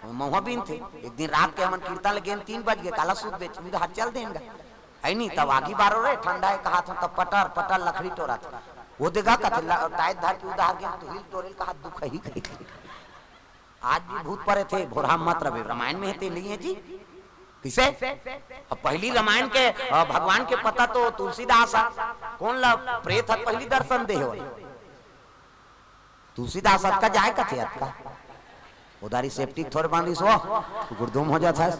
मउहा बीनथे। एक दिन रात के हमन कीर्तन ल गेन, तीन बज गे, काला सूत बे, चुंद हाथ चल देन गा। है नी, तब आगी बारो रे, ठंडा हे, कहात हूँ, तब पटर, पटर लकड़ी टोरत। वो देगा कथे, ल-, टाइट धर के उधार गेन, तुहिल टोरेल कहा दुख ही कही। आज भी भूत परे थे, भोरहा मत रहे, रामायण में हे ते नहीं हे जी। किसे? अब पहली रामायण के, अ, भगवान के पता तो तुलसीदास हे। कौन ला प्रेत हे, पहली दर्शन दे हो। तुलसीदास अतका जाए कथे अतका। उधारी सेप्टिक थोड़े बांधिस हो, गुरधुम हो जात हस।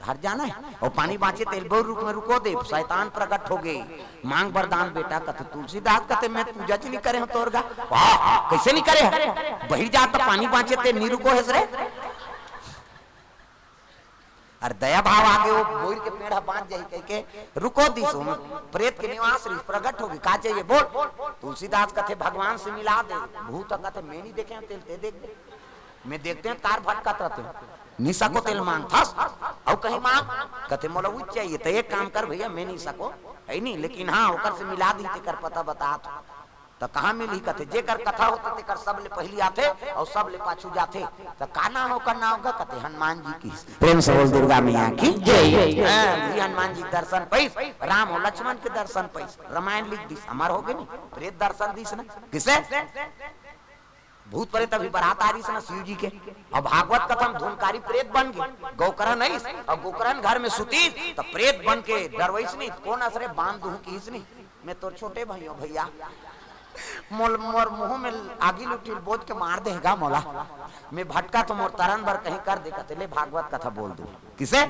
हट जाना हे। अउ पानी बांचे तेल बहु रुख में रुको दे, शैतान प्रकट हो गे। मांग वरदान बेटा कथे, तुलसीदास कथे, "मैं पूजा च नहीं करे हूँ तोर गा।" वाह, कैसे नहीं करे हे? बहिर जा त पानी बांचे ते नहीं रुको हेस रे। अरे दया भाव आगे वो बोइर के पेड़ ह बांच जाही कह के रुको दिस, ओमे प्रेत के निवास रहिस, प्रगट होगी, का चाहिए बोल। तुलसीदास कथे भगवान से मिला दे, भूत कथे मैं नहीं देखे हूं, तेल ते देख दे, मैं देखते हैं तार भटकत रहते हैं। "नी सको तेला मांगथस, अउ कहीं मांग।" कथे, "मोला उच चाहिए।" त एक काम कर भैया, मैं नी सको, है नी, लेकिन हाँ, ओकर से मिला दी, तेकर पता बतात। त कहाँ मिलही? कथे, "जेकर कथा होथे, तेकर सबले पहिली आथे अउ सबले पाछू जाथे।" त का नाम ओकर नाम का? कथे, "हनुमान जी की।" प्रेम से बोल दुर्गा मैया की जय। हाँ, जी हनुमान जी के दर्शन पइस, राम अउ लक्ष्मण के दर्शन पइस, रामायण लिख दिस, अमर हो गे नी, प्रेत दर्शन दिस ना। किसे? भूत प्रेत अभी बरात आ रहिस ना शिव जी के, अउ भागवत कथा म धुनकारी प्रेत बन गे, गोकर्णन अइस, अउ गोकर्णन घर में सुतिस, त प्रेत बन के डरवइस नी, कोन अस रे, बांध दूं किहिस नी, "मैं तोर छोटे भाई हंव भैया, मोल, मोर मुंह में आगी ल उठी ल बोज के मार देगा मोला, मैं भटकत हंव, मोर तरन बर कहीं कर दे।" कथे, "ले भागवत कथा बोल दूं।" किसे?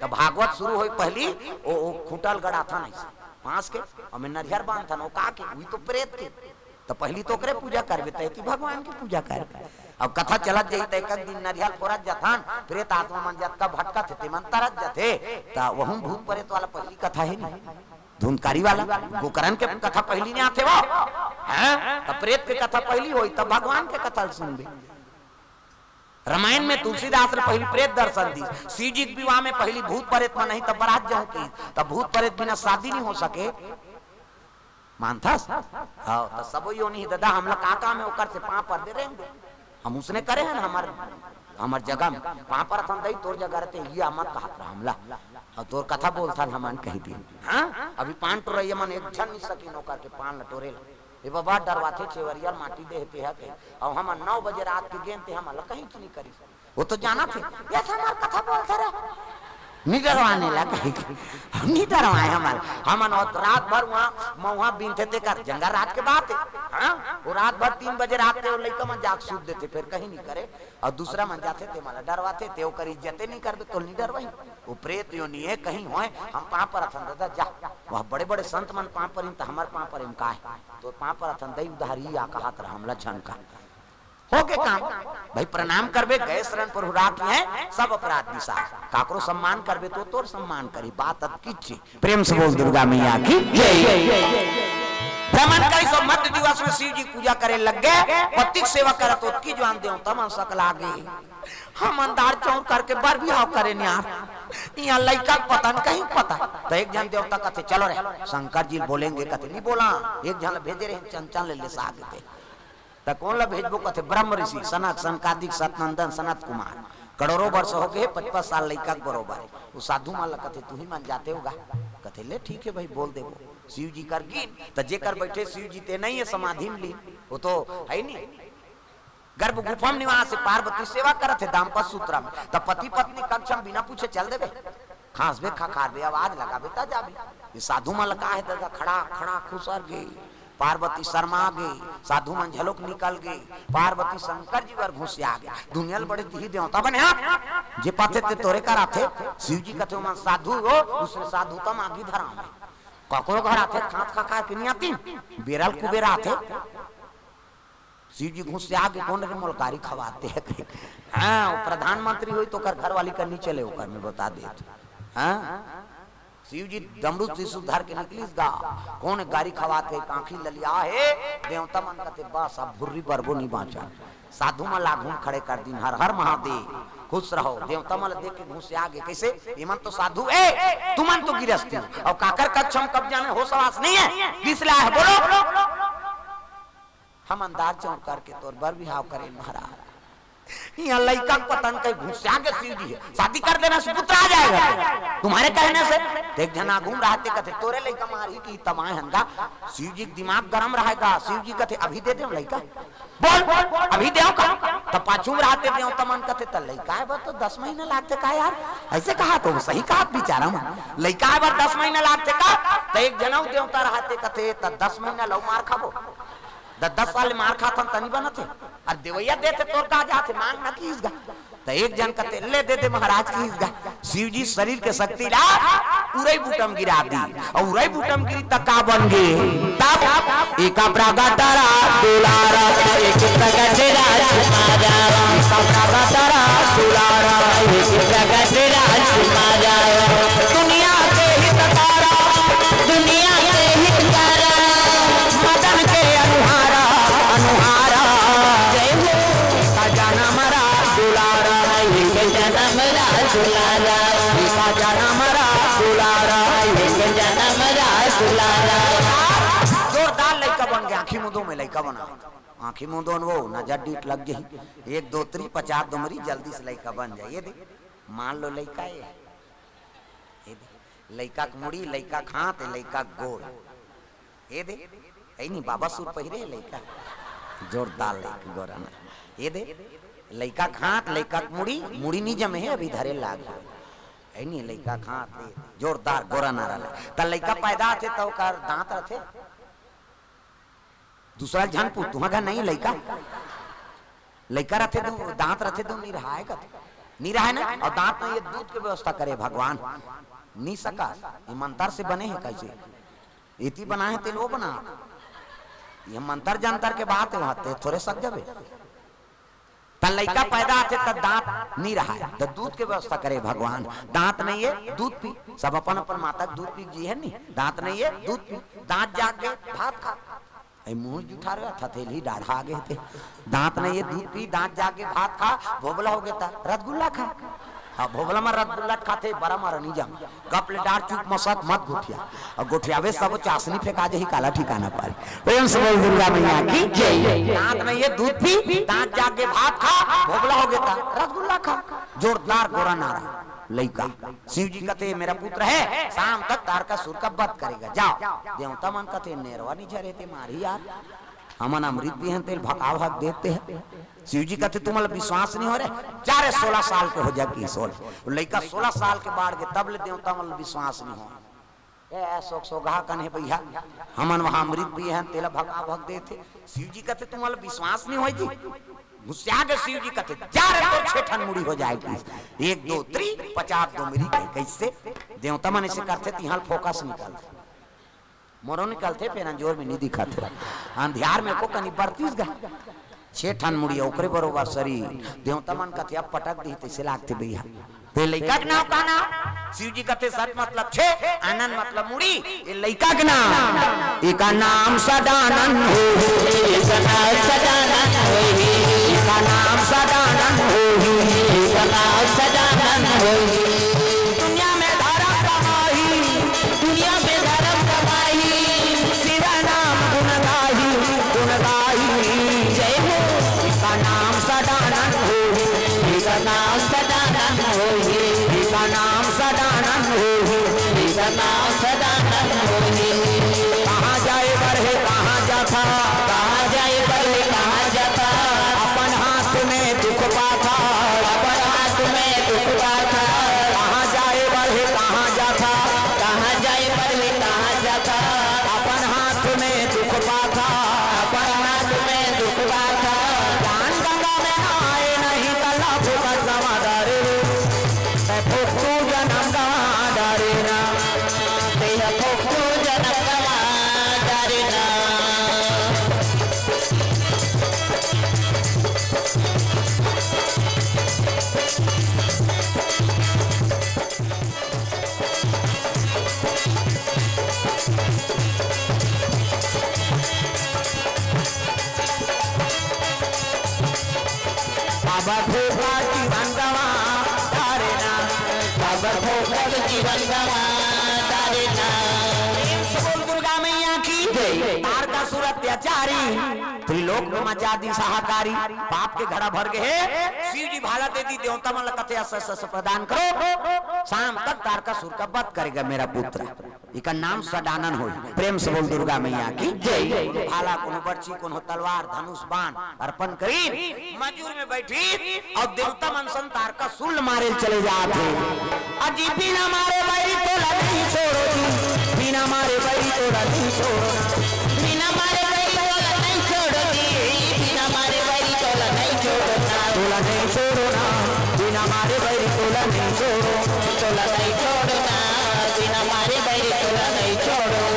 त भागवत शुरू होय पहिली, ओ, ओ खूंटा ल गड़ाथन अइसे, बांस के, अउ मैं नरियर बांधथन, ओ का के? उही तो प्रेत के। त पहिली तो ओकरे पूजा करबे, तैती भगवान के पूजा करबे। अब कथा चलत जाही त एक, एक दिन नरियर फोरत जाथन, प्रेत आत्मा मन जतका भटकत हे, ते मन तरत जाथे। त वहू भूत प्रेत वाला पहिली कथा हे नी, धुंधकारी वाला, गोकर्णन के कथा पहिली नी आथे वो, हैं? त प्रेत के कथा पहिली होही, तब भगवान के कथा ल सुनबे। रामायण में तुलसीदास ने पहिली प्रेत दर्शन दिस, शिव जी के विवाह में पहिली भूत प्रेत मन नहीं, तब बरात जाहूं किहिस, तब भूत प्रेत बिना शादी नहीं हो सके। मानथस? हाँ, त सबो योनि हे ददा, हमला का काम हे ओकर से? पांव पर दे रहे हैं, हम उसने करे हैं ना, हमर, हमर जगह में पांव परथन दई, तोर जगह रहते, ये मत कहत रहा हमला, अउ तोर कथा बोलथन हमन कहि दिन। हाँ, अभी पान टोरइया मन एक झन नी सकिन ओकर के पान ल टोरे ला। ए बाबा, डरवाथे, छेवरिया ल माटी दे हे तेहा कही। अउ हमन नौ बजे रात के गेन, ते हमन ल कहीं नी करिस। वो तो जानथे, ये तो हमर कथा बोलथे रे, नी डरवाने ला कही। हम नी डरवाए हमन, हमन वो रात भर वहाँ महुआ बीनथे, तेकर जंगल रात के बात हे। हाँ, वो रात भर तीन बजे रात के वो लइका मन जाके सूत देथे, फेर कहीं नी करे। अउ दूसरा मन जाथे, ते मन ल डरवाथे, ते ओकर इज्जते नी करबे, तोला नी डरवाही। वो प्रेत योनि हे, कहीं होय, हम पांव परथन ददा, जा। वह बड़े-बड़े संत मन पांव परिन, त हमर पांव परे म का हे? तोर पांव परथन दई, उधारी आ कहत रहा, हमला झन का। हो गे काम। भाई, प्रणाम करबे, गए शरण प्रभु राखिहैं, सब अपराध बिसार। काकरो सम्मान करबे तो तोर सम्मान करही, बात अतकिच हे। प्रेम से बोल दुर्गा मैया की जय। भ्रमण करिस अउ मध्य दिवस में शिव जी पूजा करे लग गे, पति के सेवा करत ओतकी जुवार देवता मन सकला गे। हमन दार चौर करके बर बिहाव करेन यार, इहाँ लइका के पता न कहीं पता। त एक झन देवता कथे, "चलो रे, शंकर जी ल बोलेंगे।" कथे, "नी बोला, एक झन ल भेजे रहे, चंचल ले, ले सा देते।" त कोन ल भेजबो? कथे, "ब्रह्म ऋषि, सनक, सनकादिक, सतनंदन, सनत कुमार, करोड़ों वर्ष हो गे, पचपन साल लइका के बरोबर हे।" वो साधु मन ल कथे, "तुही मन जाते होगा?" कथे, "ले ठीक हे भाई, बोल देबो।" शिव जी कर गिन, त जेकर बैठे शिव जी ते नहीं हे समाधि में लीन, वो तो हे नी। गर्भ गुफा में निवास हे, पार्वती सेवा करत हे, दाम्पत्य सूत्र में। त पति पत्नी कक्ष में बिना पूछे चल देबे, खांसबे, खखारबे, आवाज लगाबे, त जाबे। ये साधु मन ल का हे ददा, खड़ा, खड़ा खुसर गे, पार्वती शर्मा गे, साधु मन झलोक निकल गे, पार्वती शंकर जी बर घुसिया गे। दुनिया ल बड़े तिही देवता बने हां, जे पाथे ते तोरे कर आथे। शिव जी कथे, "ओमन साधु हो, उसने साधु त मांगी धराम हे।" ककरो घर आथे, खांस खखार के नी आतिन, बेरा ल कुबेरा आथे। शिव जी घुसिया गे, "कोन रे मोला गारी खवाथे?" हाँ, वो प्रधानमंत्री होही त ओकर घरवाली कर नी चले, ओकर मैं बता देत। हाँ, शिव जी डमरू त्रिशूल धर के निकलिस गा, "कोन गारी खवाथे, कांखी ललिया हे?" देवता मन कथे, "बस अब भुर्री बरबो नी बांचा।" साधु मन ल आघू म खड़े कर दिन, "हर हर महादेव, खुश रहो।" देवता मन ल देख के घुसिया गे, "कइसे? एमन तो साधु ए, तुमन तो गिरस्ती हो, अउ काकर कक्ष म कब्जा हे, होस हवास नहीं हे, किस ला हे बोलो?" हमन दार चौर करके तोर बर बिहाव करेन महाराज। इहाँ लइका के पता न कहीं घुसिया गे शिव जी हे, "शादी कर देना, सुपुत्र आ जाएगा तुम्हारे कहने से।" त एक झन आघू म रहथे, कथे, "तोरे लइका मारही किही तब आए हन गा।" शिव जी के दिमाग गरम रहेगा। शिव जी कथे, "अभी दे देव लइका, बोल, अभी देव का?" त पाछू म रहथे देवता मन कथे, "त लइका आए बर तो दस महीना लागथे का यार?" अइसे कहा तो सही कहा बिचारा मन, "लइका आए बर दस महीना लागथे का?" त एक झन अउ देवता रहथे, कथे, "त दस महीना लव मार खाबो।" द-, दस साल मार खाथन त नी बनत हे। अरे देवइया देथे तोर का जाथे, मांग ना किहिस गा। त एक झन कथे, "ले दे दे महाराज" किहिस गा। शिव जी शरीर के शक्ति ला उरई बूटा म गिरा दिस। अउ उरई बूटा म गिरिस त का बन गे? तब एका प्रगटरा दुलारा, एक प्रगट राजकुमारा, एका प्रगटरा दुलारा, एक प्रगट राजकुमारा। दुनिया के हितकारा, दुनिया के हितकारा, मदन के अनुहारा, अनुहारा। जय हो। सजना मरा दुलारा, एक जना आँखी मुँह दो में लइका बनावत। आँखी मुँह दो वो नजर डीठ लग गई। एक दो त्री पचास दुमरी, जल्दी से लइका बन जाए। ये दे, मान लो लइका ये। ये दे, लइका के मुड़ी, लइका के हाथ, लइका के गोड़। ये दे, ऐ नहीं बाबा सूट पहिरे लइका। जोरदार लइका गोरा ना। ये दे, लइका के हाथ, लइका के मुड़ी, मुड़ी नहीं जमे है, अभी धरे लाग। ऐ नहीं लइका के हाथ, ये जोरदार गोरा नारा ले। त लइका पैदा होथे त ओकर दांत रथे। दूसरा झन पूछ, तुँहर घर नहीं लइका? लइका रथे दू, दांत रथे दू, निरहाय कथे। निरहाय ना, अउ दांत नहीं, ये दूध के व्यवस्था करे भगवान। नहीं सका, ये मंतर से बने हे कैसे? इति बनाए हे, तेल वो बना। ये मंतर जंतर के बात हे, वहाँ ते थोरे सक जबे। त लइका पैदा होथे त दांत नहीं रहा है, त दूध के व्यवस्था करे भगवान। दांत नहीं है, दूध पी। सब अपन अपन माता के दूध पी जी है नी। दांत नहीं है, दूध पी। दांत जाग गए, भात खा। ऐ मुंह जुठा रहा था, थेली डाढ़ा गए थे। दांत नहीं है, दूध पी। दांत जाग गए, भात खा। भोबला हो गया था, रसगुल्ला खा। हाँ, भोबला में रसगुल्ला खाथे, बड़ा मारा नहीं जाम। गप ले डार चुप मसक मत गोठिया। अउ गोठियावे सब चासनी फेंका जाही, काला ठिकाना पारी। प्रेम से बोल दुर्गा मैया की जय। दांत नहीं है, दूध पी। दांत जाग के भात खा। भोबला हो गया था, रसगुल्ला खा। जोरदार गोरा नारा। लइका, शिव जी कथे, "मेरा पुत्र है, शाम तक तारकासुर का वध करेगा, जाओ।" देवता मन कथे, "नेरवा नहीं झरे ते मारी यार, हमन अमृत पीहन तेल भका भक देते हैं।" शिव जी कथे, "तुमन ला विश्वास नहीं हो रहे, जा रे, सोलह साल के हो जा की सोल।" लइका सोलह साल के बाढ़ के, तब ले देवता मन ला विश्वास नहीं हो। ए, सोग सोगहा कन हे भैया, हमन वहाँ अमृत पीहन, तेला भका भक देथे। शिव जी कथे, "तुमन ला विश्वास नहीं होय जी?" गुस्सा के शिव जी कथे, "जा रे, तो छेठन मुड़ी हो जाएगी।" एक दो त्री पचास दुमरी के, कैसे? देवता मन ऐसे करथे, तिहां फोकस निकलथे। मोरो निकलथे, फेर अंजोर में नहीं दिखत हे। अंधियार में को कनी बरतीस गा। छेठन मुड़िया ओकरे बरोबर सरी। देवता मन कथे, "अब पटक दी," तैसे लागथे भैया। ते लइका के नाम का नाम? शिव जी कथे, "सत मतलब छे, आनंद मतलब मुड़ी।" ये लइका के नाम। एका नाम सदानंद हो, एका नाम सदानंद हो, एका नाम सदानंद हो, एका नाम सदानंद हो। दुनिया में धर्म कमाही, दुनिया में धर्म कमाही, शिव नाम गुण गाही, गुण गाही। जय हो। एका नाम सदानंद हो, एका नाम सदानंद हो, एका नाम सदानंद हो, एका नाम सदानंद हो। कहाँ जाए बर हे, कहाँ जाथा, कहाँ जाए बर हे, कहाँ जाथा, अपन हाथ में दुख पाथा, अपन हाथ में दुख पाथा। कहाँ जाए बर हे, कहाँ जाथा, कहाँ जाए बर हे, कहाँ जाथा, अपन हाथ में दुख पाथा, अपन हाथ में दुख पाथा। ज्ञान गंगा में नहाए नहीं त लभ का समा डारे, ते फोकटू जनम गवा डारे ना, ते फोकटू जनम गवा डारे ना। बाबा धोखा जीवन गवा डारे ना, बाबा धोखा जीवन गवा डारे ना। प्रेम से बोल दुर्गा मैया की जय। तारकासुर अत्याचारी, त्रिलोक में मचा दी हाहाकारी, पाप के घड़ा भर गए हे। शिव जी भाला दे दी, देवता मन ला कथे, "अस, अस, अस प्रदान करो, शाम तक तारकासुर का वध करेगा मेरा पुत्र।" इका नाम सदानंद होई। प्रेम से बोल दुर्गा मैया की जय। भाला, कोनो बरछी, कोनो तलवार, धनुष, बाण अर्पण करी, मजूर में बैठी अउ देवता मन संग तारकासुर ल मारे ल चले जात हे। अजी बिना मारे बैरी तोला नहीं छोड़ो जी, बिना मारे बैरी तोला नहीं छोड़ो ना। बिना मारे बैरी तोला नहीं छोड़ो जी, बिना मारे बैरी तोला नहीं छोड़ो ना। तोला नहीं छोड़ो ना, बिना मारे बैरी तोला नहीं छोड़ो। तोला नहीं छोड़ो ना, बिना मारे बैरी तोला नहीं छोड़ो।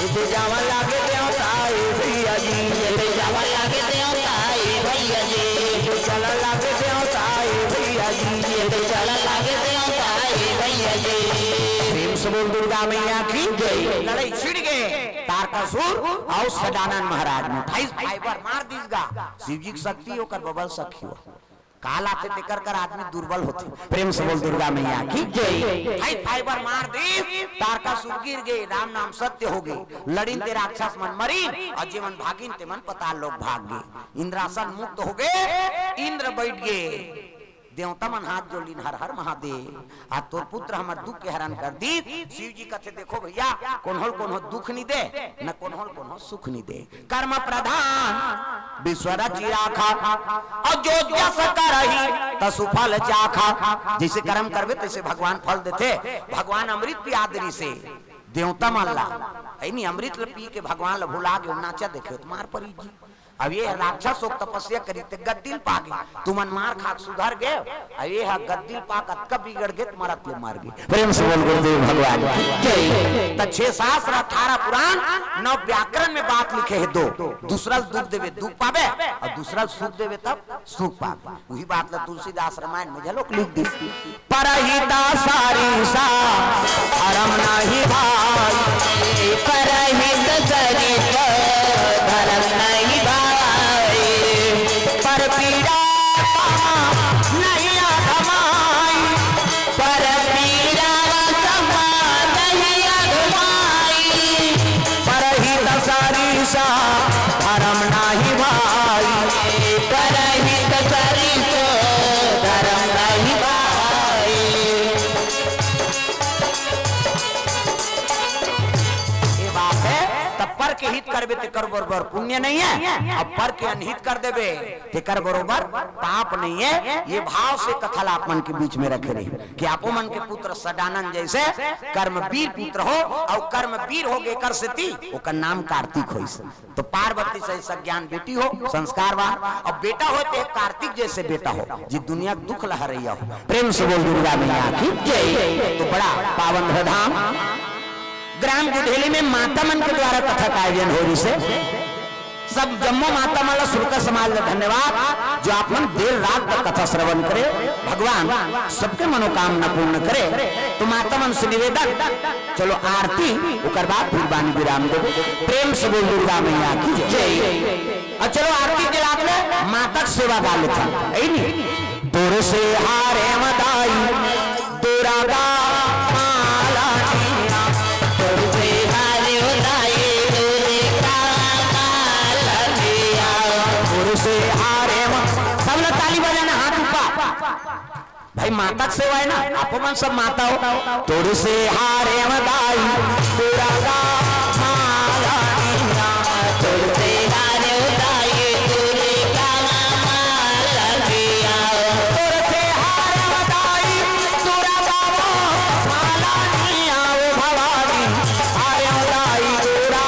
इते जावा लागे देवता ए भैया जी, इते जावा लागे देवता ए भैया जी, इते चला लागे देवता ए भैया जी, इते चला लागे देवता ए भैया जी। प्रेम से बोल दुर्गा मैया की जय। लड़ाई छिड़ गए तारकासुर अउ सदानंद महाराज में अट्ठाईस फाइबर मार दीस गा। शिव जी की शक्ति ओकर बबल सखी हो। काल आथे तेकर कर आदमी दुर्बल होथे। प्रेम से बोल दुर्गा मैया की जय। हाई फाइबर मार दी, तारकासुर गिर गे, राम नाम सत्य हो गे, लड़िन ते राक्षस मन मरिन, अउ जे मन भागिन ते मन पताल लोक भाग गे। इंद्रासन मुक्त हो गे, इंद्र बैठ गे। देवता मन हाथ जोड़िन, हर हर महादेव, आज तोर पुत्र हमर दुख के हरण कर दी। शिव जी कथे, देखो भैया, कोन्होल कोनो दुख नी दे, न कोन्होल कोनो सुख नी दे। कर्म प्रधान विश्व रचि राखा, अउ जो जस करही तसु फल चाखा। जइसे कर्म करबे तइसे भगवान फल देथे। भगवान अमृत पिया दे रिहिसे देवता मन ला, है नी, अमृत ल पी के भगवान ल भुला गे, नाचा देखे त मार परी जी। अब ये राक्षस हो तपस्या करी ते गद्दी ल पा गे, तुमन मार खा के सुधर गे। अब ये ह गद्दी ल पा के अतका बिगड़ गे त मरत ले मर गे। प्रेम से बोल गुरुदेव भगवान की जय। त छह शास्त्र, अठारह पुराण, नौ व्याकरण में बात लिखे हे दो, दूसरा ल दुख देवे दुख पाबे, अउ दूसरा ल सुख देवे तब सुख पाबे। उही बात ल तुलसीदास रामायण में घलोक लिख दिस। परहित सरिस धरम नहीं भाई, परहित सरिस धरम नहीं भाई, पर पीरा सम नहीं अधमाई, पर पीरा सम नहीं अधमाई, परहित सरिस धरम नहीं भाई, परहित सरिस धरम नहीं भाई। ये बात है, तब पर के हित करबे तेकर बरोबर पुण्य नहीं है, अब पर के अनहित कर देबे तेकर बरोबर पाप नहीं है। ये भाव से कथा ला आप मन के बीच में रखे रही कि आपो मन के पुत्र सडानंद जैसे कर्मवीर पुत्र हो, अउ कर्मवीर हो गे कर सेती ओकर नाम कार्तिक होइस। तो पार्वती से सज्ञान बेटी हो, संस्कारवान, अउ बेटा हो ते कार्तिक जैसे बेटा हो, जे दुनिया के दुख ल हरैया हो। प्रेम से बोल दुर्गा मैया की जय। तो बड़ा पावन है धाम। ग्राम गुठेली में माता मन के द्वारा कथा का आयोजन हो रिहिसे। सब जम्मो माता मन ला, सुरता समाज ला धन्यवाद, जो आप मन देर रात तक कथा श्रवण करे। भगवान सबके मनोकामना पूर्ण करे। तो माता मन से निवेदन, चलो आरती, ओकर बाद फिर बानी विराम देबो। प्रेम से बोल दुर्गा मैया की जय। अउ चलो आरती के लात ले माता के सेवा गा लेथन, है नी? तोर से हारे मदाई दुर्गा मालनिया, तोर से हारे मदाई दुर्गा मालनिया, तोर से हारे म-, सब लोग ताली बजाना, हाथ ऊपर। भाई, माता के सेवा है ना, आप मन सब माता हो। तोर से हारे मदाई दुर्गा मालनिया, तोर से हारे मदाई दुर्गा मालनिया, तोर से हारे मदाई दुर्गा मालनिया, ओ भवानी, हारे मदाई दुर्गा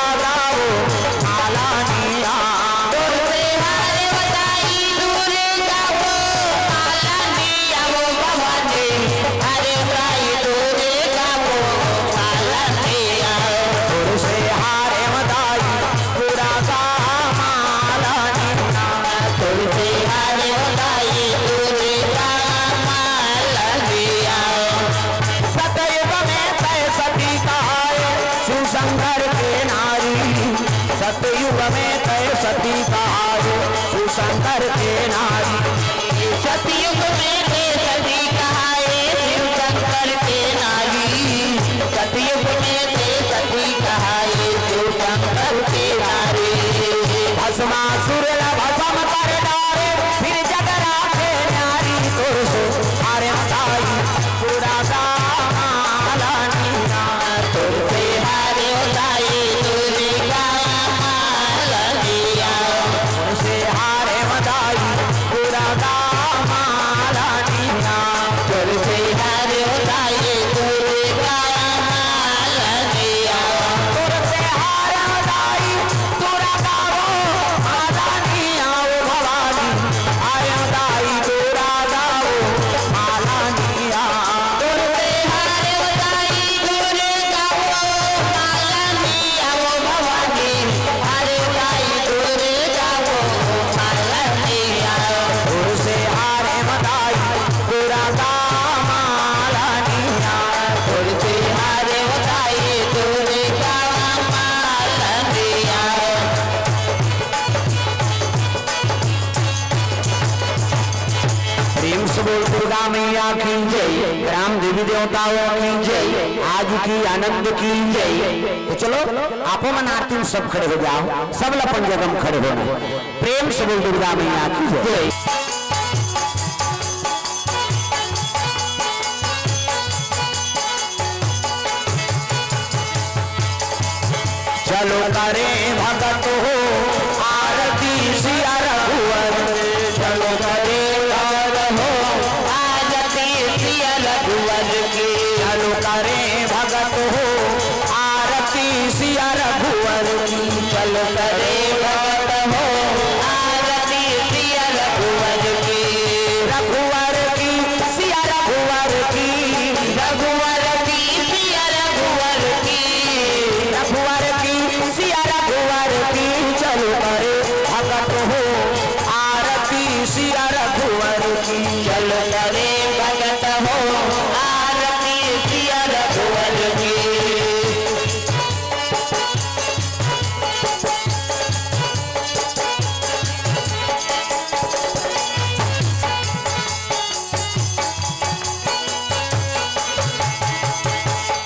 मालनिया, तोर से हारे मदाई दुर्गा मालनिया, ओ भवानी, हारे मदाई दुर्गा मालनिया, तोर प्रेम से बोल दुर्गा मैया की जय, ग्राम देवी देवताओं की जय, आज की आनंद की जय। तो चलो, आपो मन आरती में सब खड़े हो जाओ, सब ला अपन जगह में खड़े होना है। प्रेम से बोल दुर्गा मैया की जय। चलो करे भगत हो आरती सिया रघुवर, चलो करे भगत हो आरती सिया रघुवर की, चलो करे भगत हो आरती सिया रघुवर की, चलो करे भगत हो आरती सिया रघुवर की, रघुवर की सिया रघुवर की, रघुवर की सिया रघुवर की, रघुवर की सिया रघुवर की, चलो करे भगत हो आरती सिया रघुवर की, चलो करे भगत हो आरती सिया रघुवर की।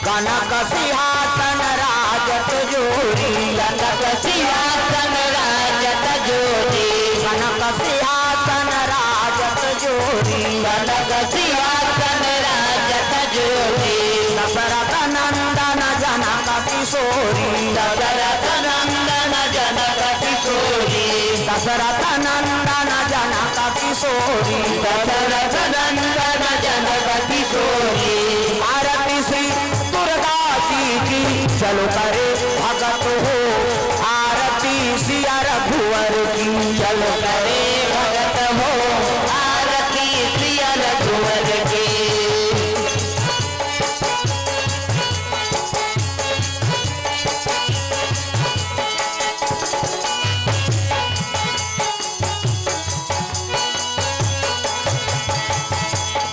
कनक सिंहासन राजत जोरी, कनक सिंहासन राजत जोरी, कनक सिंहासन राजत जोरी, कनक सिंहासन राजत जोरी, दशरथ नंदन जनक किशोरी, दशरथ नंदन जनक किशोरी, दशरथ नंदन जनक किशोरी, दशरथ नंदन जनक किशोरी। आरती श्री दुर्गा जी की, चलो करे भगत हो आरती सिया रघुवर की, चलो करे भगत हो आरती सिया रघुवर की।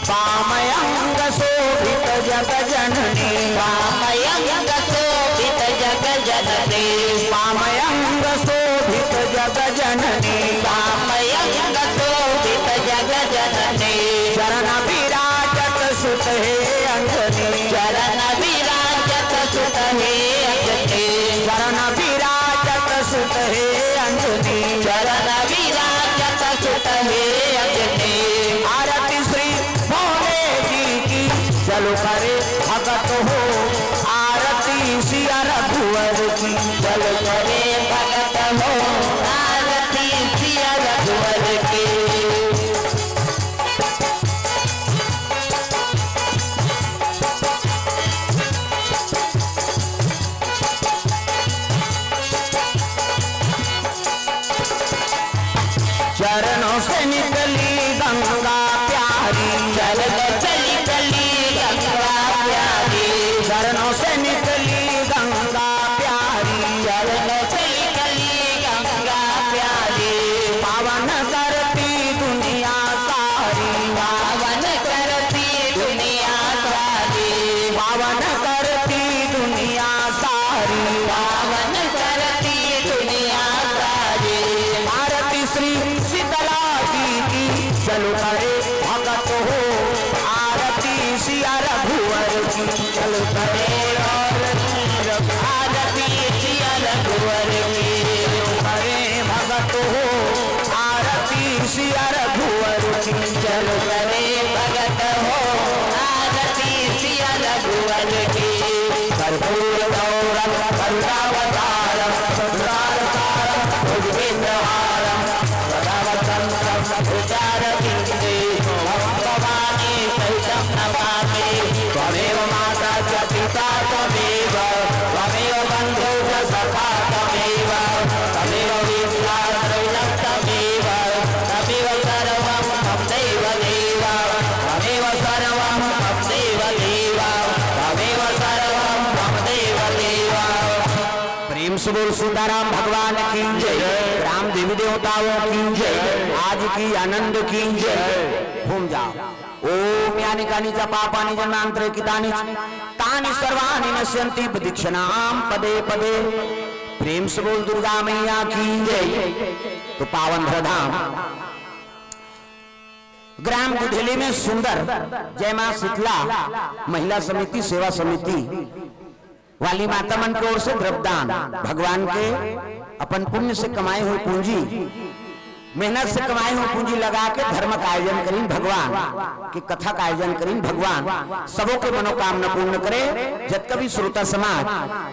वामयंग शोभित जग जननी, वामयंग शोभित जग जननी, वामयंग शोभित जग जननी, वामयंग शोभित जग जननी। चरण विराजत सुत हे अंजनी, चरण विराजत सुत हे अंजनी, चरण विराजत सुत हे अंजनी, चरण विराजत सुत हे अंजनी। आरती श्री भोले जी की, चलो करे भगत हो आरती सिया रघुवर की, चलो करे भगत हो आरती सिया रघुवर की। चरणों से निकली गंगा प्यारी, चरणों से निकली गंगा प्यारी, चरणों से निकली गंगा प्यारी, चरणों से निकली गंगा प्यारी। पावन करती दुनिया सारी, पावन करती दुनिया सारी, पावन करती दुनिया सारी, पावन करती दुनिया सारी। आरती श्री शीतला जी की, चलो करे भगत हो आरती सिया रघुवर की, चलो करे आरती सिया रघुवर की, चलो करे भगत हो आरती सिया रघुवर की, चलो करे भगत हो आरती सिया रघुवर की। कर्पूर गौरम करुणावतारम संसार सारम भुजगेंद्रहारम सदा वसंतम हृदयारविंदे भवानी सहितं नमामि। त्वमेव माता च पिता त्वमेव, त्वमेव बन्धु च सखा त्वमेव, त्वमेव विद्या द्रविणं त्वमेव, त्वमेव सर्वं मम देव देव, त्वमेव सर्वं मम देव देव, त्वमेव सर्वं मम देव देव। प्रेम से बोल सीताराम भगवान की जय, ग्राम देवी देवताओं की जय, आज की आनंद की जय। घूम जाओ। ओम यानि कानि च पापानि जन्मांतरे कृतानि च तानि सर्वाणि नश्यन्ति प्रदक्षिणां पदे पदे। प्रेम से बोल दुर्गा मैया की जय। तो पावन धराधाम ग्राम दुधेली में सुंदर जय मां शीतला महिला समिति, सेवा समिति वाली माता मन के ओर से द्रव्यदान, भगवान के अपन पुण्य से कमाए हुए पूंजी, मेहनत से कमाए हुए पूंजी लगा के धर्म का आयोजन करीन भगवान, के कथा का आयोजन करीन भगवान, सबों के मनोकामना पूर्ण करे। जतका भी श्रोता समाज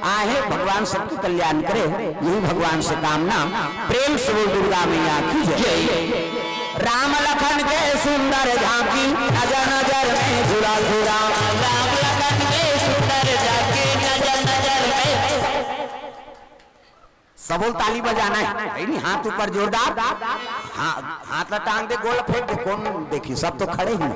आए हे, भगवान सबके कल्याण करे, यही भगवान से कामना। प्रेम से बोल दुर्गा मैया की जय। राम लखन के सुंदर झांकी, नजर नजर में झूला झूला। राम लखन के सुंदर झांकी, नजर नजर में। सबोल ताली बजाना है, है नहीं? हाथ ऊपर जोरदार। हाँ, हाथ ला टांग दे, गोल फेंक दे, कौन देखी? सब तो खड़े ही,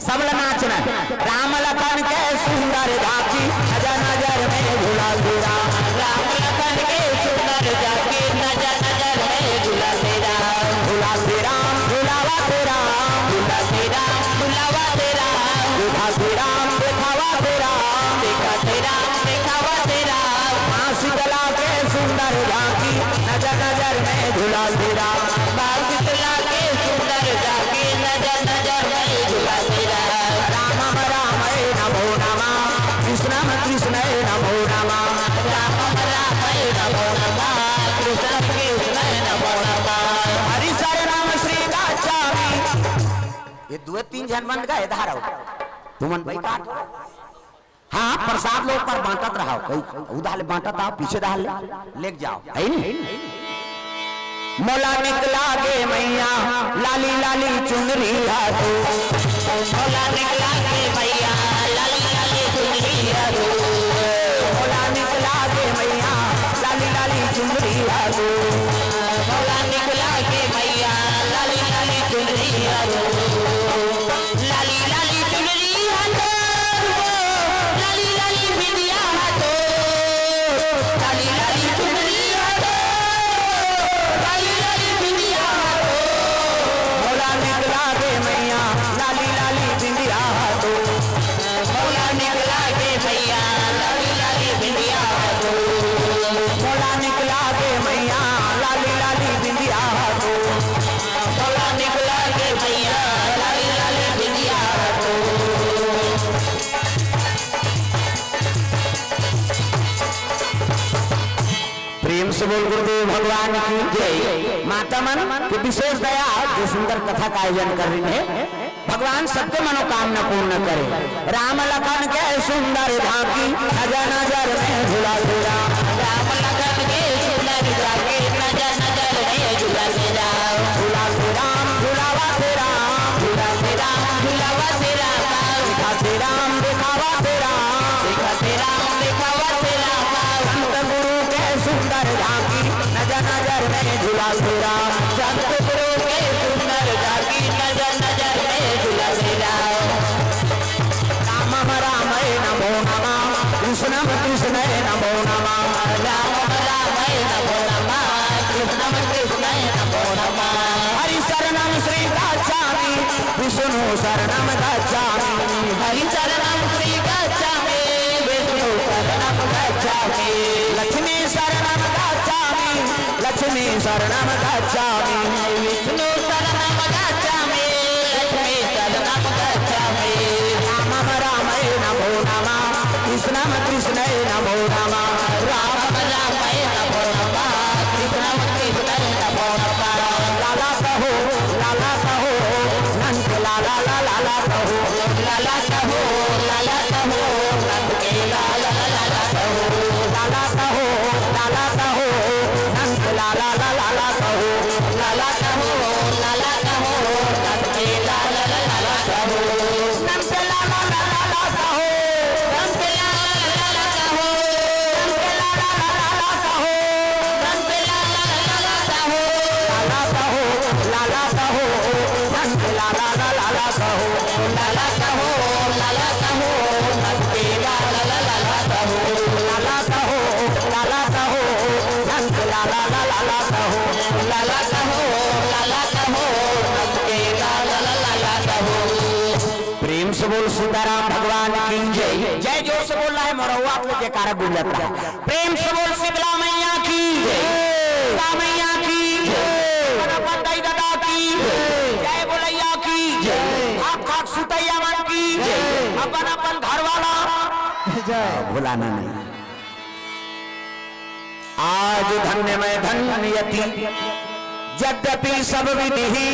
सब ला नाचना है। राम लखन के सुंदर झांकी, नजर नजर में झूला झूला। राम लखन के सुंदर झांकी, नजर नजर में झूला झूला। झूला झूला, झूलावा तेरा, झूला तेरा, झूलावा तेरा। देखा तेरा, देखावा तेरा, देखा तेरा, देखावा तेरा। माँ शीतला के सुंदर झांकी, नजर नजर में झूला तेरा। माँ शीतला के सुंदर झांकी, नजर नजर में झूला तेरा। रामम रामय नमो नमः, कृष्णम कृष्णय नमो नमः। रामम रामय नमो नमः, कृष्णम कृष्णय नमो नमः। हरि शरणम श्री गच्छामि। ये दुए तीन झन मन गए धारो। तुमन भाई काट। हाँ, प्रसाद लोग पर बांटत रहो, कई उधार ले बांटत आओ, पीछे धार ले, लेके जाओ, है नी? मोला निकला गे मैया, लाली लाली चुनरी हा तू। मोला निकला गे मैया, लाली लाली चुनरी हा तू। मोला निकला गे मैया, लाली लाली चुनरी हा तू। मोला निकला गे मैया, लाली लाली चुनरी हा तू। लाली लाली चुनरी हा तोर वो, लाली लाली बिंदिया हा तोर। लाली लाली चुनरी हा तोर, लाली लाली बिंदिया हा तोर। मोला निकला गे मैया, लाली लाली बिंदिया हा तोर। मोला निकला गे मैया, लाली लाली बिंदिया हा तोर। मोला निकला गे मैया, लाली लाली बिंदिया हा तोर। मोला निकला गे मैया, लाली लाली बिंदिया हा तोर। प्रेम से बोल गुरुदेव भगवान की जय। माता मन के विशेष दया, जो सुंदर कथा का आयोजन कर रही है, भगवान सबके मनोकामना पूर्ण करे। राम लखन के सुंदर झांकी, नजर नजर में झूला झूला। राम लखन के सुंदर झांकी, नजर नजर में झूला झूला। झूला से राम, झूलावा से राम, झूला से राम, झूलावा से राम। देखा से राम, देखावा से राम, देखा से राम, देखावा से राम। संत गुरु के सुंदर झांकी, नजर नजर में झूला से राम। संत गुरु के सुंदर झांकी, नजर नजर में झूला से राम। रामम रामय नमो नमः, कृष्णम कृष्णय नमो नमः। रामम रामय नमो नमः, कृष्णम कृष्णय नमो नमः। हरि शरणम श्री गच्छामि, विष्णु शरणम गच्छामि। हरि शरणम श्री गच्छामि, विष्णु शरणम गच्छामि। लक्ष्मी शरणम गच्छामि, लक्ष्मी शरणम गच्छामि। विष्णु शरणम गच्छामि, लक्ष्मी शरणम गच्छामि। रामम रामय नमो नमः, कृष्णम कृष्णय नमो नमः। रामम रामय नमो नमः, कृष्णम कृष्णय नमो नमः। लाला कहो, लाला कहो, नंद लाला, लाला, लाला कहो। लाला कहो, लाला कहो, नंद के लाला, लाला कहो। लाला कहो, लाला कहो, नंद लाला, लाला, लाला कहो। लाला कहो, लाला कहो, नंद के लाला, लाला, लाला कहो। नंद लाला, लाला, लाला कहो। नंद लाला, लाला कहो। नंद लाला, लाला, लाला कहो। नंद लाला, लाला, लाला कहो। लाला कहो, लाला कहो, नंद लाला, लाला, लाला कहो। लाला कहो, लाला कहो, नंद के लाला, लाला, लाला कहो। लाला कहो, लाला कहो, नंद लाला, लाला, लाला कहो। लाला कहो, लाला कहो, नंद के लाला, लाला, लाला कहो। प्रेम से बोल सीताराम भगवान की जय। जय जोर से बोलना है, मोरवा के जयकारा गूंजत रहा। प्रेम से बोल शीतला मैया की जय। सीता मैया की जय। गणपत दाई दादा की जय। जय बोलैया की जय। जय। भुलाना नहीं। आज धन्य मैं धन्य यति, यद्यपि सब विधि,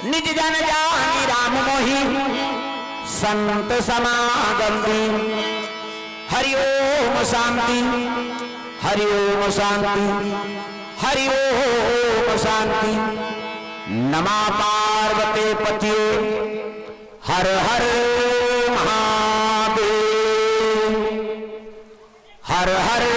निज जन जानी राम मोहि, संत समागम दीन। हरि ओम शांति, हरि ओम शांति, हरि ओम शांति। नमा पार्वती पतिये, हर हर महादेव। हर हर